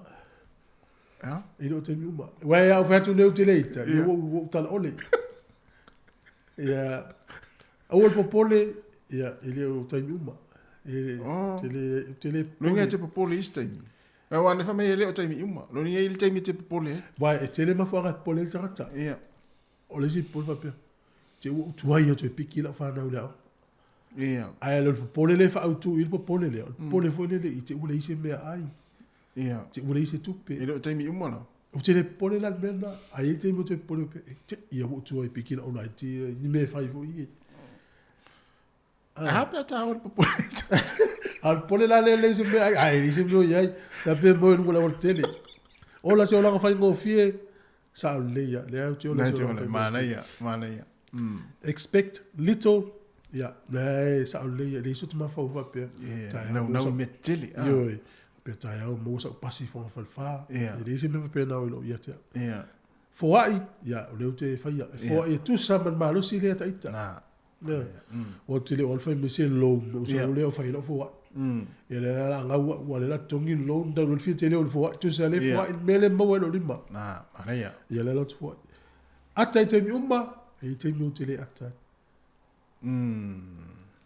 Ea. E le o taimi uma. Uae a ou fai atu nei ou te le ita, ia ua ou tala ole. Ia, aua le popole, ia, e le o taimi uma. E, Oh. te le, te le Loiga e te popole i isi taimi. Aua ne fai mai e le o taimi uma. Loiga e i le taimi e te popole ai. Uae e tele mafuaaga e popole ai le tagata. Ia. O le isi popole faapea, te ua ou tuai atu e piki lau fanau i le aoga. Ia. Ae o le popole lea e faaautu i le popole lea, o le popole foi lele i te ua leai se meaai, Ia. te ua leai se tupe. E le o taimi uma la. Ou te le popole la i le mea lena, ae i ai le taimi ou te popole faapea, e te ia ua ou tuai e piki lau laiti i ni mea e fai foi e. A pe a tāua le popole. A o le popole la lea e leai se mea, ae leai se mea o i ai, la pe moe i luga o le aualatele. Ola se olaga faigofie, Sao lelei ia, lea ou te ola i se olaga faigofie. Manaia, manaia. Expect little, ia, lea e sao lelei ia, e leai so te mafaufau faapea. Ia, naunau i mea tetele. Ioe, faapea taeao maua sau pasi i Fogafalefa, e leai se mea faapena o i lou ia te au. Ia. Foai, ia, o lea ou te faia, e foai e tusa ma le malosi lea ta ita. Na. Ioe. Ua ou te le o alu fai mai se loan, ou sau lea o fai ai lau foai. Ia lea la gau au, ua lea la totogi le loan, tau loa le fia tele o le foai, tusa lea foai, le mea lea e maua ai lou lima. Na, manaia. Ia lea la ou te foai. Ata i taimi uma, e i ai taimi ou te le ata ai.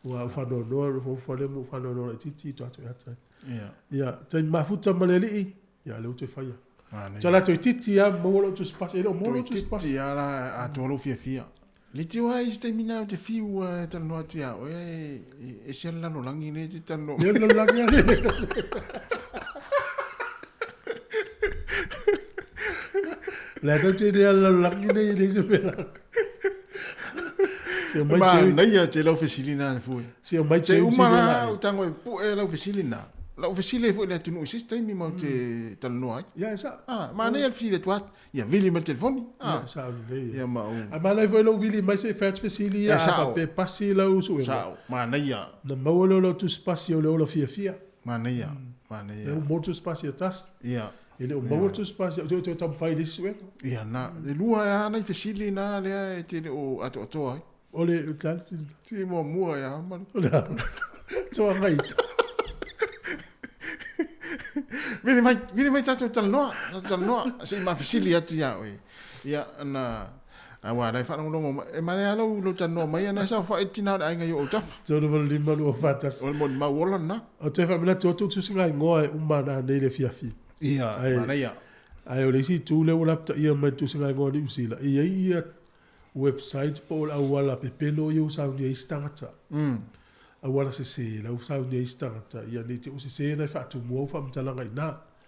Ua ou faanoanoa, ou fofofa lea ma ou faanoanoa laitiiti i to atu e ata ai. Ia, taimi mafuta ma le alii, ia lea ou toe faia. Manaia. Tua la toeitiiti lava maua lou tusipasi, e le o maua lou tusipasi. Toeitiiti lava la atoa lou fiafia. Leitio lava i se taimi na ou te fiu e talanoa atu ia oe e ese le lalolagi lea e te talanoa mai. Lea le lalolagi lea. Lea tau te lea lalolagi nei e leai se mea la. Se o mai Jerry. Manaia te lau fesili na fue. Se o mai Se Jerry uma se la lea ou tago e pue lau fesili na. Lau fesili ai foi i le atunuu i se isi taimi matou te talanoa ai. Ia, e sao. Ah, manaia le fesili atu atu. Ia vili mai le telefoni. Ia, e sao lelei. Ia ma ou. Ae manaia foi lou vili mai se i fai atu fesili ia, E a sao. faapea e pasi lau suega. Sao, manaia. Ona maua lea o lau tusipasi o le ola fiafia. Manaia, manaia. Lea ua maua le tusipasi e tasi. Ia. E le o maua le tusipasi, ou te taumafai i le isi suega. Ia, na, e lua lava nai fesili na lea e te le o atoatoa ai. O le, o le a le fesili? Si muamua ia ma le. O le a? Toaga ita. Vili mai, vili mai tatou talanoa, tatou talanoa, se i ma fesili atu ia oe. Ia, na, aua la e faalogologo mai, e manaia lava lou, lou talanoa mai, ana e saofai le tina o le aiga i ou autafa. 385 241. O le molimau ola lena. Ou te faamanatu atu tusiga igoa e uma ana nei le afiafi. Ia, manaia. Ae o le isi itu lea ua lapataia mai le tusiga igoa a Niu Sila, e i ai ia website po o le auala pepelo ia ua saunia ai isi tagata. auala sesē la ua sauni ai isi tagata, ia ne i te i ua sesē na e faatumua au faamatalaga i ina.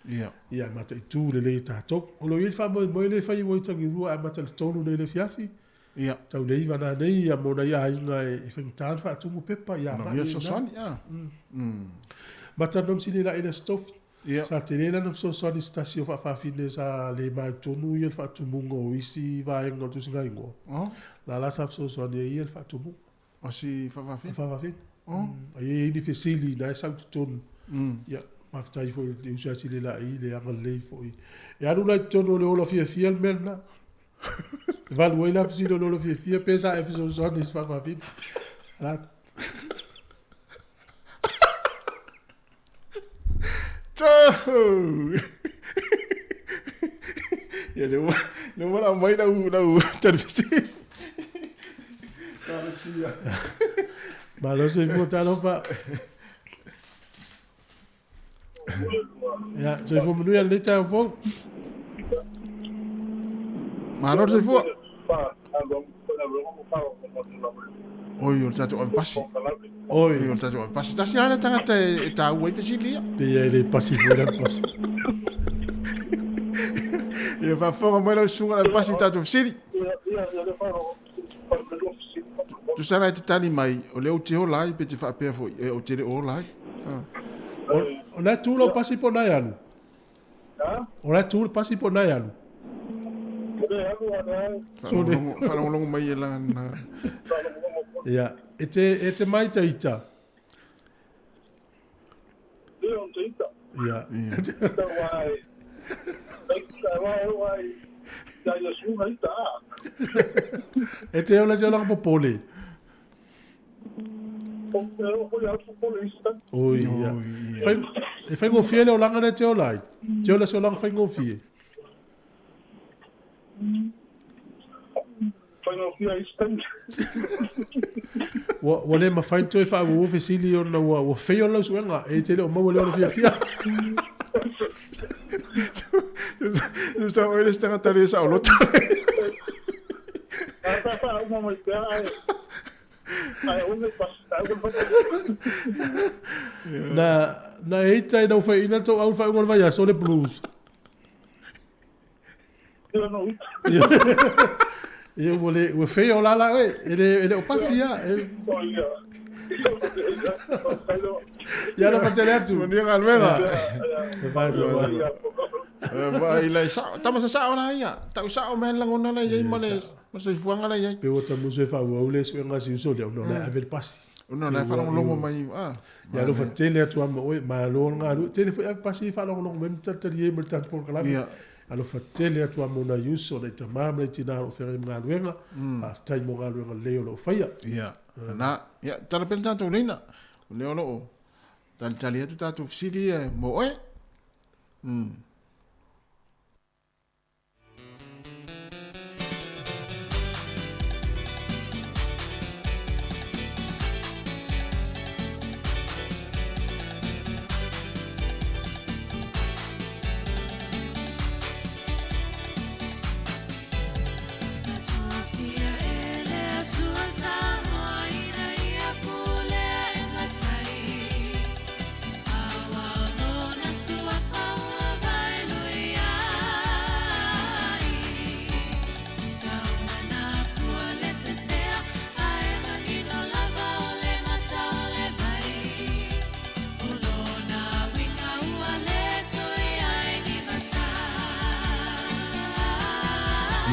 Ia. Ia e mataitu lelei e tatou. O lo o i ai le faamoemoe lea e fai ua itagilua e amata i le 3 nei i le afiafi, Ia. Tau le iva nanei ia mo nai aiga e faigata ona faatumu pepa ia agai ai ina. Ma talanoa ma sili la i le Aso Tofi. Ia. Sa tele lana fesoasoani i se tasi o faafafine sa le mautonu ia le faatumuga o isi vaega o le tusiga igoa. Oh. La la sa fesoasoani ai ia le faatumuga. O si faafafine? Faafafine. Oh. Ai e i ai ni fesili na e sau i totonu. Ia, faafetai foi i le uso ia Silelaai i le agalelei foi. E alu la i totonu o le ola fiafia le mea lena. E valu ai la fesili o le ola fiafia pe sa e fesoasoani i se faafafine. La. Tau! Ia, lea ua, lea ua lau mai lau, lau telefisini. Talosia. Malo soifua talofa. Ia, soifua manuia lenei taeao fou. Malo le soifua. Oi, o le tatou ave pasi. Oi. Oi, o le tatou ave pasi. Tasi lava le tagata e, e tāua ai fesili ia. Pei e le pasi foi la pasi. Ia faafofoga mai lau susuga le pasi i tatou fesili. Tusa la e te tali mai, o lea ou te ola ai, pe te faapea foi, e ou te le o ola ai. O la e tu lau pasi po o na e alu? O la e tu le pasi po o na e alu? Faalogologo mai e lana. Ia, e te, e te mai ita. Ia. E te ola se olaga popole. Oi, ia. Fai, e faigofie le olaga lea e te ola ai? Te ola se olaga faigofie? Ua, ua le mafai ona toe faaauau fesili ona ua, ua fail lau suega, e te le o maua le ola fiafia. Sa oe le isi tagata le saoloto. Na, na e ita ina ua faiaina le tou au i le faaiuga o le vaiaso le blues. Ia ua le ua fail la la oe, e le e le o pasi ia. Ia alofa tele atu. Manuia galuega. E vai se Vai lai sao, tama sa sao la ia. Tau sao mai le lagona la iai ma le ma soifuaga la iai. Pe ua tamusu e faaauau le suega a si uso lea ona o la e ave le pasi. Ona o la e faalogologo mai ah. Ia alofa tele atu lava ma oe, malo le galue. Tele foi ave pasi e faalogologo mai ma talitalie ai ma le tatou polokalame. Ia. Alofa tele atu lava mo nai uso, nai tama ma nai tina o lo o feagai ma galuega. Faafetai mo galuega lelei o lo o faia. Ia. Na, ia, tala pea le tatou leina. O lea o lo o talitali atu tatou fesili ia mo oe.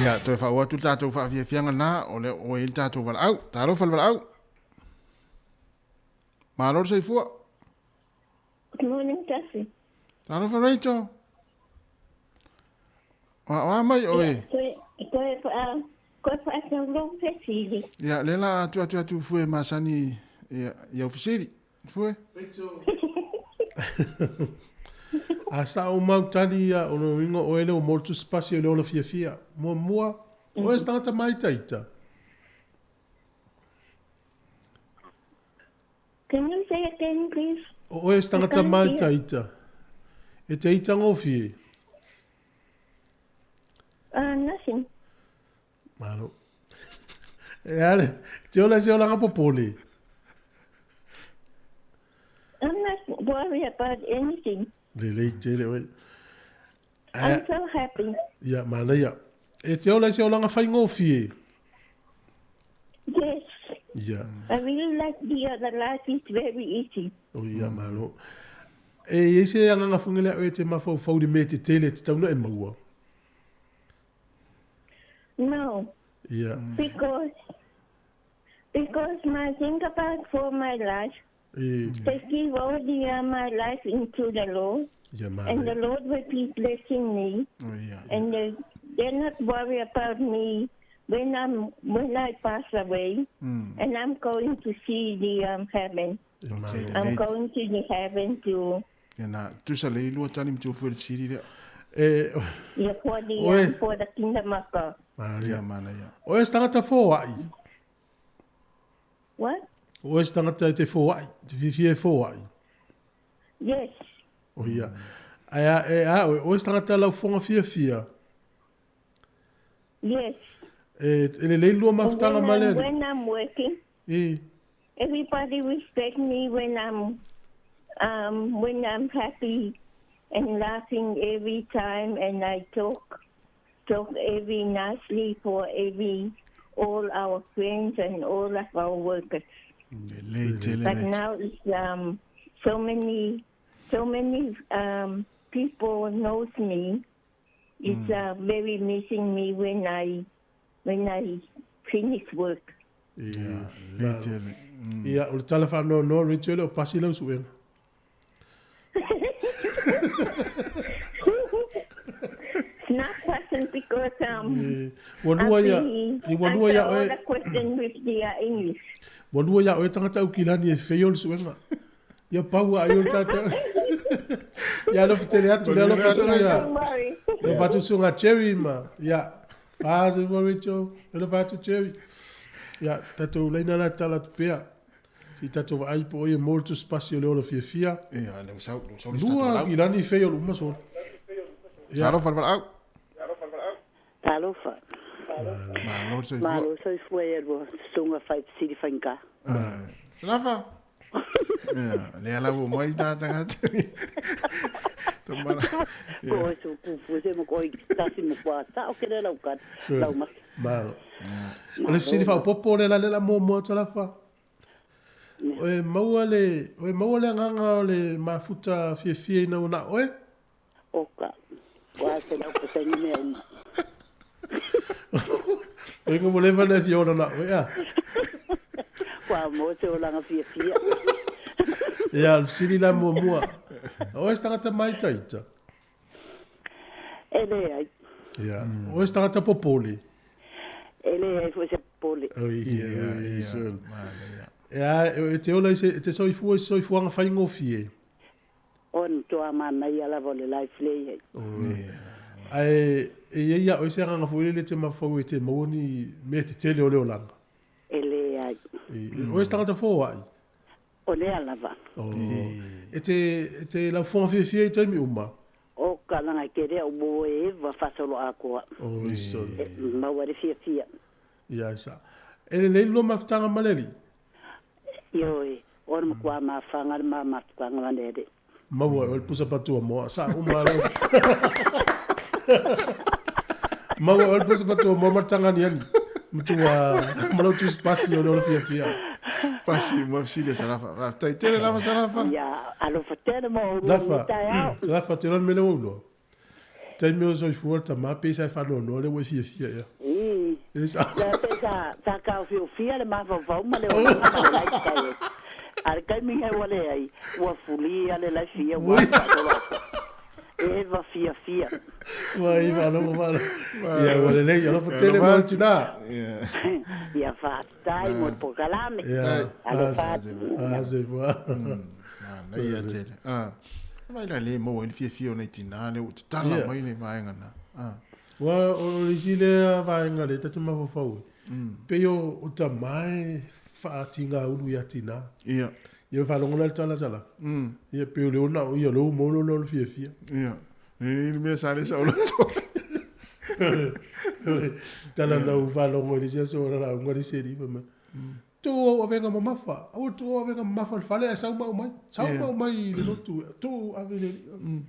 Ia, toe faaoo atu le tatou faafiafiaga lena, o lea ua i ai le tatou valaau. Talofa le valaau. Malo le soifua. Good morning, Tasi. Talofa Rachel. O a mai oe. Toe, toe, uh, koe whaatau fesili. Ia, le la atu atu atu fue masani ia, ia fesili. Fue. Rachel. A sa o mau tali ia o lo ingo o ele o mo tu spasi o le ola fiafia. Muamua, o e se tangata māitaita. Can you say again, please? O oe se tangata māitaita. E te itangofie. Nothing. Malo. E ale, te ola se olanga popole. worry about anything. Lelei tele oe. I'm so happy. Ia, manaia. E te ola i se olaga faigofie? Yes. Ia. I really like the other life is very easy. O ia, malo. E i ai se agaga fugelea oe e te mafaufau i le mea tetele e tatau ona e maua? No. Ia. Because because my think about for my life. E. They give all the uh, my life into the Lord. Ia, And the manaia. Lord will be blessing me. O ia. And they, they're not worry about me when I'm when I pass away. And I'm going to see the um, heaven. E malo. I'm going to the heaven to Ia na, tusa lelei lua tali ma te ofo i le fesili lea. E, yeah, for the Oe. um, for the kingdom of God. Manaia. Ia, manaia. Oe se tagata foai. What? Oe se tagata e te foai, te fiafia e foai. Yes. O ia. Ae a, e a oe, oe se tagata lau foga fiafia. Yes. E, e lelei lua mafutaga When ma le I'm, alii. when I'm working, E. everybody respect me when I'm um, when I'm happy and laughing every time, and I talk talk every nicely for every all our friends and all of our workers. Lelei tele But Rachel. now it's um, so many so many um, people knows me. It's uh, very missing me when I when I finish work. E. Lelei Malo. tele. Ia, o le tala faanoanoa Rachel, e le o pasi lau suega. It's not question because um E, ua lua ia, I'll i ua lua answer ia all oe, the question with the uh, English. ua lua ia oe tagata Aukilani e feio le suega. Ia pau a ai o le tata. Ia alofa tele atu, le alofa atu ia. Don't worry. Alofa atu suega Jerry ma. Ia, fa se ua Rachel, alofa atu Jerry. Ia, tatou laina la tala atu pea. Si tatou vaai po o ia mo le tusipasi o le ola fiafia. Ia, le ua sau, le ua sau le isi Lua tatou lau. Aukilani e feio le uma solo. Ia. Talofa le valaau. Talofa. Malo le soifua. Malo soifua ia lua susuga fai fesili faigata. Talofa. Ia, lea la ua mai tā tagata. Tomana. Ko oi su kufu se mo koi tasi mo kwa ta o kere lau kat lau ma. Malo. O le fesili faaopoopo le la le la muamua Talofa. Oe maua le, oe maua le agaga o le mafuta fiafia ina ua na oe? Oka. Wa se lau pasengi mea uma. Oe nga ua leva na fia ola na oe a. Kua mo se olaga fiafia. Ia, o le fesili la muamua. Oe se tagata maitaita? E leai. Ia. Oe se tagata popole? E leai foi se popole. Oi, ia, ia. Ea, e te ola i se, e te soifua i se soifuaga faigofie. O na toa manaia lava o le life lea i ai. Ae, e i ai ia oe se agaga foi lele e te mafaufau e te maua ni mea tetele o le olaga. E leai. E, oe se tagata foai? O lea lava. Oh. E te, e te laufoga fiafia i taimi uma? O ka laga ke lea o mo e eva fasolo akoa. Oh, sorry. E maua le fiafia. Ia, sa. E lelei lua mafutaga ma le alii? Ioe, o le matua mafaga le ma mafutaga ma le alii. Maua o le pusa patua moa, sa uma lau. Maua o le pusa patua moa ma le taga aniani. Matua, ma lau tusi pasi o le ola fiafia. Pasi ma fesili a Salafa. Faafetai tele lava Salafa. Ia, alofa tele mo oulua Lafa, i taeao. Lafa, te iloa le mea lea ua uloa. Taimi o soifua le tama, pei sa e faanoanoa lea ua e fiafia ea. Ii. E sa. Lea pei sa, sa taofiofia le mafaufau ma le olaga ma le lifestyle. A le taimi he ua leai, ua fulia le life ia ua faasolo atu. Eva fiafia. Ua i faalogo faalogo. Ia ua lelei, alofa tele mo le tina. Ia faafetai mo le polokalame. Ia, Alofa atu. a soifua. Manaia tele. Ah. Mai la le maua ai le fiafia o nai tina lea ua tatala Ia. mai le vaega na. Ah. Ua o le isi lea vaega lea tatou mafaufau ai. Pei o o tama e faatigaulu ia tina. Ia. Ia faalogo la le tala sala. Ia pei o le ona o ia lou maua lona o le fiafia. Ia. Le mea sa le sa o loto. Tala na u faalogo i le isi aso o la lauga le isi alii fai mai. Tuu ou avega mamafa, aua le tuu ou avega mamafa i le fale ae sau ma aumai. Sau ma aumai i le lotu, tuu ave i le Alii.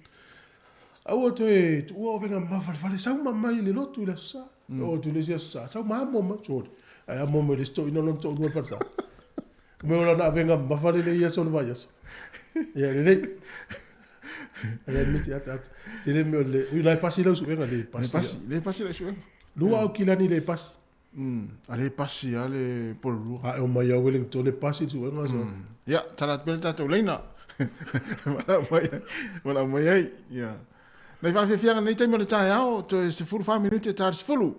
Aua toe tuua ou avega mamafa i le fale, sau ma aumai i le lotu i le Aso Sa. Oo atu i le isi Aso Sa, sau ma amo mai, sole. Ae amo mai le isi toeaina lona toalua i le falesa. Mea o lana avega mamafa lele i aso o le vaiaso. Ia, lelei. Ale miti ata ata. Tele mea o le, ui la e pasi lau suega, le pasi. Le pasi, le pasi lau suega. Lua Aukilani le pasi. A le pasi lava le Porirua. A e omai a Wellington e pasi le suega so. Ia, tala atu pea le tatou laina. Valaau mai ai. Valaau mai ai. Ia. Nai faafiafiaga nei taimi o le taeao, toe 14 minute e ta le 10.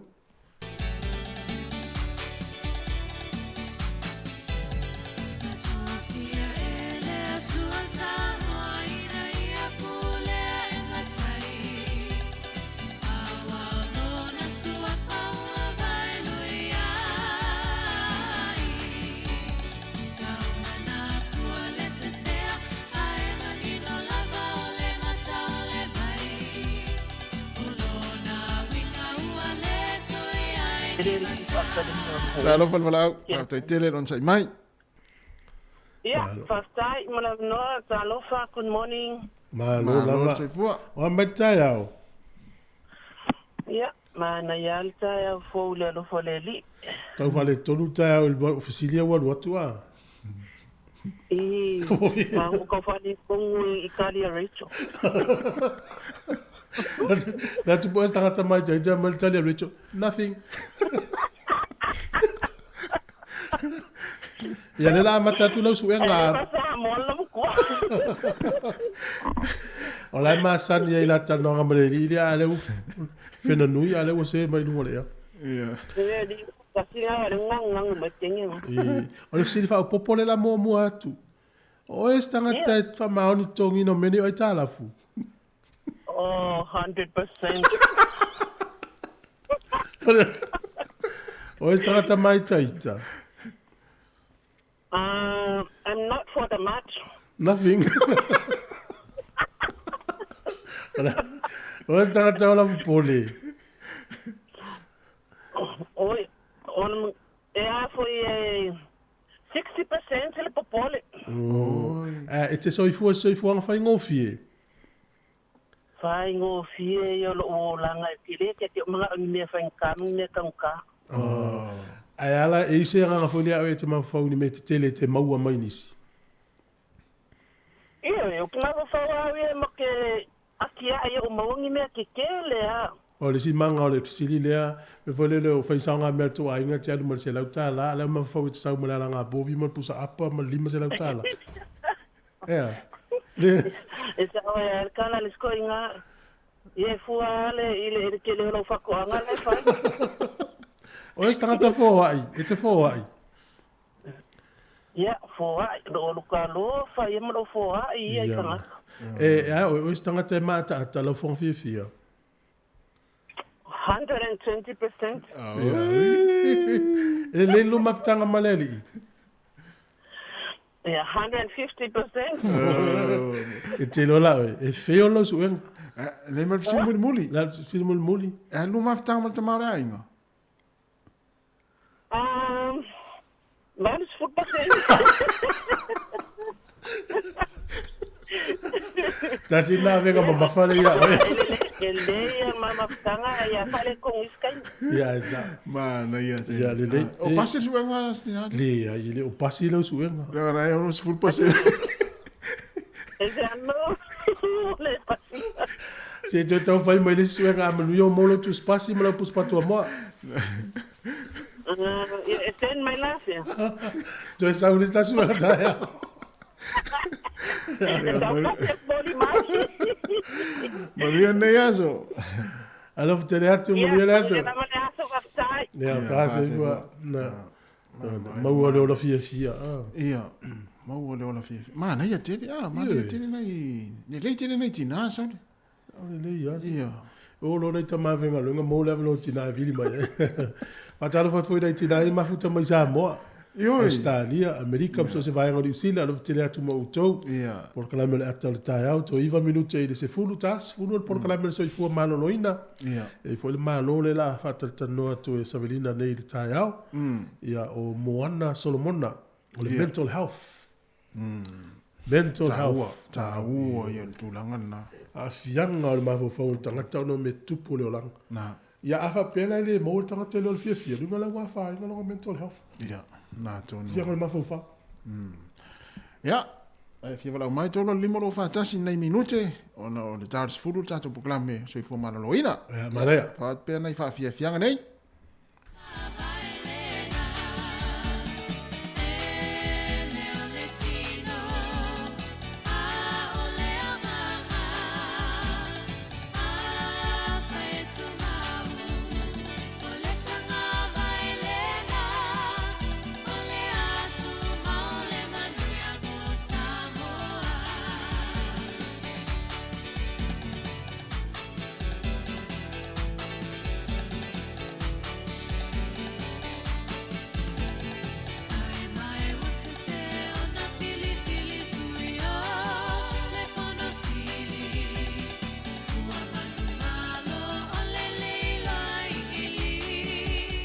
Talofa le valaau, faafetai tele le onosai mai. Ia, faafetai mo le avanoa, talofa, good morning. Malo lava. Soifua. O a mai le taeao? Ia, manaia lava le taeao fou i le alofa o le Alii. Tau faaletonu le taeao i le fesili ua alu atu a? Ii, magu kau faaletonu i Italia Rachel. Le atu po se tagata mai ita mai le tali a Rachel, nothing. Ia lea la amata atu lau suega. O la e masani ai la talanoaga ma le alii lea, a lea ua fenanui, a lea ua se mai luga o le ea. O le fesili faaopoopo lea la muamua atu. O oe se tagata e faamaoni totogiina o mea nei o aitalafu? Oh, 100%. O oe se tagata māitaita? I'm not for the much. Nothing. O oe se tagata ola popole? Oi, ona, e a foi e 60% le popole. Oh. E te soifua se soifuaga faigofie? Faigofie ia o lou olaga e tele te ake o manao i ni mea faigata ma ni mea taugata. Oh. Ae ala e i se agaga foi lea oe e te mafaufau i ni mea tetele e te maua mai nisi? Ioe, o ke mafaufau au ia ma ke aki ae ia o maua ni mea tetele a. O le isi maga o le fesili lea, mea foi lele o fai saoga mea a le tou aiga te alu ma le $100, a lea ua mafaufau e te sau ma le alaga bovi ma le pusa apa ma le $500. Ea. Le. E sao e a le kala le skoinga. Ia e fua a le i le tele o lau faatoaga la e fai. O e se tagata foai, e te foai. Ia, foai, lo o luka alofa ia ma lou foai ia i tagata. E, e a oe, o e se tagata e maataata lau fofoga fiafia. 120%. E lelei lo mafutaga ma le alii. Ia, 150%. E te iloa la oe, e fail lau suega. Le ma le fesili mulimuli. La fesili mulimuli. E alu mafutaga ma le tama o le aiga. 80%. Tasi na avega mamafa le ia oe. E lelei ia ma mafutaga ia faaletonu isi taimi. Ia, e sa. Manaia tele. Ia, lelei. O pasi le suega, Stinali? Leai, e le o pasi lau suega. Leaga na e 60%. E se ano, le pasi. Se toe taumafai mai le isi suega a manuia o maua lau tusipasi ma lau pusi patuamoa. Ia, e send mai la fea. Toe sau le isi suega taeao. E taumafai e momoli mai. Manuia lenei aso. Alofa tele atu, manuia le aso. Ia, manuia lava le aso, faafetai. Ia, faafetai. Na, maua le ola fiafia. Ia, maua le ola fiafia. Manaia tele, ah, manaia tele nai, lelei tele nai tina, Saole. O lelei lava. Ia. O lo nai tama faigaluega maua le avanoa o tina e vili mai ai. Faatalofa atu foi i nai tina ia mafuta mai Samoa. Ausetalia, Amerika ma so o se vaega o Niu Sila, alofa tele atu ma outou. Polokalame o le Ata o le Taeao, toe 9 minute i le 10, ta 10 o le polokalame o le Soifua Maloloina. E i ai foi le Malo lea o le a faatalatalanoa atu e Savelina nei i le taeao. Ia, o Moana Solomona, o le mental health. Mental health. Taua ia le tulaga lena. Aafiaga o le mafaufau o le tagata ona o mea tutupu o le olaga. Na. Ia a faapea la e le maua le tagata i le ola fiafia, lona la ua afaina lona mental health. Ia, na tonu. Aafiaga o le mafaufau. Ia, e fia valaau mai 3 5 2 4 1 nai minute ona o le ta o le 10 le tatou polokalame Soifua Maloloina. Ia, manaia. Faapea nai faafiafiaga nei.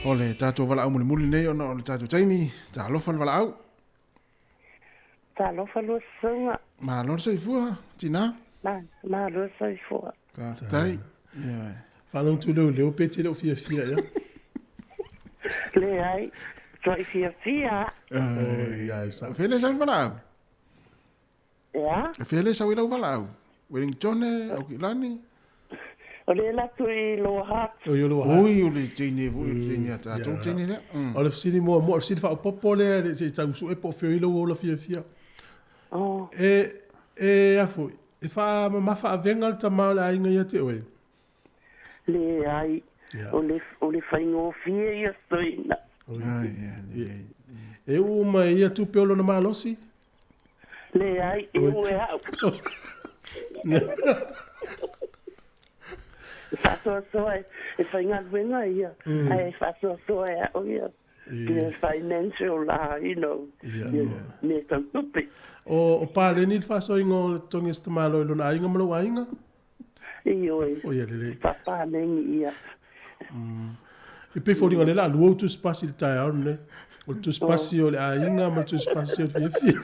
O le tatou valaau mulimuli lenei ona o le tatou taimi. Talofa le valaau. Talofa lua susuga. Malo le soifua, tina. Ma, malo le soifua. Faafetai. Yeah. Faalogo tu leoleo pe te le o fiafia ea. Leai, tuai fiafia. Oi, ai sa. Fea le sau i le valaau? Ea? Fea le sau i lau valaau? Wellington, Aukilani? O le ela atu i Lower Hutt. Oi, o Lower Hutt. Oi, o le teine foi, o le teine a tatou teine lea. O le fesili muamua, o le fesili faaopoopo lea se i tau sue po o fea i lou ola fiafia. Oh. E, e a foi, e faamamafa avega le tama o le aiga ia te oe? Leai, o le, o le faigofie ia soina. Ai, ia, lelei. E uu mai ia tupe o lona malosi? Leai, e uu e au. E faasoasoa e faigaluega ia, ae faasoasoa e au ia. Ia financial la, you know, ia mea tau tupe. O, o paleni le faasoaina o le totogi o se tamaloa i lona aiga ma lou aiga? Ioe, O ia lelei. faapaleni ia. E pei foliga lea o le a lua ou tusipasi i le taeao lenei. O le tusipasi o le aiga ma le tusipasi o le fiafia.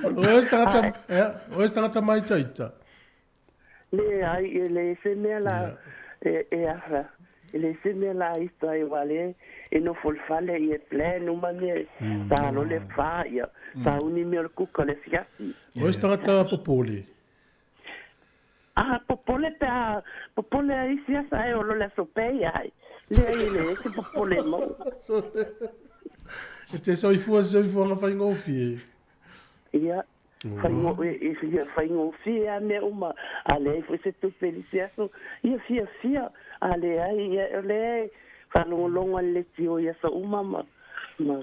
O oe se tagata, ia, o oe se tagata māitaita. Leai, e leai se mea la e, e aha, e leai se mea la ita ai aua lea e nofo i le fale ia e plan uma mea, sa loa le fa ia, sauni mea o le kuka i le afiafi. O oe se tagata popole. A popole pe a popole a isi asa ae olo le aso pea ia ai. Leai e leai se popole e maua. E te soifua se soifuaga faigofie. Ia, faigofie ia faigofie a mea uma, a leai foi se tupe i le isi aso, ia fiafia, a leai, ia o lea e faalogologo a le leitio i aso uma ma ma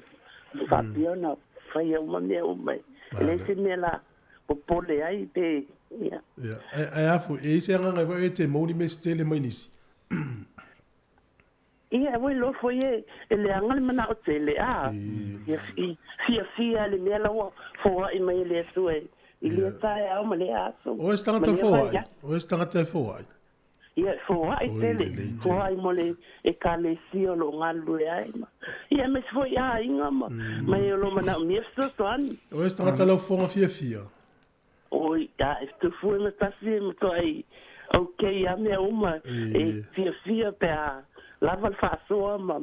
faapea ona faia uma mea uma. E leai se mea la popole ai pe ia. Ia, ae a foi, e i ai se agaga foi e te maua ni mea se tele mai nisi. Ia, ua iloa foi e, e leaga le manao tele, a, ia fiafia le mea la ua foai mai e le Atua i lea taeao ma lea aso. O oe se tagata foai, o oe se tagata e foai. Ia, e foai tele, foai mo le Ekalesia o lo o galulue ai ma, ia, aemaise foi aiga ma, ma e o lo o manaomia fesoasoani. O oe se tagata laufofoga fiafia. Oi, a e tufu e ma tasi e matuai okay a mea uma e fiafia pe a lava le faasoa ma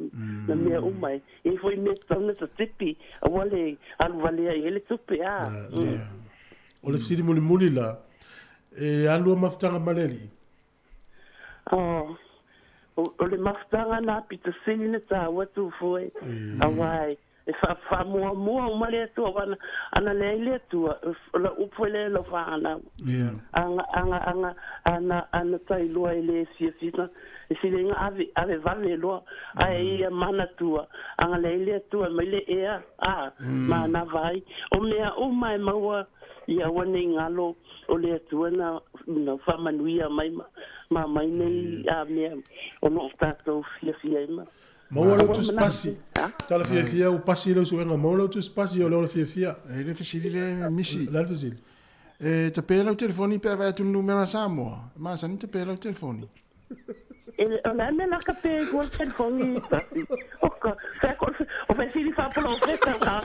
ma mea uma e i ai foi mea tatau ona tatipi aua le alu valea i ai le tupe a. O le fesili mulimuli la, e alu a mafutaga ma le alii? Oh, o le mafutaga na pito sili na taua tufu e, aua e E faamuamua uma le Atua, aua ana, ana leai le Atua, o lau upu foi lea i lau fanau. Aga, aga, aga, ana, ana tailoa e le fiafia, e sili ai ave, ave vave loa, ae ia manatua, aga leai le Atua e mai le ea, a, manava ai. O mea uma e maua ia aua nei galo o le Atua na, na faamanuia mai ma, ma mai nei a mea o lo o tatou fiafia ai ma. Maua lau tusipasi. Tala fiafia ua pasi lau suega. Maua lau tusipasi o lea o le fiafia. E le fesili le misi. Le a le fesili? E tape lau telefoni pe a vaai atu i le numera Samoa. E masani tape lau telefoni. E o le a mea la ka pe ai le telefoni pasi. O ka, fea ko, o fesili faapolofeta o ka.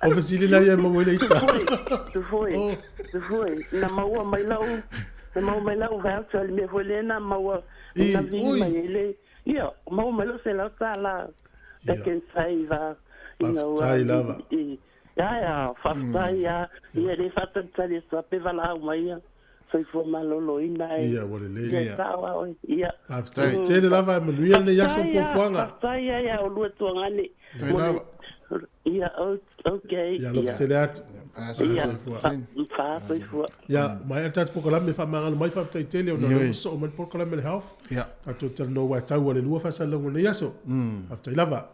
O fesili la ia e maua ai le ita. Tufue, tufue, na maua mai lau, na maua mai lau voucher, le mea foi lea na maua, na vili mai ai le, Ia, maua mai lou $100 back and save a, you know. Faafetai lava. Ia, ia, faafetai ia. Ia, e le faatalitali atu lava pe valaau mai ia. Soifua maloloina e. Ia, ua lelei. Ia, sao lava oe. Ia. Faafetai tele lava, e manuia lenei aso o fuafuaga. Faafetai ia ia oulua tuagane. Faafetai lava. Ia, okay. Ia, alofa tele atu. Ia, soifua. Ia, maea le tatou polokalame, faamagalo mai, faafetai tele ona o lea ua sosoo mai le polokalame a le Health. Ia. Tatou talanoa aua e tau a le lua faasalalauga o lenei aso. Faafetai lava.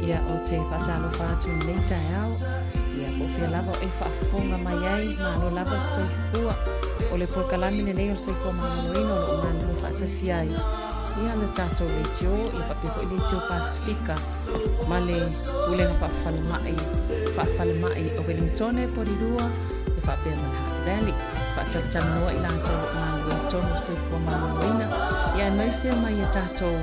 Ia, ou te faatalofa atu i lenei taeao, ia po o fea lava o e faafofoga mai ai, malo lava le soifua. O le polokalame lenei o le Soifua Maloloina o lo o galulue faatasi ai ia le tatou leitio, ia faapea foi leitio Pasefika ma le Pulega Faafalemai, Faafalemai o Wellingtone, Porirua, ia faapea ma le Hutt Valley. Faatalatalanoa i latou o lo o galulue i totonu o le Soifua Maloloina, ia aemaise mai a tatou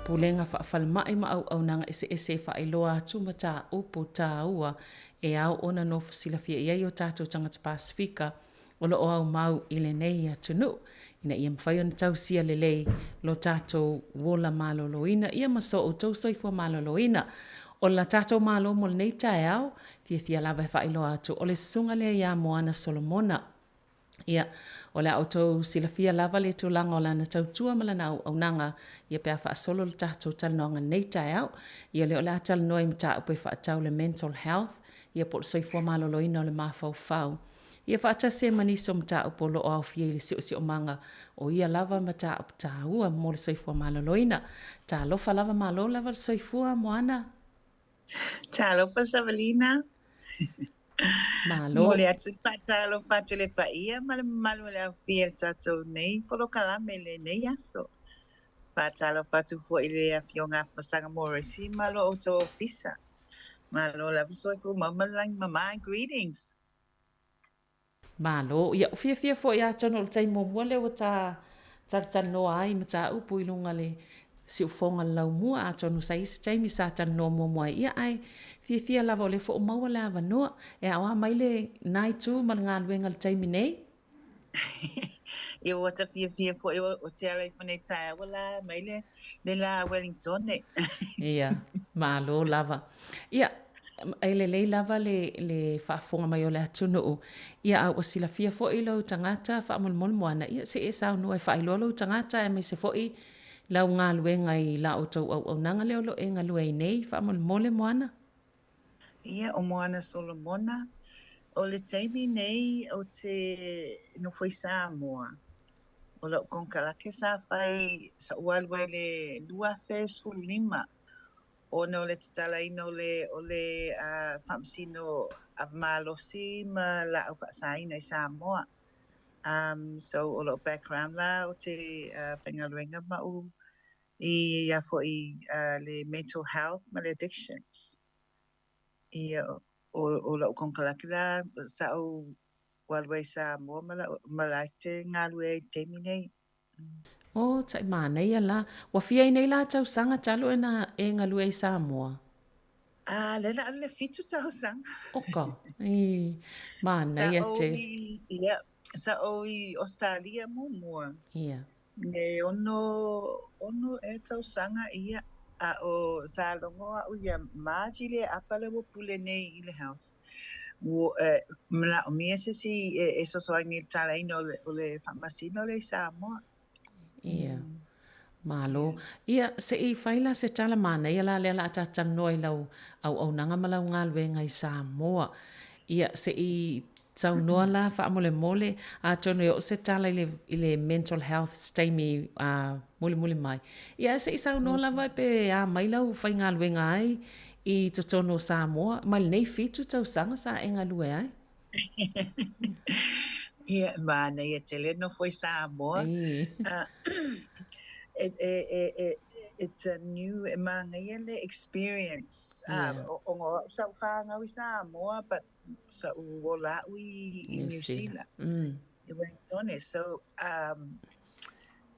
Pulega Faafalemai ma auaunaga eseese e faailoa atu mataupu taua e ao ona nofo silafia i ai o tatou tagata Pasefika o lo o aumau i lenei atunuu ina ia mafai ona tausia lelei lo tatou ola maloloina ia ma so outou soifua maloloina. O la tatou Malo mo lenei taeao, fiafia lava e faailoa atu o le susuga lea ia Moana Solomona. Ia, o le a outou silafia lava le tulaga o lana tautua ma lana auaunaga, ia pe a faasolo le tatou talanoaga nei taeao. Ia lea o le a talanoa i mataupu e faatatau le mental health, ia po o le soifua maloloina o le mafaufau. Ia faatasi ai ma nisi o mataupu o lo o aofia i le siosiomaga o ia lava mataupu taua mo le soifua maloloina. Talofa lava, malo lava le soifua, Moana. Talofa Savalina. Malo. Momoli atu le faatalofa atu i le paia ma le mamalu o le aufia i le tatou nei polokalame i lenei aso. Faatalofa atu foi i le Afioga Afamasaga Morrissey ma lo outou ofisa. Malo lava soifua mau ma le lagi mama. Greetings. Malo. Ia, ua fiafia foi atonu o le taimi muamua lea ua ta talatalanoa ai i mataupu i luga le siufoga le laumua, atonu sa i ai se taimi sa talanoa muamua ai, ia ae fiafia lava o lea foi ua maua le avanoa. E aoa mai le na itu ma le galuega i le taimi nei. Ia ua ta fiafia foi o te ala ifo nei taeao ua la mai le le la Wellingtone. Ia, malo lava. Ia, e lelei lava le, le faafofoga mai o le atunuu, ia a ua silafia foi lou tagata faamolemole Moana, ia se i e saunoa e faailoa lou tagata aemaise foi lau galuega i la outou auaunaga lea o lo o e galue ai nei, faamolemole Moana. Ia, o Moana Solomona, o le taimi nei ou te nofo i Samoa, O lau konekarate sa fai sa ou alu ai i le 2015 ona o le tatalaina o le o le faamasino ava malosi ma laau faasaina i Samoa. Um, so o lo'u background la ou te uh, faigaluega ma ou i ia fo'i uh, le mental health ma le addictions. Ia, o, o lo'u konekarate la sa ou alu ai i Samoa ma la'u ma la e te galue ai i le taimi nei. Oh, tai manaia la. Ua fia i nei la tausaga talu e na e galue ai i Samoa? Ah, lea la alu le fitu tausaga. Oka, ii, manaia Sa ou tele. i, ia, sa ou i Australia muamua. Ia. Le ono, ono ea tausaga, ia, a o sa logo a'u ia Margie lea apa le ua pule nei i le health. Ua e manaʻomia se isi e e fesoasoani i le talaina o le o le faamasino lea i Samoa. Ia. Malo. Ia, se i fai la se tala manaia la lea la a ta talanoa i lau auaunaga ma lau galuega i Samoa. Ia, se i saunoa la faamolemole, atonu e oo se tala i le, i le mental health se taimi a mulimuli mai. Ia, ae se i saunoa lava pe a mai lau faigaluega ai i totonu o Samoa mai lenei fitu tausaga sa e galue ai. Ia, manaia tele nofo i Samoa. Uh, it, it, it, it's a new, e manaia le experience. Yeah. Uh, o, o, o sa whāngau i Samoa, but sa u ola a'u i, i New Zealand. I Wellington. So, um,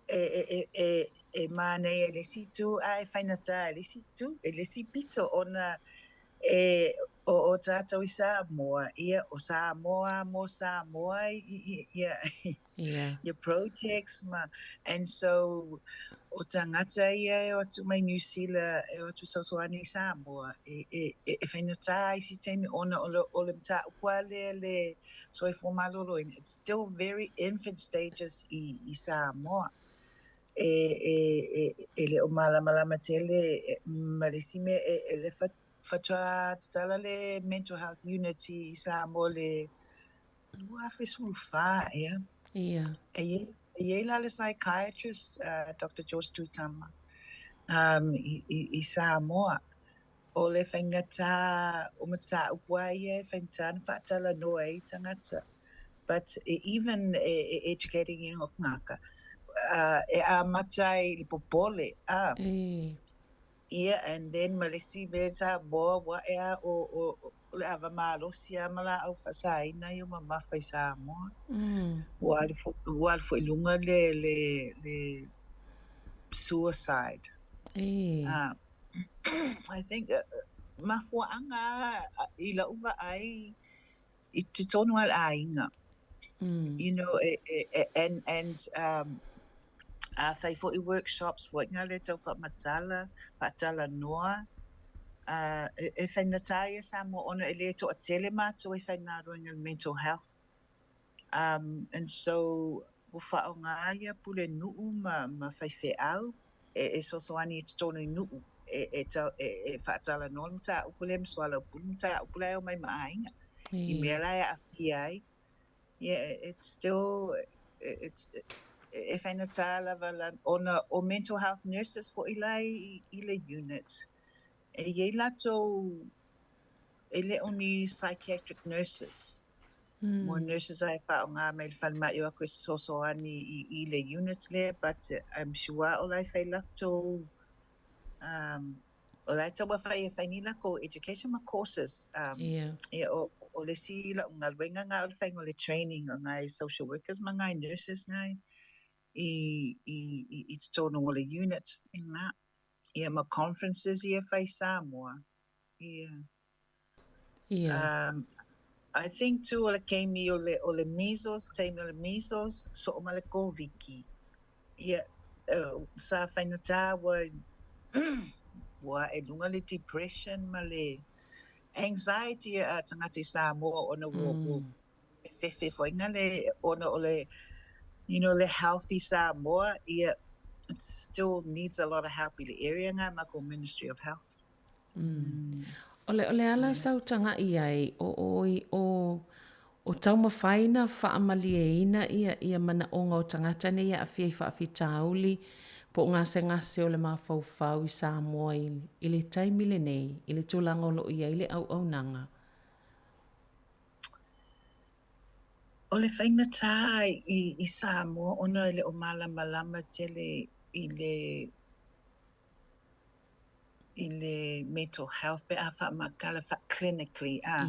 e, e, e, e, e manaia le isi itu, a e faigata i le isi itu, e le isi pito, ona e o, o tātou i Samoa, ia, o Samoa mo Samoa, i, i, ia, Yeah. your projects ma, and so o tagata ia e o atu mai New Zealand e o atu fesoasoani i Samoa e, e, e, e faigata isi taimi ona o le, o le mataupu lava lea le soifua maloloina it's still very infant stages i, i Samoa. E, e, e, e le o malamalama tele ma le isi mea e, e le faatoa tatala le mental health unit i Samoa le 2014 ea. Ia. E i, e i ai la le psychiatrist, uh, Doctor George Tuitama, um, i, i, i Samoa. O le faigata, o mataupu lava ia e faigata ona faatalanoa ai tagata. But even e, e educating i o tagata, uh, e amata ai i le popole, ah. E. Ia, and then ma le isi mea Samoa ua ae a o, o, o le ava malosi a ma laau faasaina i o mamafa i Samoa. Ua alu foi, ua alu foi i luga le, le, le suicide. E. I think, mafuaaga a i la'u vaai i totonu a le aiga. You know, e, e, e, and, and um, a fai fo'i workshops fo'i nga le tau faamatala, faatalanoa, uh, e, e faigata ia Samoa ona e le toatele matou e faigaluega i le mental health. Um, and so, ua faaaoga ia pulenuu ma, ma faifeau e, e fesoasoani i totonu i nuu e, e, tau, e, e faatalanoa le mataupu lea ma soalaupule le mataupu la e omai ma aiga. I mea la e aafia ai. Yeah, it's still, it's, e faigata lava la, ona o mental health nurses fo'i la i, i le unit. E i ai latou, e le o ni psychiatric nurses. Mo nurses ai faaaoga mai le falemai o atu e fesoasoani i, i le unit lea, but I'm sure o la e fai latou, um, o la e taumafai e fai ni lakou education ma courses, um, ia, o, o le isi la'u galuega na o le faiga o le training o nai social workers ma nai nurses nai i, i, i, i totonu o le unit ina, ia ma conferences ia fai i Samoa, ia. Ia. Um, I think too o le keimi o le, o le measles, taimi o le measles, soo ma le Koviki. Ia, uh, sa faigata ua, ua ae i luga le depression ma le anxiety a tagata i Samoa ona ua, ua fefe foi na le, ona o le, you know, le health i Samoa, ia, it still needs a lot of help i le area nga ma ko Ministry of Health. O le, o le ala sa ou tagaʻi ai, o, o, o, o taumafai na faamalieina ia, ia manaʻoga o tagata nei e aafia i faafitauli po o gasegase o le mafaufau i Samoa i, i le taimi lenei, i le tulaga o lo o i ai le auaunaga. O le faigata i Samoa ona e le o malamalama tele i le i le mental health pe a faamatala clinically a.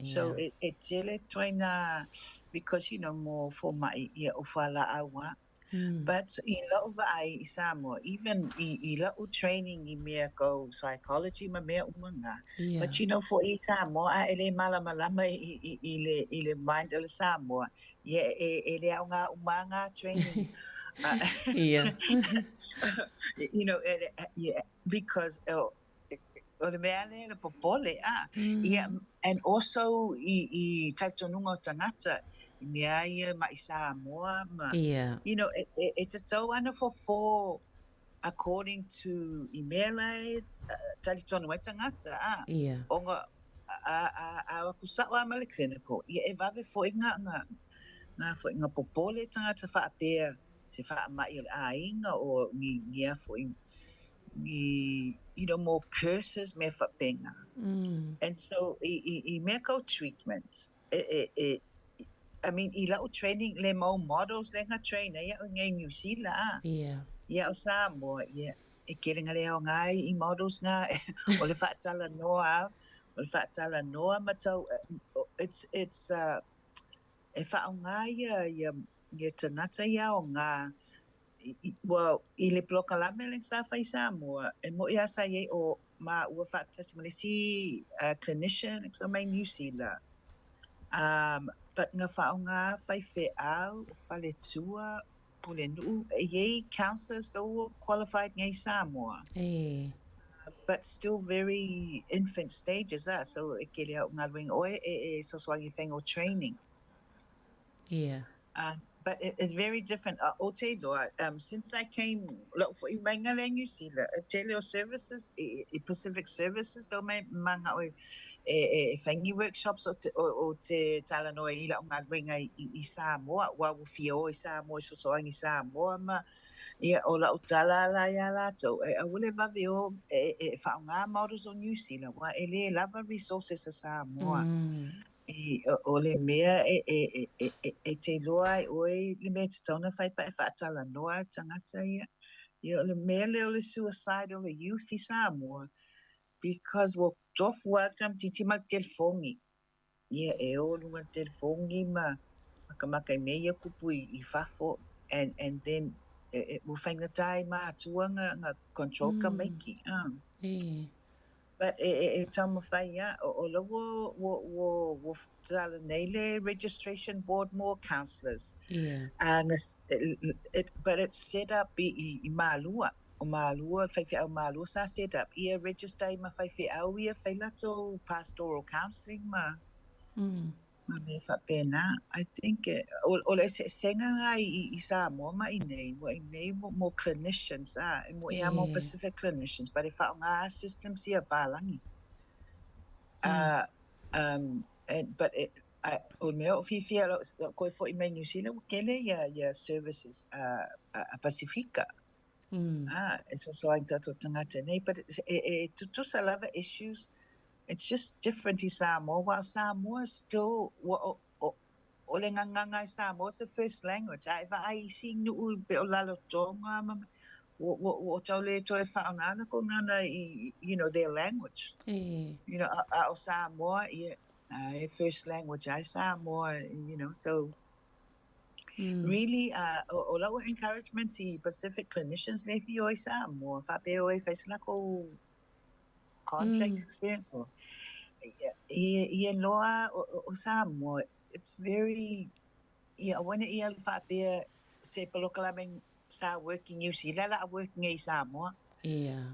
So e tele ituaiga because you know mo fomai ia o fualaau a. But i la'u vaai i Samoa, even i la'u training i mea kau psychology ma mea uma na, but you know fo'i i Samoa a e le malamalama i le mind o le Samoa, ia e le aoga uma na training. You know, yeah, because o le mea lea le popole, a. Ia, and also i talitonuga o tagata, i mea ia ma'i Samoa ma, you know, e tatau ana fofo according to i mea la e talitonu ai tagata, a. Ona a o atu sa'o a ma le clinical, ia e vave foi nga foi nga popole tagata faapea se faama'i o le aiga o ni a foi ni, you know, more curses, mea faapena. And so i mea kau treatment, e I mean, i la'u training le mau models le na train ai a'u nei New Zealand a. Ia o Samoa, ia e tele na le aoga i models na o le faatalanoa, o le faatalanoa ma tau it's e faaaoga ia tagata ia aoga. Well, i le polokalame le sa fai Samoa, e mo'i a sa iai o ma ua faatasi ma le isi clinician sa mai New Zealand. But na faaaoga faifeau, faletua, pulenuu, e iai counselors la ua qualified nei Samoa. But still very infant stages ah, so e tele au galuega oe e fesoasoani i faiga o training. But it's very different. O te iloa, since I came, la'u fo'i maiga lea i New Zealand, e tele o services, i Pacific Services lea mai mana'o e fai ni workshops o te talanoa i la'u galuega i Samoa, ua ua fia o i Samoa i fesoasoani i Samoa ma, ia, o la'u tala la iā latou, e aua le vave o e faaaoga models o New Zealand, ua e lē lava resources a Samoa. I, o le mea e te iloa ai oe le mea e tatau ona fai pe a e faatalanoa tagata ia. Ia o le mea lea o le suicide o le youth i Samoa because ua tofu lava le tamaitiiti ma le telefoni. Ia e o i luga o le telefoni ma makamaka i mea ia tupu i fafo and then ua faigata ai matua na control tamaiti. But e taumafai a, o la ua tatala nei le registration board mo counsellors. But it's set up i Malua. O Malua, faifeau Malua sa set up. Ia register ai ma faifeau ia fai latou pastoral counselling ma ma mea faapena. I think o le eseesega na i Samoa ma inei, ua inei mo clinicians a, e mo'i a mo Pacific clinicians, but e faaaoga systems ia palagi. But o le mea o fiafia la'u toe fo'i mai New Zealand, ua tele ia services a Pasifika. E fesoasoani tatou tagata nei, but e tutusa lava issues. It's just different i Samoa, aua o Samoa still, ua o le gagana i Samoa it's a first language, a e vaai isi nuu pe o Lalotoga ma ua tau le toe faaaoga na kou gagana i their language. A o Samoa, ia, e first language ai Samoa, so really, o la'u encouragement i Pacific clinicians le fia o i Samoa, faapea o e fai se lakou contract experience o ia loa o Samoa, it's very, ia aua ne i alu faapea se polokalame sa working New Zealand la a working i Samoa. Yeah,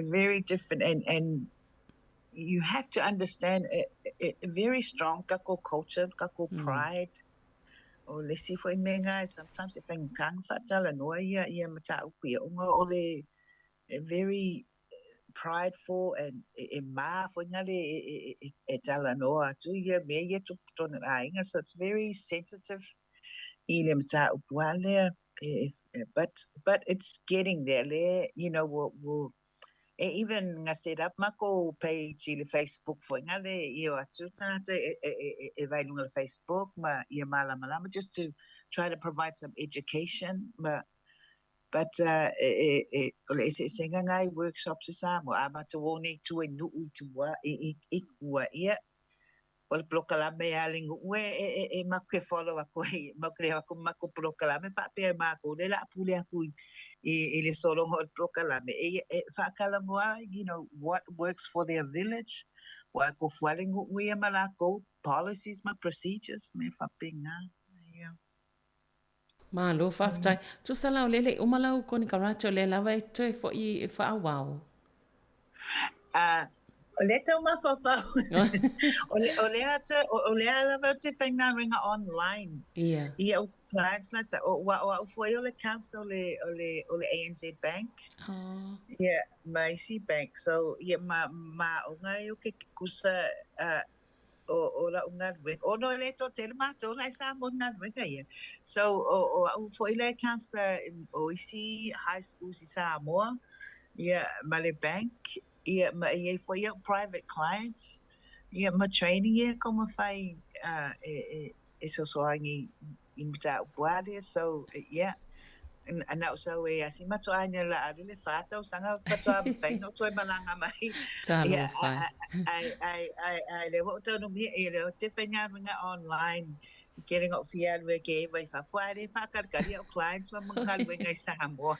very different and you have to understand it, very strong takou culture, takou pride. O le isi foi mea na sometimes e faigata ona faatalanoa ia mataupu ia ona o le very prideful and e ma foi na le e talanoa atu ia mea ia tupu tonu aiga, so it's very sensitive i le mataupu a lea, but it's getting there le ua E even nga set up makou page i le Facebook foi ngale i o atu tagata e e e e vaai i luga o le Facebook ma ia malamalama just to try to provide some education ma but e e e o le eseesega nga i workshops i Samoa a matou o nei tua i Nu'u i tua i i i tua ia O le polokalame a le nu'u e, e, e, e maku ke follow aku ai, maku ke leo aku ma makou polokalame faapea e makou lea o le a pule aku i, i, i le sologa o le polokalame. E, e faatalanoa, you know, what works for their village, ua e kofu lava le nu'u ia ma lakou policies ma procedures, mea faapena. Yeah. Malo faafetai. Tusa la o lea e le i uma lau konekarate o lea lava e toe foi e faaauau. A, o lea tau mafaufau. O le, o lea te, o lea lava ou te faigaluega online. Ia. I au clients la sa, o, ua o au foi o le counsel o le, o le, o le ANZ Bank. Oh. Ia, ma isi bank. So, ia, ma, ma aoga ai o ke kusa, uh, o, o la'u galuega, ona e le toatele matou la e Samoa i galuega ia. So, o, o a'u foi lea e counselor o isi high schools i Samoa, ia, ma le bank, ia, ma e i ai foi a'u private clients, ia, ma training ia e taumafai uh, e, e, e fesoasoani i mataupu a lea so yeah na ou sau e asi matou aiga la alu le fa tausaga faatoa mafai ona ou toe malaga mai. Talofa. Ai ai ai ai lea ua ou taunuu mai ia lea ou te faigaluega online i kele na ou fia alu ai ke ewa i fafo ae le faakalikali au clients ma galuega i Samoa.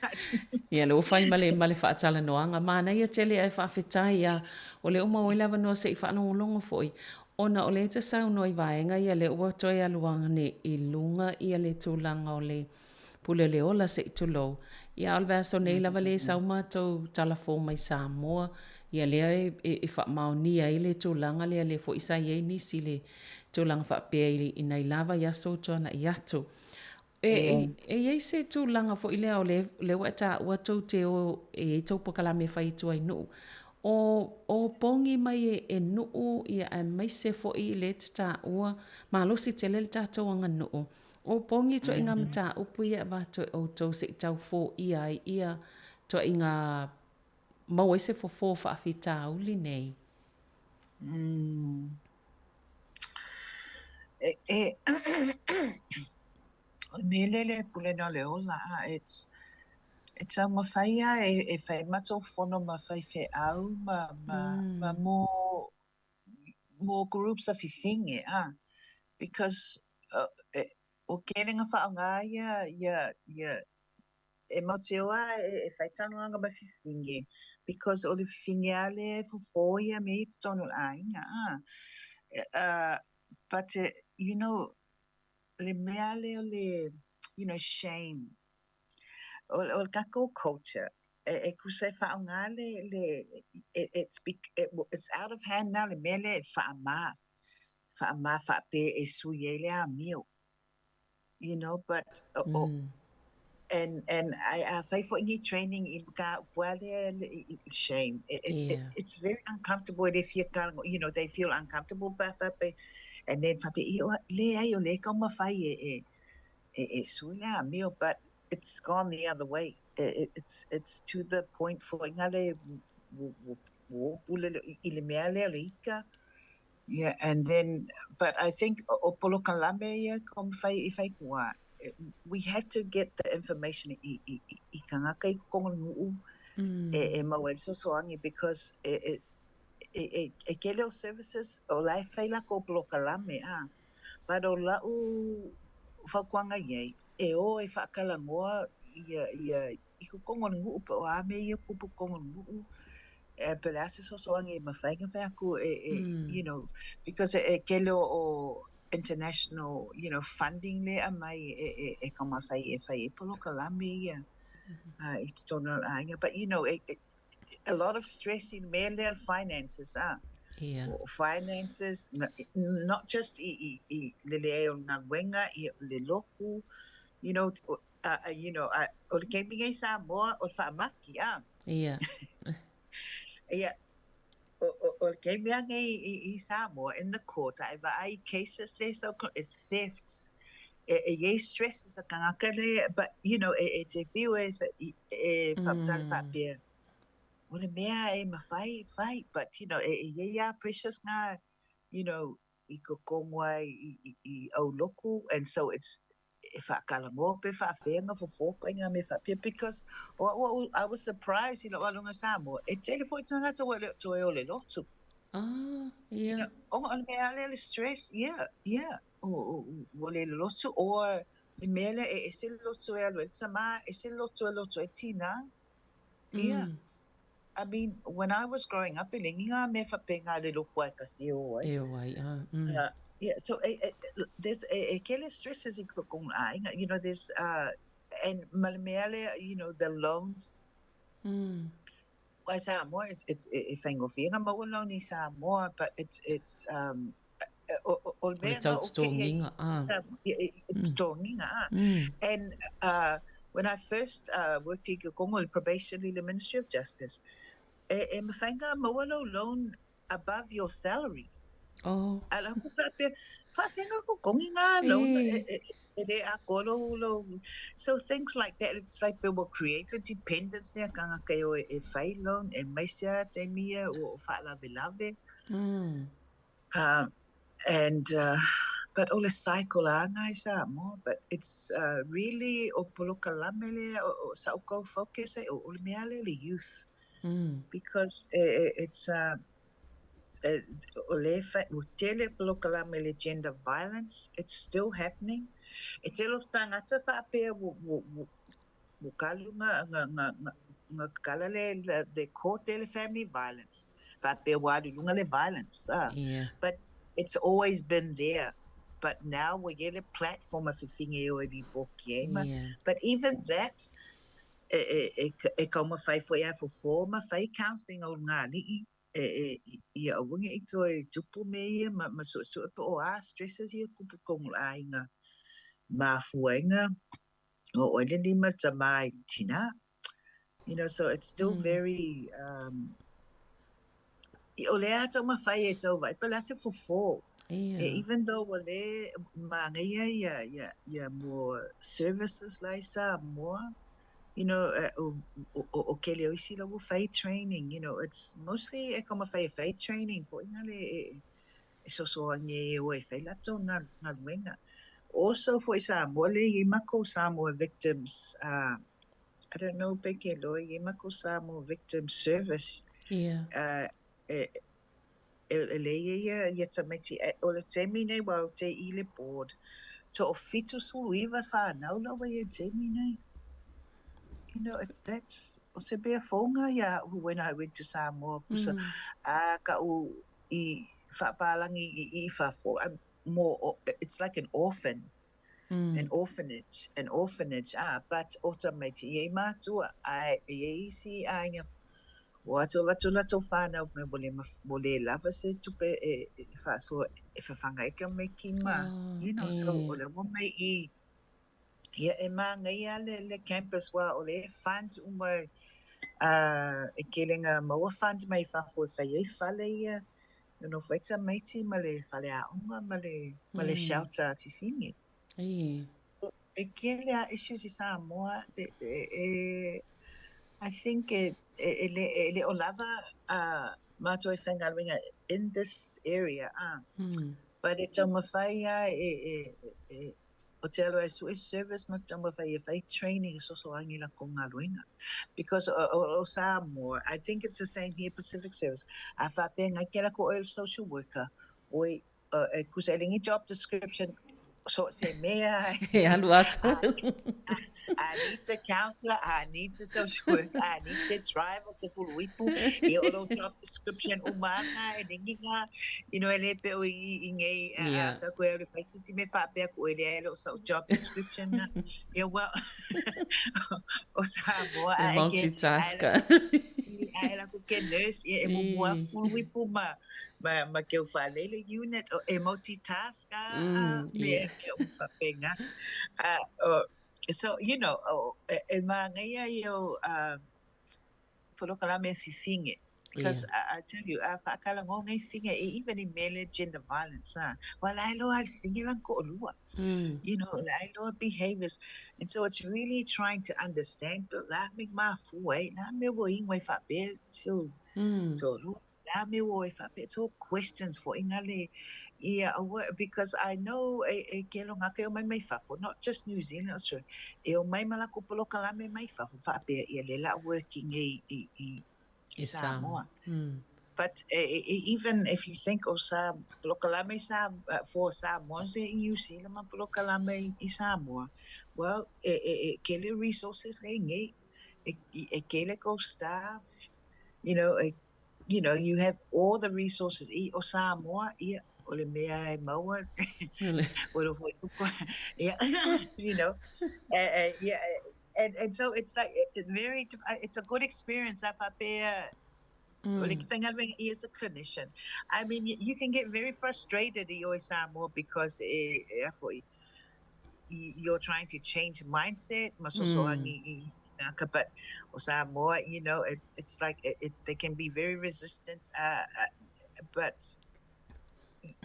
Ia lea ua fai ma le ma le faatalanoaga. Manaia tele ae faafetai a o lea ua maua ai le avanoa se i faalogologo foi Ona o lea e te saunoa i vaega ia lea ua toe alu ane i luga ia le tulaga o le pule o le ola se i tulou. Ia a o le vaiaso nei lava lea e sau matou talafou mai Samoa, ia lea e, e, e faamaonia ai le tulaga lea, lea foi sa i ai nisi i le tulaga faapea i, i nai lava i aso ua tuanai atu. E, e, e i ai se tulaga foi lea o le, lea ua e taua tou te o e i ai tou polokalame e fai i tua i Nu'u. O, o pogi mai e, e Nu'u ia aemaise foi lea e te taua, malosi tele le tatou aganuu. O pogi ituaiga mataupu ia e avatu e outou se i tau foia ai ia ituaiga maua ai se fofo faafitauli nei. Mm. E, e, o le mea lea le pulena o le ola, a, it's, e taumafai a e, e fai matou fono ma faifeau ma, ma, mm. ma mo, mo groups a fifine, a, because uh, e, o kele nga whaonga ia, ia, ia, E mautioa e whai talanoaga ma fifine because o le fifine a lea e fofo ia me i totonu o le aiga a. But you know le mea lea o le you know shame o le tatou culture e tusa e faaaoga le le it's it's out of hand now le mea lea e faama faama faapea e sui ai le amio. You know, but mm. and and I a fai foi ni training i ka upu lea shame. It, it, yeah. it, it's very uncomfortable if you can't, you know, they feel uncomfortable pa pa pa and then fa pe le ai o le ka mafai e e e e sui le amio, but it's gone the other way. It, it's it's to the point for ngale wo pule i le mea lea le ika. Yeah, and then, but I think o polokalame ia ka mawhai i whai kua, we have to get the information i, i, i, i ka ngaka i kongo nu'u mm. e, e mau ai sosoangi because e, e, e, e, e kele o services o la e whai la ko polokalame a. But o la'u whaukuanga iai, e o e whakalangoa ia, ia, i ko kongo nu'u pe o a me ia kupu kongo nu'u e pe le a se fesoasoani e mafai ona fai atu e, e mm. you know, because e, e kele o, o international, you know, funding le aumai e, e, e taumafai e fai e polokalame ia mm-hmm. uh, i totonu o le aiga. But, you know, e, e, a lot of stress i mea lea finances, ah. Yeah. O finances, not just i, i, i le leai o galuega, i le loku, you know, you know, o le taimi nei i Samoa, o le faamaki, a. Ia. Ia, o, o, o le taimi lava nei i, i Samoa, in the court, a e vaai i cases le so, it's thefts. E, e i ai stresses a tagata le, but, you know, e, e te whiu e, e, e whakatali whaapea. O le mea e mafai, fai, but you know, e e iai lava pressures na, you know, i kokogo ai i i i aulotu and so it's e faatalanoa pe faafea na fofo ituaiga mea faapea because o au au I was surprised i lou aluga Samoa e tele foi tagata ua le o toe o le lotu. Ah, ia. You know, ona o le mea lea le stress, yeah, yeah, ua le lotu or le mea lea e ese le lotu e alu ai le tamā, ese le lotu e lotu ai le tinā. Yeah. I mean, when I was growing up, e leai ni ngā mea whapenga le lotu ai kasi e o ai. E o ai, ah. Yeah, so e, e, there's e, e kele stresses i ko kong aiga, you know, there's, and ma le mea lea, you know, the loans. Wai Samoa, it, it's, e, e whaingofie nga maua loan i Samoa, but it's, it's, o, o, o le O le mea nga o kei ai, tautotogiga, ah. totogiga, ah. And, when I first, worked i Kokongo, i probation i le Ministry of Justice, e, e mawhai nga maua lou loan above your salary. Oh. A la ku faapea, faafeaga kokogi ngā loan, e, e, e le atoa lou, lou. So things like that, it's like they will create a dependence lea tangata e o e whai loan, e maise a te mia o o whaalawelawe. And, but o le cycle a ngai Samoa, but it's really o polokalame lea, o, o sa'u kau focus ai, o, o le mea lea le youth. Because it's, o le whai, ua tele polokalame le gender violence, it's still happening. E tele o tangata whaapea ua, ua, ua, ua kalu nga, nga, nga, nga, nga kala le, le, the court le family violence. Whaapea ua alu lunga le violence. Ah. But it's always been there. But now ua ia le platform a whiwhinga e oe ripoki ai ma. But even that, e, e, e, e kaumawhai foi a fofo ma whai counselling o ngā ali'i e, e, i a uinga i toe tupu me ia ma, ma suesue po o a stresses ia kupu kongu āinga mafuainga o oe le lima tamā i tina. You know, so it's still very, o le a taumafai e tau vai, but la se fofo. Ia. E, even though ua le māngaia ia, ia, ia more services la i Samoa, you know, o, o, o kele o isi la ua whai training, you know, it's mostly e taumafai e whai training po inga le e, e sosoangi e o e whai latou nga, galuega. Also foi Samoa le i mako Samoa Victims, I don't know pe ke loa i mako Samoa Victim Service. E, e, e le ia ia, ia tamaiti, e, o le taimi nei ua au te i le board. To o 79 whanau lawa ia taimi nei. You know, it's, that's, o se mea fōnga ia a'u when I went to Samoa, kusa, a ka u i whaapalangi i i whafo, I'm more, it's like an orphan, an orphanage, an orphanage, ah, but o tamaiti i ei mātua, ai, i ei isi āinga, o atu avatu latou whānau me mo le, mo le lava se tupe e, e whaasoa, e whawhanga eka me ki ma, you know, so o le ua mai i, ia e māngaia le, le campus wā o le fund uma e kele ngā maua fund mai fafo e whai ai whale ia, you know, whai tamaiti ma le whale aonga ma le, ma le shelter a whiwhingi. E kele a issues i Samoa, e, e, e, I think e, e, e, le, e le o lava mātou e whaingaluenga in this area. But e taumawhai a e, e, e, o te alu ai sue service ma taumawhai e whai training e sosoangi la ko ngaluenga. Because o, o, o Samoa, I think it's the same here, Pacific Service. A whapea ngai ke la ko oil social worker, oi, e kusa e lengi job description, so se mea. E alu atu. I need a counselor, I need a social worker, I need a driver te puluipu, i o lo job description umanga e lengi ngā, you know, e le pe o i, i ngei, a ta koe au le whaisisi me whapea ko e le ai lo sa job description na. Yeah, well, o Samoa, E a e ke, multitasker. a e la ko ke nurse, ia e mumua puluipu ma, ma, ma ke whalele unit, o e multitask, a, me, me o whapenga. O, so, you know, o, e, e māngaia i o, polokalame whiwhinge. Because I tell you, a faatalanoa ngai figa e even i mea lea gender violence a, ua la e loa le figa lana toalua. You know, la e loa behaviors. And so it's really trying to understand pe la me mafua ai, la mea ua igo ai faapea si ou toalua. La mea ua o ai faapea, it's all questions foʻi na le ia aua because I know e e kelo ngaka e omai mai fafo, not just New Zealand, Australia, e omai ma lakou polokalame mai fafo faapea ia lea la working i i i i Samoa. But even if you think o sa polokalame sa for Samoans i New Zealand ma polokalame i Samoa, well, e, e, e kele resources le nei, e, e kele ko staff, you know, e, you know, you have all the resources i o Samoa, ia, o le mea e maua, o le yeah, you know, yeah, and so it's like it, very it's a good experience up up there. As a clinician. I mean, you can get very frustrated i oe Samoa because e, e, you're trying to change mindset, mm. but o Samoa, you know, it, it's like it, it, they can be very resistant, but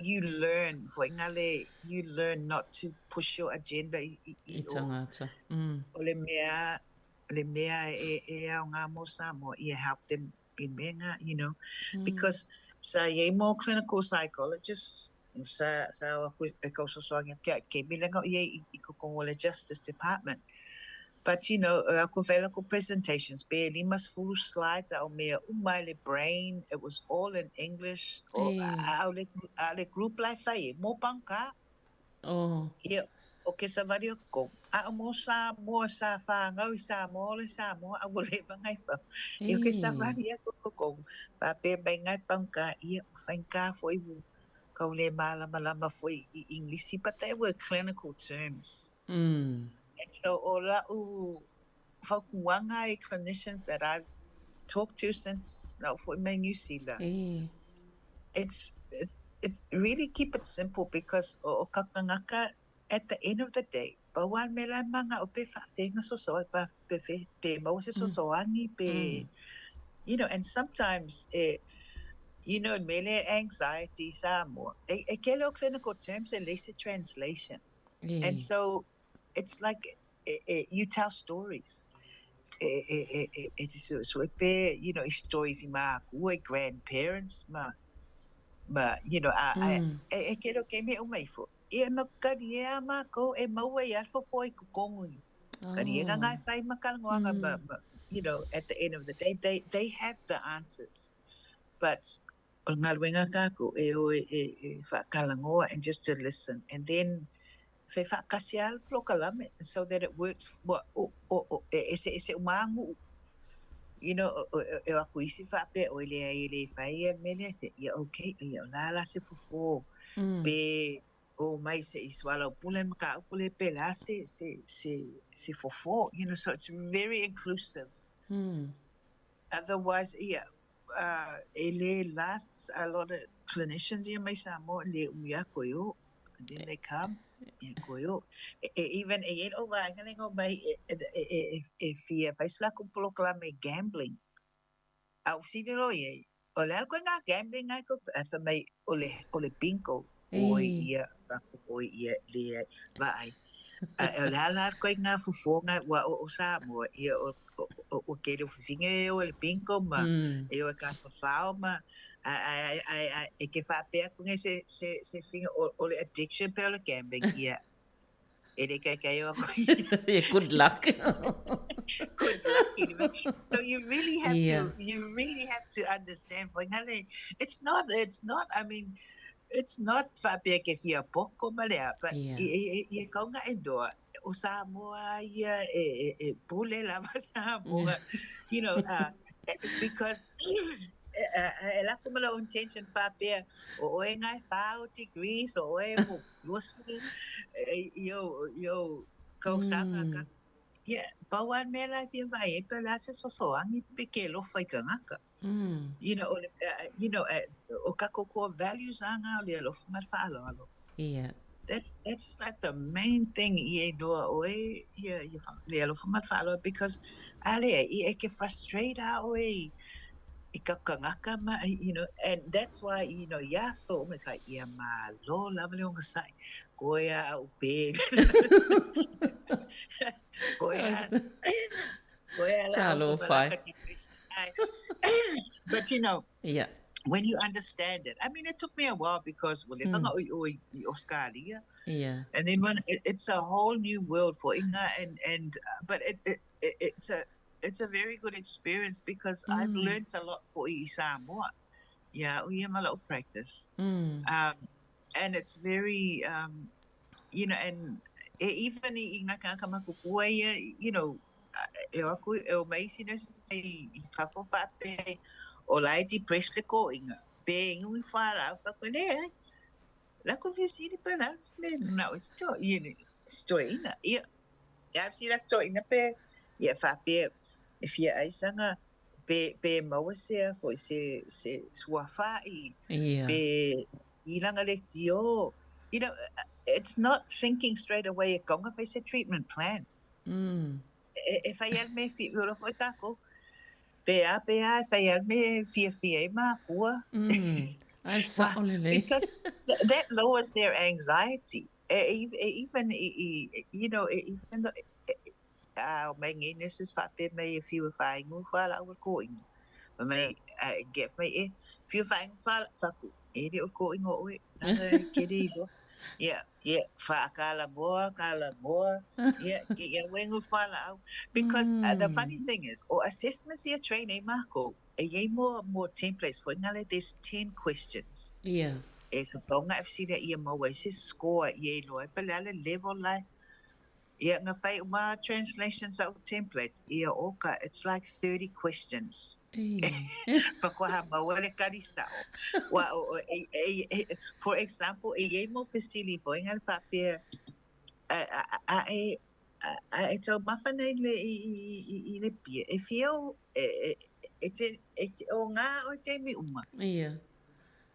you learn, foʻi you learn not to push your agenda i, i, i tangata. O le mea, le mea e, e au ngā mo Samoa, ia help them in mea you know, because sa iai mo clinical psychologist sa sa o aku e kausosoagi atu ke milega o ia i, i kokongo le Justice Department. But, you know, aku whaila ko presentations, pe 50 slides a o mea uma le brain, it was all in English, o a, o le, a le group life ai, mo pangka. Ia, o ke savali o ko. A o mo sa mo sa whāngau i sa mo le sa mo a ua leva ngai fafo. Ia o ke savali a ko ko pa pe mai ngai pangka ia o whainga foi u kau le malamalama foi i English, but they were clinical terms. And so o la'u fautuaga i clinicians that I've talked to since na foʻi mai New Zealand. It's, it's, it's really keep it simple because o, o kakangaka at the end of the day, pau a le mea la e magao pe faafega sosoa pa pe fe pe maua se sosoagi pe you know, and sometimes eh, you know, mea lea anxiety i Samoa, e, e kele o clinical terms e leai se translation. And so it's like eh, eh, you tell stories. E, e, e, e, e te suesue pe, you know, i stories i mākua, i grandparents, ma, ma, you know, a, a, e, e kele o ke mea uma ifo. Ia ma kari e a mākou e maua i a fofoa i kokongu i. Kari e ngā whai makalangoanga, ma, ma, you know, at the end of the day, they have the answers. But o le galuega kākou e o e, e, e faakalangoa and just to listen. And then fai faakasi a le polokalame so that it works wa, o, o, o, e ese ese uma aguʻu. You know, o, o, e o aku isi faapea o e leai e le fai ia le mea lea se, ia okay, ia o la la se fofo. Pe o mai se i soalaupule ma mataupu le pe la se, se, se, se fofo. You know, so it's very inclusive. Otherwise, yeah, e le lasts a lot of clinicians ia mai Samoa le umi a koe o. And then they come, ia koe o. E, e, even e iai o vaega le ngau mai e, e, e, e, e fia fai se lakou polokalame gambling. A o fesili loa iai, o le a le koe ngā gambling ngai kou, a fai mai o le, o le bingo, oi ia, oi ia, le vaai. A o le a la le koe ngā fofoga ua o, o Samoa, ia o, o, o, o kele o fifiga e o le bingo ma e o e ka fafao ma a, a, a, a, a, e ke faapea atu nei se, se, se figa o, o le addiction pe o le gambling, ia e le kaikai o aku. Yeah, good luck. Good luck anyway. So you really have to, you really have to understand for ngale, it's not, it's not, I mean, it's not faapea ke fia poko ma lea, but i, i, i, i kaunga e noa, o Samoa ia e, e, e pule lava Samoa, you know, because e lako ma lau intention faapea, o oe ngai whāo degrees, o oe mo 20, i au, i au kausaga ka. Ia, pau a le mea la e fia vaai ai pe o le a se sosoagi pe ke alofa i kangaka. You know, o le, you know, o kakou core values a ngā o le alofa ma le faaaloalo. That's like the main thing i e noa oe, ia, ia, le alofa ma le faaaloalo, because a lea, i e ke frustrate a oe i, I ka kagaka ma, you know, and that's why, you know, i aso uma, it's like, ia malo lava le ogasai. Koe a au pe. Koe a, koe a la Talofa e. But you know, Yeah. when you understand it, I mean, it took me a while because ua leva na oi oi i Australia. Yeah. And then when it, it's a whole new world for inga and, and but it, it, it, it's a, it's a very good experience because mm. I've learnt a lot for i Samoa. Yeah, o ia ma la'u practice. Mm. Um, and it's very, um, you know, and e even i, i ngā kāka makukua ia, you know, e o aku, e o mai isi nurses i, i fafo whaape, o la e depressed le kōinga. Pe ingu i whārau, whakoe, le, ai, la ko whisiri pa la, me na o sto, you know, stoina. Ia, ia si la toina pe, ia whaape, e fia aisanga, pe, pe maua se a foi se, se suafa'i, Ia. pe ilanga le tio. You know, it's not thinking straight away e kaunga fai se treatment plan. Mm. E, e whai al me fi, ora foi tākou. Pe a, pe a, e whai al me fia fia e mākua. Mm. Ai sa'o lelei. Because that lowers their anxiety. E, e, e even, e, e, you know, e, even though, e, a o mai ngei nurses whaape mai e whiu e whaingu wha la ua kōinga. Ma mai, a, get mai e, whiu whaingu wha, whaku, e re o kōinga oe, nana e kere i roa. Yeah, yeah, whaakala moa, kala moa, yeah, ke ia wengu wha la au. Because uh, the funny thing is, o assessments ia train e mākou, e iei mo, mo templates, for ngale, there's 10 questions. Yeah. E ka paunga FC lea ia maua i se score i e loa, e pa le ale level lai. Ia nga whai uma translations au templates, ia oka, it's like 30 questions. Whakoha maua le kari sao. Wa, o, o, e, e, e, for example, e iei mo fesili fo inga le whapea, a, a, a, e, a, a e tau mawhana i le, i, i, i, i le pia. E whia o, e, e, e te, e te, o ngā o te mi uma. Ia.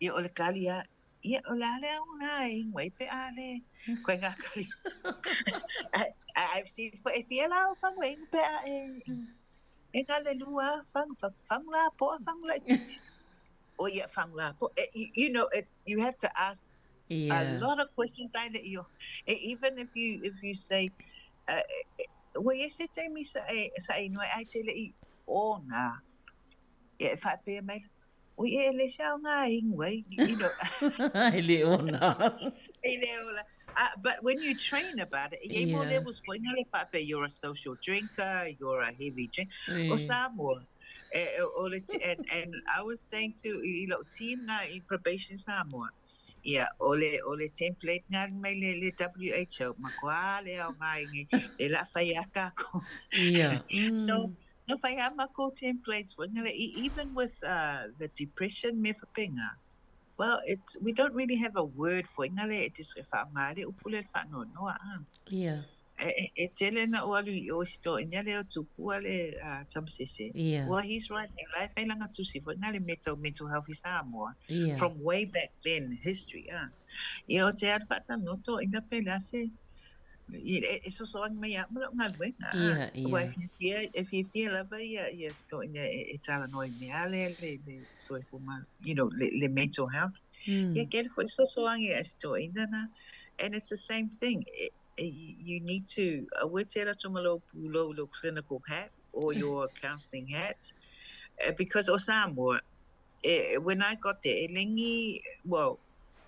Ia o le kali a, ia o le ale au ngā e ingoa i pe a le, koe ngā kali. I, I've seen, for, e whia la o whangu e ingo pe a e, e ngā le lua, whangu, whangu la poa, whangu la titi. O ia, whangu la poa. You, you know, it's, you have to ask Yeah. a lot of questions ai le io. E, even if you, if you say, uh, ua ia se taimi sa e, sa e ingoa ai te le i o ngā. Ia e whaapea mai, ui e le se au ngā ingoa, you know. E le ona. E le ona. Uh, but when you train about it, yeah. more levels for ngā le whaapea, you're a social drinker, you're a heavy drinker. Yeah. O Samoa. E, o le, and, and I was saying to i lou team ngā i probation Samoa, ia, o le, o le template ngā mai le, le WHO, ma koa le au ngā ingi, le la whai a kākou. Yeah. So, no whai a mako templates, wa ngā le, even with uh, the depression me whapenga, well, it's, we don't really have a word for it. Ngā le, e te sre wha ngā le upule le wha no noa. Ah. Yeah. E, e, e tele na o alu i o sto i le o tupua le uh, Tamasese. Yeah. Well, he's right. E lai whai langa tusi fo ngā le mental, mental health i Samoa. Yeah. From way back then, history. Ah. Ia o te arwhata noto i ngā pēlā se. I, e, e soso angi mai a mala o ngā luenga. ah. Ia, ia. Ua e whiawhia, e whiawhia lava ia, ia sto i e, e tala noa i mea le, le, le soifua ma, you know, le, le mental health. Mm. Ia kere fo soso angi e sto i nana. And it's the same thing. E, e, you need to, aua te rato malo pūlou lo clinical hat or your counselling hat. Because o Samoa, eh, when I got there, e lengi, well,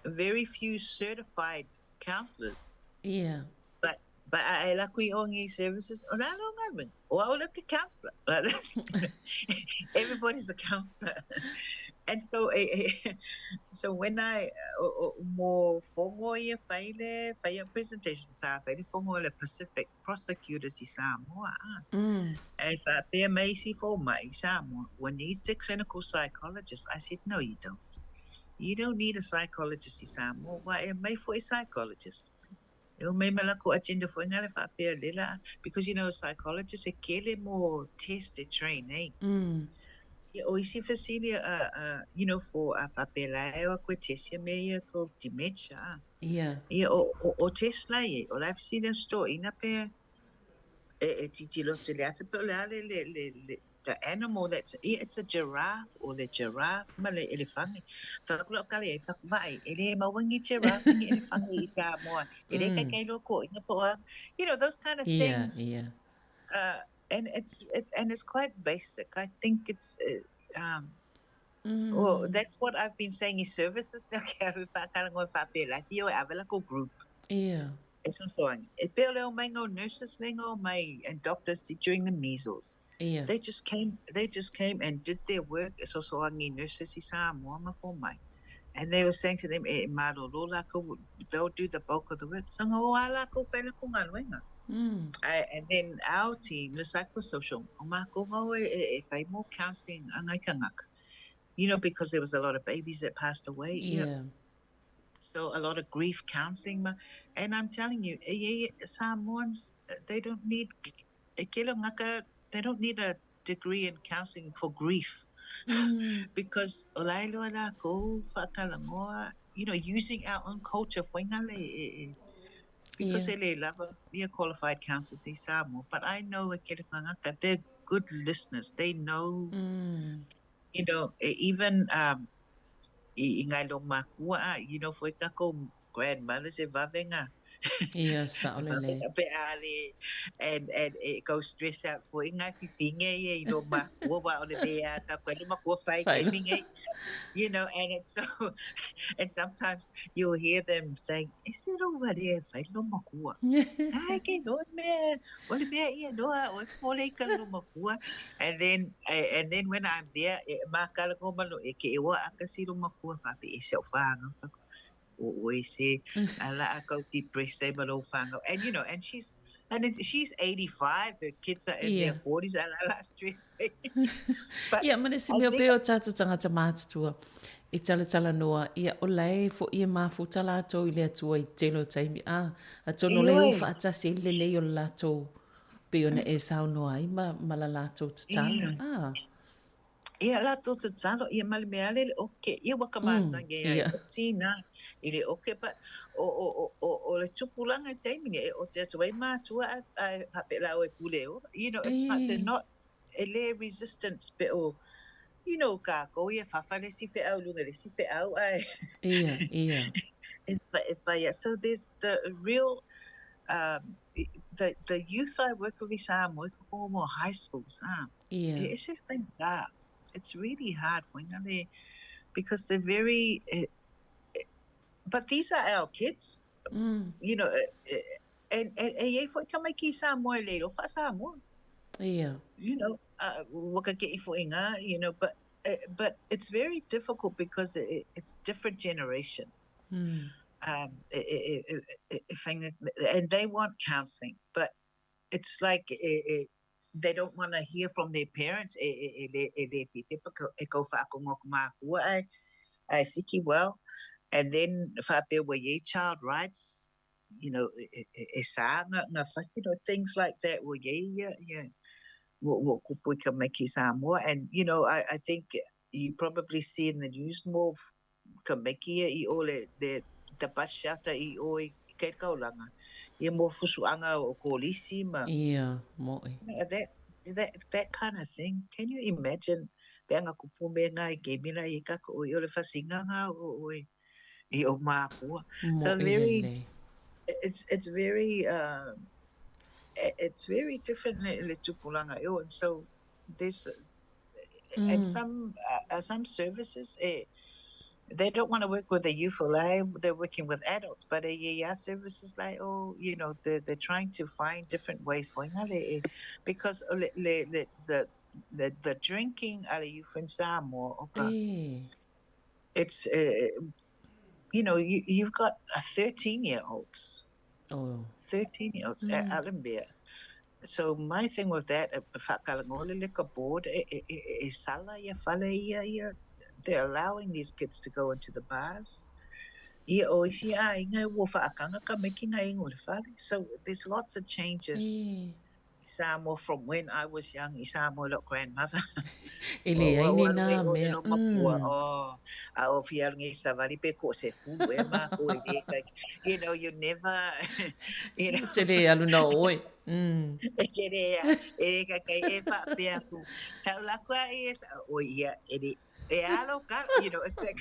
very few certified counsellors. Yeah. But but a e laku i ongi services, o nā lo ngā o au le ke counsellor. Everybody's a counsellor. And so, eh, eh, so when I, o, o, mo fongo ia whaile, whai a presentation sa whaile fongo le Pacific Prosecutors i Samoa. Ah. Mm. E whapea mai si fo mai i Samoa, one needs a clinical psychologist. I said, no, you don't. You don't need a psychologist i Samoa. Wa e mai fo i psychologist. E o mai mala ko agenda fo ngā le whapea lela. Because, you know, a psychologist e kele mo test e train, eh? Mm. Ia, o isi fesili, uh, uh, you know, for a whapea la e o koe test ia me ia ko dementia. ah. Yeah. Ia, o, o, o test la ia, o la fesili sto ina pea, e, e titilo te le ata pe o le ale le, le, le, the animal that's yeah, it's a giraffe o le giraffe ma le elefange. Fai atu lau tala iai, fai atu, Vaai, e le maua ni giraffe ni elefange i Samoa. E le kaikai loa koʻina po o a, you know, those kind of things. And it's, it, and it's quite basic. I think it's, well, that's what I've been saying i services now ke alu whākarango e whāpēlā, ki o e awela ko group. E sosoangi. E pē o leo mai ngau nurses le ngau mai and doctors during the measles. They just came, they just came and did their work e sosoangi nurses i Samoa ma fō mai. And they were saying to them, e malolo lākou, they'll do the bulk of the work. So ngau a lākou whai lākou ngaluenga. And then our team, the psychosocial, o mākou ngau e, e, e whai mo counseling a ngai kangaka. You know, because there was a lot of babies that passed away. You know. So a lot of grief counseling. And I'm telling you, e, e, Samoans, they don't need, e kelo ngaka, they don't need a degree in counseling for grief. Because o lai loa lākou whaakalangoa, you know, using our own culture, whaingale e, e, because e le lava ia qualified counselors i Samoa. But I know e kele ngaka, they're good listeners. They know, you know, even i, i ngai lo makua, you know, foi kako grandmothers e vavenga. Ia, sao lelei. Pe ale, and e kau stress out foi ngai fifinga ia i lo makua wa o le lea ka koe lo makua whai Whai. ke minge. You know, and it's so, and sometimes you'll hear them saying, e se ro ware e whai lo makua. Ai, ke no mea, o le mea ia noa, o e fole i ka lo makua. And then, and then when I'm there, e mākala ngō mano, e ke e oa akasi lo makua, whape e se o whāngau. O oe se, a la a kau depressed e ma lo whāngau. And you know, and she's, and it, she's 85, her kids are in their 40s, a la la stress. But Ia, ma le isi I mea think pea o tātou tangata mātutua, i talatala noa, ia, o la e foʻi e mafuta latou i le Atua i tele o taimi, a, atonu o la e o faatasi ai le lelei o le latou, pei ona e saunoa ai ma, ma la latou tatalo, a. Ia, latou tatalo, ia ma le mea ale le oke, ia ua ka masangi ai, o tina, i le oke, but o, o, o, o, o le tupulaga i taimi nei, e ote atu ai mātua a, a e faapela o e pule ola. You know, it's like they're not, e le resistant pe o, you know, kākou ia whawha le si wheau lunga le si wheau ai. Ia, ia. E whai, e whai, so there's the real, the, the youth I work with i Samoa, ko ko mo high schools, ah. E ese whainga. It's really hard, whainga le, because they're very, but these are our kids. You know, and, and, e iei foi ka mai ki Samoa e leiro wha Samoa. You know, waka ke i foi ngā, you know, but, but it's very difficult because it, it's different generation. E, e, e, e, e, and they want counseling, but it's like e, e, they don't want to hear from their parents e, e, e, le, e le whiwhi pa e kau whaakonga ko mākua ai, ai whiki well. And then whapea wa ye child rights, you know, e, e, e sā ngā, ngā whati, you know, things like that wa ye, yeah, yeah. Wa, wa kupu i ka mai ki Samoa. And, you know, I, I think you probably see in the news more ka meki ia i o le, le, the bus shelter i o i kei kaulanga. Ia mo fusuanga o kolisi ma. Ia, moʻi. That, that, that kind of thing. Can you imagine pe anga kupu me ngā i ke mira i ka ko i o le whasinga ngā o o i, i o mākua. So Moʻi very, lelei. it's, it's very, it's very different le, le tupulanga e o. And so there's, and some some services eh, they don't want to work with the youth like they're working with adults but eh, yeah, services like oh you know they're, they're trying to find different ways for eh, because le, le, le, the the the drinking ale youth in Samoa okay it's you know you, you've got a 13 year olds Oh. 13 year olds mm. Allenby. So my thing with that, whakalangole liquor board, e, e, e, e sala ia whale ia, ia, they're allowing these kids to go into the bars. Ia o isi a inga ua whaakanga ka meki ngā ingo le whale. So there's lots of changes. Samoa from when I was young, i Samoa lo grandmother. E le ai ni nā mea. Oh, a o fia ngi savali pe ko se fu e ma ko e le kai. You know, you never, you know. Te le alu na oe. E kere ia, e le kaikai e faapea aku, sa ula aku a ia, sa, oi ia, e le, e alo ka, you know, it's like,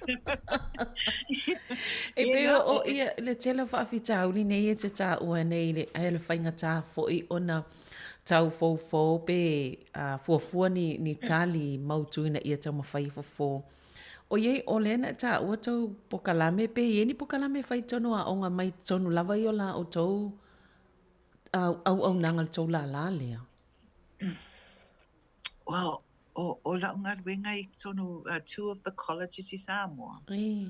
E pei o, o ia, le tele o faafitauli nei e te tāua nei le, ai le faigata foi ona tau foufou pe uh, fuafua ni, ni tali mautu ina ia taumafai e fofo. ʻOiai ʻo lea na tāua tou pokalame, pe i ai ni pokalame e fai tonu aoga mai tonu lava i o la ʻoutou auaunaga i le tou lālā lea? Well, o, o la'u galuega i totonu, two of the colleges i Samoa. E.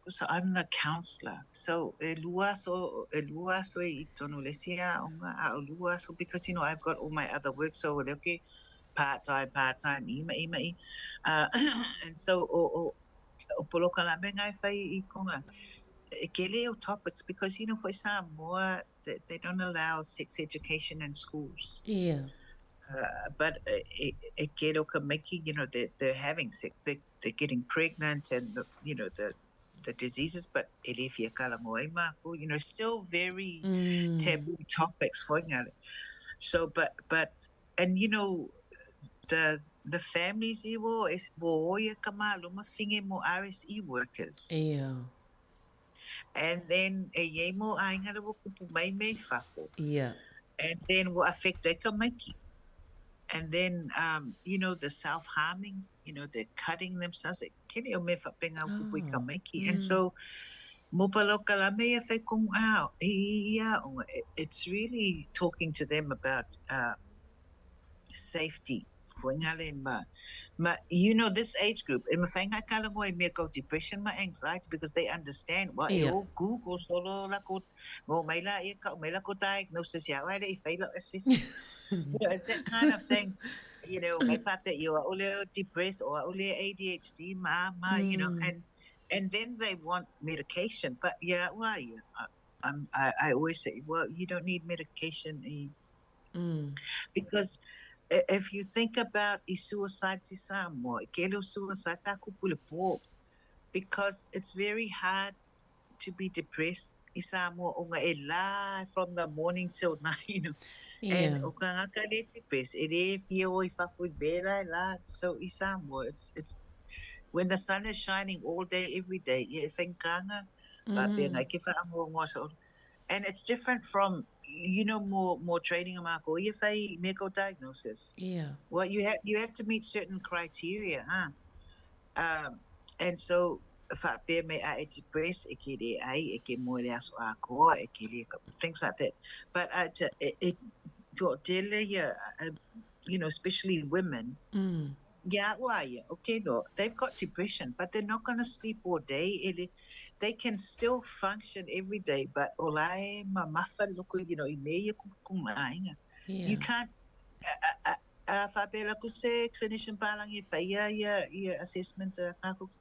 So I'm the counsellor. So e lua aso, e lua aso i totonu o le isi aoga, a o lua aso, because you know I've got all my other work, so o lea ou ke part time, part time, ima, ima, i. And so o, o, o polokalame nga e fai i konga, e kele o topics, because you know for Samoa, they, they don't allow sex education in schools. Yeah. But e, e kele o ka maiki, you know, they, they're having sex, they, they're getting pregnant and, the, you know, the, the diseases, but e le fia kalango ai mākou, you know, still very taboo topics for ngale. So, but, but, and you know, the, the families i wo, es, wo oia ka maluma finge mo RSE workers. Yeah. And then, e iei mo āinga le wo kupu mai me fafo. Yeah. And then wo affect e ka maiki. And then, you know, the self-harming, you know, they're cutting themselves. E kene o me whapenga o kupu i ka maiki. And so, mo palo ka lame ia whai kong ao, i, i, i aonga, it's really talking to them about safety. Ko ngale ma, ma, you know, this age group, e mawhai ngā kalango e mea kau depression ma anxiety because they understand, well, e o Google solo la ko, ngo mai la ia kau mai la ko diagnosis ia, ai le i whai lau assessment. You know, it's that kind of thing, you know, mai pāpē i o aole o depressed o aole ADHD ma, ma, you know, and then they want medication, but yeah, well, yeah, I, I'm, I always say, well, you don't need medication i, Because if you think about i suicides i Samoa, i kele o suicides a kupu le pō, because it's very hard to be depressed i Samoa o nga e la from the morning till night, you know. And o ka ngaka le depressed, e le fia o i fafo i bela e la. So i Samoa, it's when the sun is shining all day, every day, ia e whaingkanga, mm. ngai ke whaangoangoa so. And it's different from, you know, more training o mākou, ia whai medical diagnosis. Well, you have to meet certain criteria, huh? And so, whaapea me a e depressed, e ke le ai, e ke moe le aso a koa, e ke le, things like that. But e, ko tele ia, you know, especially women, yeah, well, yeah, okay, no, they've got depression, but they're not going to sleep all day. Ele, they can still function every day, but o la e mamafa loko, you know, i me ia kupu ainga. You can't, a whapela ko se clinician palangi e whaia ia assessment a ngā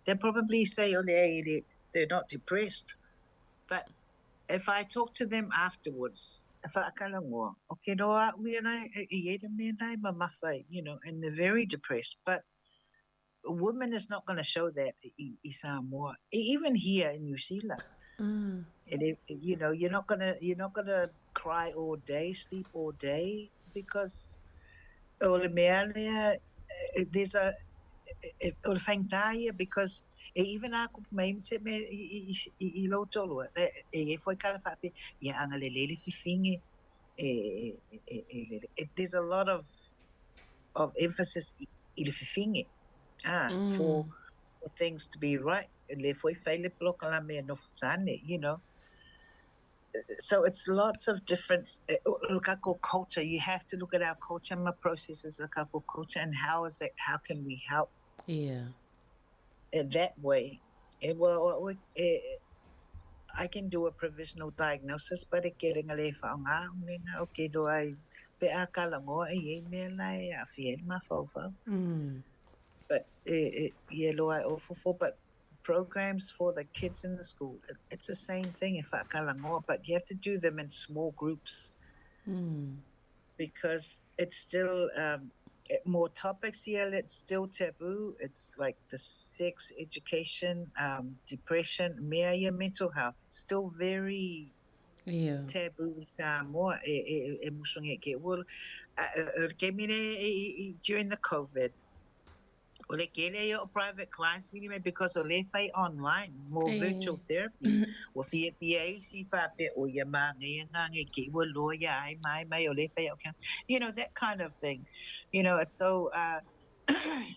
they'll probably say, oh, they're not depressed. But if I talk to them afterwards, if I kalangoa, okay, no, a ui anai, e e me nai mamafa, you know, and they're very depressed. But a woman is not going to show that i, i Samoa, even here in New Zealand. And it, you know, you're not gonna cry all day, sleep all day, because o le mea lea, there's a o le whaingtāia, because e even a kupu mai se me i, i, i, i lo tolo, e e foi kala whape, ia anga le lele whiwhinge, e, e, e, e, lele. There's a lot of emphasis i, i le whiwhinge, ah, for things to be right. Le foi whai le poloka la mea no tane, you know. So it's lots of different look at culture. You have to look at our culture, my processes, look at culture, and how is it? How can we help in that way? Well, I can do a provisional diagnosis, but e kere ngā le whaonga, nga, okay, do ai pe a kala ngoa e ye mea lai a fia ma whau. But ye loa o fofo, but programs for the kids in the school, it's the same thing if I kala ngoa, but you have to do them in small groups because it's still more topics here. It's still taboo. It's like the sex education, depression, mea ia mental health. It's still very Ia. taboo i Samoa e, e, e musungi ke ua o le taimi nei during the COVID o le kele ia o private clients mini mai because o le fai online mo virtual therapy ua fiafia ai isi faapea o ia māngeia ngā nge ke ua loa ia ai mai mai o le fai au you know that kind of thing you know it's so uh,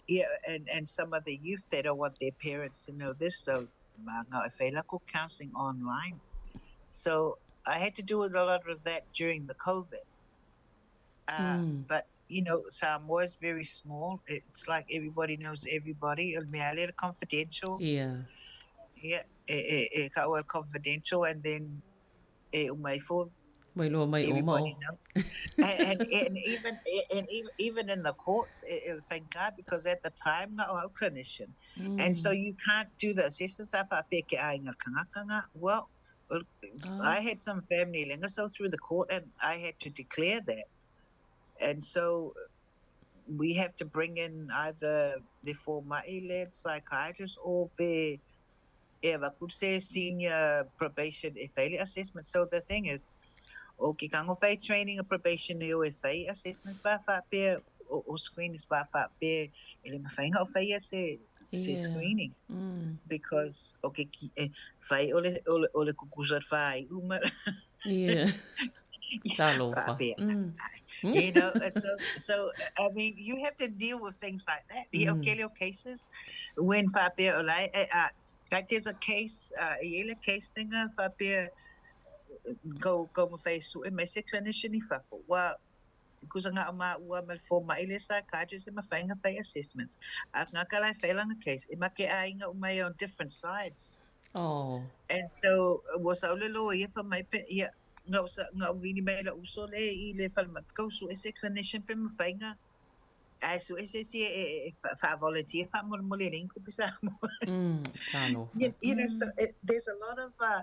yeah and and some of the youth they don't want their parents to know this so māngau e fai lako counseling online so I had to do a lot of that during the COVID uh, mm. but you know, Samoa is very small. It's like everybody knows everybody. O le mea lea confidential. Yeah. Yeah, e, e, e ka ua confidential and then e uma ifo. Mai loa mai o mao. Knows. and, and, and even and even, even in the courts, e, e, thank God, because at the time, nga o clinician. Mm. And so you can't do the assessments apa pe ke ainga kangakanga. Well, oh. I had some family lenga so through the court and I had to declare that. And so we have to bring in either the former-led psychiatrist or be e say senior probation failure assessment. So the thing is, o ke kango fai training a probation e o e fai assessments fa fa pe o, o screenings fa fa pe e le mawhainga o fai se se screening. Mm. Because o ke ki e fai o le o le, o le kukusa fai uma. Yeah. Talofa. Mm. You know, so so I mean, you have to deal with things like that. The mm. Okelio cases, when faapea o lai, uh, like there's a case, uh, i ele case thinga faapea go go ma fai su e me se clinician i fafo. Wa kusa ngā ma ua me fo ma ile psychiatrist e ma whainga fai assessments. A ngā ka lai whailanga case, e ma ke ainga umai on different sides. Oh. And so was au le lo ia fa mai pe ia ngā sa ngā vini mai la uso le i le fale ma kau su ese clinician pe ma whainga ai su ese si e fa volunteer fa mo mo le rinko pisa mo. Mm, talofa. You know, so it, there's a lot of uh,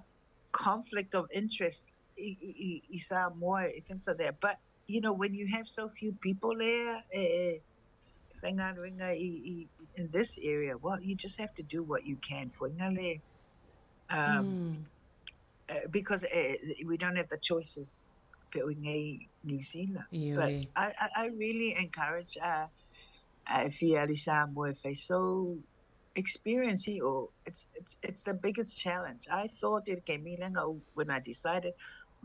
conflict of interest i, i, i Samoa, things like that. But, you know, when you have so few people there, eh, whainga i, i, in this area, well, you just have to do what you can. Whainga um, mm. uh, because uh, we don't have the choices pe o ngai New Zealand. But I, I, I really encourage uh, uh, fia ali Samoa fai so experience or it's it's it's the biggest challenge. I thought it came when I decided,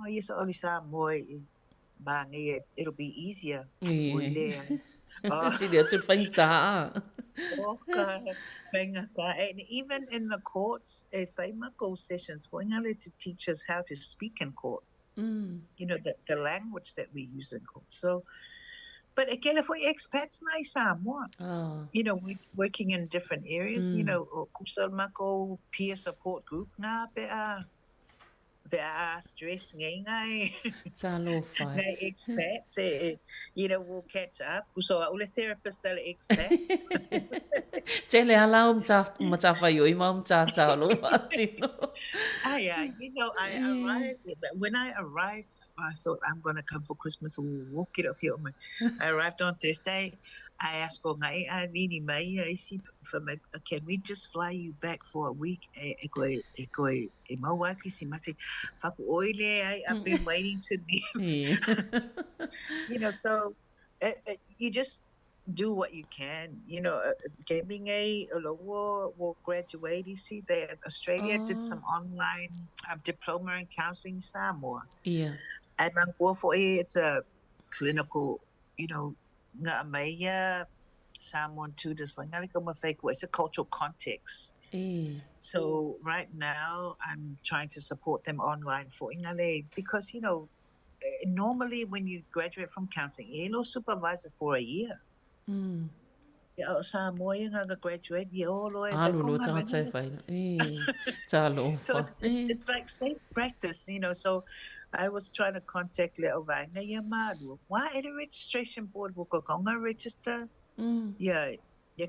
oh yes, oli Samoa it, it'll be easier. Yeah. Oh. Sili atu whainga Oh, And even in the courts, e whaimako sessions, whaingale to teach us how to speak in court. Mm. You know, the, the language that we use in court. So, but again, if we expats na i Samoa, oh. you know, we working in different areas, mm. you know, o kusa mako peer support group ngā pe a, pe a stress ngai ngai. Talofa. Ngai expats, eh, you know, we'll catch up. So, ule therapist ale expats. Tele ala o mata whai o ima o mata lo tino. Ah, yeah, you know, I arrived, when I arrived, I thought I'm going to come for Christmas or walk it up here. I arrived on Thursday. I asked for ngai ai vini mai ai si for my, can we just fly you back for a week? E, e koe, e koe, e mau ai Krisimasi. Faku oile ai, I've been waiting to leave. You know, so uh, uh, you just do what you can. You know, gaming a will graduate. You see, they Australia oh. did some online diploma in counseling Samoa. Yeah. And for it's a clinical, you know, ngā meia Samoan tutors It's a cultural context. Mm. So right now I'm trying to support them online for ingale because, you know, normally when you graduate from counseling, e supervisor for a year. Mm. Ia o Samoa ia ngā graduate, ia o loe. Alu lo tangata e whai. E, talofa. So it's, it's, it's like safe practice, you know, so I was trying to contact le o vaenga ia malu. Why at a registration board will go konga register? Mm. Yeah, yeah,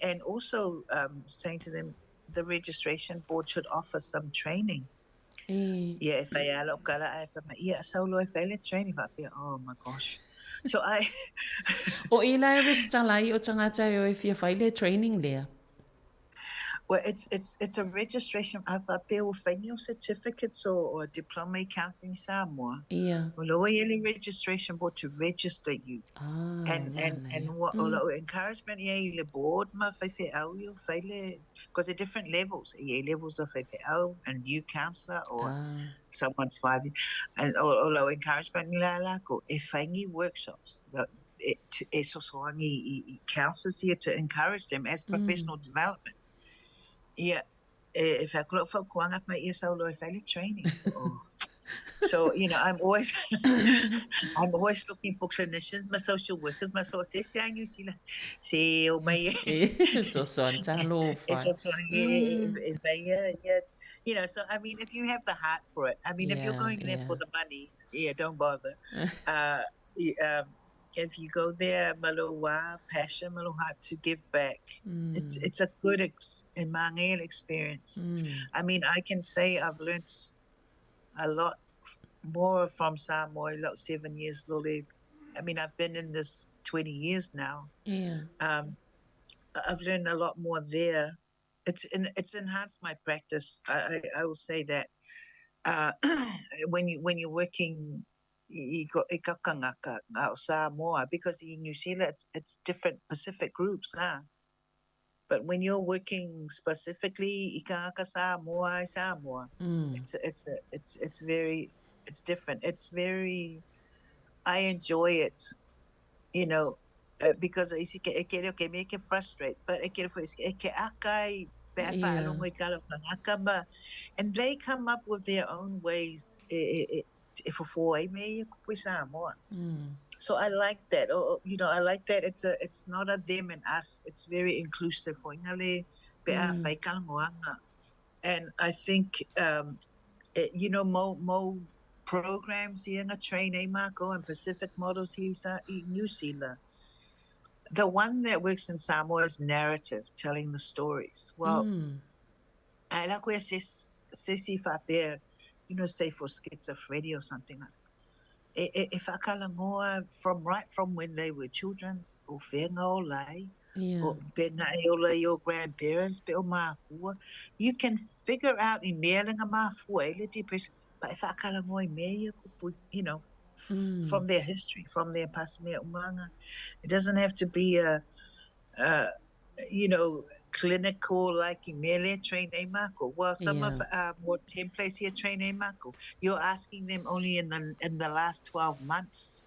and also um, saying to them, the registration board should offer some training. Mm. Yeah, if I alo kala ai fa ia saulo e faile training fa oh my gosh. So I O ila e restala i o tangata e o e fia whaile training lea. Well, it's it's it's a registration a faapea ua fai ni o certificates or, or diploma i counseling i Samoa. Ia. O lo ua i ai le registration board to register you. Ah, And and and manaia. ua o lau encouragement ia i le board ma faifeau ia fai le because they're different levels. E i ai levels of faifeau and you counselor or Ah. someone's 5 years. And o, o lau encouragement ni la lako e fai ni workshops e, e sosoangi i, i counselors here to encourage them as professional development. Ia, e, e whai kura whaukuanga mai ia saulo e whai le training. So, oh. So, you know, I'm always I'm always looking for clinicians, my social workers, my so se se New Zealand. Se o mai E sosoangi e talofa. sosoangi e, e, e mai ia, ia. You know, so I mean, if you have the heart for it, I mean, if you're going there for the money, yeah, don't bother. If you go there, maloa passion, malo heart to give back, it's it's a good ex experience. I mean, I can say I've learnt a lot more from Samoa, like 7 years, lole. I mean, I've been in this 20 years now. I've learned a lot more there. It's enhanced my practice. I will say that. When you're working i i ka kangaka o Samoa, because in New Zealand it's different Pacific groups, huh? But when you're working specifically i kangaka Samoa, i Samoa, it's a, it's very it's different. It's very I enjoy it, because isi ke e ke okay me ke frustrate, but e ke e ke akai pe a whaalongo i ka kangaka ma, and they come up with their own ways e e e e fofo ai me ia kupu i Samoa. So I like that. Oh, I like that. It's not a them and us. It's very inclusive. Fo inga le pe a whai kalangoanga. And I think mo programs here nga train e Marco and Pacific models here i New Zealand. The one that works in Samoa is narrative, telling the stories. Well, I like where se si faapea, say for schizophrenia or something like that. E, e, e whakalangoa from right from when they were children, o whenga o lai, o pe ngā e ola i o grandparents, pe o mākua, you can figure out i mea lenga mafua e le depression, but e whakalangoa i mea ia kupu, from their history, from their past mea umanga. It doesn't have to be a clinical like i mele train e mako. Well, some of more templates here train e mako. You're asking them only in the last 12 months.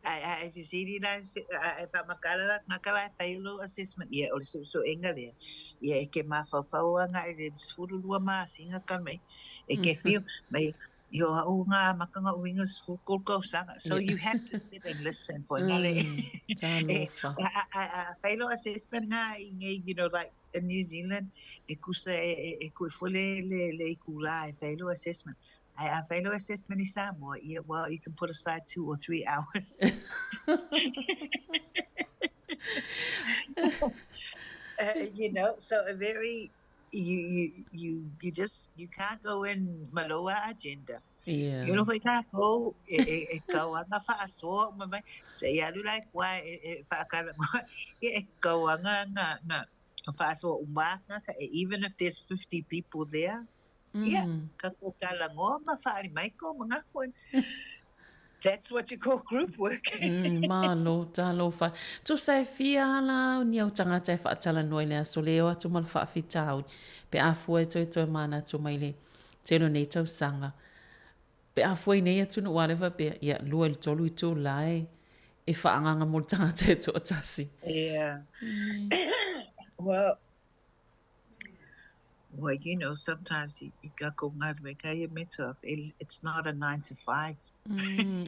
I if you see la e fa makala makala e assessment ia o le so so enga lea. Ia e ke mawhawhau e le sefulu lua masinga ka mai. E ke whiu mai yo au ngā makanga uinga sefulu sanga. So you have to sit and listen for ngale. E Talofa. a whailo assessment ngā i ngei, like in New Zealand, e kusa e, e, e kui fule le, le i kula e whailo assessment. Ai a whailo assessment i Samoa, yeah, well, you can put aside 2 or 3 hours. So a very you just you can't go in maloa agenda. You know, ka ko e e e kau anga whaasoa ma mai se i alu lai kua e e whaakara e e kau anga nga nga whaasoa umaka ka e even if there's 50 people there, yeah, ka ko ka langoa ma whaari mai ko mga ko. That's what you call group work. Malo, talofa. Tusa e fia ala ni au tangata e whaatalanoa i le aso le o atu ma le whaawhitauri. Pe afua e toe toe mana atu mai le telo nei tausaga. Pe afua i nei atu no wale whapea, ia, lua i le tolu i tū lai e whaanganga mo le tangata e toatasi. Yeah. Well, sometimes you got go it's not a 9 to 5.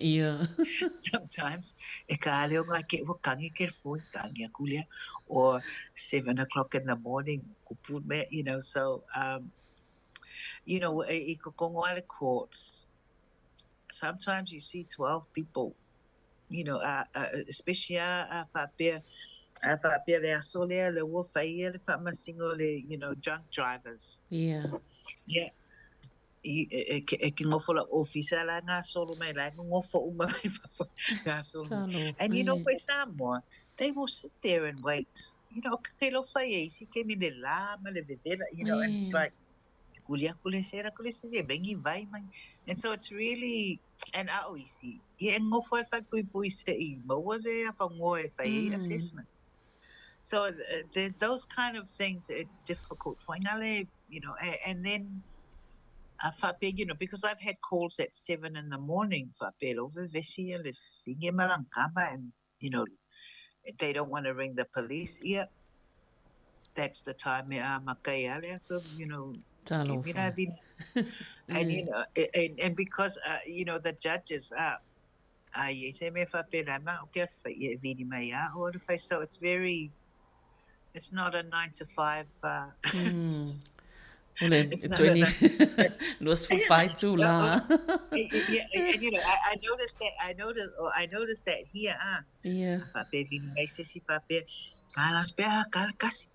Ia. Sometimes e ka ale o ngā ke ua kangi ke fo kangi aku lea, or 7 o'clock in the morning kupu me, so i ko kongo ale courts, sometimes you see 12 people, especially a whapea a whapea le aso lea le ua whaia le whaamasingo le, drunk drivers. Yeah. I, e, e, e, e ke ngofo la officer la ngā solo mai la ngofo uma mai ngā solo. Talofa. And for Samoa, they will sit there and wait. you know, o ke lo fai e isi ke mi le la ma le vevela, you know, and it's like, kuli aku le sera kuli se se bengi vai mai. And so it's really, and a o isi, ia e ngofo e falepuipui se i maua le afagoa e fai ai assessment. So the, those kind of things, it's difficult. Faigale, you know, and, and then a faapea, you know, because I've had calls at 7 in the morning, faapea lo vevesi le finge malangama, and, you know, they don't want to ring the police. Yeah, that's the time e a makai ale aso, you know, Talofa. And, you know, and because, you know, the judges are, ai se me faapea ma o ke e vini mai a o le fai. So it's very, it's not a 9 to 5. O le It's not a 20 9 to 5. 24 itulā. Yeah, and you know, I noticed that, I noticed, oh, I noticed that here, ah. Faapea vini mai se isi faapea, ka la pea, ka kasi.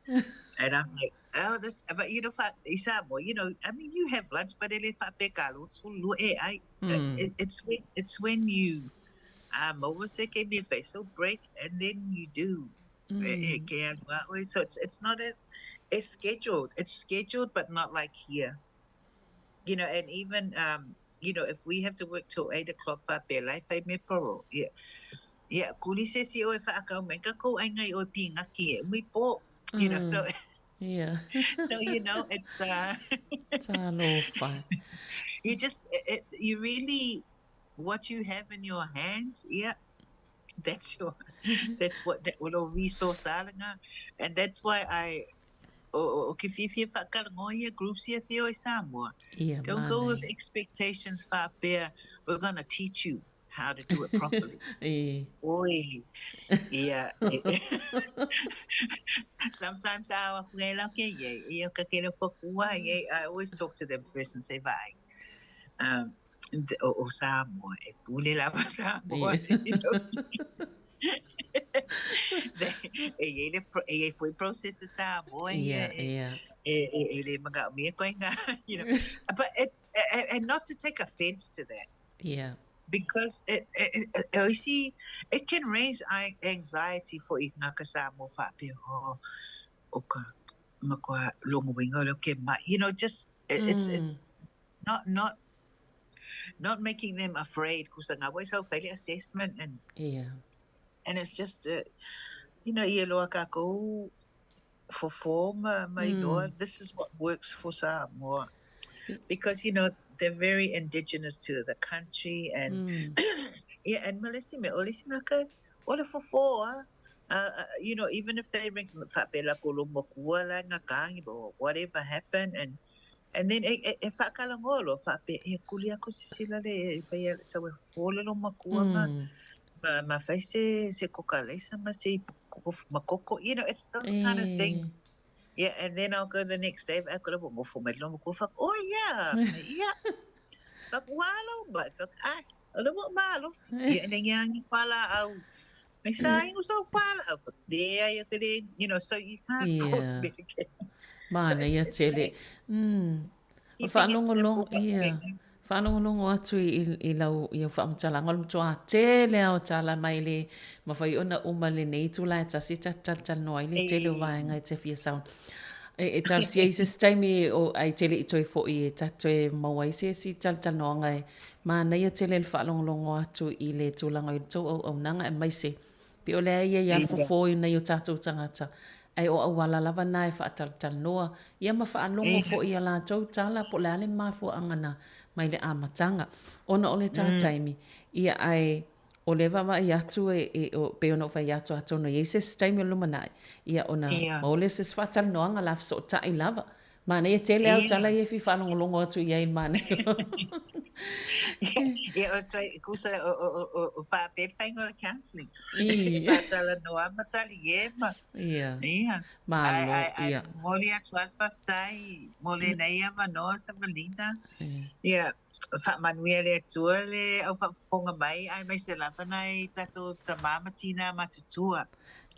And I'm like, oh, this, but you know, fa, i Samoa, you know, I mean, you have lunch, but ele faapea ka lo sulu e ai. It's when you, maua se ke mea fai, so break, and then you do. E, ke alu a oe. So it's not as, it's scheduled. It's scheduled, but not like here. You know, and even, you know, if we have to work till 8 o'clock, faapea lai fai me paro. Yeah. Yeah, kuli se si oe whaakau mai ka kou ai ngai oe pingaki e umi po. You know, so so you know, it's Talofa. you just it, you really, what you have in your hands, yeah, that's your that's what that little resource alanga, and that's why I o ke fiafia whaakarango ia groups ia whio i Samoa. Don't go with manaia. expectations whaapea, we're gonna teach you how to do it properly. Oi, yeah. Sometimes I aku ngai lau ke ye, ia ka kere fofua, ye, I always talk to them first and say bye. O Samoa, e pule lava Samoa, you know. E ye le e ye foi process e Samoa, e e e e le manga mea koe ngā, you know. But it's, and not to take offense to that. Because it, you see, it can raise anxiety for i ngā ka Samoa whaapea, oh, o ka makoa longo winga o ke mai, you know, just, it, it's not making them afraid, kusa ngā wai sau faile assessment and and it's just, you know, ia loa kākou for form mai loa, this is what works for Samoa. Because, you know, they're very indigenous to the country and yeah, and malesi me, o le isi ngaka, o le fofo, ah, you know, even if they ring whaapea la ko lo makua la ngā kāngi, or whatever happened, and then e whaakalangoa lo whaapea, e kuli ako sisila le, e pai a sa we fofo le lo makua ma, ma fai se koka leisa ma se koko, ma koko, you know, it's those kind of things. Yeah, and then I'll go the next day, I go, ngofo mai lo makua, whak, oh yeah, yeah. Whak, walo, but whak, ah, o le mo malos. Yeah, and then yang pala au. Mai sa ingo so pala au. Whak, there you get in, you know, so you can't force me to get. So Manaia it's tele. like O keeping it simple whaalongolongo, but ia. Whaalongolongo atu i lau i au whaamatalaga o le matua tele a o tala mai le mawhai ona uma lenei itula e tasi ta talatalanoa ai le tele o vaega e te fia sao. E talosia i se isi taimi o ai tele i toe fo'i e ta toe maua ai se isi talatalanoaga e manaia tele le whaalongolongo atu i le tulaga i le tou auaunaga aemaise Pei o lea ia i a fofo i nei o tātou tangata, ae o auala lava nā e faatalatalanoa, ia ma faalogo foi i a latou tala po o le a le mafuaaga na mai le amataga. Ona o le tā taimi, ia ae o le vaavaai atu e, e, o, pei ona ou fai atu atonu e i ai se isi taimi o le lumanai, ia ona maua lea o se isi faatalanoaga la fesootai lava. Manaia tele au tala ia e fia faalogologo atu i ai i le manaia. Ia, o toi, kusa, o whaapea le whainga o le counselling. Whaatalanoa ma tali e ma. Ia. Ia. Malo, ia. Moli atu ai whawhetai, mo le nei a manoa sa Melinda. Ia, whaamanuia le Atua le au whaafofoga mai, ai mai se lava nai tatou tamā ma tinā matutua.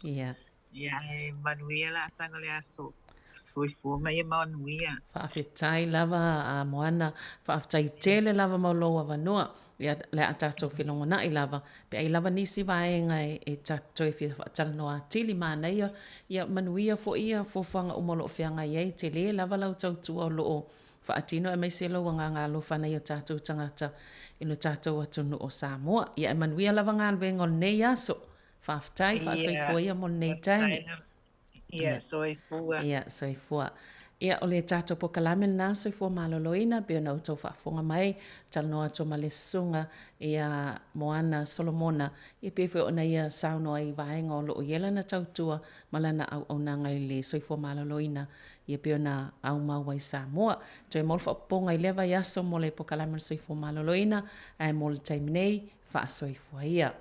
Ia. Ia, e manuia la asaga o le aso. Soifua ma ia manuia. Faafetai lava a Moana, faafetai tele lava mo lou avanoa. Ia, le a tatou felogonai lava, pe ai lava nisi vaega e ta te toe fia faatalanoa atili manaia, ia manuia foi ia fuafuaga uma o lo o feagai ai, tele lava lau tautua o lo o faatino aemaise lou agaga alofa nai o tatou tagata i lo tatou atunuu o Samoa. Ia e manuia lava galuega o lenei aso. Faafetai, faasoifua ia mo lenei taimi. Ia, soifua. Ia, soifua. Ia, o le tatou pokalame lena, Soifua Maloloina, pei ona outou faafofoga mai, talanoa atu ma le Susuga ia Moana Solomona, ia pei foi ona ia saunoa i vaega o lo o i ai lana tautua ma lana auaunaga i le soifua maloloina, ia pei ona aumau ai Samoa. Toe mau le faaopoopoga i lea vaiaso mo le pokalame o le soifua maloloina, ae mo le taimi nei, faasoifua ia.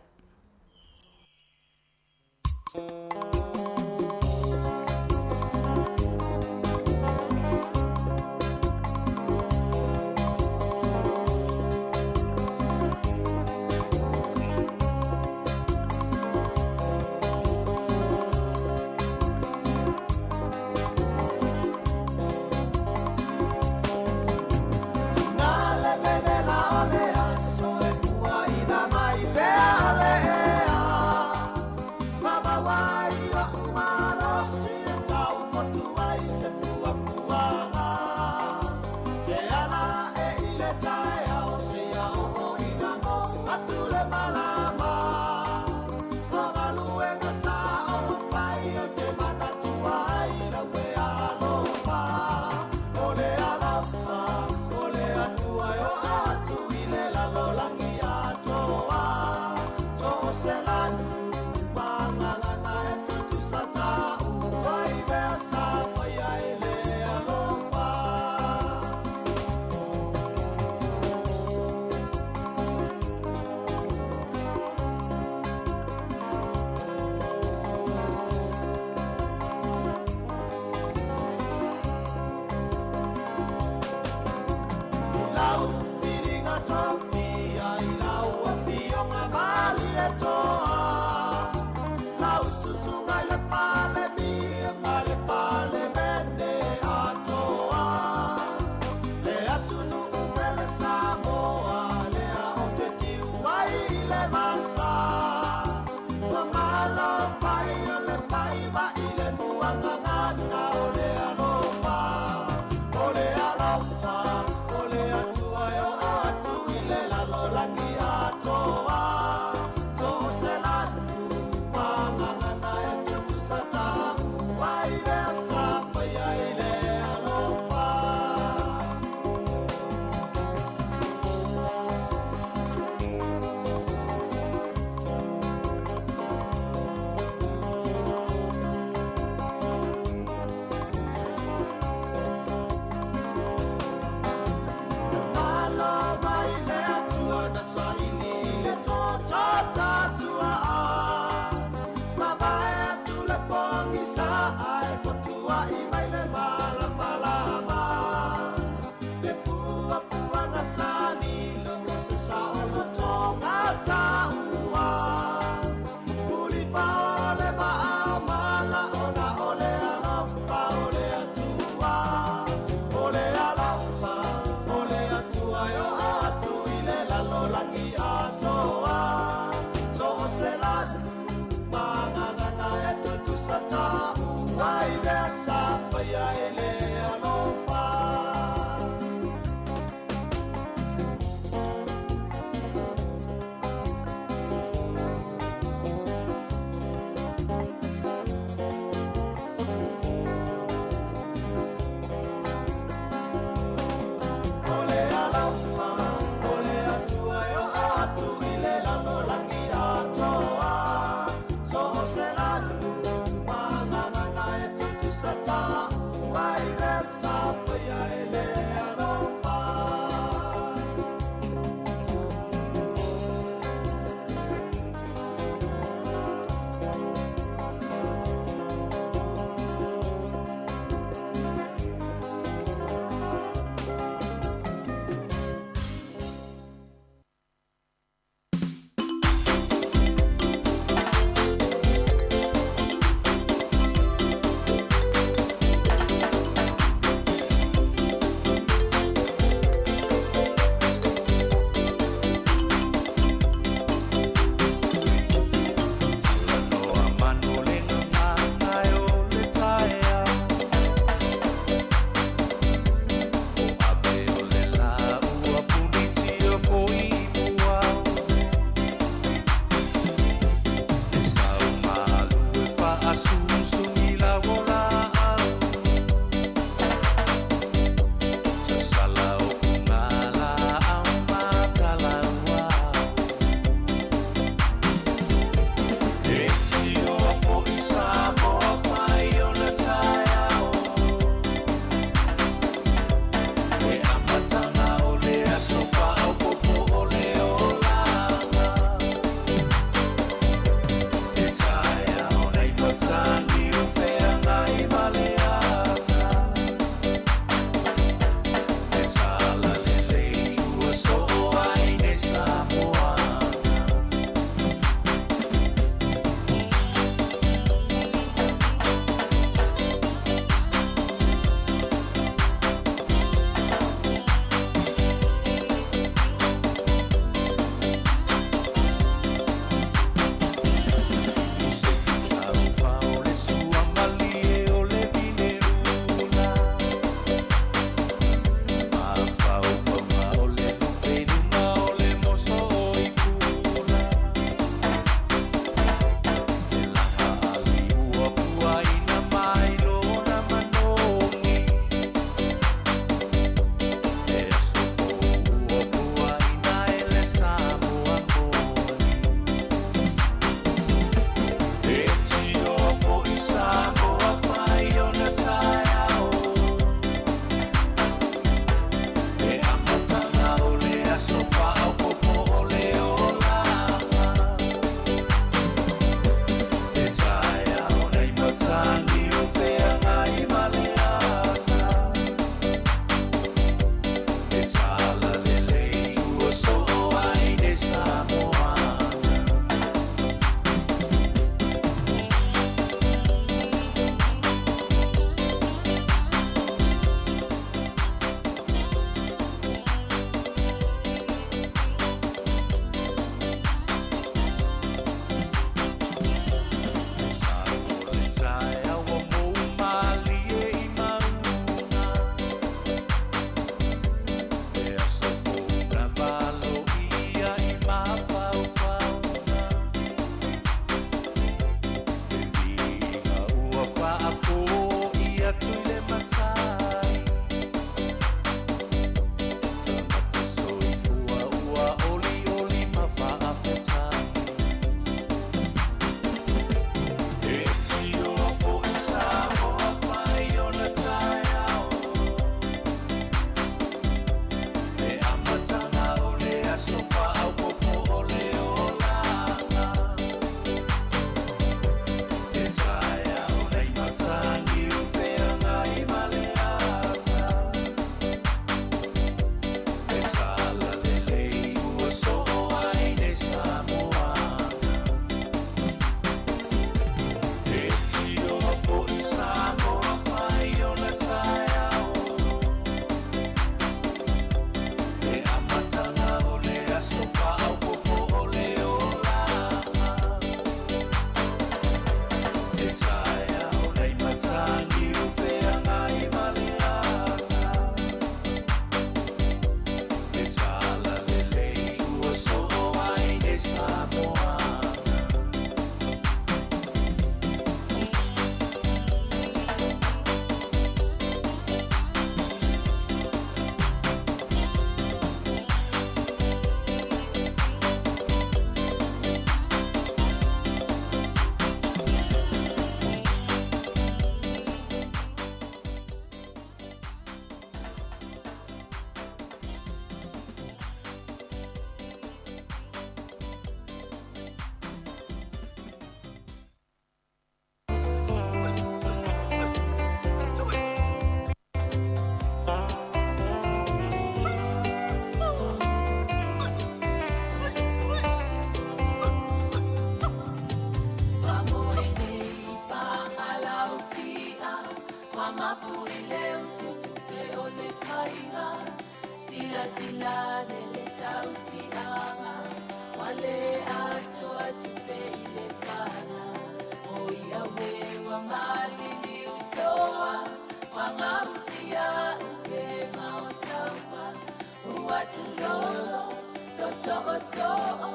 tootoo,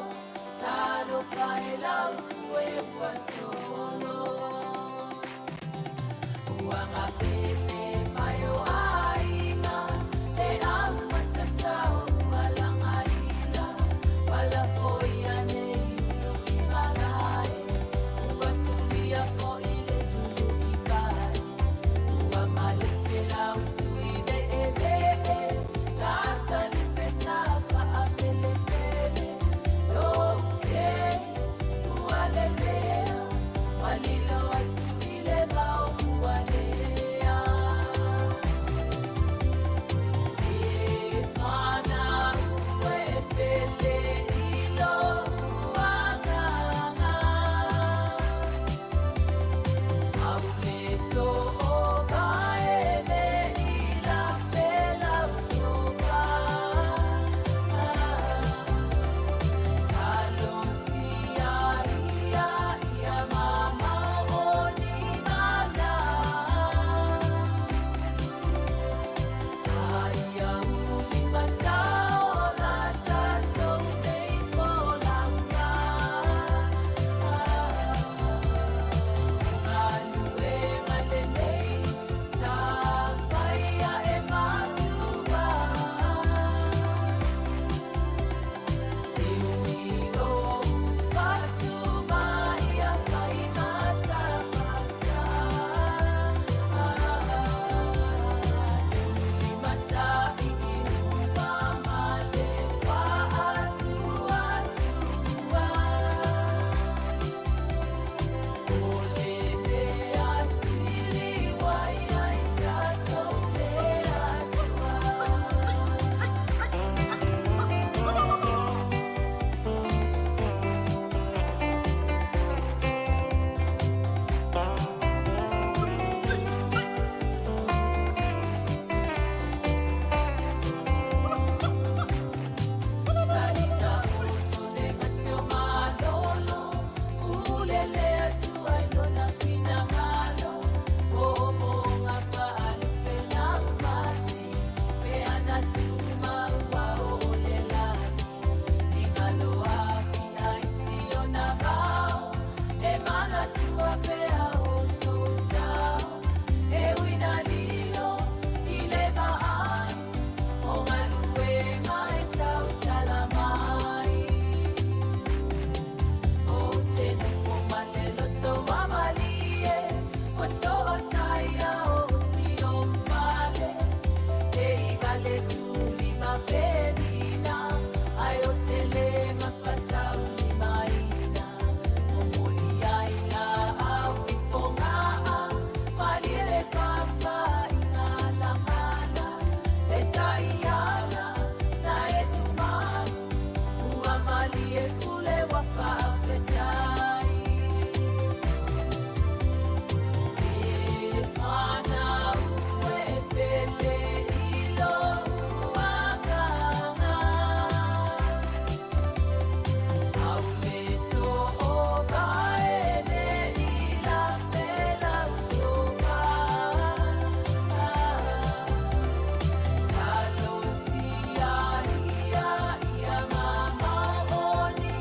talofa e laufue ua solo. Ua gapepe mai o aiga, le au matatao ua lagaina, palafoia nei ulu i malae, ua tulia foi le tulu i pai. Ua malepe lau tui veevee, lata lupe sa faapelepele, lou sei ua lelea, malilo atu i le vao ua lea. E fanau e pele i lou agaga. Sa faia e matua. Te uiro fatu mai a fai matapasa. Tuli matai i luma ma le faatuatua. O le mea sili ua i ai tatou le Atua. Talita utu le gaseo malolo, ulele atu ai lona finagalo. Momoga faalupe laumati, pe ana tuma ua oo le lagi. Ligalo afi ai siona vao, e manatua pea outou sao. E uina lilo i le vaai, o galuega e tautala mai. Ou te nofo ma le loto mamalie, ua sootaia o si ou fale. E iva le tulima penina, ae o te le gafataulimaina. Momoli ai laau i Fogaa, malie le papa i Galagala. Le taiala na e tumau, ua malie pule ua faafetai. E fanau e pele i lou agaga. Auleto o vaene i lape lau tofa. Talosia ia ia mamao o ni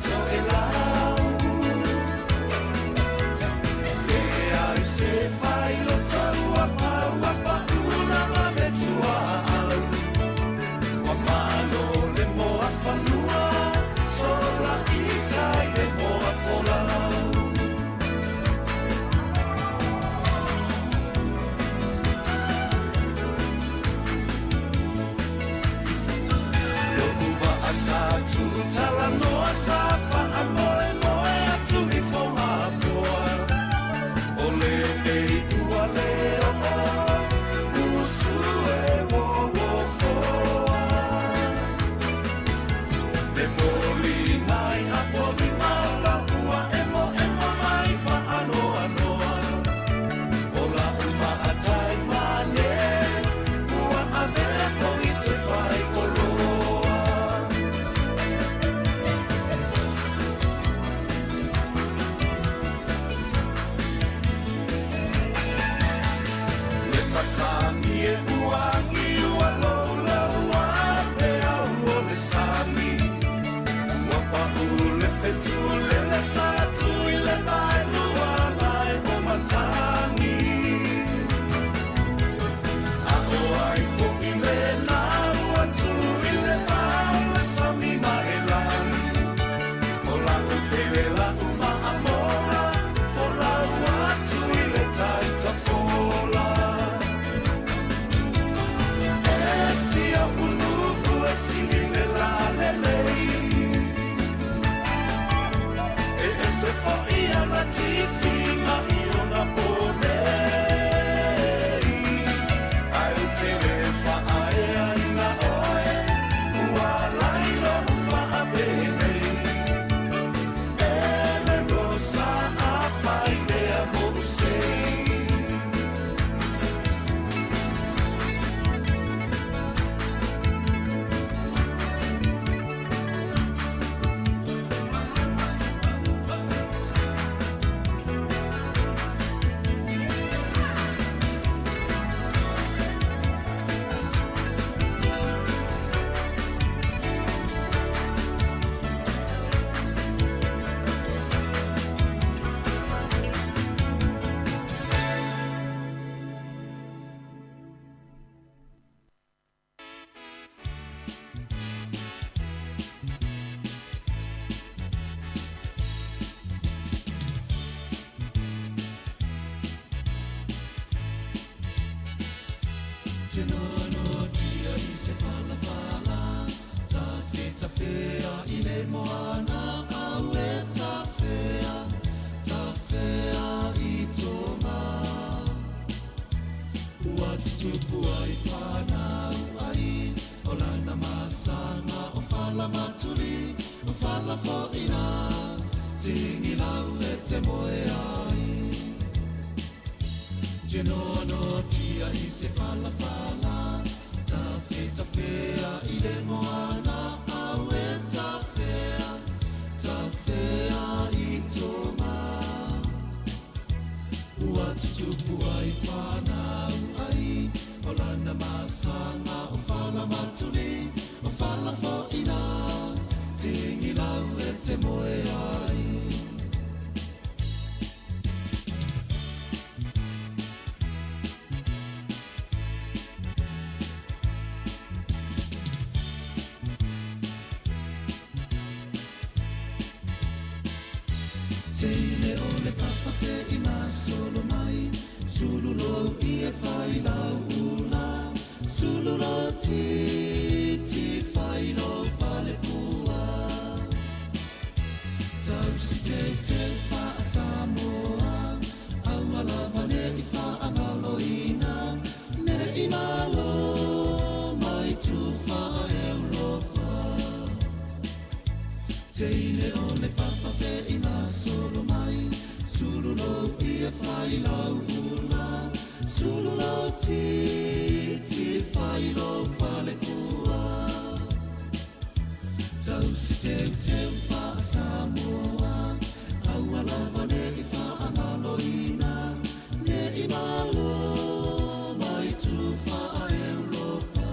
Toelau. Leai se failoto ua pau ua paʻu lava le tuaau. Ua malo le moa fanua, sola i tai le moa folau. Lo'u vaa sa tuutalanoa sa faamoemoe atu i Fogapoa. O lenei ua le oo usu e uouofoa. Le moli mai a polima o la'u ua emoemo mai faanoanoa. O la'u maatai mane ua avea foi se faikoloa. Le matagi e uagi ua loulou a peau o le sami. Ua pa'u le fetu lele sa tui le vaelua mai o matagi. A o ai fo'i lena ua tu i le vao le sami ma e lagi. O la'u pele la'u maamoa folau atu i le tai tafola. E si o'u nuu e sili le lalelei. E ese fo'i ana tifiga i ona po nei. Ae ou te le faaeaina oe, ua ala i lou faapenei. E le rosa afai lea mou sei. Tinonotia i se falafala, tafetafea i le moana au e tafea, tafea i Tonga. Ua tutupu ai whanau ai, o lana masaga o fala matuli, o fala fo'ina, tigilau e te moe ai. Tinonotia i se falafala, tafetafea i le moana au e tafea, tafea i Tonga. Ua tutupu ai whanau ai, o lana masaga o fala matuli, o fala fo'ina, tigilau e te moe ai. Teine o le papa se i gasolo mai, sulu lou ie fai lau ula, sulu lo titi fai lo palepua. Tausi teuteu faa-Samoa, aua lava ne i faagaloina, ne i malo mai tu faa-Europa. Teine o le papa se i gasolo mai, sulu lou ie fai lau ula, sulu lo titi fai lo palepua. Tausi teuteu faa-Samoa, aua lava ne i faagaloina, ne i malo mai tu faa-Europa.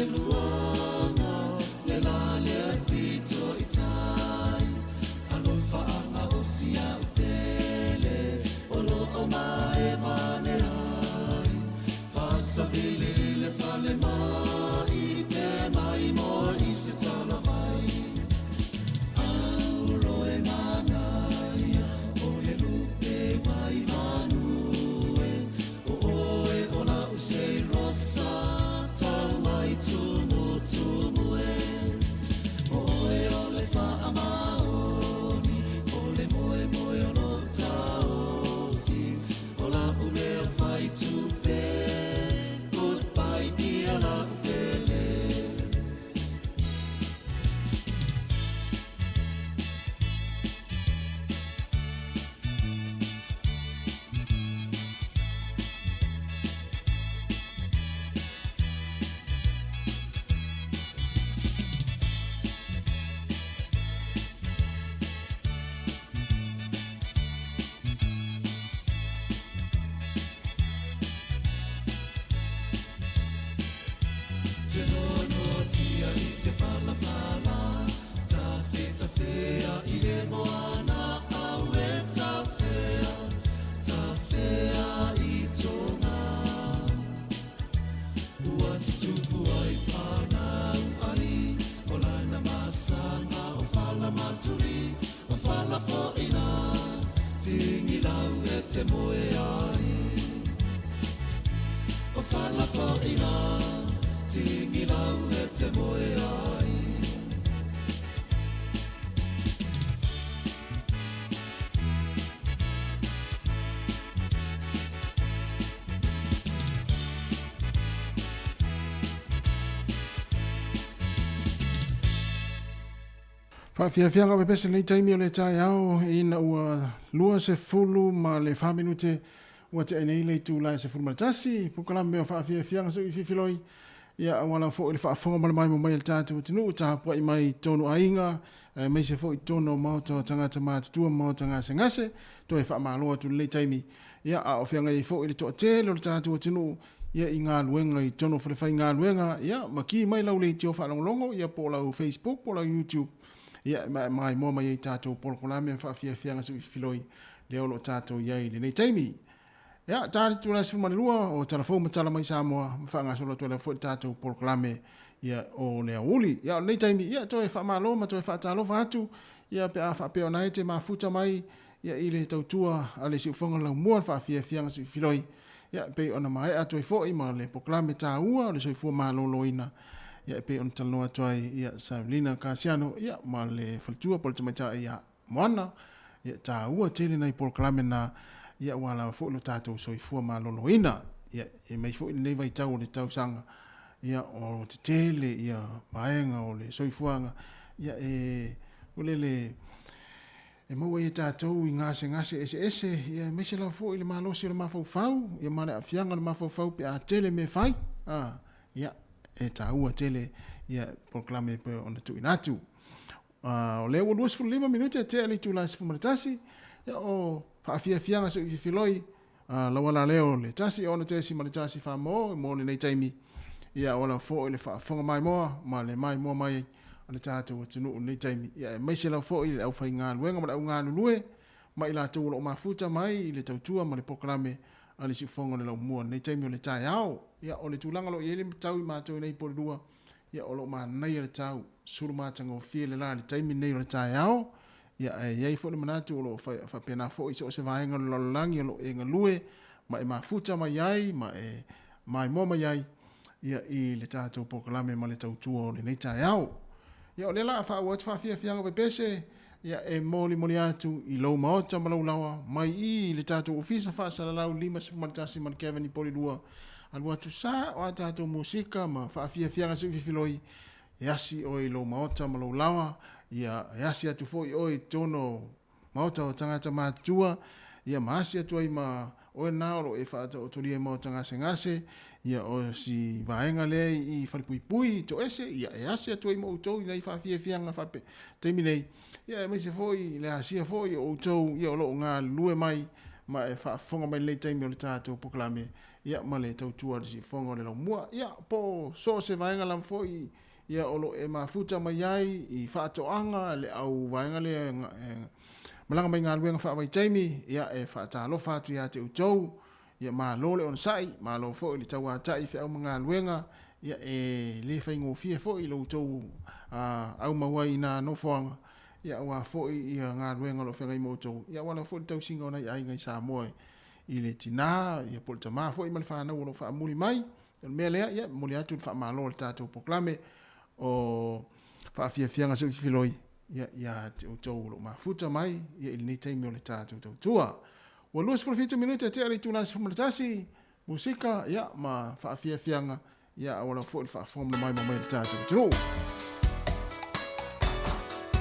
luaga le la lea pito i tai Alofa a gaosi a'u pele o lo'o maevane ai Faasavili i le falemai pe maimoa i se talavai Auroe manaia o le lupe wai manu e O oe o la'u sei rosa tau mai tumutumu e O oe o le faamaoni o le moemoe o lo'u taofi O la'u mea fai tupe Goodbye dear la'u pele. Te noanoatia i se falafala, Tafetafea i le moana, Aue tafea, tafea i Tonga. Ua tutupu ai whanau ai, O lana masaga o fala matuli, O fala foina, Tigilau e te moe ai. O fala foina, Tigilau e te moe ai. Faafiafiaga o pepese lenei taimi o le taeao ina ua 24 minute ua tea nei le itula e 11 polokalame o faafiafiaga seu i fifiloi ia auala foi le faafofoga ma le maimoa mai a le tatou atunuu tapuai mai i totonu aiga aemaise foi i totonu o maota o tagata matutua ma maota gasegase toe faamalo atu i lenei taimi ia a o feagai ai foi le toatele o le tatou atunuu ia i galuega i totonu o falefaigaluega, ia ma ki mai lau leitio faalogologo, ia po o lau Facebook po o lau YouTube, ia e maimoa mai ai tatou polokalame ma faafiafiaga suifiloi lea o lo o tatou i ai i lenei taimi. Ia, ta le itula e 12 o tala fou ma tala mai Samoa ma faagasolo atu ai lava foi le tatou polokalame ia o le aoauli. Ia, o lenei taimi, ia toe faamalo ma toe faatalofa atu, ia pe a faapea ona e te mafuta mai ia i le tautua a le Siufoga Laumua le faafiafiaga suifiloi. Ia, e pei ona maea atu ai foi ma le polokalame taua o le soifua maloloina, ia, e pei ona talanoa atu ai, ia, Savelina Kasiano, ia, ma le faletua po o le tamaitai ia Moana, ia, taua tele nai polokalame na, ia, aua lava foi lo tatou soifua maloloina. Ia, e mai foi lenei vaitau o le tausaga, ia, o tetele, ia, vaega o le soifuaga, ia, e, o le, le, E maua ai e tatou i gasegase eseese, ia aemaise lava foi le malosi o le mafaufau, ia ma le aafiaga o le mafaufau pe a tele mea fai, a, ia, e taua tele ia polokalame e pei ona tuuina atu. A, o lea ua 25 minute e tea le itula e 11, ia o faafiafiaga se ufifiloi, a, lau ala lea o le 1 6.1 wha mo lenei taimi, ia o ala foi le faafofoga maimoa ma le maimoa mai a le tatou atunuu i lenei taimi. Ia aemaise lava foi le aufaigaluega ma le augalulue ma i latou o lo o mafuta mai i le tautua ma le polokalame a le Siufofoga o le Laumua i lenei taimi o le taeao. Ia o le tulaga o lo o i ai le tau i matou i nei i Porirua, ia o lo o manaia le tau, sulu matagofie le la i le taimi lenei o le taeao. Ia ae i ai foi le manatu o lo o faapena foi i so o se vaega o le lalolagi o lo o e galue ma e mafuta mai ai ma e maimoa mai ai ia i le tatou polokalame ma le tautua o lenei taeao. Ia o lea la a faaauau atu faafiafiaga pepese, ia e molimoli atu i lou maota ma lou laoa mai i le tatou ofisa faasalalau 51 ma le Kevin i Porirua, alu atu sa o a tatou musika ma faafiafiaga siufifiloi e asi oe i lou maota ma lou laoa, ia e asi atu foi oe i totonu o maota o tagata matutua, ia ma asi atu ai ma oe na o lo o e faataotolia i maota gasegase, ia o si vaega lea i falepuipui i toese, ia e asi atu ai ma outou i nai faafiafiaga faape taimi nei, ia aemaise foi le asia foi o outou ia o lo o galulue mai ma e faafofoga mai i lenei taimi o le tatou polokalame, ia, ma le tautua a le siufofoga o le laumua. Ia, po o so o se vaega lava foi, ia, o lo o e mafuta mai ai i faatoaga, le au vaega lea e malaga mai i galuega faavaitaimi, ia, e faatalofa atu ia te outou, Ia malo le onosai, malo foi le tauatai i feau ma galuega, ia e le faigofie foi lo outou aumau ai i na nofoaga, ia aua foi ia galuega o lo o feagai ma outou, ia aua lava foi le tausiga o nai aiga i Samoa i le tina, ia po o le tama foi ma le fanau o lo o faamuli mai. O le mea lea, ia momoli atu le faamalo i le tatou polokalame o Faafiafiaga Seuifiloi, ia ia te outou o lo o mafuta mai ia i lenei taimi o le tatou tautua. Ua 27 minute tea le itula 11, musika, ia, ma faafiafiaga, ia, aua lava foi le faafofoga mai mai le tatou atunuu.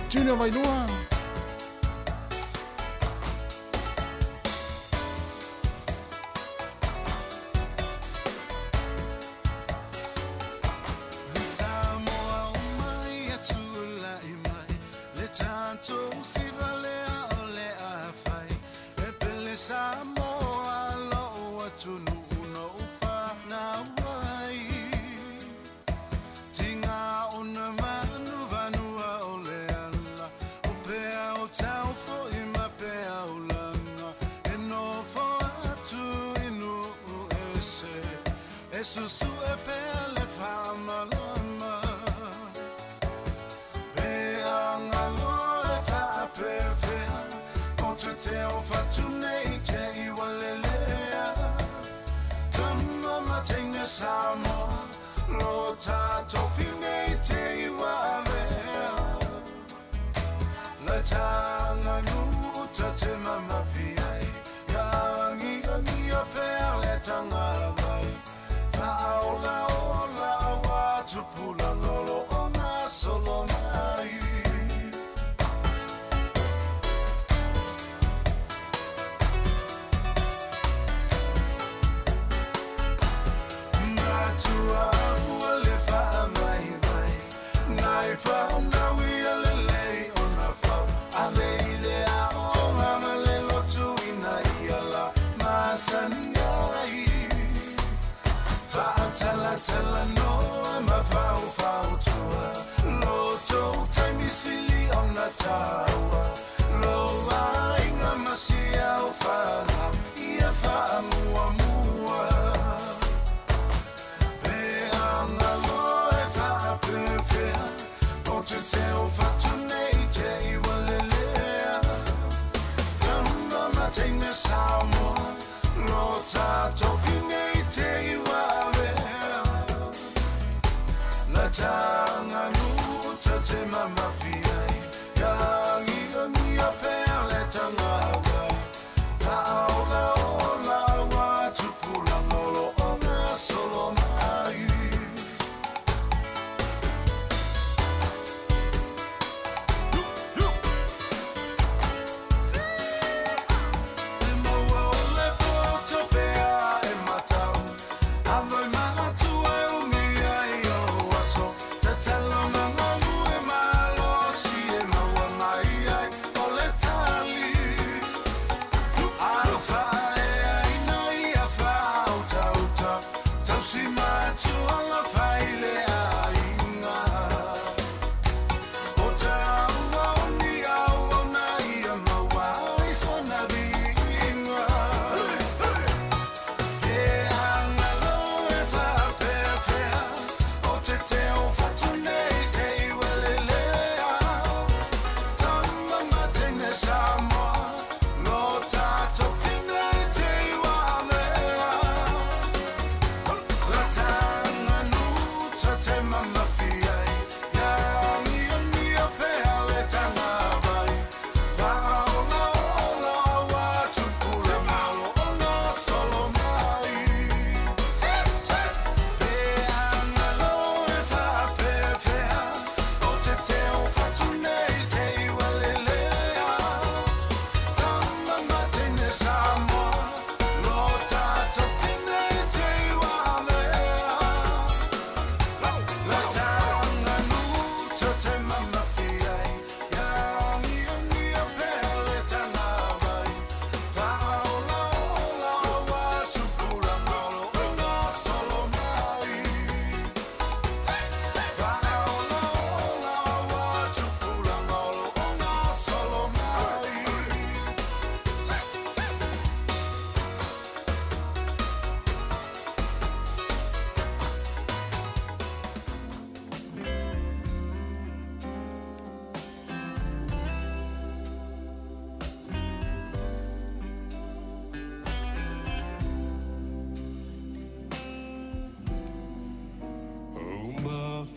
Junior Vailua. E pele Samoa lou atunuu na ou fanau ai Tiga ona vanuvanua o le ala O pea o tau foi ma pea o laga E nofo atu i nuu ese E susue pea le faamalama Pe agalo e faapefea Ko te teo fatu nei te iwa lelea Tama ma teine Samoa Lo tatou nei te iwa avea Le tanga nuta te mamafi ai Ia agiagia pea le tanga vai Faaolaola aua tupulaga o lo o gasolo mai. Matua ua le faavaivai Nai fanau ia lelei ona fau Ave i le aoga ma le lotu ina ia la masani ai Faatalatala noa ma faufautua Lo tou taimi sili ona taua Lo aiga ma si au fanau Ia faamuamua Pe agalo e faapefea O te teo fatu nei te iwa lelea Tama ma teine Samoa Lo tatou nei te iwa avea Le tanga nuta te mamafi ai Ia agiagia pea le tanga vai.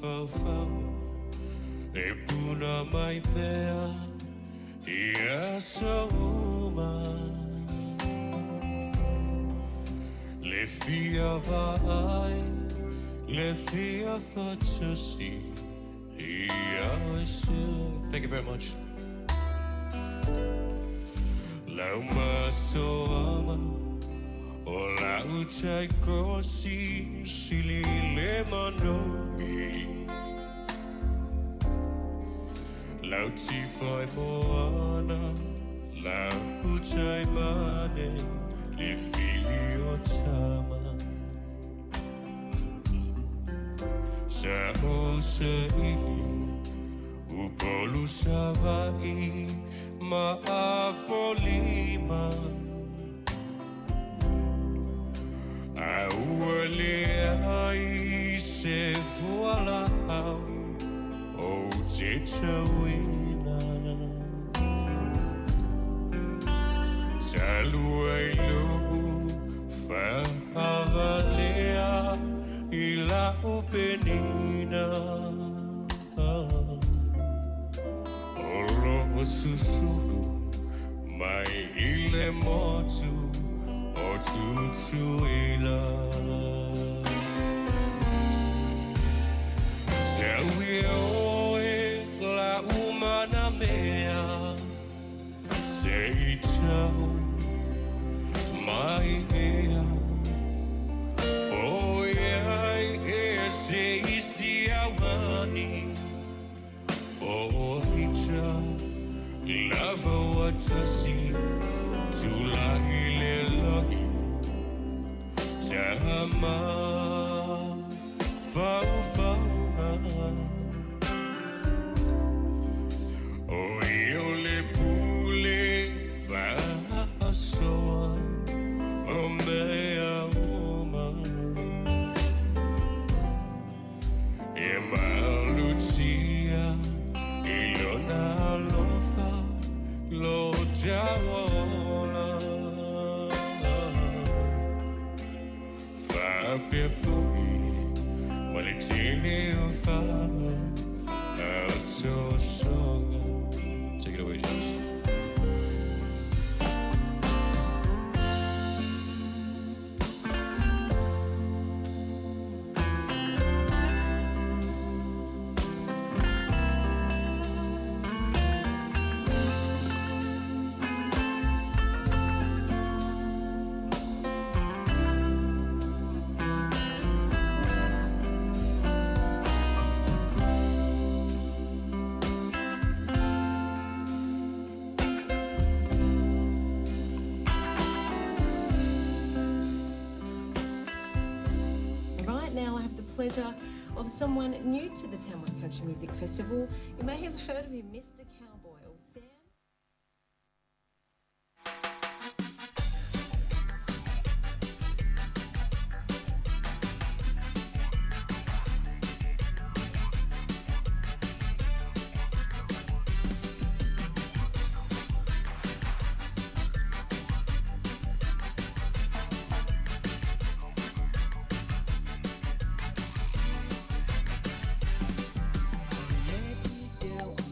mafaufauga e puna mai pea i aso uma. Le fia vaai, le fia faatasi ia oe Thank you very much. Lau masoama o lau taikosi sili le manogi. Lau tifai moana, lau taimane, le fili o tama. Sa o sa ili, Upolu Sava'i ma Apolima. A ua leai se fualaau ou te tauina. Talu ai lo'u faavalea i la'u penina. O lo'o susulu mai i le motu o Tutuila. Sau e oe la'u manamea, se i tau mai ea. Po iai ea se isi auani, po o ita lava ua tasi, tula'i le lagi, tama faufauga. O ia o le pule faasoa o mea uma. E malutia i lona alofa lo tauola. Faapea foi ma le tele o faaosoosoga. Take it away, James. Right now I have the pleasure of someone new to the Tamworth Country Music Festival. You may have heard of him, Mr. Cowboy or Sam.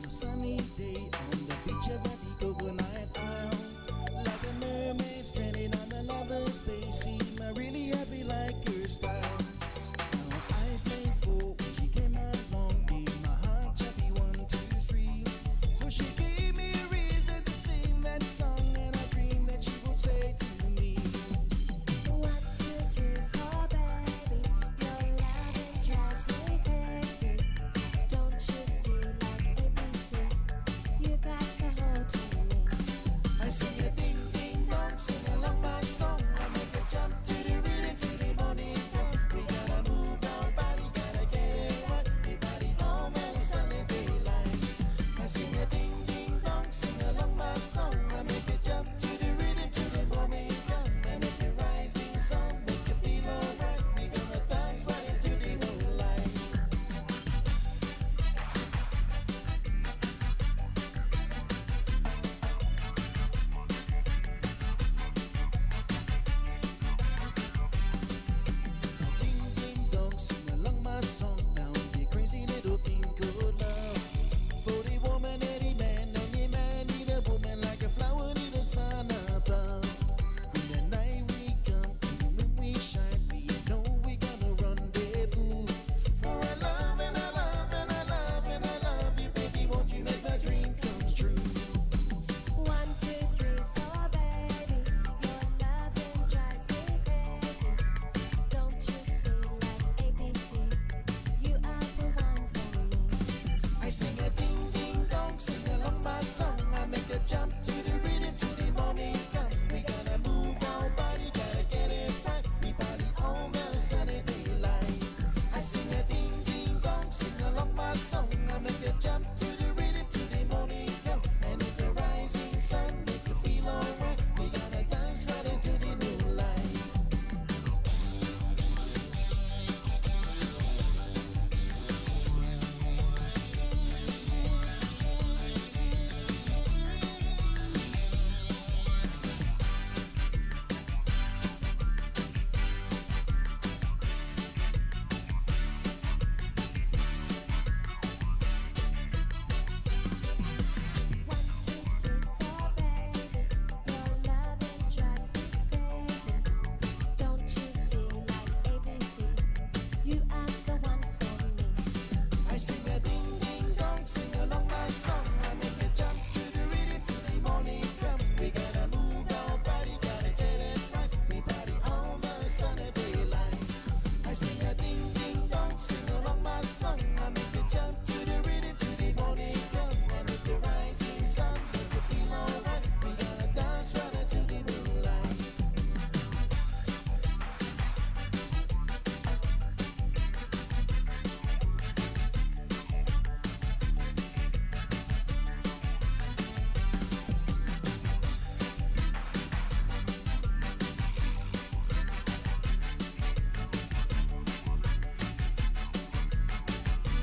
Sunny day.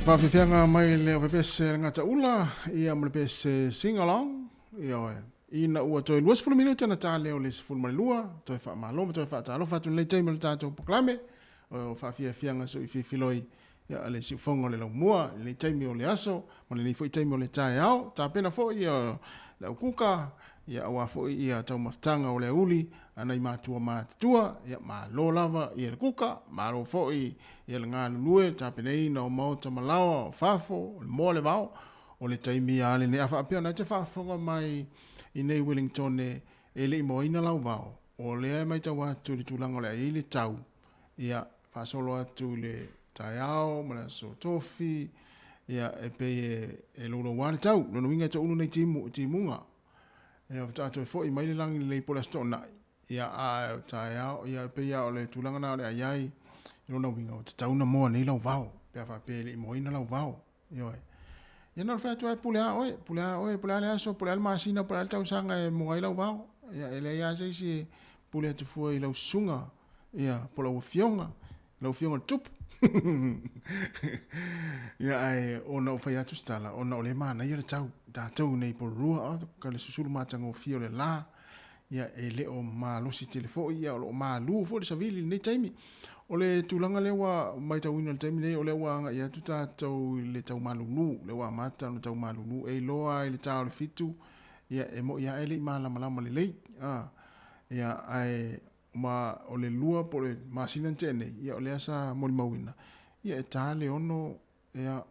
Faafiafiaga mai le ovepese le gataula ia ma le pese sing along ioe ina ua toe 20 minute ona ta lea o le 12 toe faamalo ma toe faatalofa atu i lenei taimi o le tatou polokalame o faafiafiaga soififiloi ia le siufoga o le laumua i lenei taimi o le aso ma lenei foi taimi o le taeao tapena foi ia le aukuka ia aua foi ia taumafataga o le auli a nai matua matutua ia malo lava ia le kuka malo foi ia le galulue tapenaina o maota ma laoa o fafo o le moa le vao o le taimi a lenei a faapea ona e te faafofoga mai i nei Wellingtone e le i moaina lau vao o lea e matau atu i le tulaga o le a i ai le tau ia faasolo atu i le taeao ma le aso tofi ia e pei e louloua le tau lona uiga e toulu nei timu timuga ia faatoa toe foi mai le lagi lelei po o le aso toonai ia a o taeao ia e pei lava o le tulaga lena o le a i ai i lona uiga ua tatau ona moa nei lau vao pe a faapea e le i moaina lau vao ioe ia na ona fai atu lava e pule lava oe pule lava oe po o le a le aso po o le a le masina po o le a le tausaga e moa ai lau vao ia e leai lava se isi e pule atu fua i lau susuga ia po o lau afioga lau afioga i le tupu ia ae ona ou fai atu se tala ona o lea e manaia le tau tatou nei Porirua o ka le susulu matagofie o le la ia e le o malosi tele foi ia o lo o malu foi le savili i lenei taimi o le tulaga lea ua matauina i le taimi nei o lea ua agai atu tatou i le tau malulu lea ua amata ona tau malulu e iloa i le ta o le 7 ia e moi lava e le i malamalama lelei a ia ae ma o le 2 po o le masina na tea nei, ia o lea sa molimauina, ia e ta le 6, ia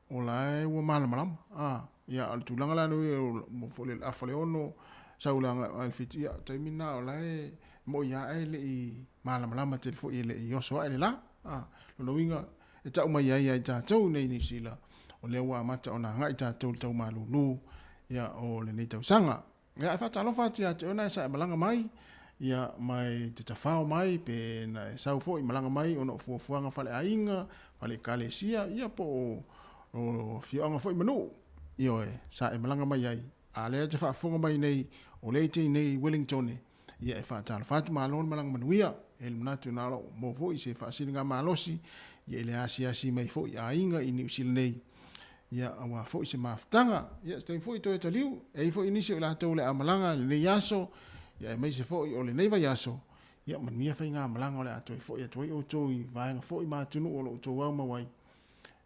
o la e ua malamalama. A, ia o le tulaga la lea mo foi le afa le 6, sau le agai le 7, ia taimi na o la e moi lava e le i malamalama tele foi e le i oso ae le la. A, lona uiga e tau mai ai ia i tatou nei i Niu Sila, o lea ua amata ona agai tatou i le tau malulu ia o lenei tausaga. Ia, e faatalofa atu ia te oe na e saemalaga mai, ia, mai te tafao mai, pe na e sau foi malaga mai ona o fuafuaga faleaiga, fale ekalesia, ia po o, o afioaga foi ma nuu, ioe, saemalaga mai ai. A lea e te faafofoga mai nei, o lea e te i nei i Wellingtone, ia e faatalofa atu, malo le malaga manuia. E le manatu na o lou maua foi se faasiligamalosi, ia i le asiasi mai foi i aiga i Niu Sila nei. Ia, aua foi se mafutaga. Ia, se taimi foi toe taliu, e i ai foi nisi o i latou o le a malaga i lenei aso, ia aemaise foi o lenei vaiaso, ia manuia faigamalaga o le a toe foi atu ai outou i vaega foi ma atunuu o lo outou aumau ai,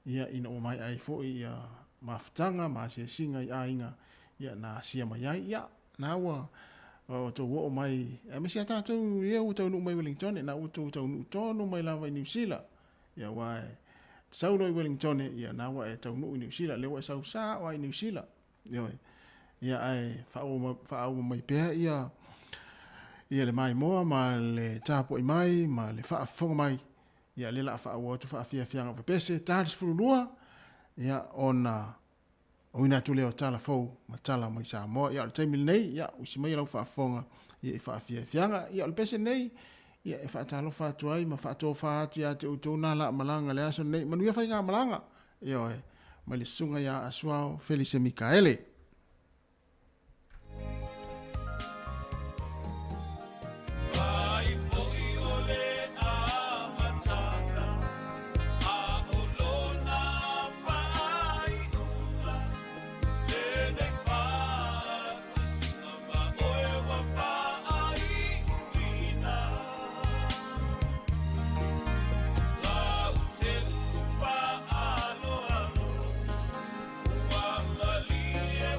ia, ina ua maea ai foi ia mafutaga ma asiasiga i aiga, ia, na asia mai ai. Ia, na ua outou oo mai, aemaise a tatou lea ua taunuu mai Wellington, na ua outou taunuu tonu mai lava i Niu Sila, Ia aua e sau loa i Wellington, ia na ua e taunuu i Niu Sila, lea ua e sau sao lava i Niu Sila. Ioe. Ia ae faauma mai pea ia ia le maimoa ma le tapuai mai ma le faafofoga mai. Ia lea o le a faaauau atu faafiafiaga o pepese, ta le 12, ia ona Auina atu lea o tala fou ma tala mai Samoa. Ia o le taimi lenei, ia usi mai lau faafofoga ia i faafiafiaga. Ia o le pese nei, ia e faatalofa atu ai ma faatofa atu ia te outou nā laa malaga le aso lenei. Manuia faigamalaga. Ioe, mai le susuga ia Asuao Felise Mikaele. Ua malie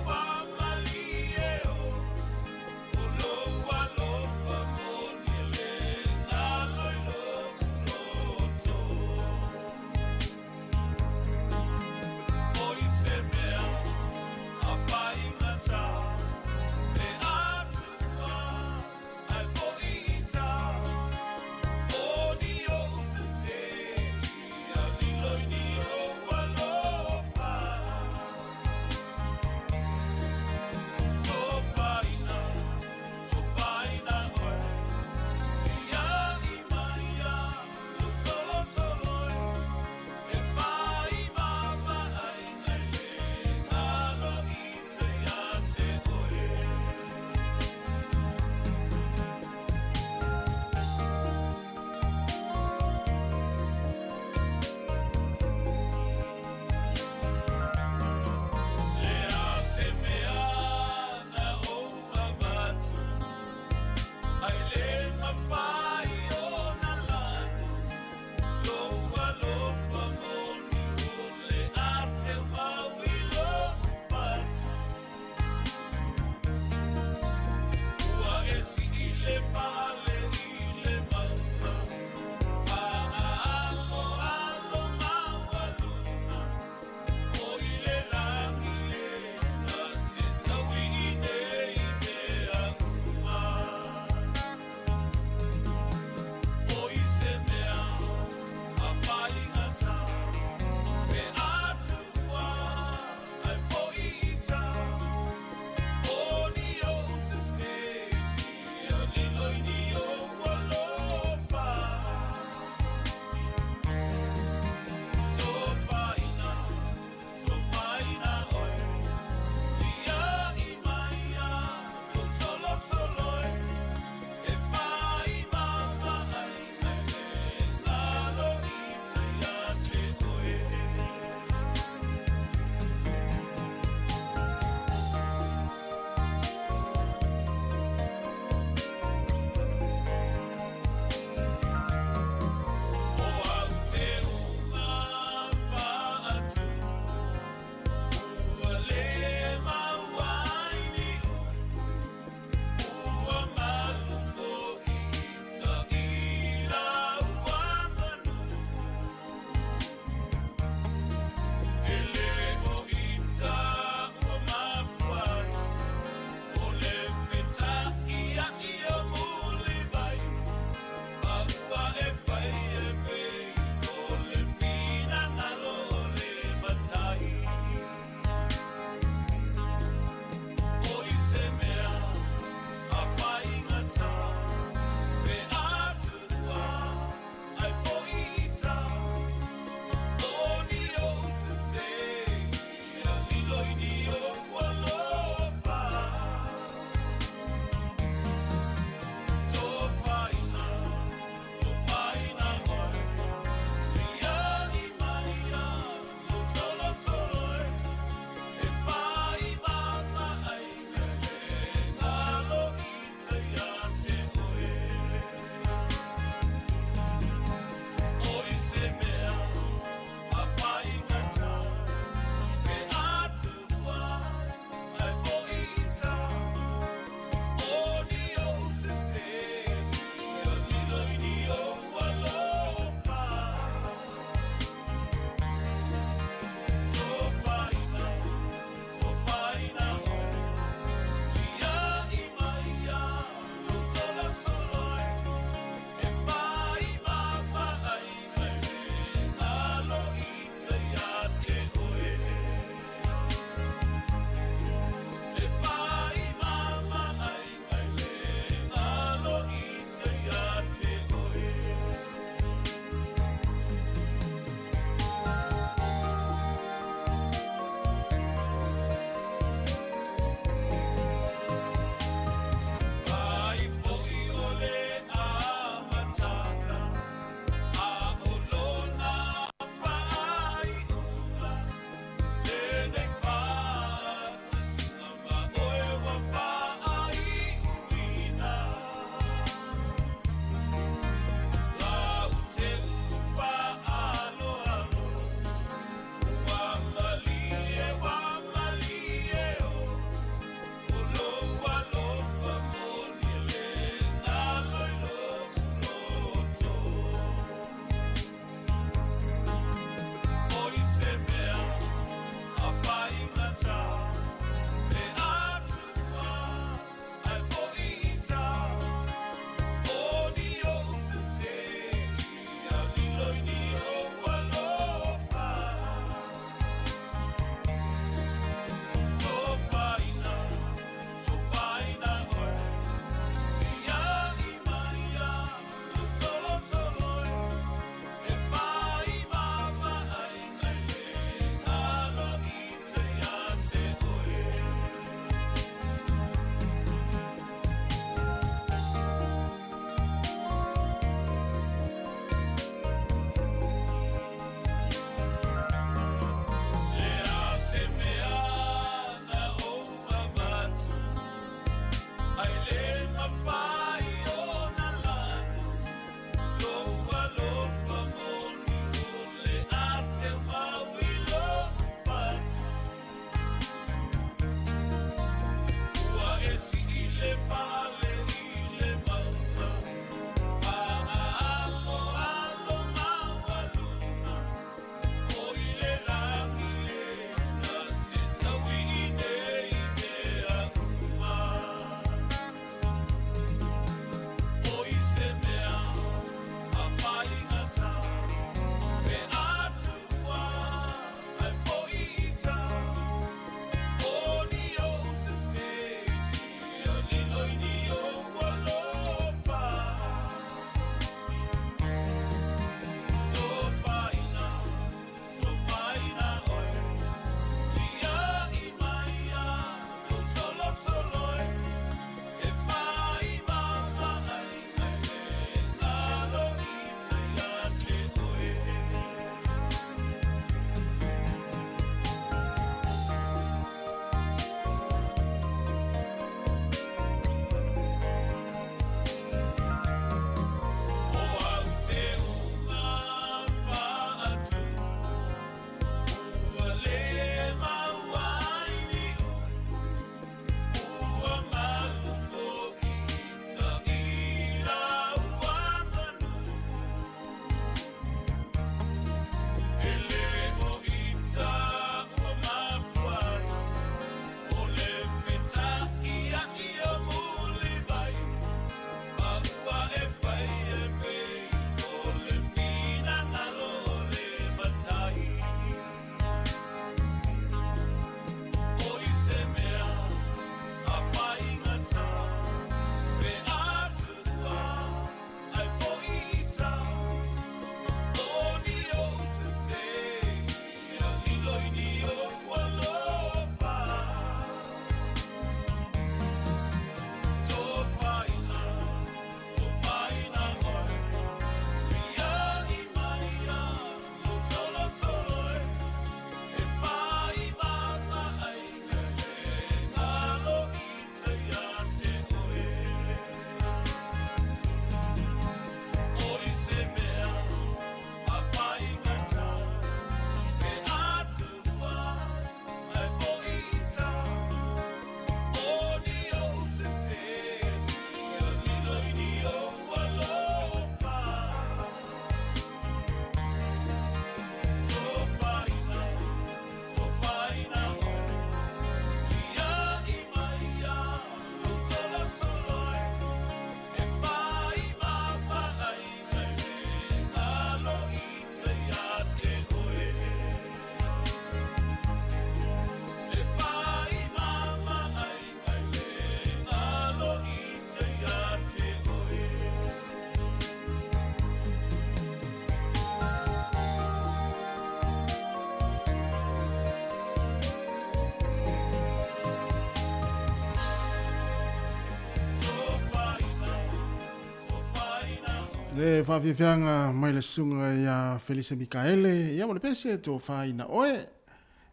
Le faafiafiaga mai le susuga ia Felisa Mikaele, ia ma le pese tofaina oe.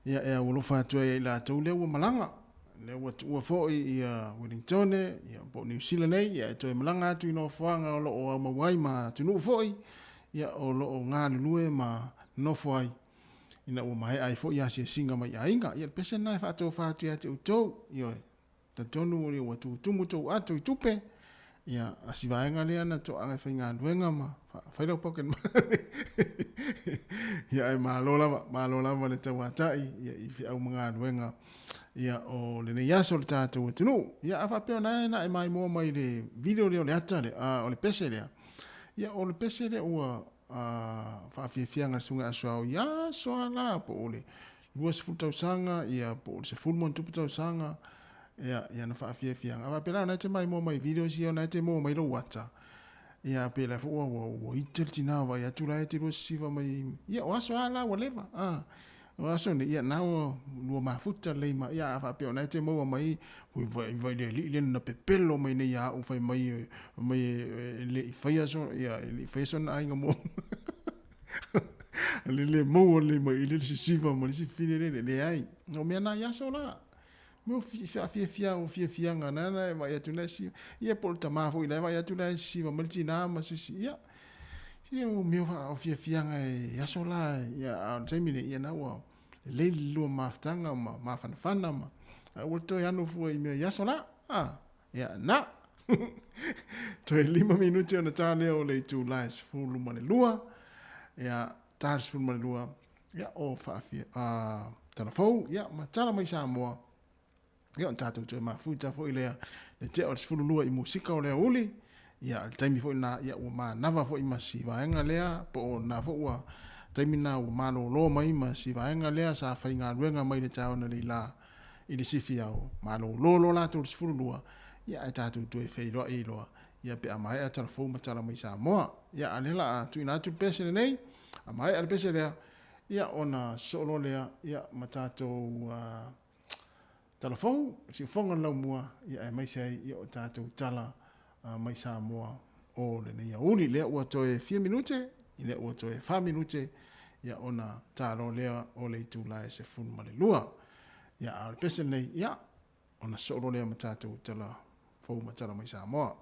Ia e aualofa atu ai ia i latou lea ua malaga, lea ua tuua foi ia Wellingtone, ia po o Niu Sila nei, ia e toe malaga atu i nofoaga o lo o aumau ai ma atunuu foi, ia o lo o galulue ma nofo ai ina ua maea ai foi asiasiga mai aiga. Ia le pese lena e faatofa atu ia te outou, ioe. Talitonu ua tutumu tou ato i tupe, ia, a si vaega lea na toaga e faigaluega ma fai lau pocket money. Ia, ae malo lava, malo lava le tauatai ia, i feau ma galuega ia, o lenei aso o le tatou atunuu. Ia, a faapea ona e na e maimoa mai le video lea o le ata lea, o le pese lea, ia, o le pese lea ua faafiafiaga le Susuga ia Asoao i aso lava la, po o le 20 tausaga, ia, po o le 10 ma ona tupu tausaga, ia, ia na faafiafiaga. A faapea la, o na e te maimoa mai i videos ia, o na e te maua mai lou ata, ia, pe la foi ua, ua, ua ita le tina vaai atu la e te lua sisiva mai, ia, o aso lava la ua leva, a. O aso nei, ia, na ua lua mafuta lelei ma, ia, a faapea o na e te maua mai, ui, vai, vai le alii lea na pepelo mai nei ia au fai mai, mai e le i faia so, ia, e le i faia sona aiga muamua. Le le maua lelei mai i le sisiva ma le isi fine lele, leai. O mea na i aso la. Mea o faafiafia o fiafiaga na na e vaai atu na e sisiva. Ia po o le tama foi la e vaai atu la e sisiva mai le tina ma sisi. Ia, ia o mea o fiafiaga i aso la. Ia, a o le taimi nei, ia na ua lelei le lua mafutaga ma mafanafana ma a ua toe ano fua i mea i aso la. Ah. Ia, na! Toe 5 minute ona ta lea o le itula e 12. Ia, ta le 12, ia, o faafia, a, tala fou, ia, ma tala mai Samoa. Ia, ona tatou toe mafuta foi lea, le tea o le 12 i musika o le aoauli. Ia, le taimi foi lena, ia, ua manava foi ma si vaega lea, po o lena foi ua, taimi lena ua malolo mai ma si vaega lea sa faigaluega mai le taeao analeila. i le sifi ao malolo loa latou i le 12, ia ae tatou toe feiloai ai loa, ia pe a maea tala fou ma tala mai Samoa. Ia a o lea la a tuuina atu le pese lenei, a maea le pese lea, ia ona sosoo loa lea, ia ma tatou tala fou, siufofoga o le laumua, ia aemaise ai ia o tatou tala mai Samoa o lenei aoauli. Lea ua toe fia minute, lea ua toe fa minute, ia ona ta loa lea o le itula e 12. Ia, a o le pese lenei, ia, ona sosoo loa lea ma tatou tala fou ma tala mai Samoa.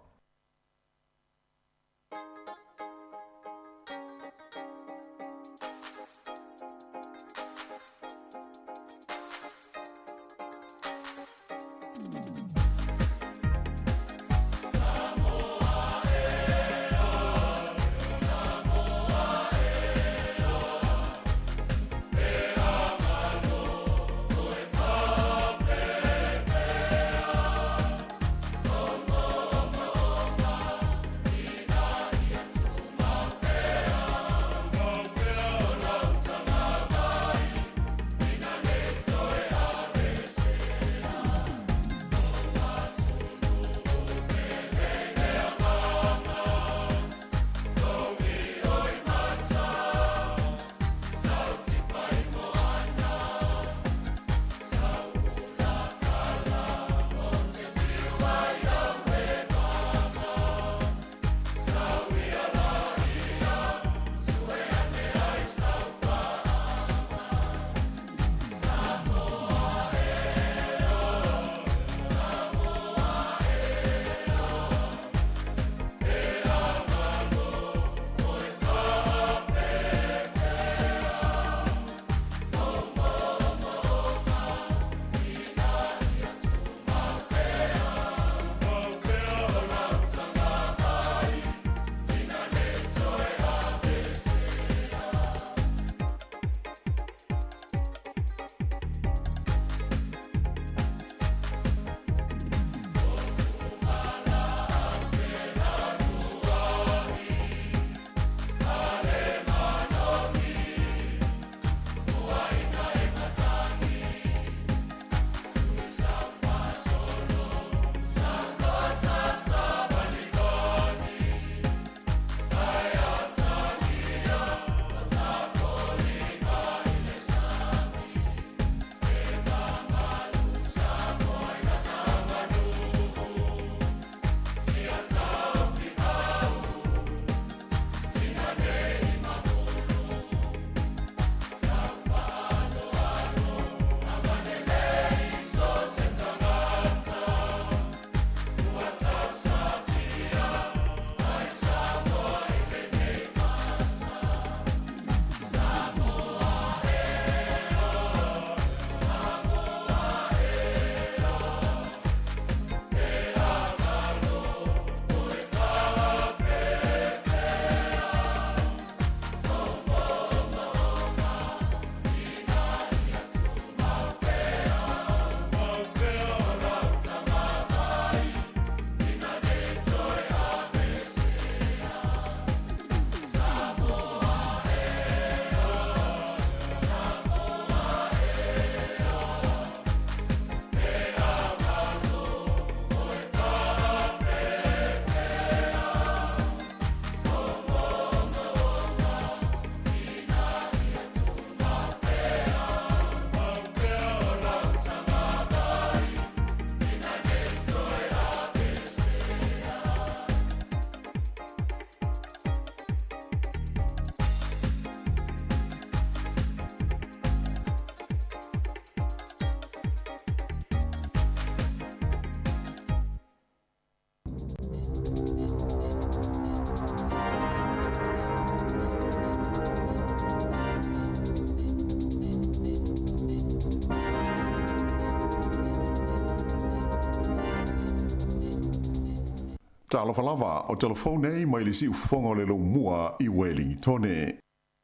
Talofa lava, o telefone nei mai le siufofoga o le Leumua i Welingitone.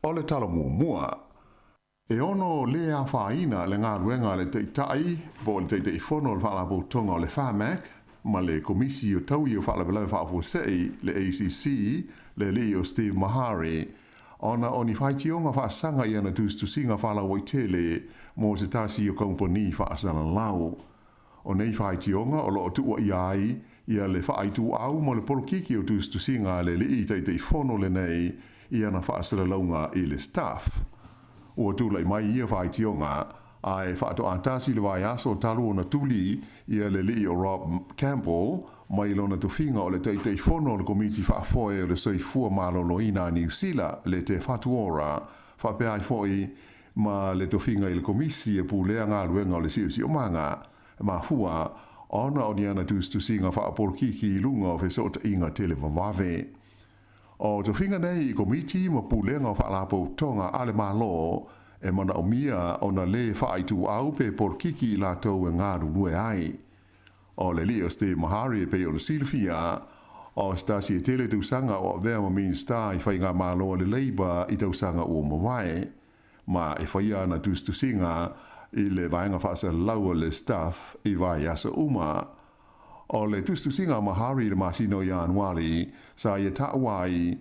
O le tala muamua, e ono le afaina le galuega a le Taitai po o le Taitaifono o le Faalapotopotoga o le Pharmac ma le Komisi o Taui o Faalavelave Faafuasei, le ACC, le alii o Steve Maharey, ona o ni faitioga faasaga i ana tusitusiga faalauaitele mo se tasi o kamupani faasalalau. O nei faitioga o lo o tuuaia ai ia le faaituau ma le polokiki o tusitusiga a le alii Taitaifono lenei i ana faasalalauga i le Stuff. Ua tulai mai ia faitioga ae faatoatasi le vaiaso talu ona tuli ia le alii o Rob Campbell mai lona tofiga o le Taitaifono o le Komiti Faafoe o le Soifua Maloloina a Niu Sila, le Te Whatu Ora, faapea ai foi ma le tofiga i le Komisi e pulea galuega o le Siosiomaga, e mafua ona o ni ana tusitusiga faapolokiki i luga o fesootaiga televavave. O tofiga nei i Komiti ma Pulega o Faalapotopotoga a le Malo e manaomia ona lē faaituau pe polokiki i latou e galulue ai. O le alii o Steve Maharey e pei ona silafia, o se tasi e tele tausaga o avea ma Minisita i Faigamalo a le Labour i tausaga ua mavae, ma e faia ana tusitusiga i le vaega faasalalau a le Stuff i vaiaso uma. O le tusitusiga a Maharey i le masina o Ianuari, sa ia taua ai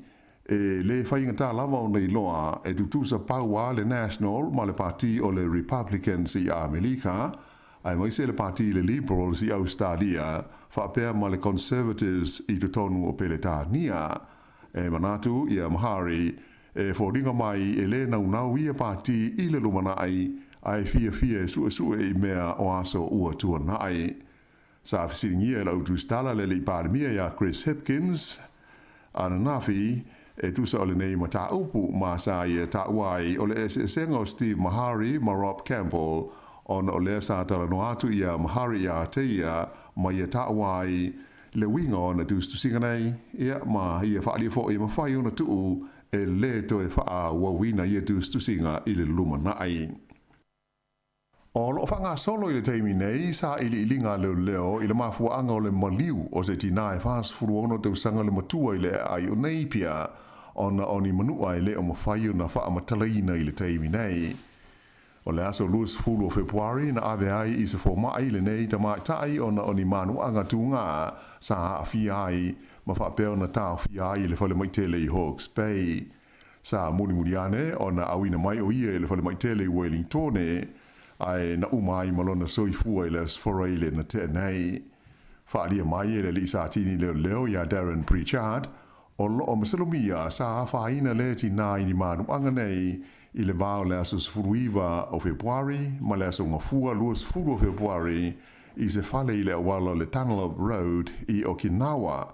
E le faigata lava ona iloa e tutusa pau a le National ma le Pati o le Republicans i Amelika, aemaise le Pati le Liberals i Ausetalia, faapea ma le Conservatives i totonu o Peletania. E manatu ia Maharey, e foliga mai e le naunau ia pati i le lumanai, ae fiafia e suesue i mea o aso ua tuanai. Sa fesiligia e lau tusitala le Alii Palemia ia Chris Hipkins ananafi e tusa o lenei mataupu ma sa ia taua ai o le eseesega o Steve Maharey ma Rob Campbell ona o lea sa talanoa atu ia Maharey ia te ia ma ia taua ai le uiga o ana tusitusiga nei, ia, ma ia faaalia foi e mafai ona tuu e le toe faaauauina ia tusitusiga i le lumanai. O lo o faagasolo i le taimi nei sailiiliga a leoleo i le mafuaaga o le maliu o se tinā e 46 tausaga le matua i le aai o Napier ona o ni manua e le o mafai ona faamatalaina i le taimi nei. O le aso 20 o Fepuari na ave ai i se fomai lenei tamaitai ona o ni manuaga tugā sa aafia ai ma faapea ona taofia ai i le falemaitele i Hawke's Bay. Sa mulimuli ane ona auina mai o ia i le falemai tele i Wellingtone, ae na uma ai ma lona soifua i le Aso Faraile na tea nei. Faaalia mai e le alii Satini leoleo ia Darren Pritchard, o lo o masalomia sa afaina le tinā i ni manuaga nei i le va o le aso 19 o Fepuari ma le aso Gafua 20 o Fepuari i se fale i le auala o le Dunlop Road i Okinawa.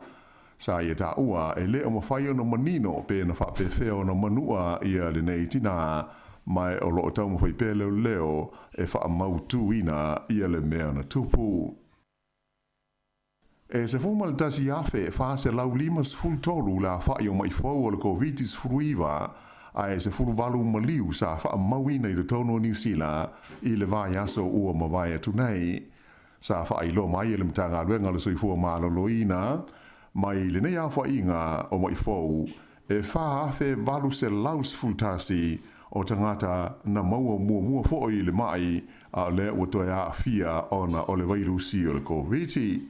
Sa ia taua e le o mafai ona manino pe na faapefea ona manua ia lenei tinā, ma o lo o taumafai pea leoleo e faamautuina ia le mea na tupu. E 11,453 le afa'i o ma'i fou o le Koviti-19, ae 18 maliu sa faamauina i totonu o Niu Sila i le vaiaso ua mavae atu nei. Sa faailoa mai e le Matagaluega o le Soifua Maloloina mai lenei aofaiga o ma'i fou e 4,811 o tagata na maua muamua foi i le ma'i a o lea ua toe aafia ona o le vairusi o le Koviti.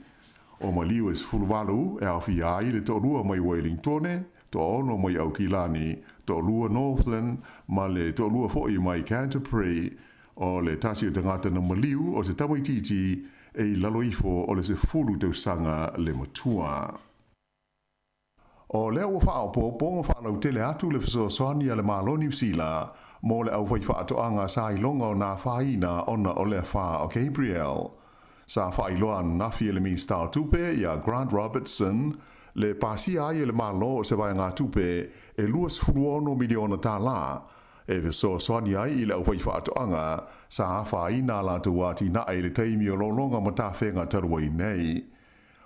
O maliu e 18 e aofia ai le toalua mai Wellingtone, toaono mai Aukilani, toalua Northland ma le toalua foi mai Canterbury. O le tasi o tagata na maliu o se tamaitiiti e i lalo ifo o le 10 tausaga le matua. O lea ua faaopoopo ma faalautele atu le fesoasoani a le Malo Niu Sila mo le aufaifaatoaga sa iloga o na afaina ona o le afa o Gabrielle. Sa faailoa ananafi e le Minisita o Tupe ia Grant Robertson le pasia ai e le Malo o se vaegatupe e $26 miliona tālā e fesoasoani ai i le aufaifaatoaga sa afaina a latou atinae i le taimi o lologa ma tafega talu ai nei.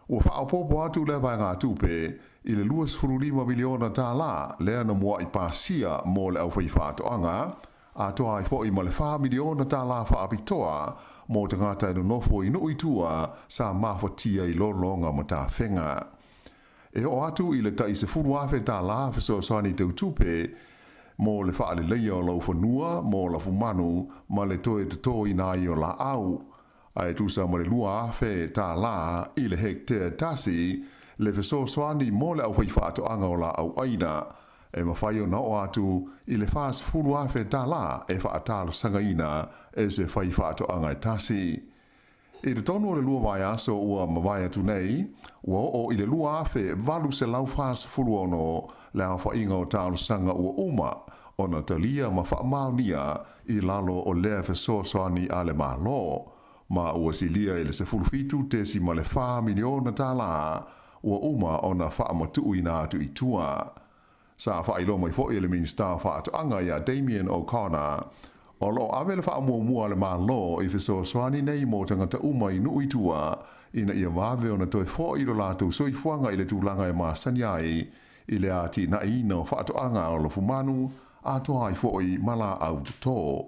Ua faaopoopo atu lea vaegatupe i le $25 miliona tālā lea na mua'i pasia mo le aufaifaatoaga, atoa ai foi ma le $4 miliona tālā faapitoa mo tagata e nonofo i nuu i tua sa mafatia i lologa ma tafega. E oo atu i le tai $10,000 fesoasoani tau tupe mo le faaleleia o laufanua mo lafumanu ma le toe totoina ai o laau, ae tusa ma le $2,000 i le hektea tasi le fesoasoani mo le aufaifaatoaga o laau aina, e mafai ona oo atu i le $40,000 e faatalosagaina e se faifaatoaga e tasi. I totonu o le lua vaiaso ua mavae atu nei, ua oo i le 2,846 le aofaiga o talosaga ua uma ona talia ma faamaonia i lalo o lea fesoasoani a le Malo, ma ua silia i le $17.4 miliona ua uma ona faamatuuina atu i tua. Sa faailoa mai foi e le Minisita o Faatoaga ia Damien O'Connor, o lo o ave le faamuamua a le Malo i fesoasoani nei mo tagata uma i nuu i tua ina ia vave ona toe foi lo latou soifuaga i le tulaga e masani ai i le atinaeina o faatoaga o lafumanu atoa ai foi ma laau toto.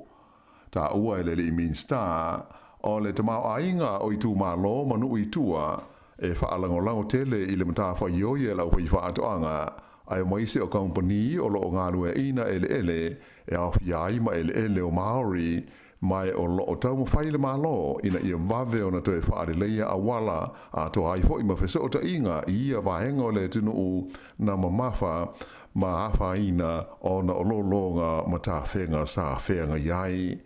Taua e le alii Minisita, o le tamaoaiga o itumalo ma nuu i tua e faalagolago tele i le matafaioi a le aufaifaatoaga, aemaise o kamupani o lo o galueaiina eleele e aofia ai ma eleele o Maori, ma o lo o taumafai le Malo ina ia vave ona toe faaleleia auala atoa ai foi ma fesootaiga i ia vaega o le atunuu na mamafa ma afaina ona o lologa ma tafega sa feagai ai.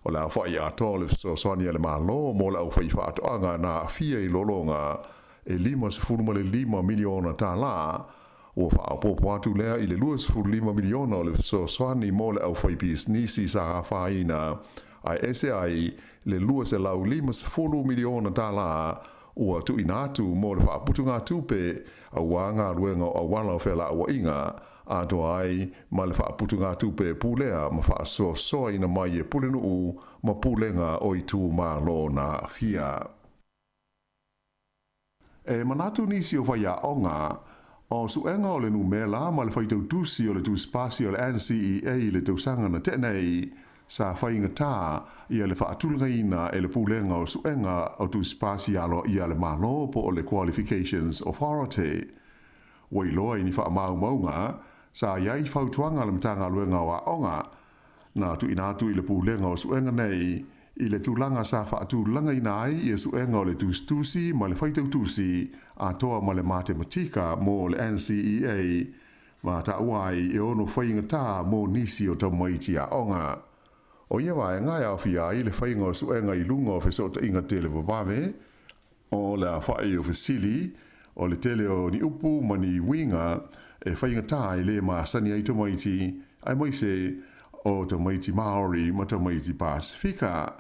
O le aofai atoa o le fesoasoani a le Malo mo le aufaifaatoaga na aafia i lologa e $55 miliona, ua faaopoopo atu lea i le $25 miliona o le fesoasoani mo le aufaipisinisi sa afaina, ae ese ai le $250 miliona ua tuuina atu mo le faaputugatupe aua galuega o auala o felauaiga, atoa ai ma le faaputugatupe e pulea ma faasoasoaina mai e pulenuu ma pulega o itumalo na aafia. E manatu nisi o faiaoga, o suega o le numera ma le faitautusi o le tusipasi o le NCEA i le tausaga na tea nei, sa faigata ia le faatulagaina e le Pulega o Suega o Tusipasi Aloaia a le Malo po o le Qualifications Authority. Ua iloa i ni faamaumauga, sa i ai fautuaga a le Matagaluega o Aoga na tuuina atu i le Pulega o Suega nei i le tulaga sa faatulagaina ai ia suega o le tusitusi ma le faitautusi atoa ma le matematika mo le NCEA ma taua ai e ono faigata mo nisi o tamaiti aoga. O ia vaega e aofia ai le faiga o suega i luga o fesootaiga televavave, o le aofai o fesili, o le tele o ni upu ma ni uiga e faigata e le masani ai tamaiti, aemaise o tamaiti Māori ma tamaiti Pasifika.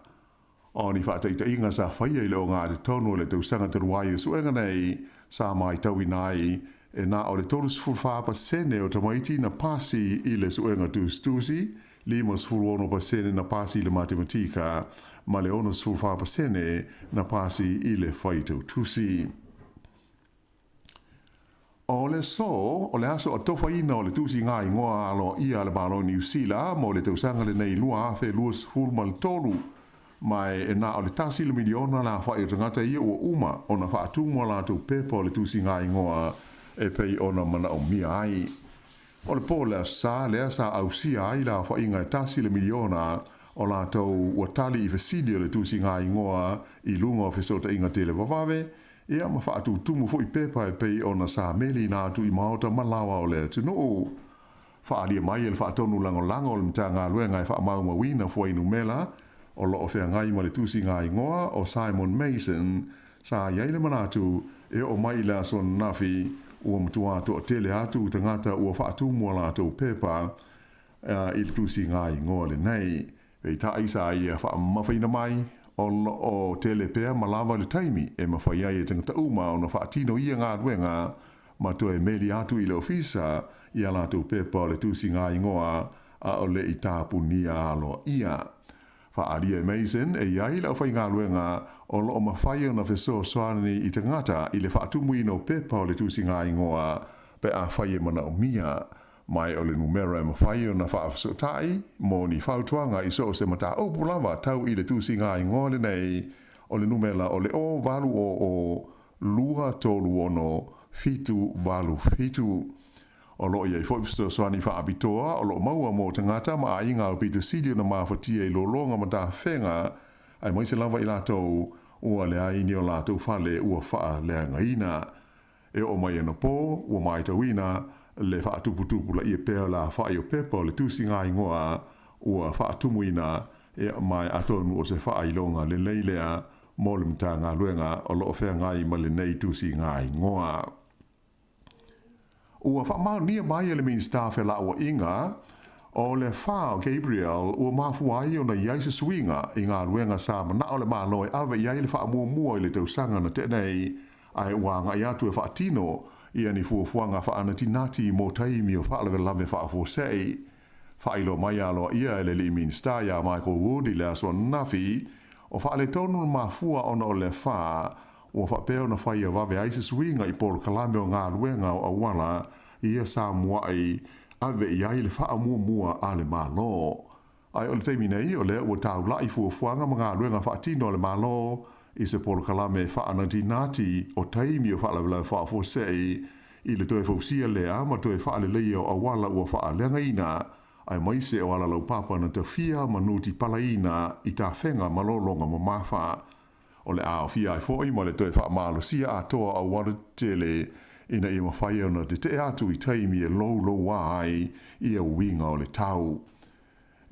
O ni faataitaiga sa faia i le ogatotonu o le tausaga talu ai o suega nei, sa matauina ai e na o le 34% o tamaiti na pasi i le suega tusitusi, 56% na pasi i le matematika, ma le 64% na pasi i le faitautusi. O le aso, o le aso atofaina o le tusiga igoa aloaia a le Malo o Niu Sila mo le tausaga lenei 2023, ma e na o le tasi le miliona le aofai o tagata ia ua uma ona faatumu a latou pepa o le tusiga igoa e pei ona manaomia ai. O le po le Aso Sa lea sa ausia ai le aofaiga e tasi le miliona o latou ua tali i fesili o le tusiga igoa i luga o fesootaiga televavave, Ia ma faatutumu foi pepa e pei ona sa meliina atu i maota ma laoa o le atunuu. Faaalia mai e le faatonu lagolago o le Matagaluega e faamaumauina fuainumera o lo o feagai ma le tusiga igoa o Simon Mason, sa i ai le manatu e oo mai i le aso ananafi ua matua toatele atu tagata ua faatumu a latou pepa i le tusiga igoa lenei. Peitai sa ia faamamafaina mai, o lo o tele pea ma lava le taimi e mafai ai e tagata uma ona faatino ia galuega ma toe meli atu i le ofisa i a latou pepa o le tusiga igoa a o le i tapunia aloaia. Faaalia e Mason e i ai le aufaigaluega o lo o mafai ona fesoasoani i tagata i le faatumuina o pepa o le tusiga igoa pe afai e manaomia. Ma o le numera e mafai ona faafesootai mo ni fautuaga i so o se mataupu lava tau i le tusiga igoa lenei, o le numera o le 0800 236 7 8 7. O loo i ai foi fesoasoani faapitoa o loo maua mo tagata ma aiga aupito sili ona mafatia i lologa ma tafega, aemaise lava i latou ua leai ni o latou fale ua faaleagaina. E oo mai anapo ua matauina le faatuputupulaia pea o le aofai o pepa o le tusigaigoa ua faatumuina, ma atonu o se faailoga lelei lea mo le Matagaluega o loo feagai ma lenei tusigaigoa. Ua faamaonia mai e le Minisita o Felauaiga o le afa o Gabrielle ua mafua ai ona i ai se suiga i galuega sa manao le Malo e ave i ai le faamuamua i le tausaga na tea nei, ae ua agai atu e faatino ia ni fuafuaga faanatinati mo taimi o faalavelave faafuasei. Faailoa mai aloaia e le alii Minisita ia Michael Wood i le aso ananafi, o faaletonu na mafua ona o le afa ua faapea ona faia vave ai se suiga i polokalame o galuega o auala ia sa mua'i ave i ai le faamuamua a le Malo. Ae o le taimi nei, o lea ua taula'i fuafuaga ma galuega faatino a le Malo i se polokalame faanatinati o taimi o faalavelave faafuasei i le toe fausia lea ma toe faaleleia o auala ua faaleagaina, aemaise o ala laupapa na tafia ma nutipalaina i tafega ma lologa mamafa. O le a aofia ai foi ma le toe faamalosia atoa o auala tetele ina ia mafai ona tetee atu i taimi e louloua ai ia uiga o le tau.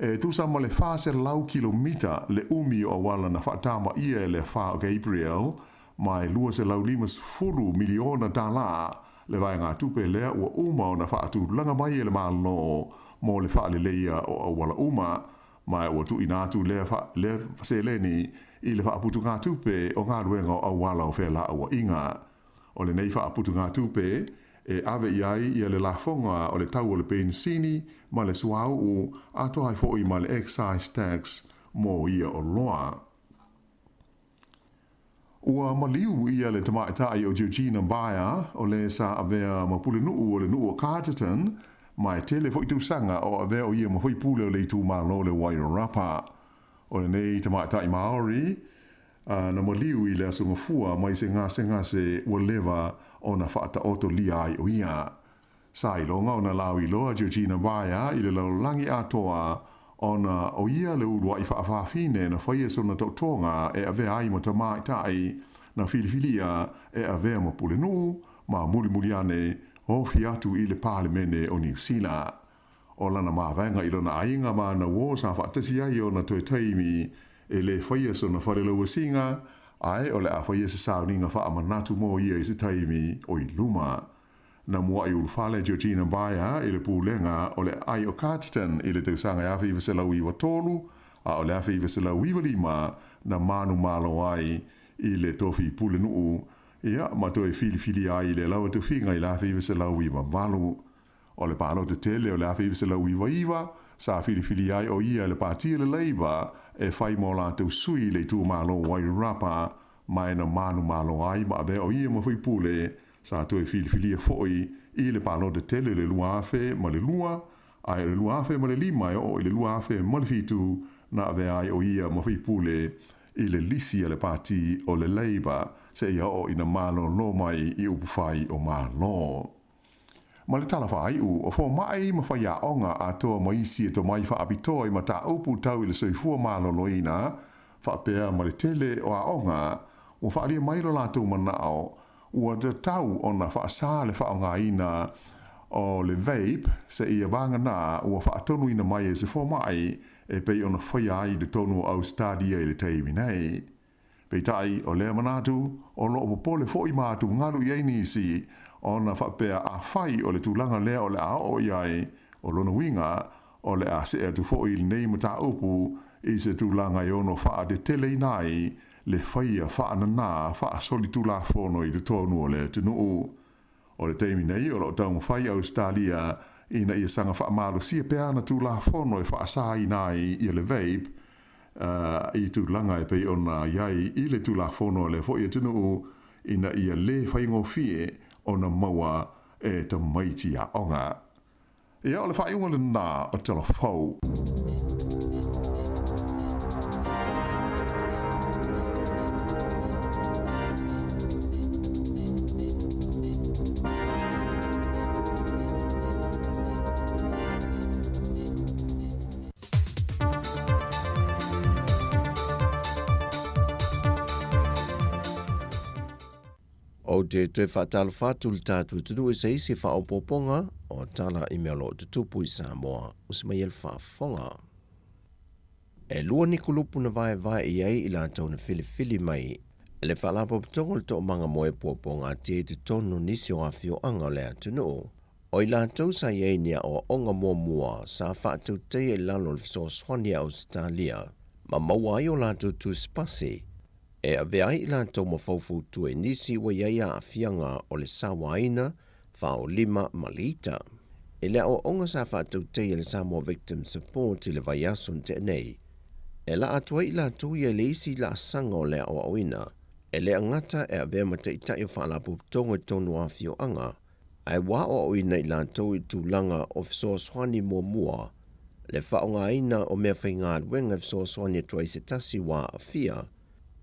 E tusa ma le 400 kilomita le umi o auala na faatamaia e le afa o Gabrielle, ma e $250 miliona tālā le vaegatupe lea ua uma ona faatulaga mai e le Malo mo le faaleleia o auala uma, ma ua tuuina atu lea lea seleni i le faaputugatupe o galuega o auala o felauaiga. O lenei faaputugatupe e ave i ai ia le lafoga o le tau o le penisini ma le suauu, atoa ai foi ma le excise tax mo ia oloa. Ua maliu ia le tamaitai o Georgina Beyer, o le sa avea ma pulenuu o le nuu o Carterton, ma e tele foi tausaga o avea o ia ma faipule o le itumalo o le Wairarapa. O lenei tamaitai Maori na maliu i le Aso Gafua mai se gasegase ua leva ona faataotolia ai o ia. Sa iloga ona lauiloa Georgina Beyer i le lalolagi atoa ona o ia le uluai faafafine na faia sona taotoga e avea ai ma tamaitai na filifilia e avea ma pulenuu ma mulimuli ane ofi atu i le Palemene o Niu Sila. O lana mavaega i lona aiga ma ana uō sa faatasi ai ona toe taimi e lē faia sona falelauasiga, ae o le a faia se sauniga faamanatu mo ia i se taimi o i luma. Na mua'i ulufale Georgina Beyer i le pulega o le aai o Carterton i le tausaga e 1993, a o le 1995 na manumalo ai i le tofi pulenuu, ia, ma toe filifilia ai i lea lava tofiga i le 1998. O le palota tele o le 1999, sa filifilia ai o ia e le Pati o le Labour e fai mo latou sui i le itumalo o Wairarapa, ma e na manumalo ai ma avea o ia ma faipule. Sa toe filifilia foi i le palota tele i le 2002, ae o le 2005 e oo i le 2007 na avea ai o ia ma faipule i le lisi a le Pati o le Labour seia oo ina malolo mai i upufai o Malo. Ma le tala faaiu, o fomai ma faiaoga atoa ma isi e tomai faapitoa i mataupu tau i le soifua maloloina, faapea ma le tele o aoga, ua faaalia mai lo latou manao ua tatau ona faasā le faaaogaina o le vape seia vagana ua faatonuina mai e se fomai e pei ona faia ai i totonu o Ausetalia i le taimi nei. Peitai, o lea manatu, o lo o popole foi ma atugalu i ai nisi, ona faapea afai o le tulaga lea o le a oo i ai, o lona uiga, o le a see atu foi lenei mataupu i se tulaga e ono faateteleina ai le faia faananā faasolitulafono i totonu o le atunuu. O le taimi nei o lo o taumafai Ausetalia ina ia saga faamalosia pea ana tulafono e faasaina ai ia le vape i tulaga e pei ona i ai i le tulafono a lea foi atunuu ina ia lē faigofie ona maua e tamaiti aoga. Ia, o le faaiuga lenā o Tala Fou. Ou te toe faatalofa atu i le tatou atunuu i se isi faaopoopoga o tala i mea o lo o tutupu i Samoa. Usi mai e le faafofoga. E lua ni kulupu na vaevae i ai i latou na filifili mai e le Faalapotopotoga o le Toomaga Moe Puapuagatia i totonu o nisi o afioaga o le atunuu. O i latou sa i ai ni aoaoga muamua sa faatautaia i lalo o le fesoasoani a Ausetalia ma maua ai o latou tusipasi e avea ai i latou ma faufautua i nisi ua i ai aafiaga o le sauaina, faolima ma le ita. I le aoaoga sa faatautaia e le Samoa Victim Support i le vaiaso na tea nei, e laa atu ai i latou ia i le isi laasaga o le aoaoina, e le gata e avea ma taitai o faalapotopotoga i totonu o afioaga, ae ua aoaoina i latou i tulaga o fesoasoani muamua, le faaaogaina o meafaigaluega e fesoasoani atu ai i se tasi ua aafia,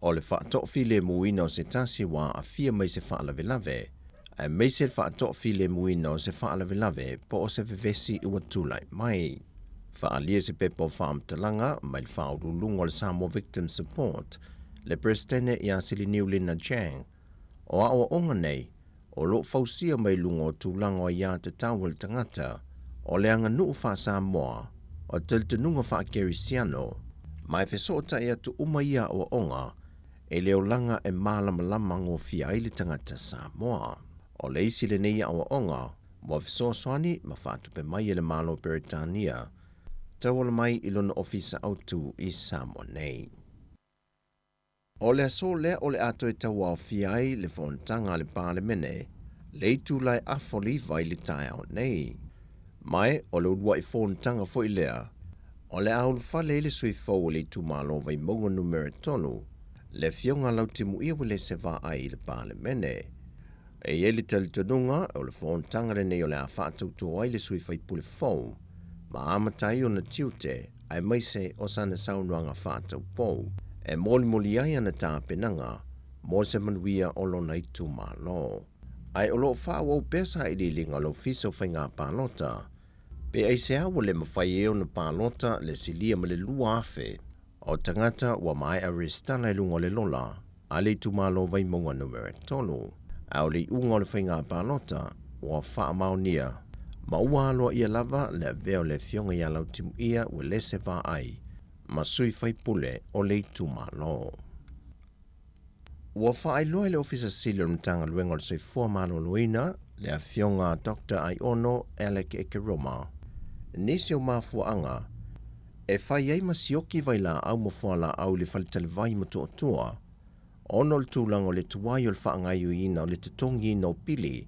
o le faatoafilemuina o se tasi ua aafia mai se faalavelave, aemaise le faatoafilemuina o se faalavelave po o se vevesi ua tulai mai. Faaalia se pepa o faamatalaga mai le Faauluuluga o le Samoa Victim Support, le Peresetene ia Siliniu Lina Chang, O aoaoga nei, o lo o fausia mai luga o tulaga o aiatatau a le tagata, o le aganuu faa-Samoa, o talitonuga faa-Kerisiano, ma e fesootai atu uma ia aoaoga i le olaga e malamalama gofie ai le tagata Samoa. O le isi lenei aoaoga ua fesoasoani ma faatupe mai e le Malo o Peretania tauala mai i lona Ofisa Autu i Samoa nei. O le aso lea o le a toe tauaofia ai le fonotaga a le Palemene le itula e afa o le iva i le taeao nei. Ma e o le uluai fonotaga foi lea o le a ulufale ai le sui fou o le itumalo Vaimauga Numera 3, le Afioga Lautimuia Uelese Vaai i le Palemene. E i ai le talitonuga o le fonotaga lenei o le a faatauto ai le sui faipule fou ma amata ai ona tiute aemaise o sana saunoaga faataupou e molimoli ai ana tapenaga mo se manuia o lona itumalo. Ae o lo o faaauau pea sailiiliga o le Ofisa o Faiga Palota pe aisea ua le mafai ai ona palota le silia ma le 2,000 o tagata ua maea resitala i luga o le lola a le itumalo Vaimauga Numera 3, a o le iuga o le faiga palota ua faamaonia ma ua aloaia lava le avea o le Afioga ia Lautimuia Uelese Vaai ma sui faipule o le itumalo. Ua faailoa e le Ofisa Sili o le Matagaluega o le Soifua Maloloina, le Afioga Doctor Aiono Alec Ekeroma, nisi o mafuaaga e fai ai ma sioki vailaau ma fualaau i le faletalivai Motootua ona o le tulaga o le tuai o le faagaoioiina o le totogiina o pili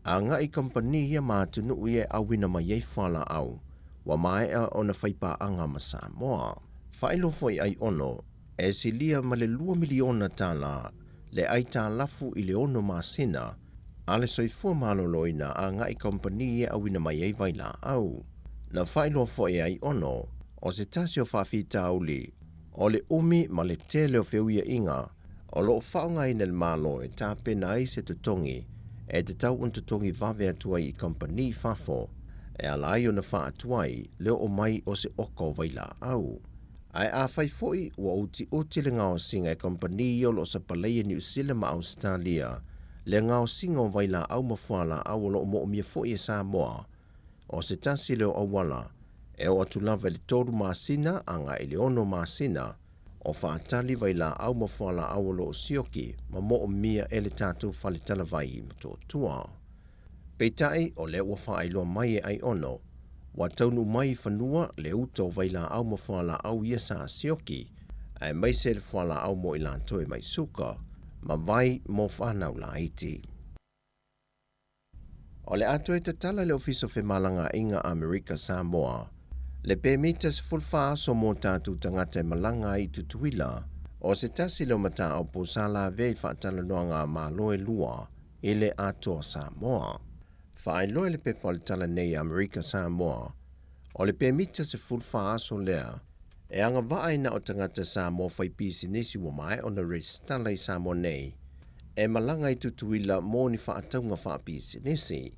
agai i kamupani ia ma atunuu ia e auina mai ai fualaau ua maea ona fai paaga ma Samoa. Faailoa foi Aiono e silia ma le $2 miliona le aitalafu i le ono masina a le Soifua Maloloina agai kamupani e auina mai ai vailaau. Na faailoa foi e Aiono, o se tasi o faafitauli o le umi ma le tele o feuiaiga o lo o faaaogaina e le Malo e tapena ai se totogi e tatau ona totogi vave atu ai i kamupani i fafo e ala ai ona faatuai le oo mai o se oka o vailaau. Ae afai foi ua utiuti le gaosiga e kamupani ia o lo o sapalaia i Niu Sila ma Ausetalia, le gaosiga o vailaau ma fualaau o lo o moomia foi e Samoa, o se tasi lea o auala e oo atu lava i le tolu masina agai i le ono masina o faatali vailaau ma fualaau o lo o sioki ma moomia e le tatou fale talavai i Motootua. Peitai, o lea ua faailoa mai e Aiono, ua taunuu mai i fanua le uta o vailaau ma fualaau ia sa sioki, aemaise le fualaau mo i latou e mai suka ma vai mo fanau laiti. O le a toe tatala le Ofisa o Femalagaaiga Amerika Samoa le pemita 14 aso mo tatou tagata e malaga ai i Tutuila, o se tasi lea o mataupu sa lavea i faatalanoaga a Malo e lua i le Atoa Samoa. Faailoa i le pepa o le tala nei a Amerika Samoa, o le pemita 14 aso lea e agavaa ai na o tagata Samoa faipisinisi ua maea ona resitala i Samoa nei e malaga i Tutuila mo ni faatauga faapisinisi.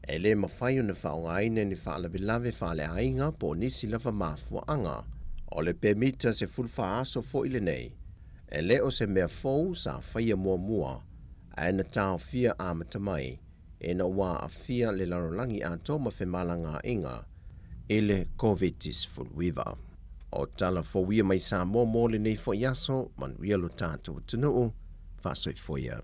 E le mafai ona faaaogaina ni faalavelave faaleaiga po o nisi lava mafuaaga. O le pemita 14 aso foi lenei, e le o se mea fou sa faia muamua. ae na taofia amata mai ina ua aafia le lalolagi atoa ma femalagaaiga i le Koviti-19. O tala fou ia mai Samoa mo lenei foi aso, manuia lo tatou atunuu, faasoifua ia.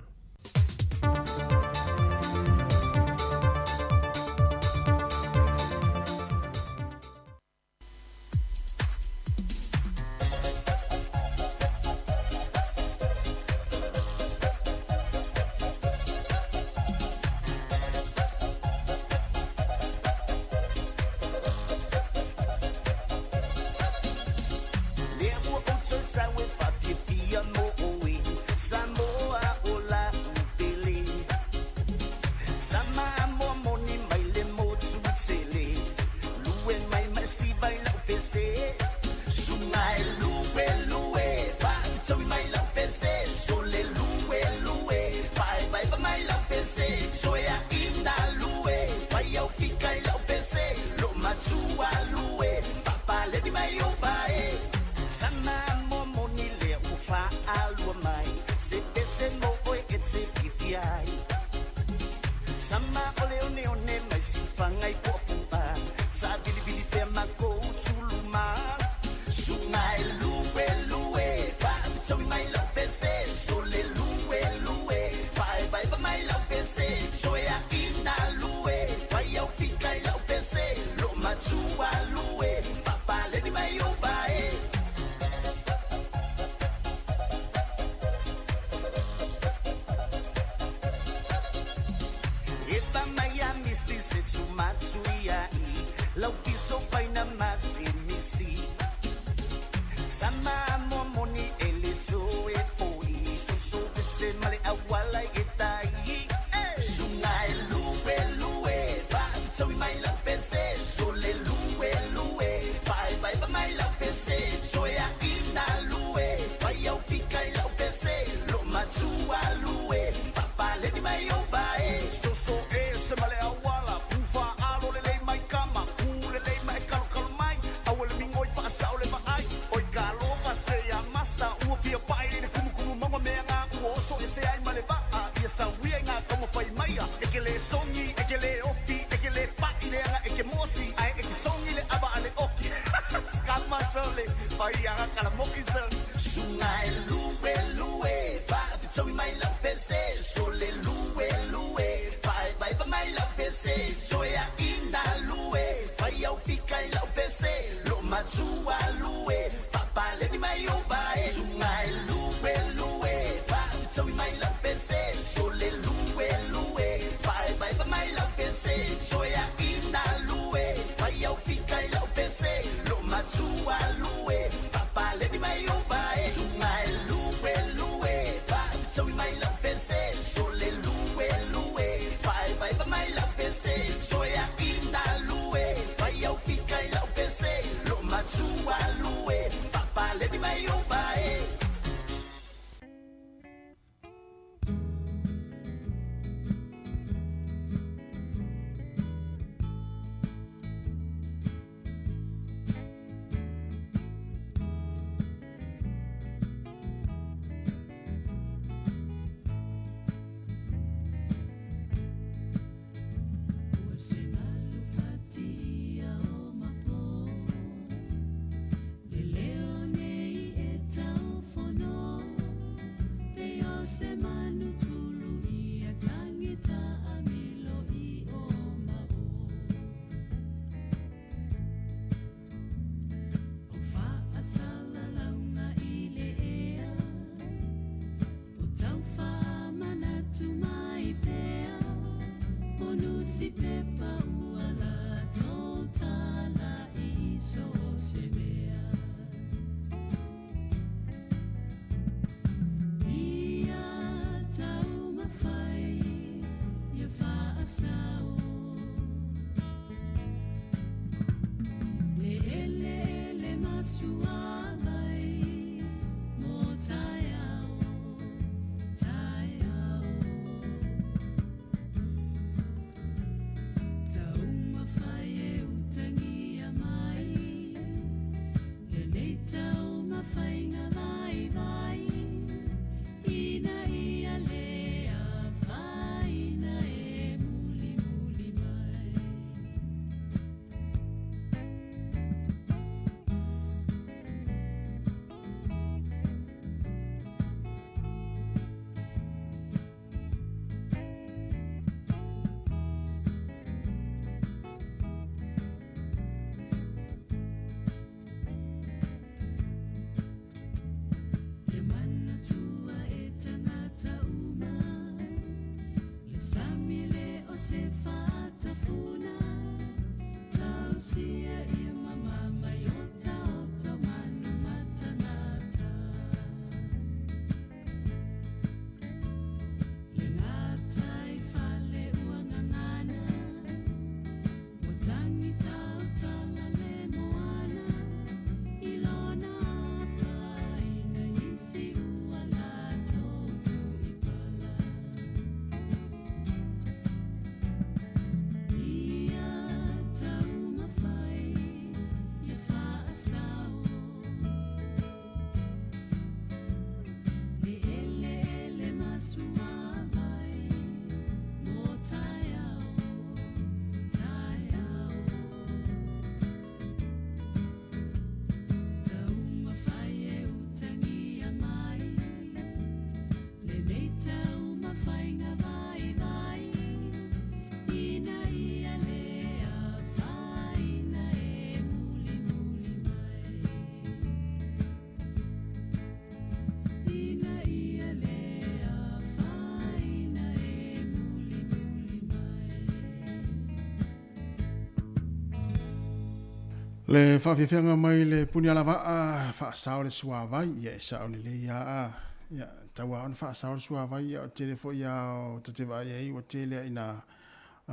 Le faafiafiaga mai le Punialavaa, faasao le suavai, ia e sao lelei lava, ia tau lava ona faasao le suavai, ia o le tele foi lava o ta te vaai ai ua tele lava ina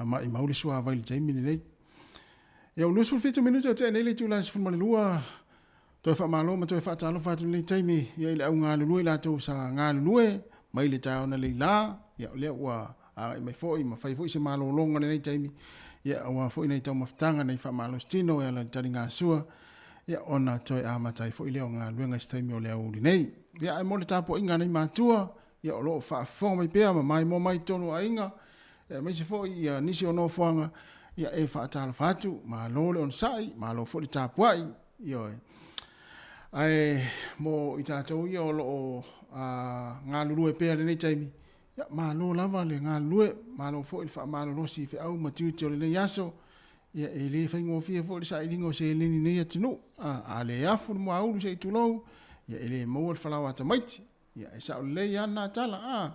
maimau le suavai i le taimi lenei. Ia ua 27 minute o tea nei le itula e 12, toe faamalo ma toe faatalofa atu i lenei taimi ia i le au galulue i latou sa galulue mai le taeao analeila, ia o lea ua agai mai foi ma fai foi se malologa i lenei taimi, ia aua foi nai taumafataga, nai faamalositino e ala i le taligasua, ia ona toe amata ai foi lea o galuega i se taimi o le aoauli nei. Ia ae mo le tapuaiga a nai matua, ia o lo o faafofoga mai pea ma maimoa mai i totonu o aiga, aemaise foi ia nisi o nofoaga, ia e faatalofa atu, malo le onosai, malo foi le tapuai, ioe. Ae mo i tatou ia o lo o galulue pea i lenei taimi, Ia, malo lava le galulue, malo foi le faamalolosi i feau ma tiute o lenei aso. Ia, e le faigofie foi le sailiga o seleni i lenei atunuu. A, a le afu le muaulu se i tulou, ia e le maua le falaoa tamaiti. Ia, e sao lelei lava lena tala, a.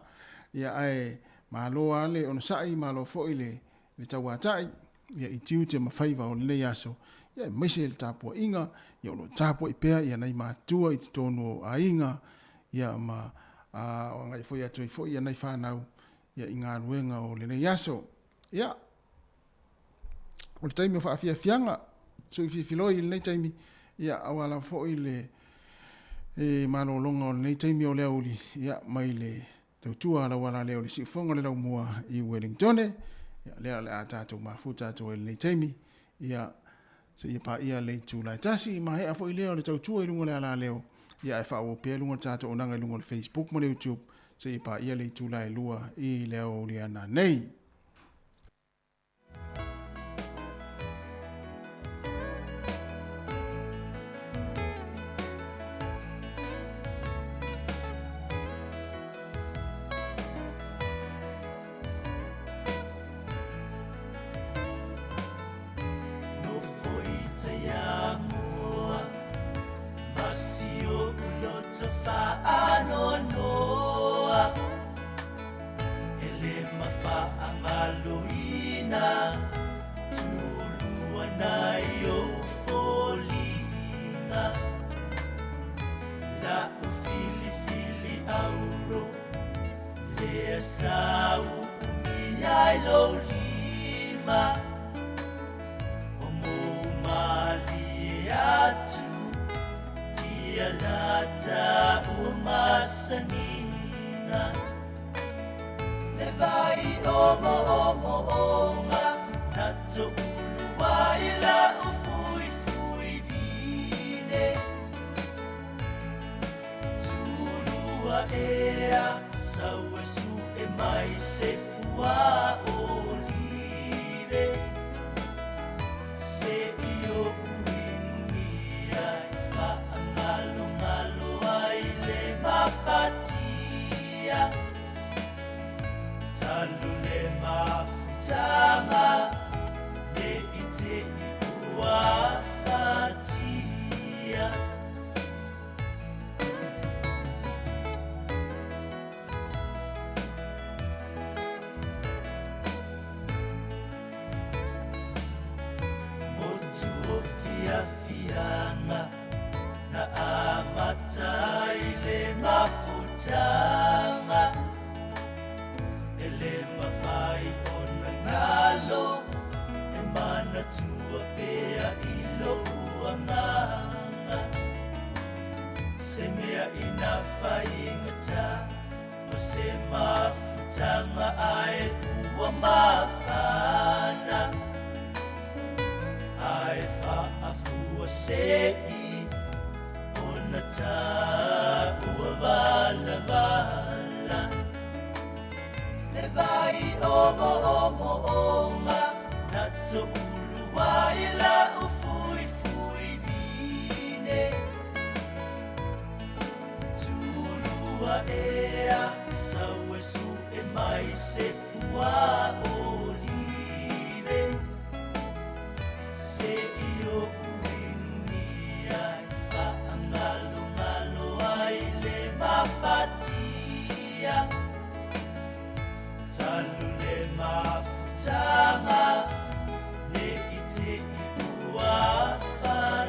Ia, ae malo lava le onosai, malo foi le, le tauatai, ia, i tiute ma faiva o lenei aso, ia, aemaise le tapuaiga, ia, o lo o tapuai pea ia nai matua i totonu o aiga, ia, ma a, o agai foi atu ai foi ia nai fanau, ia, i galuega o lenei aso. Ia, o le taimi o faafiafiaga, sui fifiloi i lenei taimi, ia, aua lava foi le e, malologa o lenei taimi o le aoauli, ia, mai le tautua a lau alaleo i le siufofoga o le laumua i Uelingitone, ia, lea o le a tatou mafuta atu ai i lenei taimi, ia, seia paia le itula e tasi, maea foi lea o le tautua i luga o le alaleo, ia, ae faaauau pea i luga o le tatou auaunaga i luga o le Facebook ma le YouTube, seia paia le itula e 2 i le aoauli a nanei. E le mafaagaloina Tulua nai ou foliga La'u filifili auro Lea sa uumia ai lou lima O mou malie atu Ia lata ua masaniga Le vai omoomoonga na toulu ai la'u fuifui vine Tulua ea sau e su'e mai se fua olive Se i o'u inumia e fa'agalogalo ai le mafatia Talu le mafutaga ne i te i ua fatia. Motu o fiafiaga na amata ai le mafutaga E le mafai ona galo e manatua pea i lou agaga Se mea ina faigata O se mafutaga ae ua mafana Ae faafua se i ona taua valavala Le vai omoomoonga na toulu ai la'u fuifui vine Tulua ea sau e su'e mai se fua olive Se i o'u inumia e fa'agalogalo ai le mafatia Talu le mafutaga ne i te i ua fatia.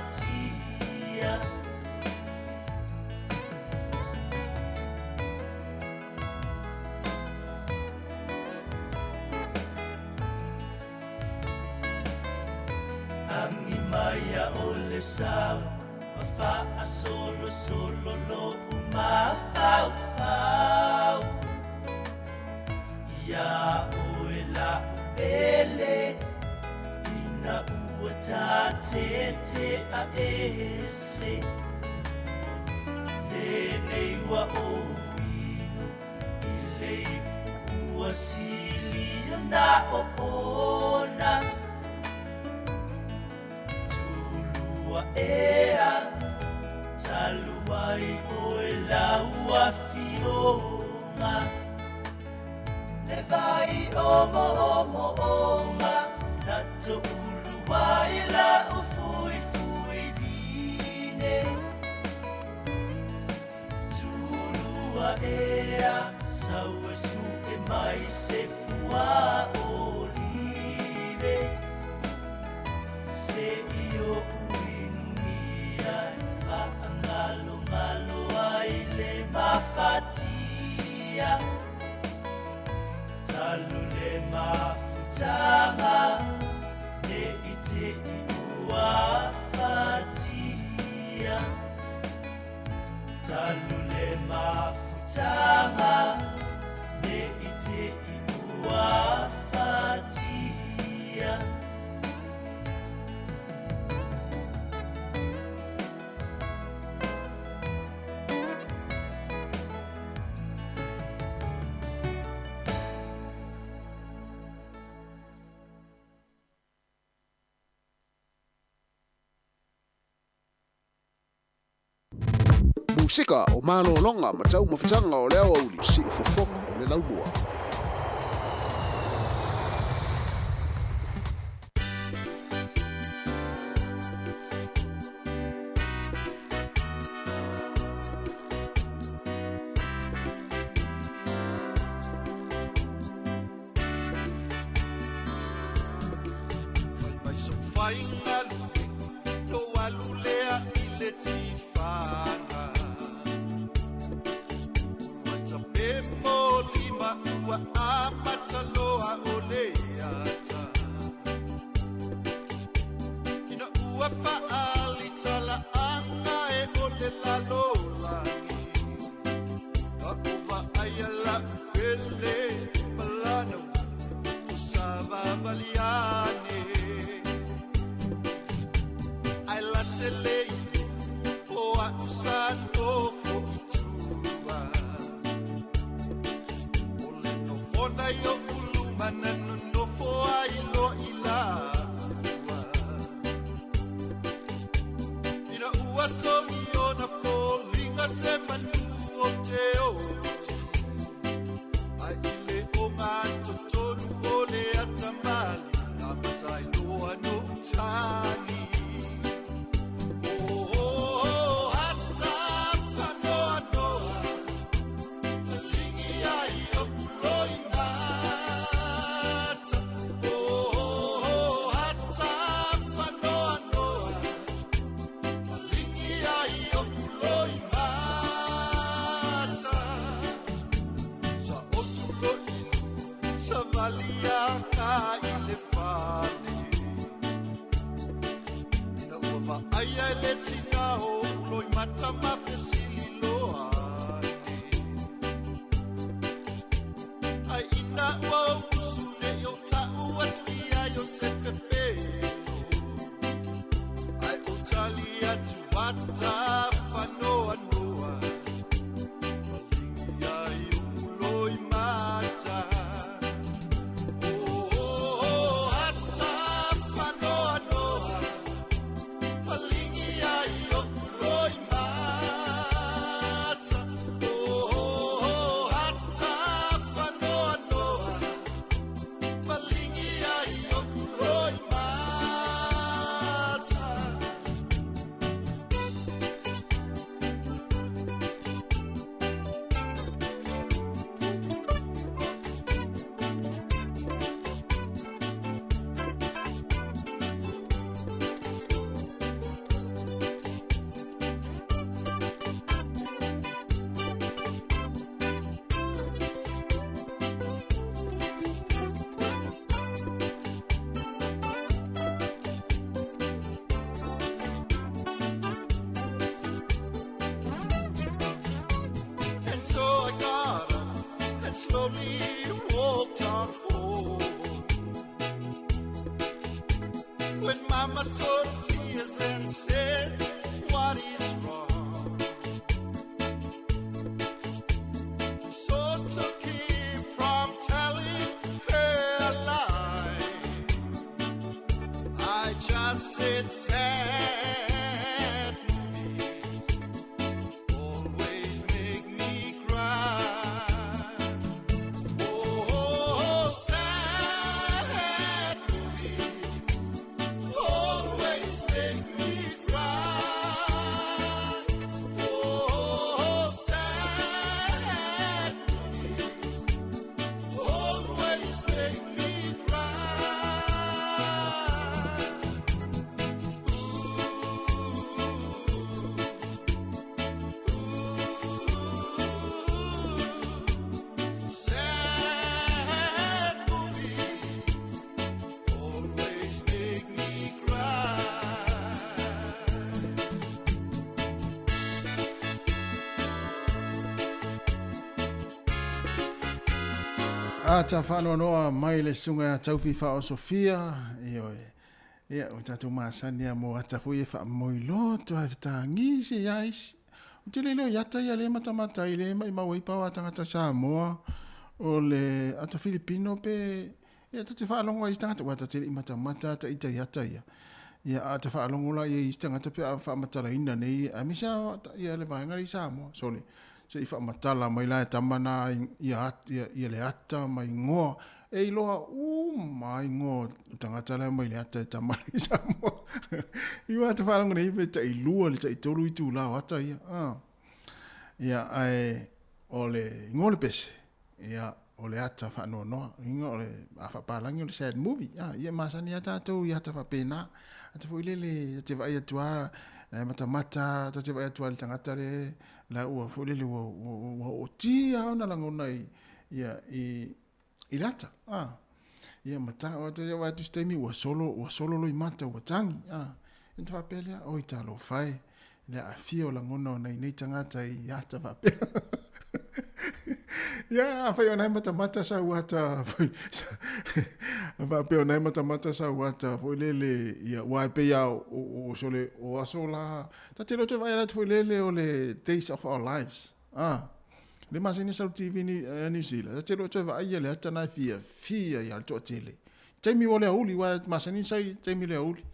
sau ma faasolosolo lo'u mafaufau. Iā oe la'u pele ina ua tatete'aese lenei ua ou inu i le ipu ua sili ona oona. Tulua ea talu ai oe lau afioga Le vai omoomoga na toulu ai la'u fuifui vine. Tulua ea sau e su'e mai se fua olive Se'i o'u inumia e fa'agalogalo ai le mafatia. Talu le mafutaga ne'i te'i ua afatia. Talu le mafutaga ne'i te'i ua afatia. Musika o malologa ma taumafataga o le aoauli, siufofoga o le laumua. Fai mai sau faiga lue, lou alu lea i le tifaga. Ua tape molima ua amata loa o le ata. Ina ua fa'ali tala'aga e o le lalolagi. A'u va'aia la'u pele malanau o savavali ane. Ae late le o a'u sa nofo i tua. O le nofona i o'u luma na nonofo ai loa i laua. Ina ua sogi ona foliga se manu o te oti. Ae i le ogatotonu o le atamali, amata ai loa no'u tagi. Oh, ata faanoanoa, maligi ai o'u loimata. Oh, ata faanoanoa, maligi ai o'u loimata. Sa ou tulo'ina, savalia ka i le fale. Ina ua va'aia e le tina o uloimata ma fesili loa ane. Ai ina ua ou usu ne'i o ta'u atu ia i o se pepelo. Ai ou tali atu ata faanoanoa, maligi ai o'u loimata. Oh, ata faanoanoa, maligi ai o'u loimata. Oh, ata faanoanoa, maligi ai o'u loimata. Ata faanoanoa mai le susuga ia Taufi Faaosofia, ioe. Ia, ua tatou masani lava mo ata foi e faamoeloto ae fetagisi ia isi. Ou te le iloa i ata ia lea e matamata ai, lea e maimau ai paoa tagata Samoa, o le ata Filipino pe, ia ta te faalogo ai i isi tagata, aua ta te le i matamata ta ita i ata ia. Ia, a ta faalogo la i ai i isi tagata pe a faamatalaina nei, aemaise lava ia le vaega lea i Samoa. Sole, se i faamatala mai la e tama na ia, ia, ia le ata ma igoa. E iloa uma lava igoa o tagata la e omai i le ata e tama i Samoa. I ua ata faalogo nei pe tailua i le taitolu itula o ata ia. Ah. Ia, ae o le igoa o le pese, ia, o le ata faanoanoa. Igoa o le, a faapalagi o le sad movie. Ah, ia masani lava tatou i ata faapena. Ata foi lele, ta te vaai atu lava, e matamata, ta te vaai atu lava i le tagata le, la ua foi lele ua, ua, ua ootia ona lagona i, ia, i, i le ata, a. Ia ma ta, o te vaai atu se taimi ua solo, ua solo loimata ua tagi, a. Ia ona faapea lea, oi talofa e, le aafia o lagona o nai nei tagata i ata faapea. Ia, afai o na e matamata sau ata, a faapea o na e matamata sau ata foi lele, ia, ua e pei a o, o, o, sole, o aso la, ta te loto e vaai atu foi lele o le Days of Our Lives. A, le masani sau TV ni, New Zealand, ta te loa toe vaai ia le ata na e fiafia ia le toatele. I taimi o le aoauli, ua masani sa i taimi le aoauli.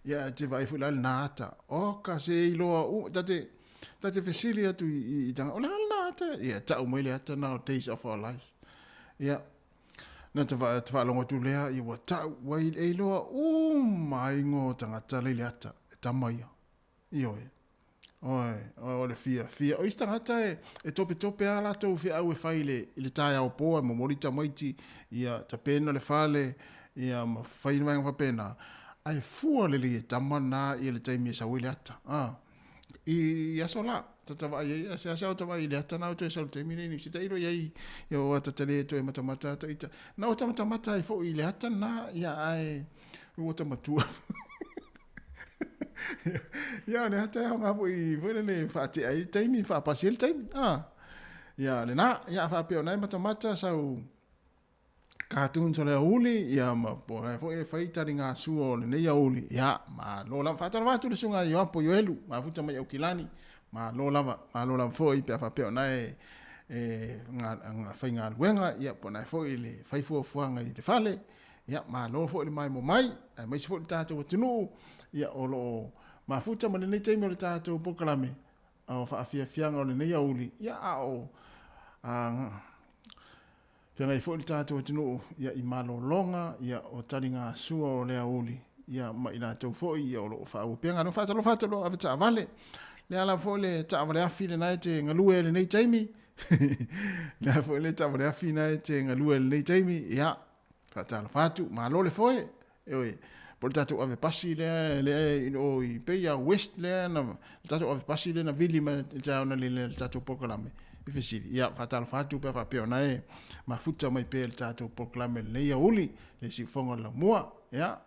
Ia, te vaai foi la le na ata. Oka se iloa u, ta te, ta te fesili atu i, i, i tanga, o le a le na ata? Ia, tau mai le ata na o Days of Our Lives. Ia, na te, wa, te whaalongo atu lea, ia ua tau, ua i, e iloa uma ingoa o tangata lei le ata, e tama ia. Ioe. Oe, o le fiafia. O isi tagata e, e topetope a latou feau e fai i le, i le taeao po e momoli tamaiti, ia tapena le fale, ia ma fai ni vaega faapena. Ae fua lelei e tama na ia le taimi e sau ai le ata. A. I, i aso la, tata vaai ai, asease au ta vaai i le ata na o toe sau i le taimi nei, Niu Sila, tailo i ai, ia o ata tale e toe matamata ata ita. Na o ta matamata ai foi i le ata na, ia ae, ua ta matua. Ia, le ata e aoga foi, foi lele faatea ai le taimi, faapasi ai le taimi. Ah. Ia, lena, ia, a faapea o na e matamata sau cartoons o le aoauli, ia, ma po o le a foi e fai taligasua o lenei aoauli, ia, malo lava. Faatalofa atu le susuga ia Ioapo Ioelu, mafuta mai Aukilani, malo lava, malo lava foi pe a faapea o na e, e faigaluega, ia, po o na e foi le fai fuafuaga i le fale, Ia, malo foi le maemo mai, aemaise foi le tatou atunuu, ia, o lo o mafuta ma lenei taimi o le tatou polokalame o faafiafiaga o lenei aoauli, ia, a o a, feagai foi le tatou atunuu, ia, i malologa, ia, o taligasua o le aoauli, ia, ma i latou foi, ia, o lo o faaauau pea galuega. Faatalofa atu o lo o avetaavale, le ala foi le taavale afi lena e te galue i lenei taimi, le ala foi le taavale afi lena e te galue i lenei taimi, ia, Faatalofa atu, malo le foe. Ioe, po o le tatou ave pasi lea, lea i o i pei a West lea na, le tatou ave pasi lea na vili mai i le taeao nei i le tatou polokalame i fesili. Ia, faatalofa atu pe a faapea o na e mafuta mai pea i le tatou polokalame i lenei aoauli, le siufofoga o le laumua. Ia,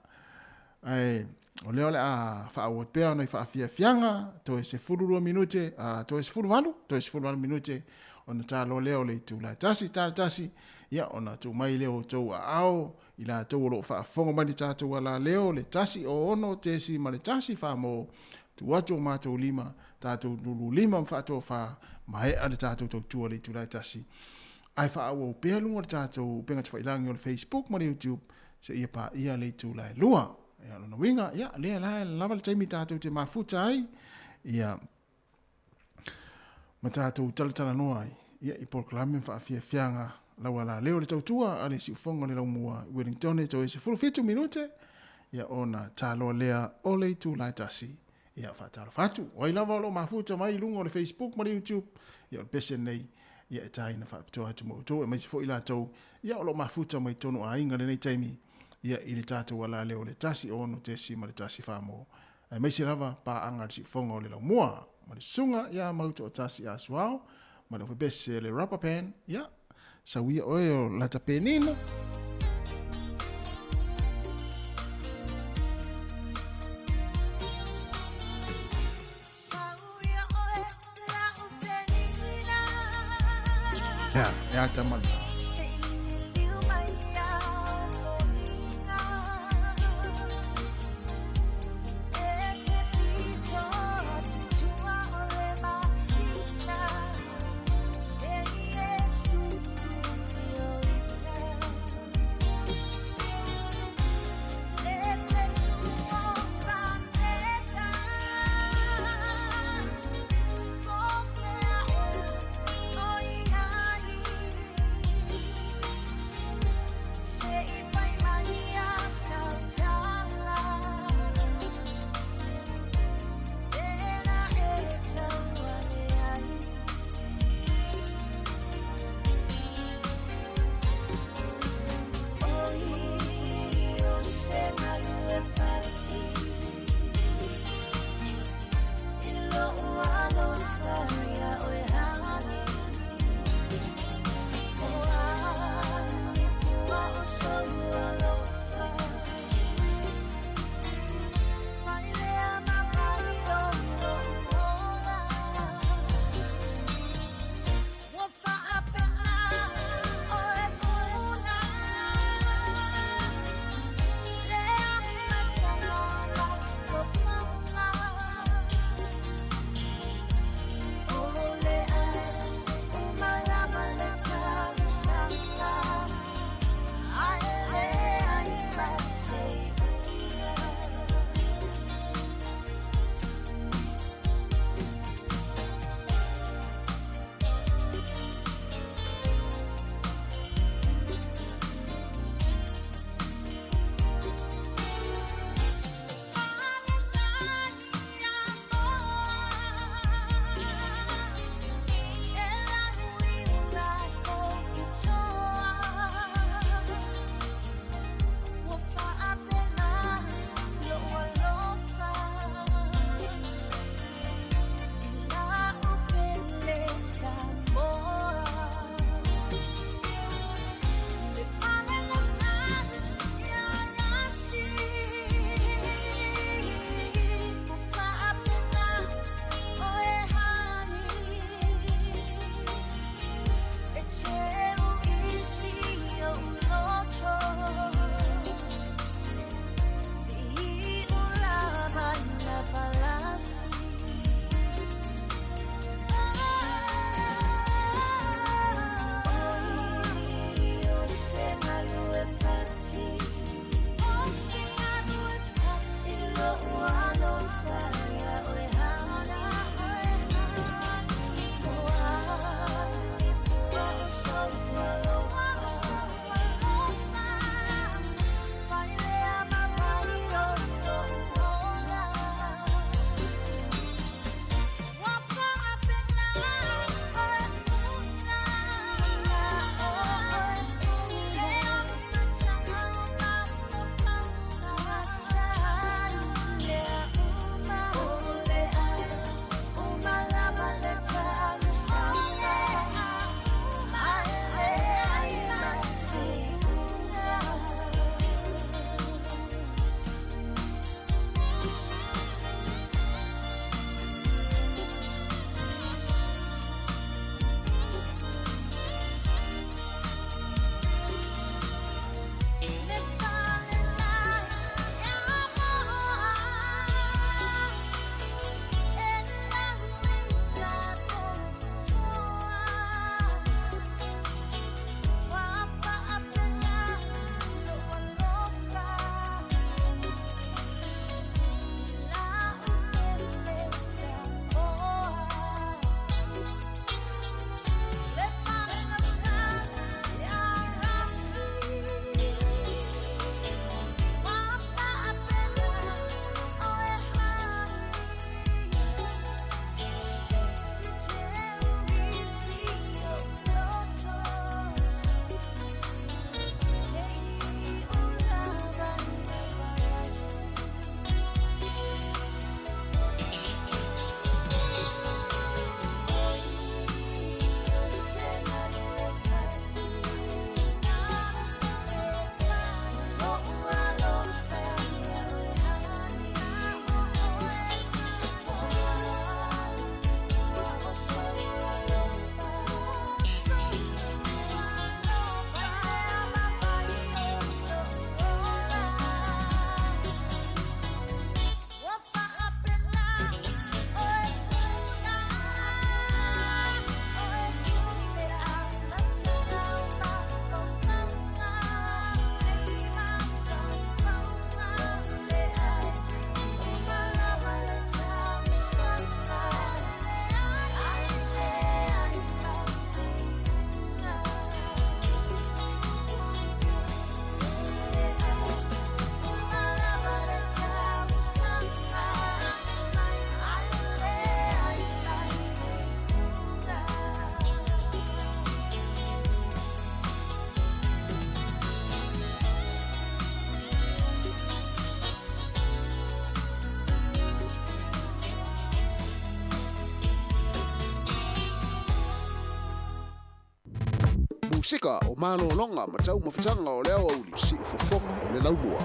ae o lea o le a faaauau pea ona i faafiafiaga, toe 12 minute, a, toe 18, toe 18 minute ona ta loa lea o le itula e tasi, tala tasi, ia ona tuu mai lea o outou aao, i latou o lo o faafofoga mai le tatou alaleo, le 106.1 faa-mo, tuu atu o matou lima, tatou lulu lima ma faatofa, maea le tatou tautua i le itula e tasi. Ae faaauau pea luga o le tatou upega tafailagi o le Facebook ma le YouTube, seia paia le itula e lua. Ia, lona uiga, ia, lea la e lava le taimi tatou te mafuta ai, ia, ma tatou talatalanoa ai, ia, i polokalame ma faafiafiaga laualaleo le tautua a le siufofoga o le laumua i Wellington e toe 17 minute, ia, ona taloa lea o le itula e tasi. Ia, faatalofa atu. O ai lava o lo o mafuta mai i luga o le Facebook ma le YouTube, ia, o le pese lenei, ia, e taina faapitoa atu mo outou, aemaise foi i latou, ia, o lo o mafuta mai totonu o aiga i lenei taimi, ia, i le tatou alaleo o le 106.1 faa-mo, aemaise lava paaga a le siufofoga o le laumua, ma le susuga ia Mautoatasi Asuao, ma le ofepese le Rubber Band, ia, sau ia oe o lata penina. Ea, ea tamana. Pasefika o malologa ma taumafataga o le aoauli siufofoga o le laumua.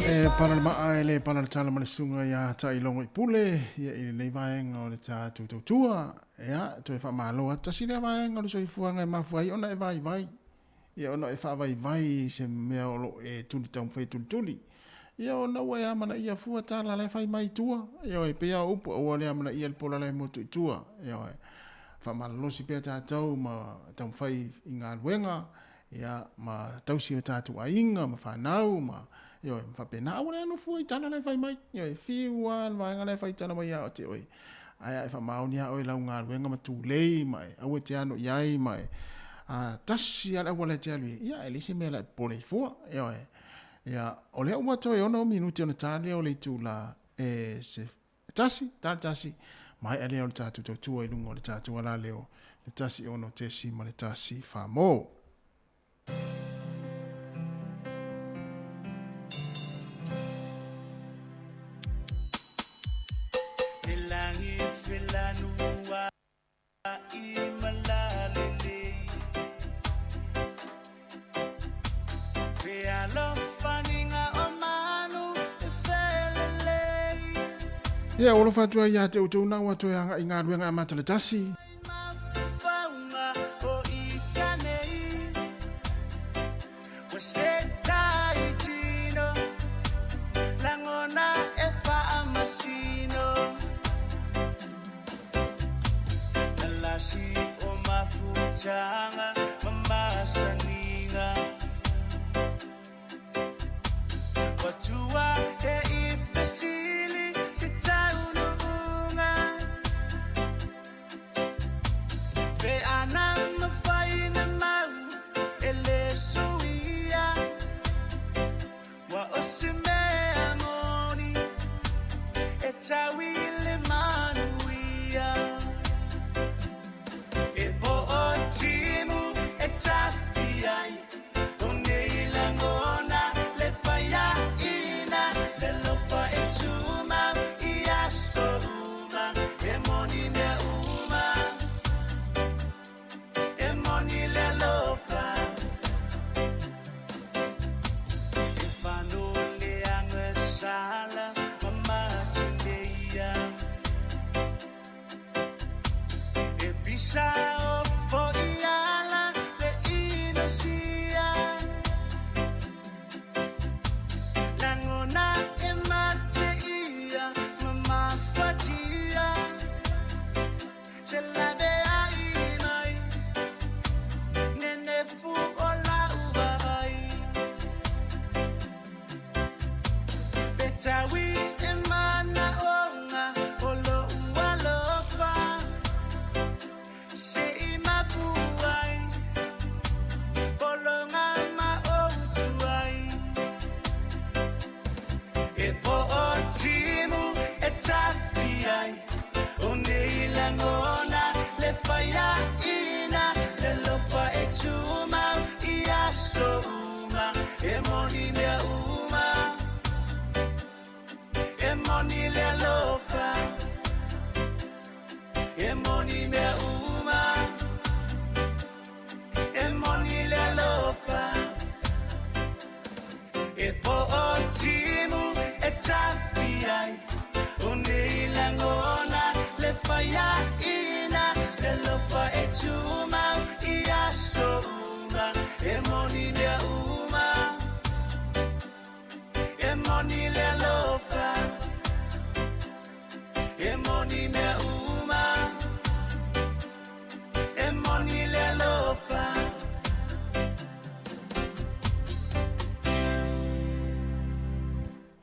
E pala le maa e le pala le tala ma le susuga ia Tailogo i Pule ia i lenei vaega o le tatou tautua. Ia, toe faamalo atu. Tasi lea vaega o le soifuaga e mafua ai ona e vaivai. Ia ona e faavaivai i se mea o lo o e tuli taumafai e tulituli. Ia ona ua e amanaia fua tala la e fai mai i tua. Ioe, e pei lava o upu, aua le amanaia le pola la e motu i tua. Ioe, faamalolosi pea tatou ma taumafai i galuega, ia, ma tausi o tatou aiga ma fanau ma, ioe, ma faapena. Aua le nofo i tala la e fai mai. Ioe, fiu lava le vaega la e faitala mai ia te oe. Ae a e faamaoni lava oe i lau galuega ma tulei ma e aua e te ano i ai ma e a, tasi lava le auala e te alu i ai, ia e leai se mea la e popole ai fua. Ioe. Ia, o lea ua toe 6 minute ona ta lea o le itula e se. Le 1, ta le 1, maea lea o le tatou tautua i luga o le tatou alaleo, le 1 6.1 fā mō. Ia, ua alofa atu ai ia te outou na ua toe agai i galuega amata le 1.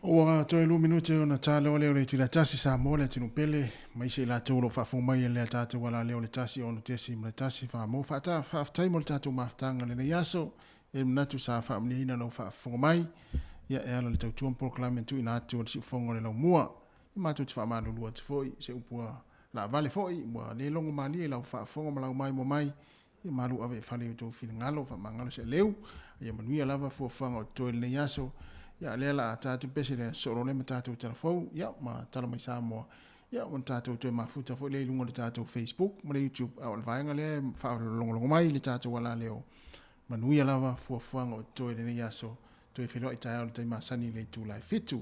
Ua toe 2 minute ona ta loa lea o le itula e 1 Samoa le atunuu pele, ma isi i latou o lo o faafofoga mai i lea tatou alaleo o le 1 6.1 fā mō. Faafetai mo le tatou mafutaga i lenei aso. E manatu sa faamanuiaina lou faafofoga mai, ia e ala i le tautua ma polokalame na tuuina atu a le Siufofoga o le Laumua. E matou te faamalulu atu foi, se upu ua laavale foi, ua le logo malie i lau faafofoga ma lau maimoa mai, ia malu ave i fale i outou finagalo, faamagalo se aleu, ia manuia lava fuafuaga o totoe i lenei aso. Ia lea la a tatou pese le aso soo lea ma tatou talafou, ia ma tala mai Samoa. Ia ua tatou toe mafuta foi lea i luga o le tatou Facebook ma le YouTube, a o le vaega lea e faalogologo mai i le tatou alaleo. Manuia lava fuafuaga o totoe i lenei aso. Toe feiloai taeao i le taimi masani i le itula e 7.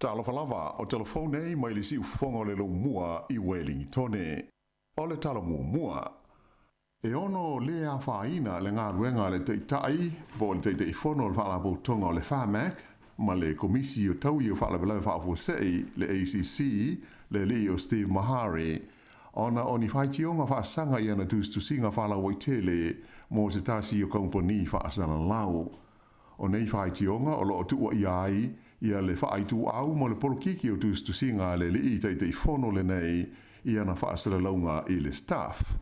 Talofa lava, o telefone nei mai le siufofoga o le Leumua i Welingitone. O le tala muamua, e ono le afaina le galuega a le Taitai po o le Taitaifono o le Faalapotopotoga o le Pharmac ma le Komisi o Taui o Faalavelave Faafuasei, le ACC, le alii o Steve Maharey, ona o ni faitioga faasaga i ana tusitusiga faalauaitele mo se tasi o kamupani faasalalau. O nei faitioga o lo o tuuaia ai ia le faaituau ma le polokiki o tusitusiga a le alii Taitaifono lenei i ana faasalalauga i le Stuff.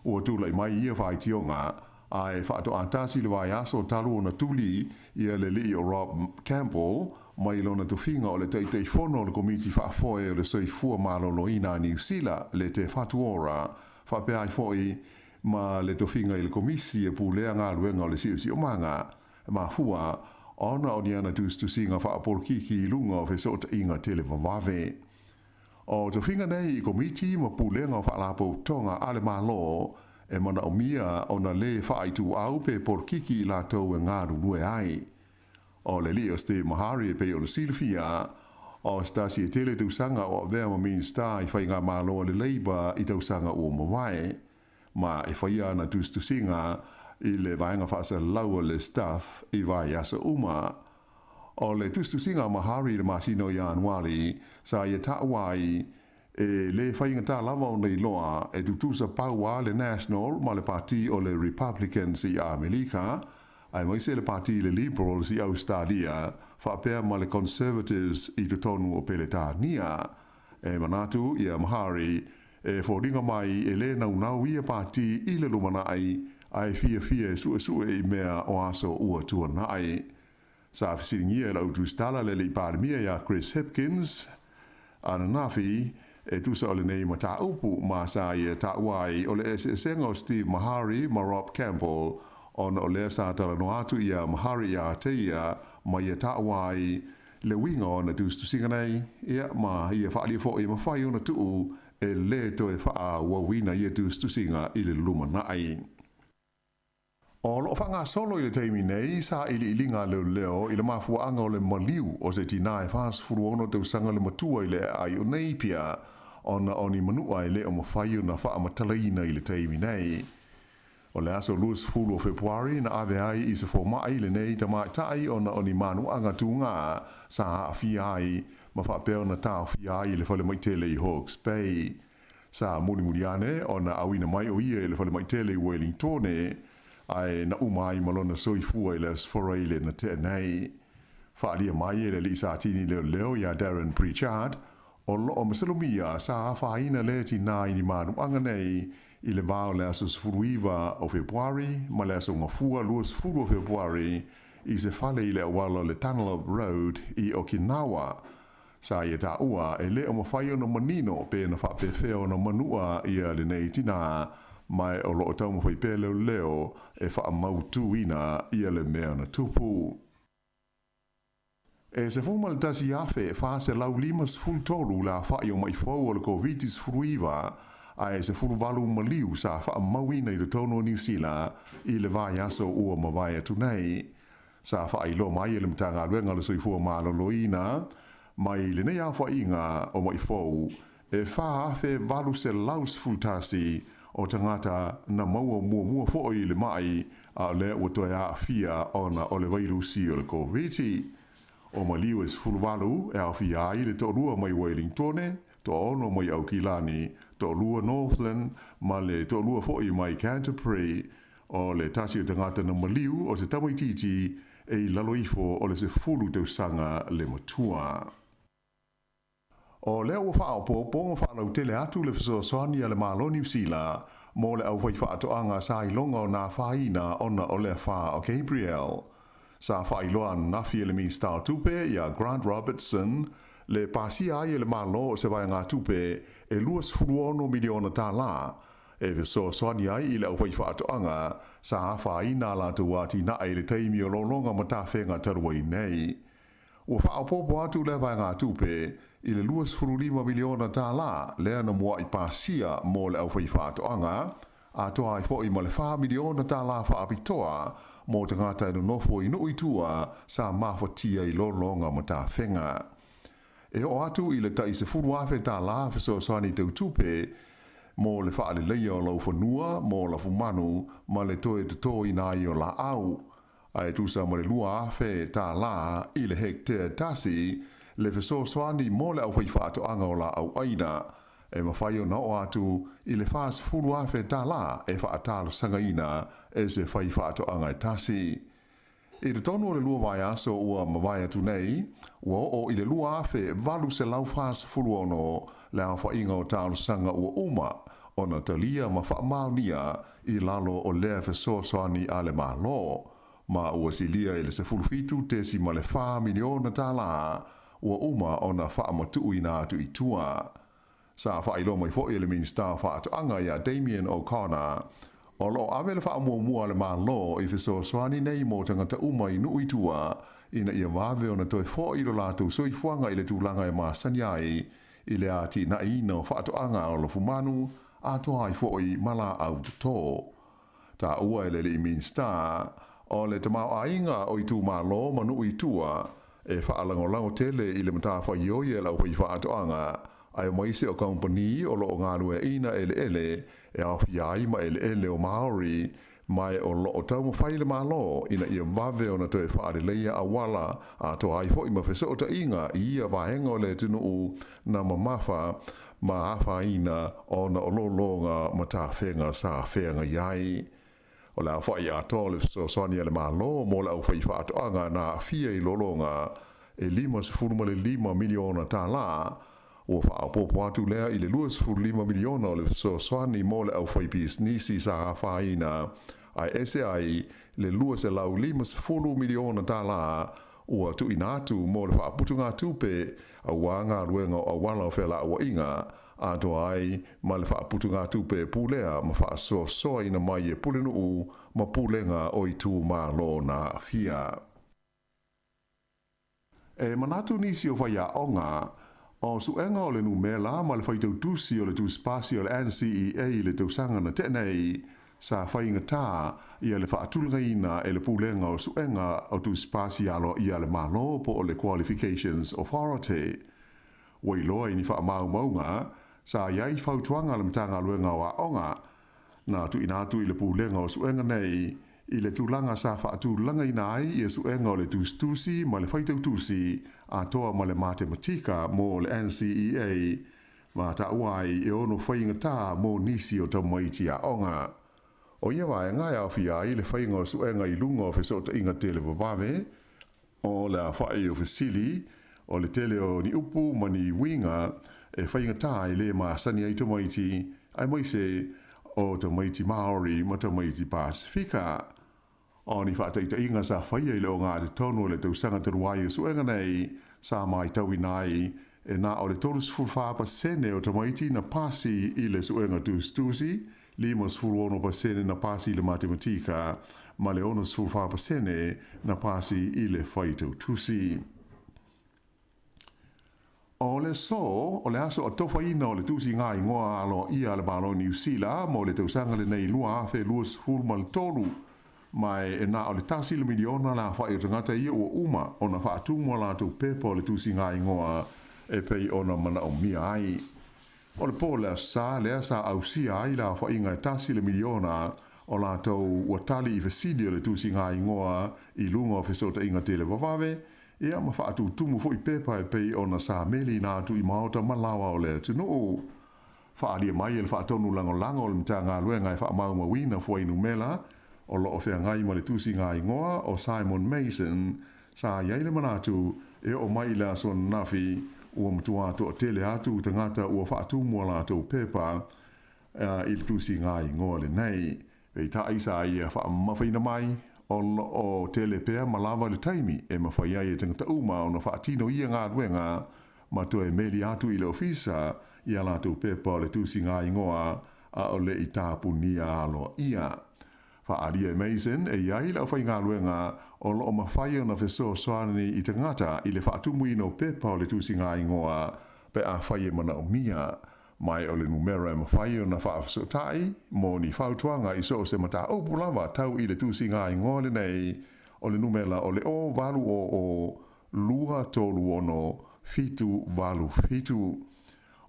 Ua tulai mai ia faitioga ae faatoatasi le vaiaso talu ona tuli ia le alii o Rob Campbell mai lona tofiga o le Taitaifono o le Komiti Faafoe o le Soifua Maloloina a Niu Sila, le Te Whatu Ora, faapea ai foi ma le tofiga i le Komisi e pulea galuega o le Siosiomaga, e mafua ona o ni ana tusitusiga faapolokiki i luga o fesootaiga televavave. O tofiga nei i Komiti ma Pulega o Faalapotopotoga a le Malo e manaomia ona lē faaituau pe polokiki i latou e galulue ai. O le alii o Steve Maharey e pei ona silafia, o se tasi e tele tausaga o avea ma Minisita i Faigamalo a le Labour i tausaga ua mavae, ma e faia ana tusitusiga i le vaega faasalalau a le Stuff i vaiaso uma. O le tusitusiga a Maharey i le masina o Ianuari, sa ia taua ai e lē faigata lava ona iloa e tutusa pau a le National ma le Pati o le Republicans i Amelika, aemaise le Pati le Liberals i Ausetalia, faapea ma le Conservatives i totonu o Peletania. E manatu ia Maharey, e foliga mai e lē naunau ia pati i le lumanai, ae fiafia e suesue i mea o aso ua tuanai. Sa fesiligia e lau tusitala le alii Palemia ia Chris Hipkins ananafi e tusa o lenei mataupu ma sa ia taua ai o le eseesega o Steve Maharey ma Rob Campbell ona o lea sa talanoa atu ia Maharey ia te ia ma ia taua ai le uiga o ana tusitusiga nei, ia, ma ia faaalia foi e mafai ona tuu e lē toe faaauauina ia tusitusiga i le lumanai. O lo o faagasolo i le taimi nei sailiiliga a leoleo i le mafuaaga o le maliu o se tinā e 46 tausaga le matua i le aai o Napier ona o ni manua e le o mafai ona faamatalaina i le taimi nei. O le aso 20 o Fepuari na ave ai i se fomai lenei tamaitai ona o ni manuaga tugā sa aafia ai ma faapea ona taofia ai i le falemai tele i Hawke's Bay. Sa mulimuli ane ona auina mai o ia i le falemai tele i Wellingtone, ae na uma ai ma lona soifua i le Aso Faraile na tea nei. Faaalia mai e le alii Satini leoleo ia Darren Pritchard, o loo masalomia sa afaina lea tinā i ni manuaga nei i le va o le aso 19 o Fepuari ma le aso Gafua 20 o Fepuari i se fale i le auala o le Dunlop Road i Okinawa. Sa ia taua e le o mafai ona manino pe na faapefea ona manua ia lenei tinā, ma o lo o taumafai pea leoleo e faamautuina ia le mea na tupu. E 11,453 le afa'i o ma'i fou o le Koviti-19, ae 18 maliu sa faamauina i totonu o Niu Sila i le vaiaso ua mavae atu nei. Sa faailoa mai e le Matagaluega o le Soifua Maloloina mai lenei aofaiga o ma'i fou e 4,811 o tagata na maua muamua foi i le ma'i a o lea ua toe aafia ona o le vailusi o le Koviti. O maliu e 18 e aofia ai le toalua mai Wellingtone, toaono mai Aukilani, toalua Northland ma le toalua foi mai Canterbury. O le tasi o tagata na maliu o se tamaitiiti e i lalo ifo o le 10 tausaga le matua. O lea ua faaopoopo ma faalautele atu le fesoasoani a le Malo Niu Sila mo le aufaifaatoaga sa iloga o na afaina ona o le afa o Gabrielle. Sa faailoa ananafi e le Minisita o Tupe ia Grant Robertson le pasia ai e le Malo o se vaegatupe e $26 miliona tālā e fesoasoani ai i le aufaifaatoaga sa afaina a latou atinae i le taimi o lologa ma tafega talu ai nei. Ua faaopoopo atu lea vaegatupe i le $25 miliona tālā lea na mua'i pasia mo le aufaifaatoaga, atoa ai foi ma le $4 miliona tālā faapitoa mo tagata e nonofo i nuu i tua sa mafatia i lologa ma tafega. E oo atu i le tai $10,000 tālā fesoasoani tau tupe mo le faaleleia o laufanua mo lafumanu ma le toe totōina ai o laau, ae tusa ma le $2,000 tālā i le hektea tasi le fesoasoani mo le aufaifaatoaga o laau aina, e mafai ona oo atu i le $40,000 tālā e faatalosagaina e se faifaatoaga e tasi. I totonu o le lua vaiaso ua mavae atu nei, ua oo i le 2,846 le aofaiga o talosaga ua uma ona talia ma faamaonia i lalo o lea fesoasoani a le Malo, ma ua silia i le $17.4 miliona tālā ua uma ona faamatuuina atu i tua. Sa faailoa mai foi e le Minisita o Faatoaga ia Damien O'Connor, o lo o ave le faamuamua a le Malo i fesoasoani nei mo tagata uma i nuu i tua ina ia vave ona toe foi lo latou soifuaga i le tulaga e masani ai i le atinaeina o faatoaga o lofumanu atoa ai foi ma laau toto. Taua e le alii Minisita, o le tamaoaiga o itumalo ma nuu i tua e faalagolago tele i le matafaioi a le aufaifaatoaga, aemaise o kamupani o lo o galueaiina eleele e aofia ai ma eleele o Maori, ma o lo o taumafai le Malo ina ia vave ona toe faaleleia auala atoa ai foi ma fesootaiga i ia vaega o le atunuu na mamafa ma afaina ona o lologa ma tafega sa feagai ai. O le aofa'i atoa o le fesoasoani a le Malo mo le aufaifaatoaga na aafia i lologa e $55 miliona tālā, ua faaopoopo atu lea i le $25 miliona o le fesoasoani mo le aufaipisinisi sa afaina, ae ese ai le $250 miliona tālā ua tuuina atu mo le faaputugatupe auā galuega o auala o felauaiga, atoa ai ma le faaputugatupe e pulea ma faasoasoaina mai e pulenuu ma pulega o itumalo na aafia. E manatu nisi o faiaoga, o suega o le numera ma le faitautusi o le tusipasi o le NCEA i le tausaga na tea nei, sa faigata ia le faatulagaina e le Pulega o Suega o Tusipasi Aloaia a le Malo po o le Qualifications Authority. Ua iloa i ni faamaumauga, sa i ai fautuaga a le Matagaluega o Aoga na tuuina atu i le Pulega o Suega nei i le tulaga sa faatulagaina ai ia suega o le tusitusi ma le faitautusi atoa ma le matematika mo le NCEA ma taua ai e ono faigata mo nisi o tamaiti aoga. O ia vaega e aofia ai le faiga o suega i luga o fesootaiga televavave, o le aofai o fesili, o le tele o ni upu ma ni uiga e faigata e le masani ai tamaiti, aemaise o tamaiti Māori ma tamaiti Pasifika. O ni faataitaiga sa faia i le ogatotonu o le tausaga talu ai o suega nei, sa matauina ai e na o le 34% o tamaiti na pasi i le suega tusitusi, 56% na pasi i le matematika, ma le 64% na pasi i le faitautusi. O le aso, o le aso atofaina o le tusiga igoa aloaia a le Malo o Niu Sila mo le tausaga lenei 2023, ma e na o le tasi le miliona le afa'i o tagata ia ua uma ona faatumu a latou pepa o le tusiga igoa e pei ona manaomia ai. O le po le Aso Sa lea sa ausia ai le aofaiga e tasi le miliona o latou ua tali i fesili o le tusiga igoa i luga o fesootaiga televavave, Ia ma faatutumu foi pepa e pei ona sa meliina atu i maota ma laoa o le atunuu. Faaalia mai e le faatonu lagolago o le Matagaluega e faamaumauina fuainumera o lo o feagai ma le tusiga igoa o Simon Mason, sa i ai le manatu e oo mai i le aso ananafi ua matua toatele atu tagata ua faatumu a latou pepa i le tusiga igoa lenei. Peitai sa ia faamamafaina mai, o lo o tele pea ma lava le taimi e mafai ai e tagata uma ona faatino ia galuega ma toe meli atu i le ofisa i a latou pepa o le tusiga igoa a o le i tapunia aloaia. Faaalia e Mason e i ai le aufaigaluega o lo o mafai ona fesoasoani i tagata i le faatumuina o pepa o le tusiga igoa pe afai e manaomia. Ma o le numera e mafai ona faafesootai mo ni fautuaga i so o se mataupu lava tau i le tusiga igoa lenei, o le numera o le 0800 236 787.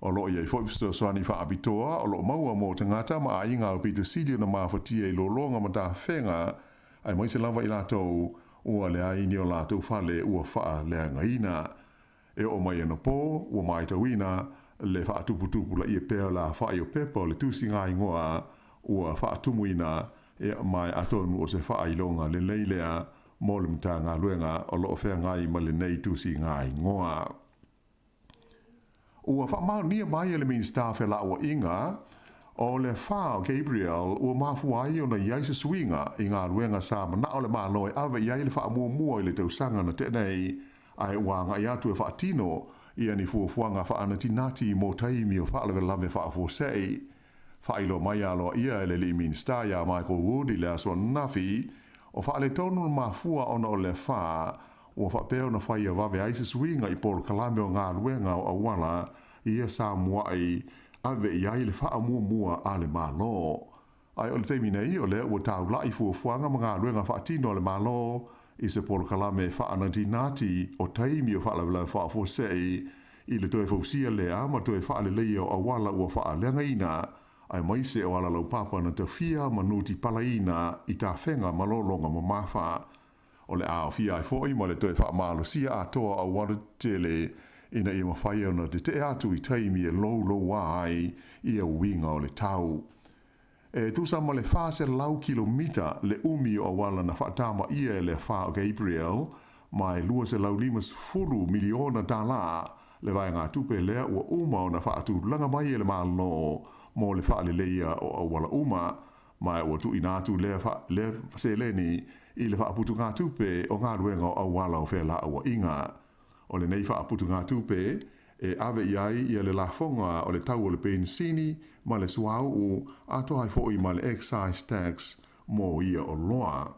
O lo o i ai foi fesoasoani faapitoa o lo o maua mo tagata ma aiga aupito sili ona mafatia i lologa ma tafega, aemaise lava i latou ua leai ni o latou fale ua faaleagaina. E oo mai anapo, ua matauina le faatuputupulaia pea o le afa'i o pepa o le tusiga-igoa ua faatumuina, ma e atonu o se faailoga lelei lea mo le Matagaluega o lo o feagai ma lenei tusiga-igoa. Ua faamaonia mai e le Minisita o Felauaiga o le afa o Gabriel ua mafua ai ona i ai se suiga i galuega sa manao le Malo e ave i ai le faamuamua i le tausaga na tea nei, ae ua agai atu e faatino ia ni fuafuaga faanatinati mo taimi o faalavelave faafuasei. Faailoa mai aloaia e le alii Minisita ia Michael Wood i le aso ananafi, o faaletonu le mafua ona o le afa ua faapea ona faia vave ai se suiga i polokalame o galuega o auala ia sa mua'i ave i ai le faamuamua a le Malo. Ae o le taimi nei, o lea ua taula'i fuafuaga ma galuega faatino a le Malo i se polokalame faanatinati o taimi o faalavelave faafuasei i le toe fausia lea ma toe faaleleia o auala ua faaleagaina, aemaise o alalaupapa na tafia ma nutipalaina i tafega ma lologa mamafa. O le a aofia ai foi ma le toe faamalosia atoa o auala tetele ina ia mafai ona tetee atu i taimi e louloua ai ia uiga o le tau. E tusa ma le 400 kilomita le umi o auala na faatamaia e le afa o Gabriel, ma e $250 miliona tala le vaegatupe lea ua uma ona faatulaga mai e le Malo mo le faaleleia o auala uma, ma ua tuuina atu lea lea seleni i le faaputugatupe o galuega o auala o felauaiga. O lenei faaputugatupe e ave i ai ia le lafoga o le tau o le penisini ma le suauu atoa ai foi ma le excise tax mo ia oloa.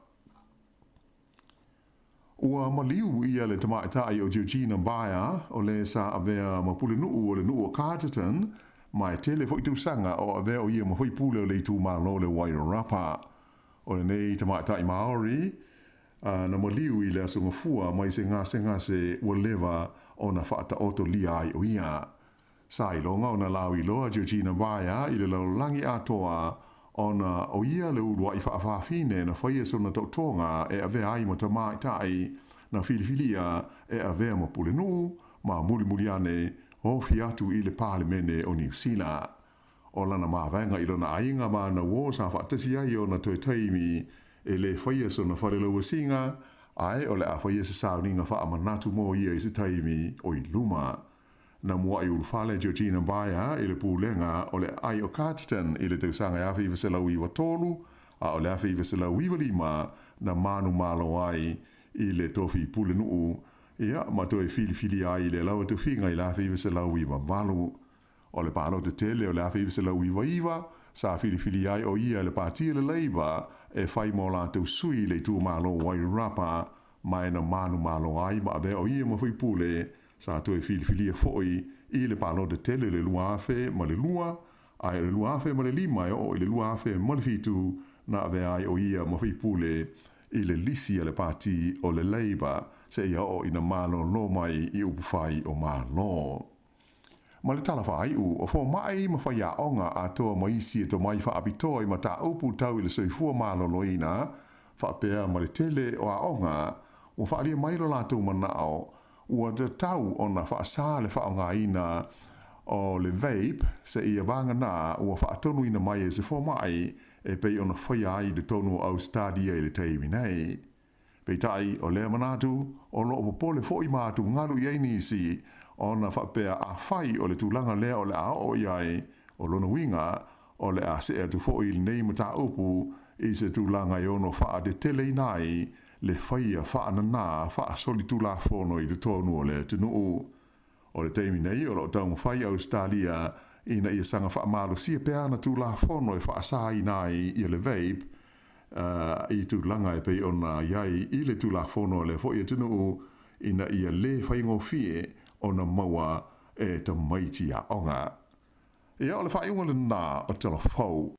Ua maliu ia le tamaitai o Georgina Beyer, o le sa avea ma pulenuu o le nuu o Carterton, ma e tele foi tausaga o avea o ia ma faipule o le itumalo o le Wairarapa. O lenei tamaitai Maori, na maliu i le Aso Gafua mai se gasegase ua leva ona faataotolia ai o ia. Sa iloga ona lauiloa Georgina Beyer i le lalolagi atoa ona o ia le uluai faafafine na faia sona taotoga e avea ai ma tamaitai na filifilia e avea ma pulenuu ma mulimuli ane ofi atu i le Palemene o Niu Sila. O lana mavaega i lona aiga ma ana uō sa faatasi ai ona toe taimi e lē faia sona falelauasiga, ae o le a faia se sauniga faamanatu mo ia i se taimi o i luma. Na mua'i ulufale Georgina Beyer i le pulega o le aai o Carterton i le tausaga e 1993, a o le 1995 na manumalo ai i le tofi pulenuu, ia, ma toe filifilia ai i le lawa tofiga i le 1998. O le palota tele o le 1999, sa filifilia ai o ia e le Pati o le Labour e fai mo latou sui i le itumalo o Wairarapa, ma e na manumalo ai ma avea o ia ma faipule, sa toe filifilia foi i le palota tele o le 2002, ae o le 2005 e oo i le 2007 na avea ai o ia ma faipule i le lisi a le Pati o le Labour seia oo ina malolo mai i upufai o Malo. Ma le tala faaiu, o fomai ma faiaoga atoa ma isi e tomai faapitoa i mataupu tau i le soifua maloloina, faapea ma le tele o aoga, ua faaalia mai lo latou manao ua tatau ona faasa le faaaogaina o le vape seia vagana ua faatonuina mai e se fomai e pei ona faia ai i totonu o Ausetalia i le taimi nei. Peitai, o lea manatu, o lo o popole foi ma atugalu i ai nisi, ona faapea afai o le tulaga lea o le a oo i ai, o lona uiga, o le a see atu foi lenei mataupu i se tulaga e ono faateteleina ai le faia faananā faasolitulafono i totonu o le atunuu. O le taimi nei o lo o taumafai Ausetalia ina ia saga faamalosia pea ana tulafono e faasaina ai ia le vape i tulaga e pei ona i ai i le tulafono a lea foi atunuu ina ia lē faigofie ona maua e tamaiti aoga. Ia, o le faaiuga lena o Tala Fou.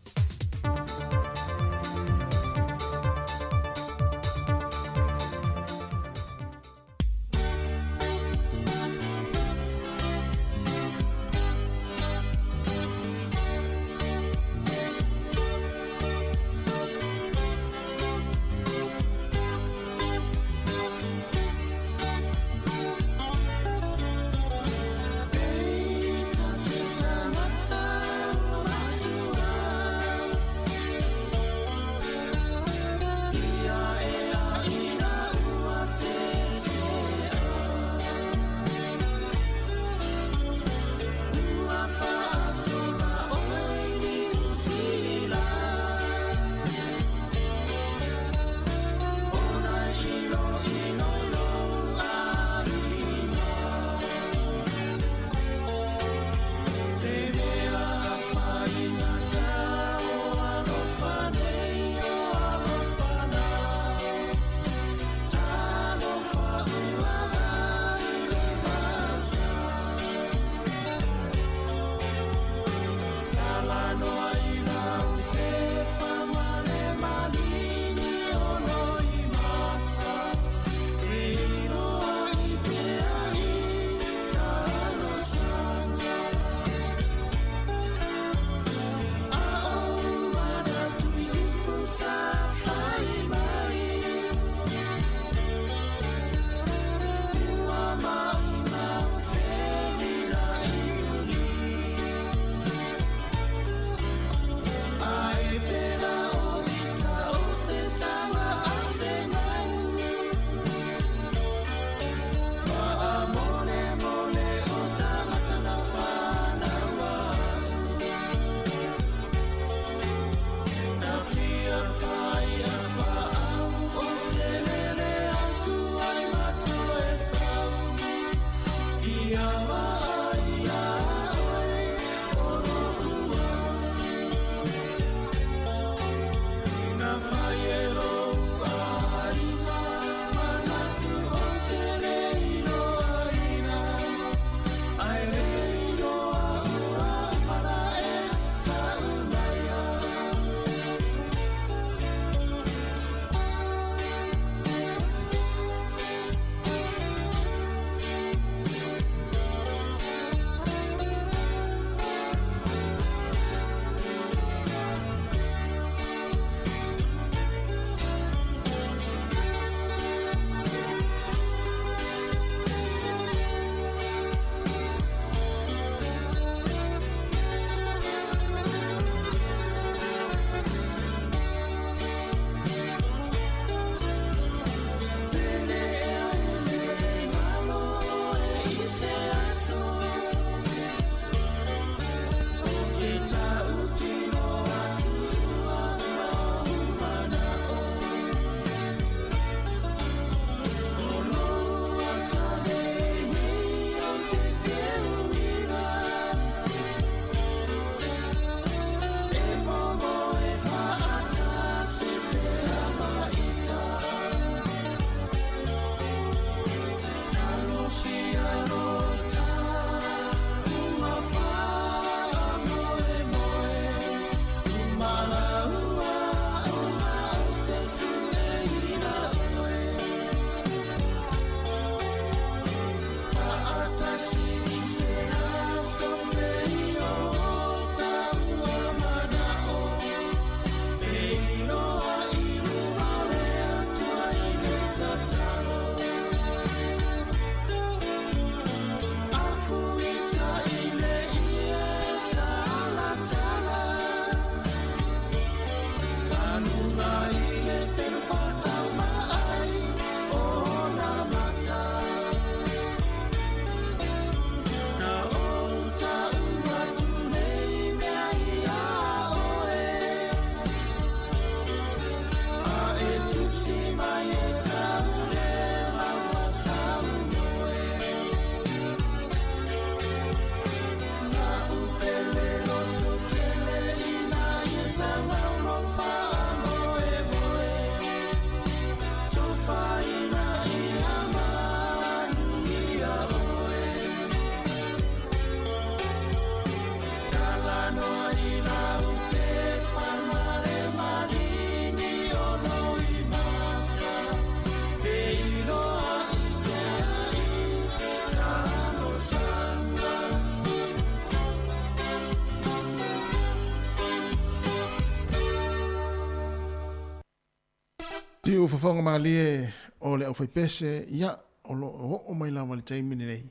Siufofoga malie o le aufaipese, ia, o lo o oo mai lava i le taimi lenei,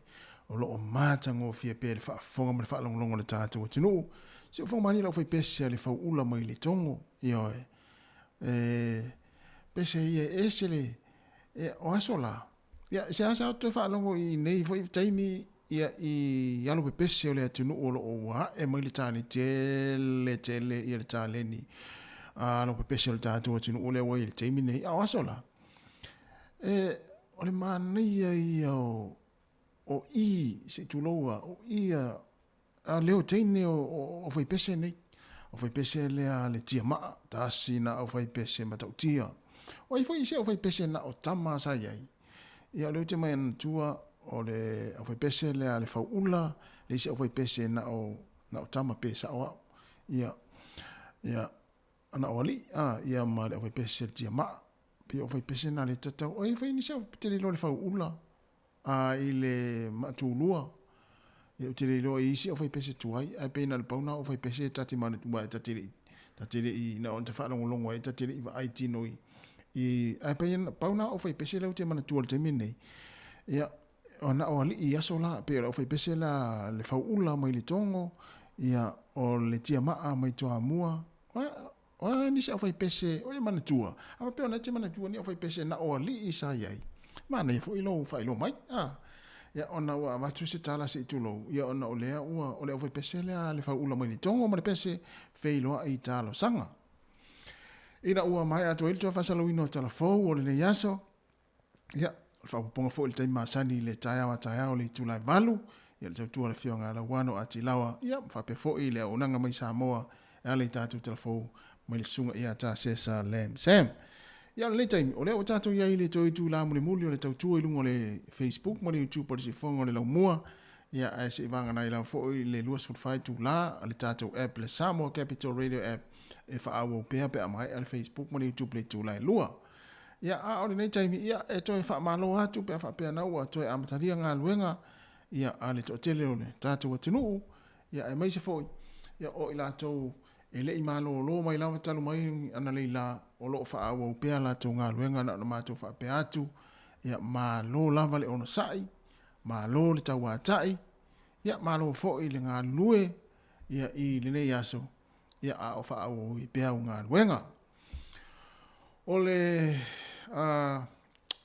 o lo o matagofie pea le faafofoga ma le faalogologo a le tatou atunuu. Siufofoga malie le aufaipese a le Fauula mai le Togo, ioe. E, pese ia e ese le, e, o aso la, ia, se asa ou te faalogo i nei foi taimi, ia, i alo pepese o le atunuu o lo o ua ae mai le tane tele tele ia le taleni a alo pepese o le tatou atunuu lea ua i le taimi nei. A o aso la, e, o le manaia ia o, o i, se i tulou a, o i a, A leo teine o aufaipese nei. Aufaipese lea a le tiamaa, tasi na aufaipese matautia. O ai foi isi aufaipese na o tama sa i ai? Ia o lea ou te mai anatua o le aufaipese lea a le fauula, le isi aufaipese na o, na o tama pe sao au. Ia, ia, na o alii, a, ia ma le aufaipese le tiamaa. Pei o aufaipese na le tatau. O ai foi nisi au te le iloa le fauula, A i le maatulua, ia ou te le iloa i isi aufaipese tuai, ae pei na o le pau na o aufaipese ta te manatua ai, ta te le i, ta te le i, na ona ta faalogologo ai, ta te le i vaai tino i, i, ae pei na pau na o aufaipese lea ou te manatua i le taimi lenei. Ia, o na o alii i aso la, pei o le aufaipese la le Fauula mai le Togo, ia, o le Tiamaa mai Toamua, O a nisi aufaipese o e manatua, a faapea ona e te manatua ni aufaipese na o alii sa i ai, manaia foi lou faailoa mai. A, ia ona ua avatu se tala se i tulou, ia ona o lea ua, o le aufaipese lea a le Fauula mai le Togo ma le pese feiloai talosaga. Ina ua maea atu ai le toe faasalauina o tala fou o lenei aso, Ia, o le faaopoopoga foi i le taimi masani i le taeao a taeao i le itula e 8, ia le tautua a le Afioga ia Lauano Atilawa, ia, ma faapea foi le auaunaga mai Samoa e ala i tatou talafou mai le Susuga ia Tasesa Lam Sam. Ia, o lenei taimi, o lea ua tatou i ai i le toe itula mulimuli o le tautua i luga o le Facebook ma le YouTube o le Siufofoga o le Laumua, ia, ae se i vagana ai lava foi le 24 itula a le tatou app, le Samoa Capital Radio App, e faaauau pea pe a maea le Facebook ma le YouTube i le itula e 2. Ia, a o lenei taimi, ia, e toe faamalo atu pe a faapea na ua toe amatalia galuega, ia, a le toatele o le tatou atunuu, ia, aemaise foi, ia, o i latou e le i malolo mai lava talu mai analeila o lo o faaauau pea a latou galuega na ona matou faapea atu, ia, malo lava le onosai, malo le tauatai, ia, malo foi le galulue, ia, i lenei aso, ia, a o faaauau ai pea au galuega. O le uh,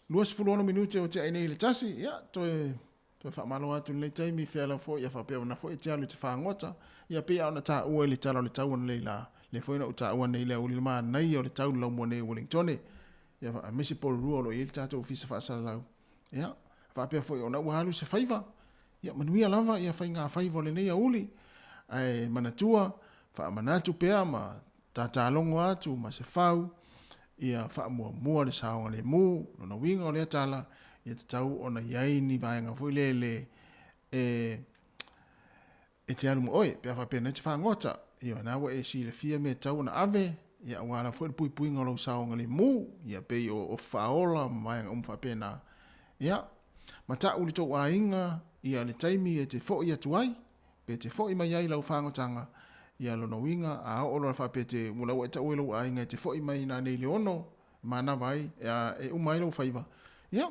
26 minute o te ai nei le tasi, ia, toe, toe faamalo atu lenei taimi, whea foi, ia whapea ona foi, te alu te whangota, ia pei ona tā ua i le tala o le tau ana lei la, le foi na u tā ua nei le auli le mānai o le tau lau mua nei Wellingtone, ia wha, mese porurua o lo i le tātou ofisa whaasalalau, ia, whapea foi ona ua alu se faiva, ia manuia lava, ia whai ngā faiva o lenei auli, ae manatua, whaamanatu pea ma Tatalogo atu ma se fau, ia faamuamua le saogalemu, lona uiga o lea tala, ia tatau ona i ai ni vaega foi lele e e te alu ma oe, pe a faapea nei te fagota, ioe, na ua e silafia mea e tatau ona ave, ia aua lava foi le puipuiga o lou saogalemu, ia pei o ofi faaola ma vaega uma faapena. Ia, matau le tou aiga ia le taimi e te foi atu ai, Pe te foi mai ai lau fagotaga, ia lona uiga, a oo loa faapea te ua lau e tau e lou aiga e te foi mai nanei le ono, e manava ai, a e uma ai lou faiva, ia,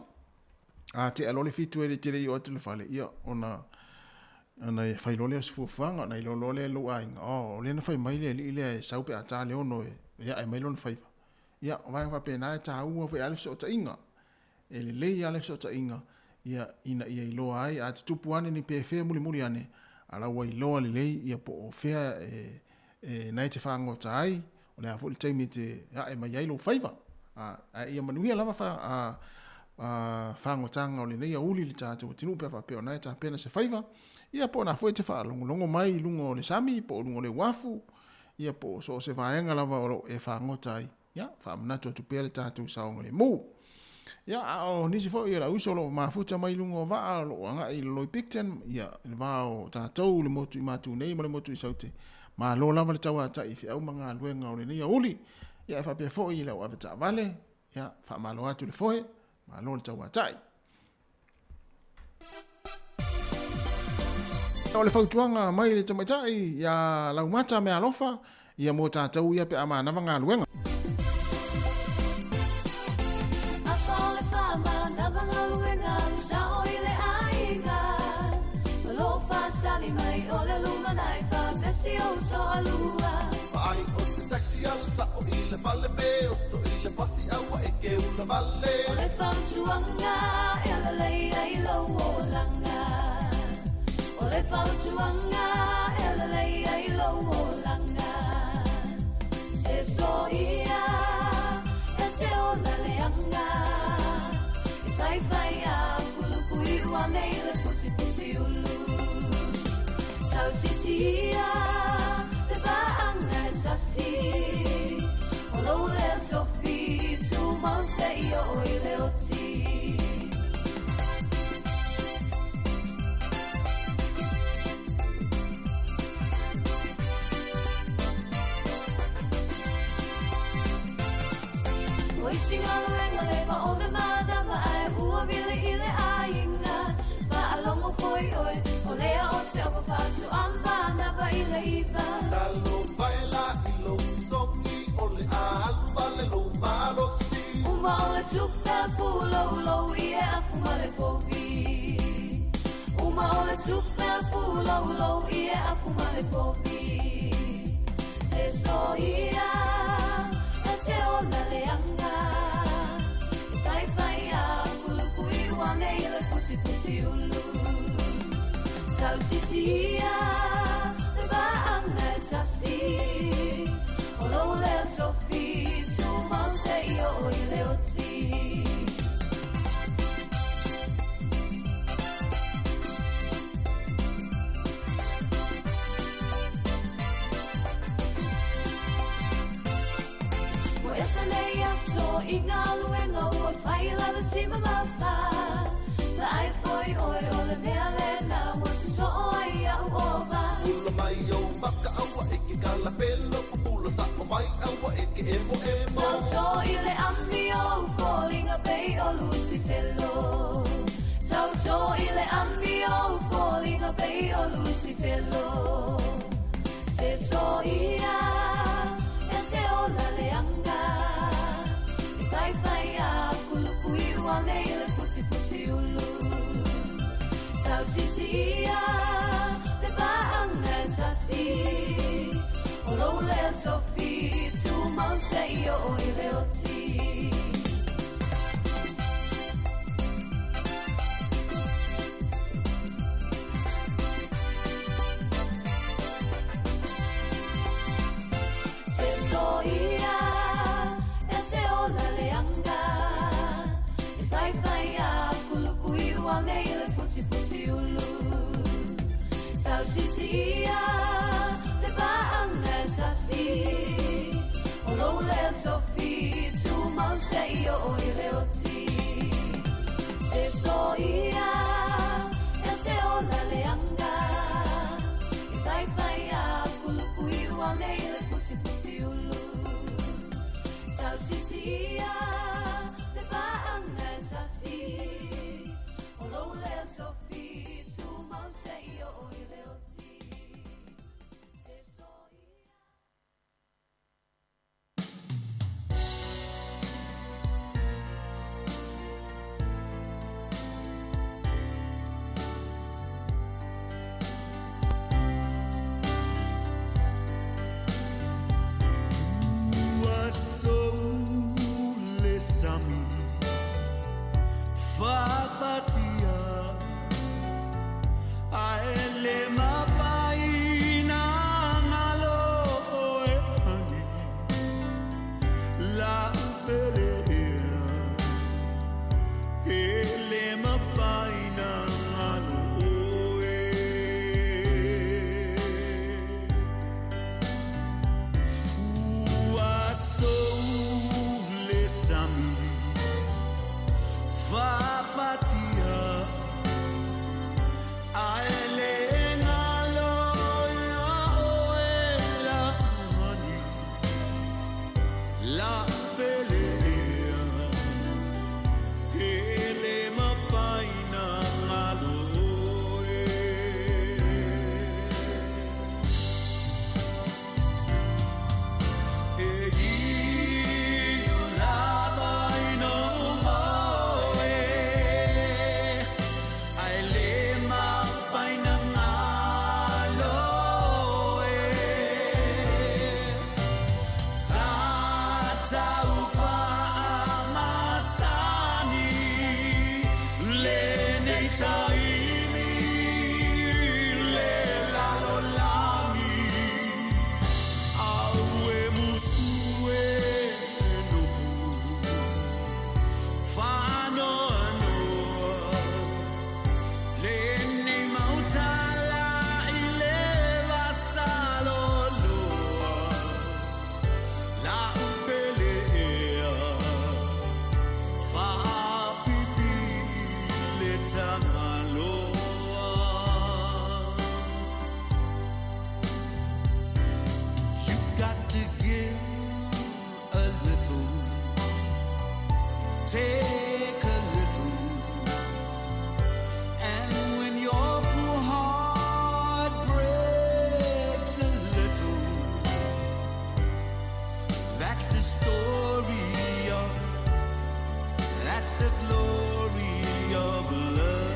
a tea loa le fitu e le tele i oo atu i le fale, ia, ona, ona e fai loa lea o se fuafuaga, ona iloa loa lea e lou aiga, oh, o lea na fai mai le alii lea e sau pe a ta le ono e, e ae mai lona faiva. Ia, o vaega faapena e taua foi a le fesootaiga. E lelei lava le fesootaiga, ia, ina ia iloa ai, a tutupu ane ni pefea mulimuli ane, a la ua iloa lelei ia po o fea e, e na e te fagota ai, o le a foi le taimi e te ae mai ai lou faiva. A, ae ia manuia lava fa, a, a, fagotaga o lenei aouli i le tatou atunuu pe a faapea o na e tapena se faiva, ia po o na foi e te faalogologo mai i luga o le sami po o luga o le uafu, ia po o so o se vaega lava o lo o e fagota ai. Ia, faamanatu atu pea le tatou saogalemu. Ia, a o nisi foi o le auiso o lo o mafuta mai luga o vaa o lo o agai i Loloi Picton, ia, i le va o tatou, le motu i Matu nei ma le motu i Saute, malo lava le tauatai i feau ma galuega o lenei aouli. Ia, e faapea foi i le au avetaavale, ia, faamalo atu le foe, malo le tauatai. O le fautuaga mai le tamaitai iā Laumata Mealofa, ia mo tatou ia pe a manava galuega. ke ula vale. O le fautuaga e lelei ai lou olaga. O le fautuaga e lelei ai lou olaga. Se soia e te ola leaga. E faifai a kulukui ua nei le putiputi ulu. Tausisia le vaaga e tasi. O lou lea tofi tumau seia oo i le oti. O isi galuega le pa o le manava ae ua vili i le aiga. Faalogo foi oe, o lea o te opa faatu a manava i le 9. Talofa e la i lou totogi o le a alu vale lou malosi. Uma o le tupe puloulou i e afu ma le povi. Uma o le tupe puloulou i e afu ma le povi. Se soia e te ola leaga. E faifai a kulukui ua nei le putiputi ulu. Tausisia le vaaga e tasi. O lou lea tofi tumau seia oo i le oti. Ua ese nei aso i galuega ua fai lava si mamafa. Vaai foi oe o le mea lena ua sosoo ai a'u ova. Pula mai ou maka aua e ke kalapelo, pupula sa'o mai aua e ke emoemo. Tauto i le amio o foliga pei o Lusifelo. Tauto i le amio o foliga pei o Lusifelo. Se soia e te ola leaga. E faifai a kulukui ua nei le putiputi ulu. Tausisia le vaaga e tasi. O lou lea tofi tumau seia oo i le oti. Se soia e te ola leaga. E faifai a kulukui ua nei le putiputi ulu. Tausisia le vaaga e tasi. O lou lea tofi tumau seia oo i le oti. Se soia e te ola leaga. E faifai a kulukui ua nei le putiputi ulu. Tausisia le vaaga e tasi. O lou lea tofi tumau seia oo i le oti. Se soia. Ua sou le sami faafatia ae le mafai na galo e ani la'u pele ea e le mafai na galo oe. Ua sou le sami faafatia ae le galo ia oe lani la'u pele ea e le mafai na galo oe. E iu lava ina ou moe. taimi le lalolagi Au e musu e nofu Faanoanoa Lenei mau tala i le vasaloloa La'u pele ea Faapipi le Tagaloa You got to give a little Take a little And when your poor heart breaks a little That's the story of That's the glory of love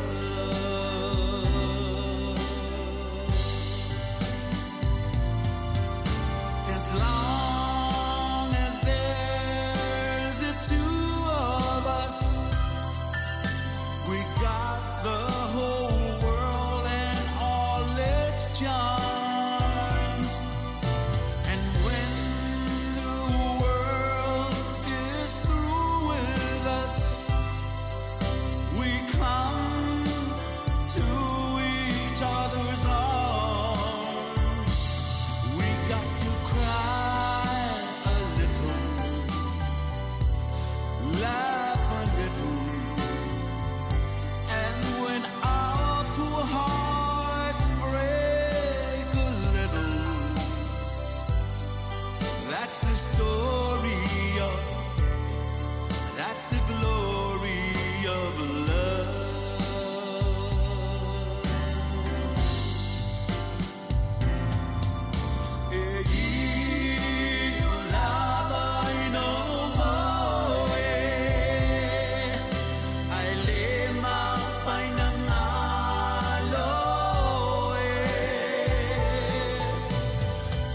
As long as there's a two of us We got the whole world and all its charms And when the world is through with us We come to each other's arms We got to cry a little Laugh a little And when our poor hearts break a little That's the story of That's the glory of love E inu lava ina moe Ai le mafaina galo e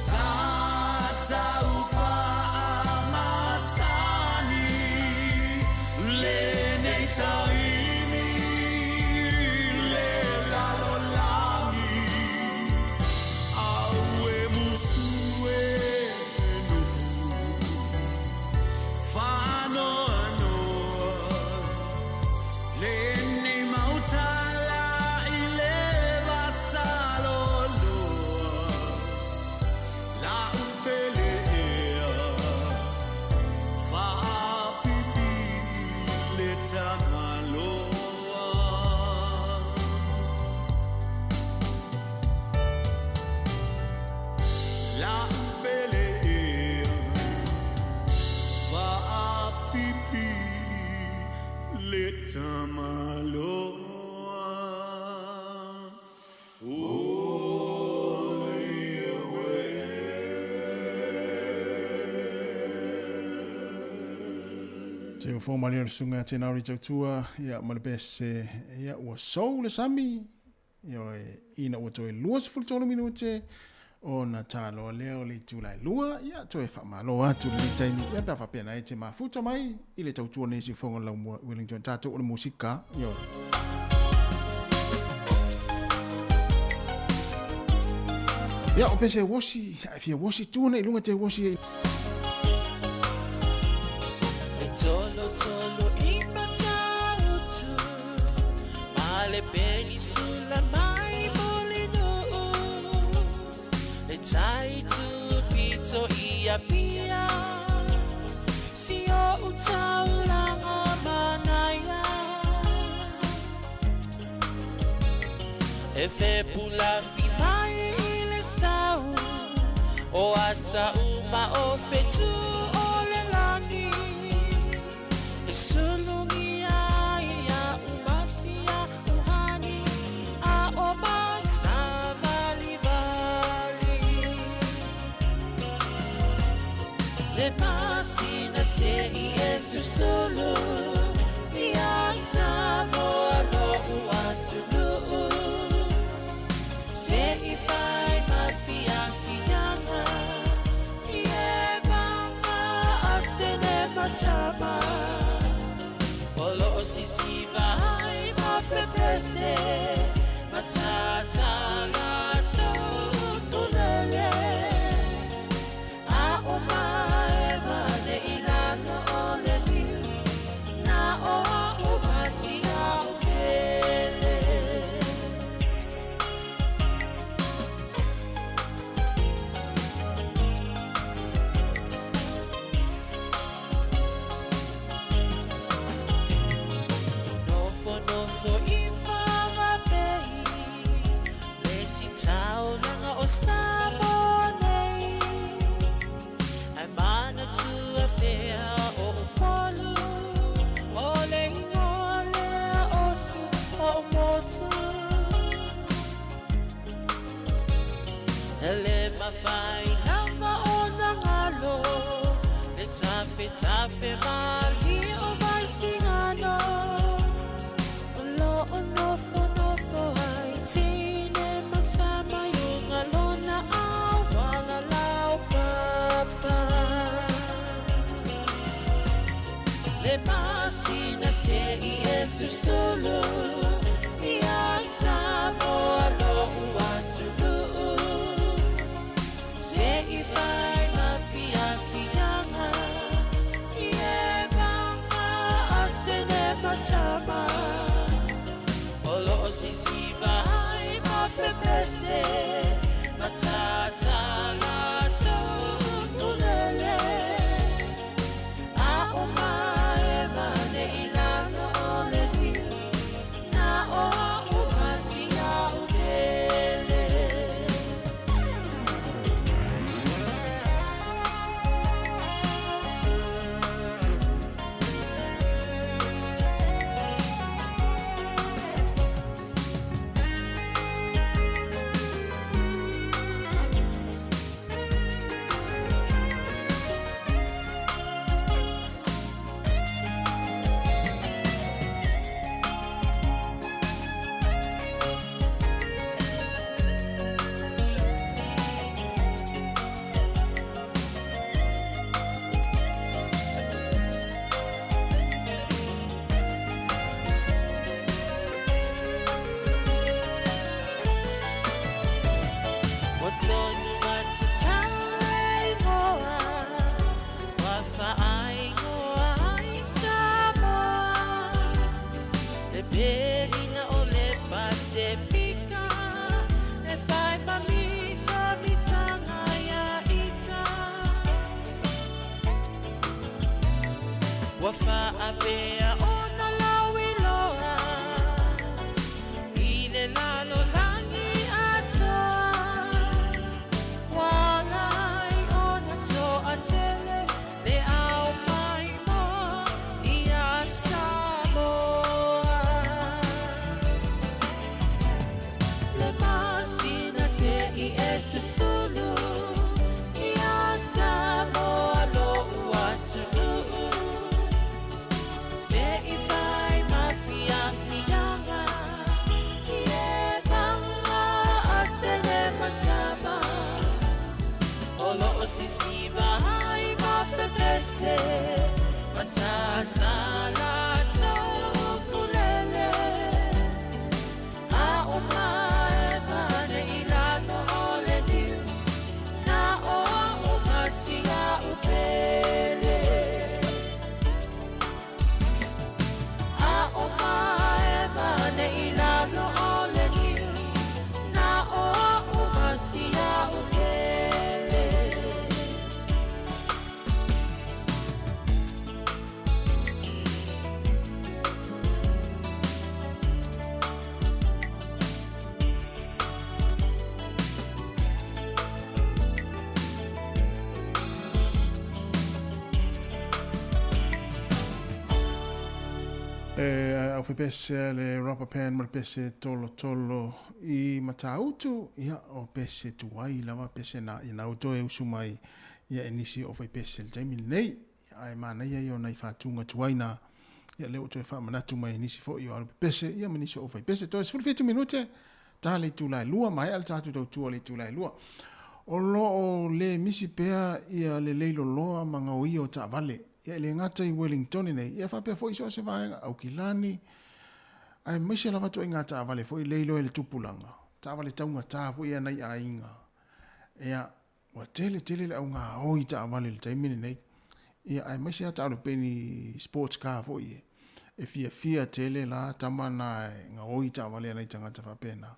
Sa tau faamasani lenei taimi le lalolagi Au e musu e nofu Faanoanoa Lenei mau tala i le vasaloloa La'u pele ea Faapipi le Tagaloa La'u pele ea Faapipi le Tamaloa Te ufo malia o le susuga ia Tenauri Tautua, ia ma le pese, ia ua sou le sami, ioe, ina ua toe 23 minute ona taloa lea o le itula e lua, ia toe faamalo atu i lenei taimi, ia pe a faapea na e te mafuta mai i le tautua nei siufoga o le laumua Wellington, tatou o le musika, ioe. Ia, o pese wosi, a e fia wosi, tua nei i lunga te wosi e. E tolo tolo i Matautu, ma le penisula mai Mulinuu, le tai tupito i Apia, si o'u taulaga manaia. E fepulafi mai i le sau, o ata uma o fetu o le lagi, e sulugia ai a'u masia uhani, a o masavalivali. Le masina se'i e susulu iā Samoa lo'u atunuu, se'i fai ma fiafiaga i e maga atene matama o lo'o sisiva ai ma pepese. E au pese le rubber pan ma le pese tolotolo i Matautu, ia o pese tuai lava pese na i na uto e usu mai ia e nisi o fai pese le taimi lenei. Ia ae manaia ia o nai whātūnga tuai na ia lea ua toe faamanatu mai e nisi foi o alo pepese ia ma nisi o fai pese. Toe 17 minute ta le itula e lua, maea le tatou tautua le itula e lua. O lo o le misi pea ia le leiloloa ma gaoia o taavale. Ia e le gata i Wellingtone nei, ia faapea foi i so o se vaega, Aukilani, Aemaise lava ituaiga taavale foi lea e iloa e le tupulaga, taavale taugata foi ia a nai aiga. Ia, ua tele tele le augaoi i taavale i le taimi lenei. Ia, aemaise lava taavale pei ni sports car foi ia, e fiafia tele la tama na e gaoi i taavale a nai tagata faapena.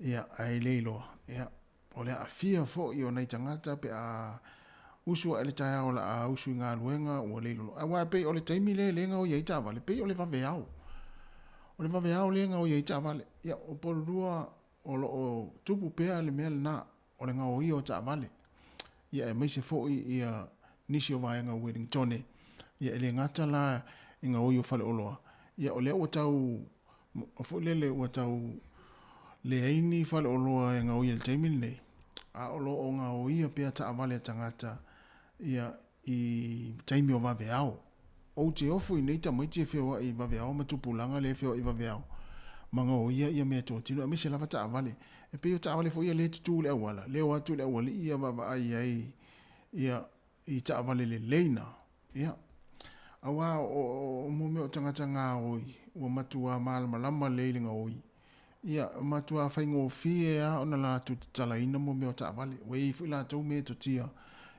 Ia, ae le iloa, ia, O le aafia foi o nai tagata pe a usu ae le taeao o le a usu i galuega ua le iloa. Aua e pei o le taimi lea e le gaoia ai taavale, pei o le vaveao. O le vaveao lea e gaoia ai taavale. Ia, o Upolulua o lo o tupu pea le mea lena, o le gaoia o taavale. Ia aemaise foi ia nisi o vaega o Wellingtone, ia e le gata la i gaoi o faleoloa, ia o lea ua tau foi lele ua tau leai ni faleoloa e gaoia i le taimi lenei, a o lo o gaoia pea taavale a tagata ia i taimi o vaveao. Ou te ofo i nei tamaiti e feoai i vaveao ma tupulaga lea e feoai i vaveao ma gaoia ia meatotino aemaise lava taavale. E pei o taavale foi ia lea e tutu i le auala, lea e o atu le aualii ia vaavaai ai ia i taavale lelei na. Ia, aua o mo mea o tagata gaoi, ua matua malamalama lelei i le gaoi, ia, matua faigofie lava ona latou tatalaina mo mea o taavale. Ua i ai foi latou metotia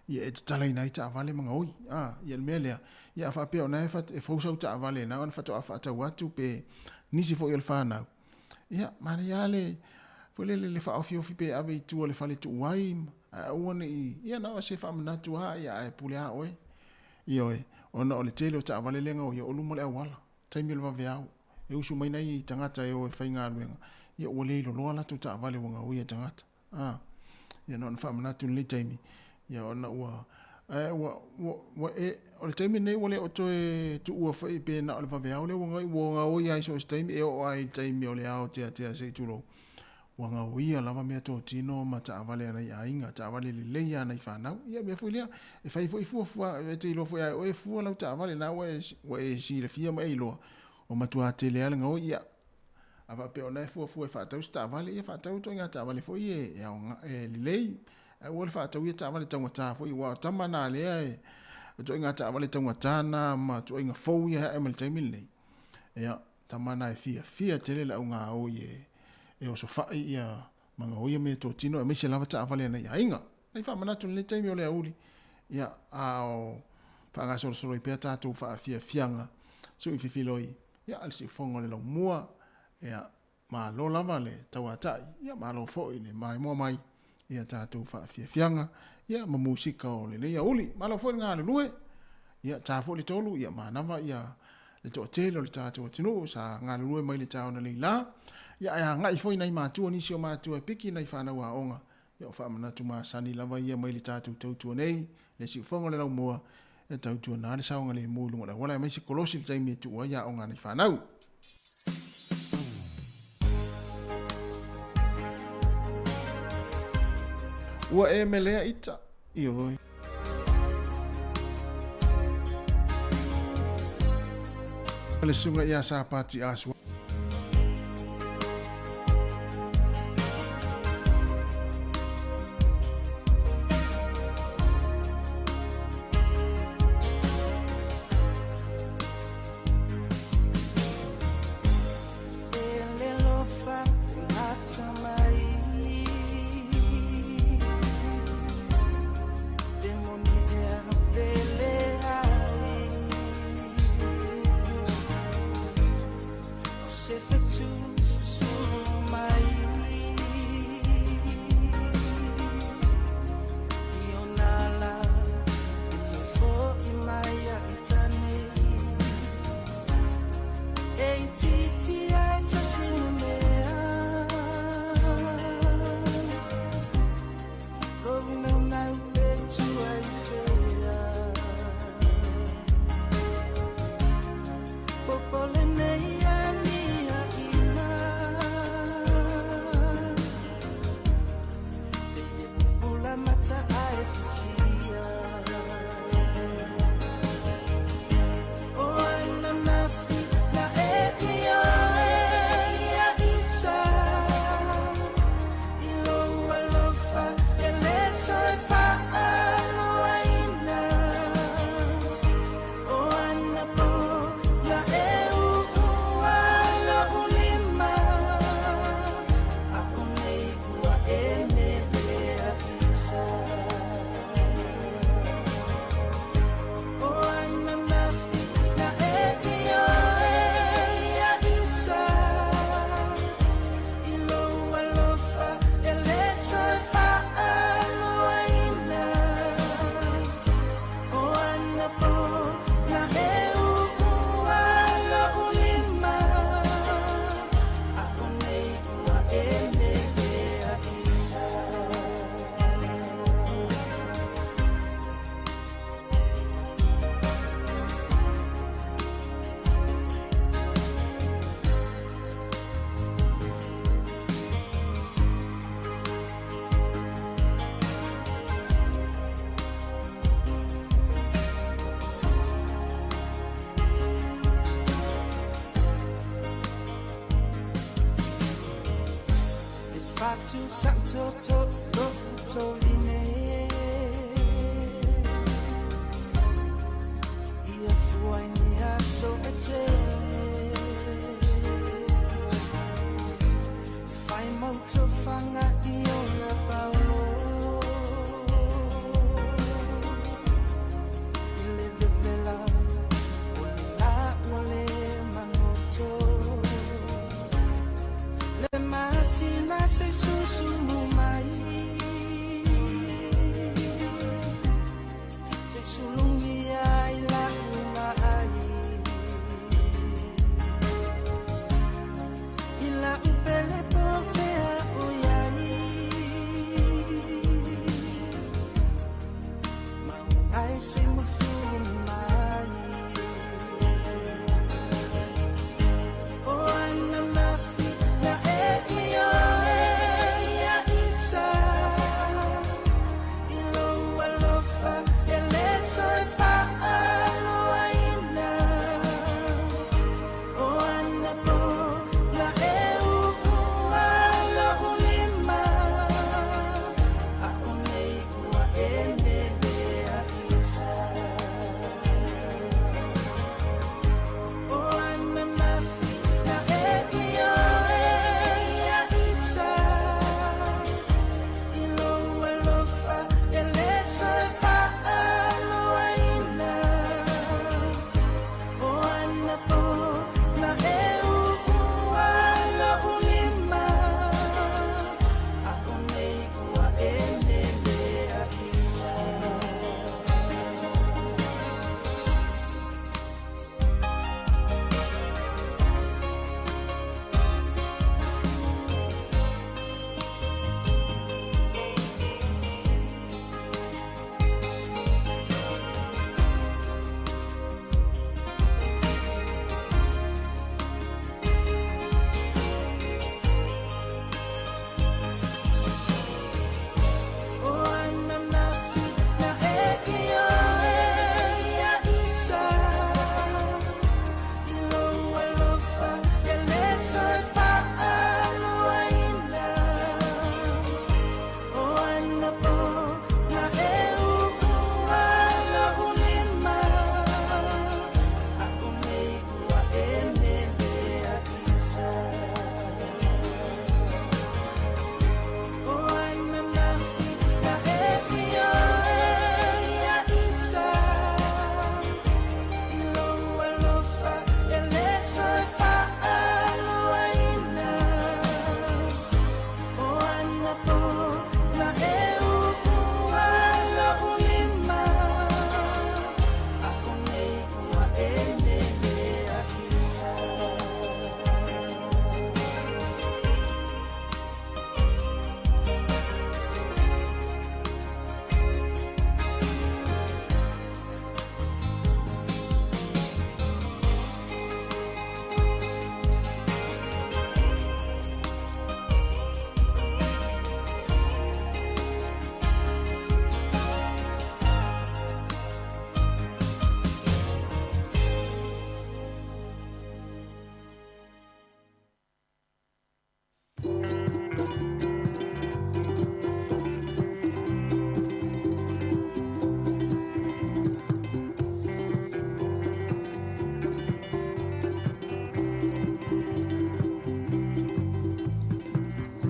ia e tatalaina ai taavale ma gaoi. A, ia le mea lea, ia a faapea o na e fou sau taavale na ona faatoa faatau atu pe nisi foi o le fanau, Ia, manaia lava le, foi lele, le faaofiofi pe ave i tua i le fale tuu ai, ae aua ne i, ia na o se faamanatu lava, ia ae pule lava oe. Ioe, ona o le tele o taavale lea e gaoia o luma o le auala, taimi o le vaveao, e usu mai nai tagata e o e faigaluega, ia ua le iloloa a latou taavale ua gaoia e tagata. A, ia na ona faamanatu i lenei taimi, ia ona ua, ae ua, ua, ua e, o le taimi lenei ua le o toe tuua foi pe na o le vaveao lea ua gaoi, ua gaoi lava i so o se taimi, e oo lava i le taimi o le ao teatea se i tulou, ua gaoia lava meatotino ma taavale a nai aiga, taavale lelei lava a nai fanau. Ia o le mea foi lea, e fai foi fuafua, e te iloa foi ia oe e fua lau taavale, na ua e, ua e silafia ma e iloa, ua matua tele lava le gaoi, ia, A faapea o lena e fuafua e faatau se taavale, ia faatau ituaiga taavale foi e, e, aoga, e lelei. Ae aua le faatauia taavale taugata foi, aua o tama na lea e, o ituaiga taavale taugata na ma ituaiga fou ia e ae mai le taimi lenei. Ia, tama na e fiafia tele le augaoi e, e osofai ia ma gaoia meatotino aemaise lava taavale a nai aiga. Nai faamanatu i lenei taimi o le aoauli, ia, a o faagasolosolo ai pea tatou faafiafiaga sui fifiloi Ia, le siufofoga o le laumua, ia, malo lava le tauatai, ia, malo foi le maimoa mai i a tatou faafiafiaga, ia, ma musika o lenei aoauli. Malo foi le galulue, ia, ta foi le tolu, ia, manava, ia, le toatele o le tatou atunuu sa galulue mai le taona nei la, ia, ae agai foi nai matua, nisi o matua e piki nai fanau aoga, Ia o faamanatu masani lava ia mai le tatou tautua nei, le siufofoga o le laumua, e tautua na le saogalemu i luga o le auala aemaise kolosi le taimi e tuu ai aoga a nai fanau. Ua e melea ita, ioe. Le susuga ia Sapati Asua. atu sa to to to to line Ia fua ni aso e te Whai mauto whanga i ona paolo I le vevela o le la ua le magoto Le masina se susu mai Se sulungi ai la uma ai I la upele po fea o iai Mau ai se mufu mai O ana mafi na e i oe ia isa I lou alofa e le toe faaloaina O ana po na e uua lo'u lima A'u nei ua e nele a isa O ana mafi na e i oe ia isa I lou alofa e le toe faaloaina O ana po na e uua lo'u lima A'u nei ua e nele a isa. O ana mafi na e i oe ia isa I lou alofa e le toe faaloaina O ana po na e uua lo'u lima A'u nei ua e nele a isa O ana mafi na e i oe ia isa I lou alofa e le toe faaloaina O ana po na e uua lo'u lima A'u nei ua e nele a isa.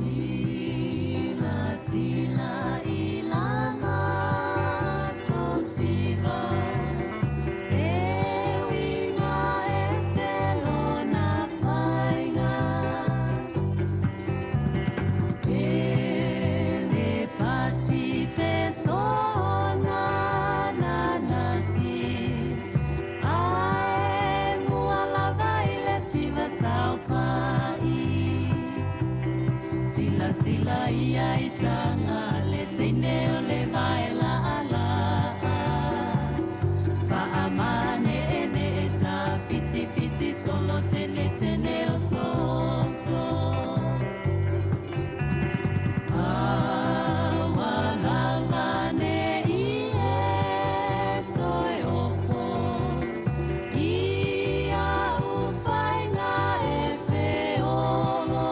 Sila sila ilana tosiva E uiga e se lona faiga E le pati pesona nanati Ae mua lava i le siva saofai Sila sila ia i taga le teine o le vaela ala Faamane e ne e ta fiti fiti solo tene tene o soso Aua lava ne i e toe ofo I au faiga e feolo.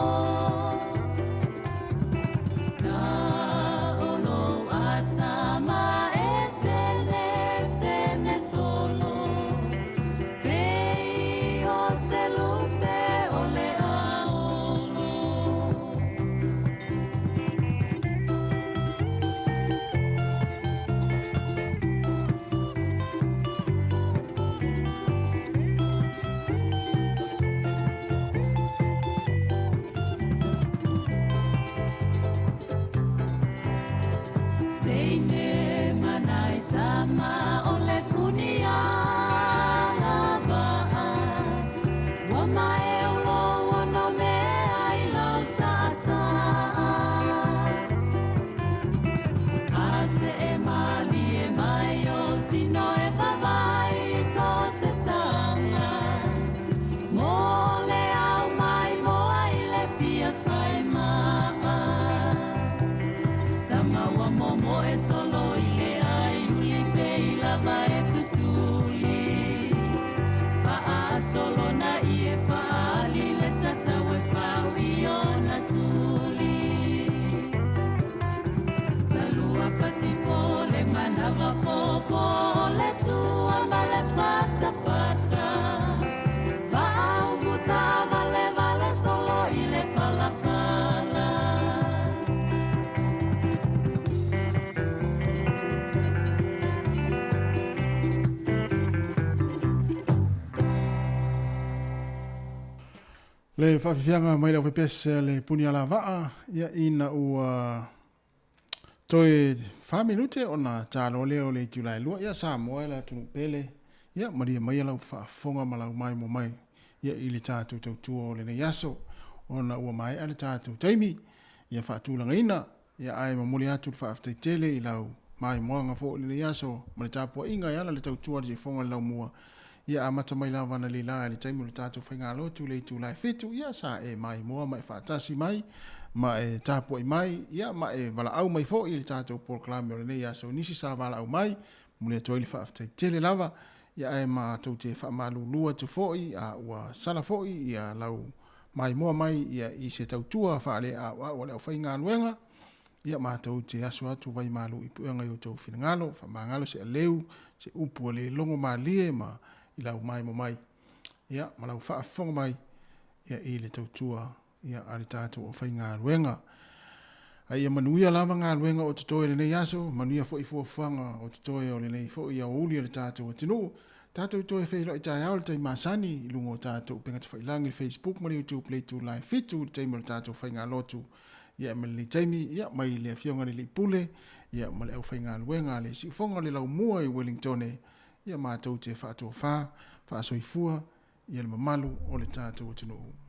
Le faafiafiaga mai le aufaipiasi a le Punialavaa, ia ina ua toe fa minute ona ta loa lea o le itula e lua, ia Samoa e le atunuu pele, ia malie maia lau faafofoga ma lau maimoa mai ia i le tatou tautua o lenei aso, ona ua maea le tatou taimi ia faatulagaina. Ia ae momoli atu le faafetai tele i lau maimoaga foi i lenei aso ma le tapuaiga e ala i le tautua a le Siufofoga o le Laumua. Ia amata mai lava analeila i le taimi o le tatou faigalotu i le itula e fitu, ia sa e maimoa ma e faatasi mai ma e tapuai mai, ia ma e valaau mai foi i le tatou polokalame o lenei aso. Nisi sa valaau mai, momoli atu ai le faafetai tele lava. Ia ae matou te faamalulu atu foi a ua sala foi ia lau maimoa mai ia i se tautua faaleaauau a le aufaigaluega, ia matou te aso atu vai malu i puega i outou finagalo, faamagalo se aleu, se upu ua le logo malie ma i lau maimoa mai, ia ma lau faafofoga mai ia i le tautua ia a le tatou aufaigaluega. A ia manuia lava galuega o totoe i lenei aso, manuia foi fuafuaga o totoe o lenei foi aoauli a le tatou atunuu. Tatou toe feiloai taeao i le taimi masani i luga o tatou upega tafailagi i le Facebook ma le YouTube i le itula e fitu i le taimi o le tatou faigalotu ia ma lenei taimi ia mai le Afioga i le Alii Pule ia ma le aufaigaluega a le Siufofoga o le Laumua i Wellingtone ia matou te faatofa, faasoifua ia le mamalu o le tatou atunuu.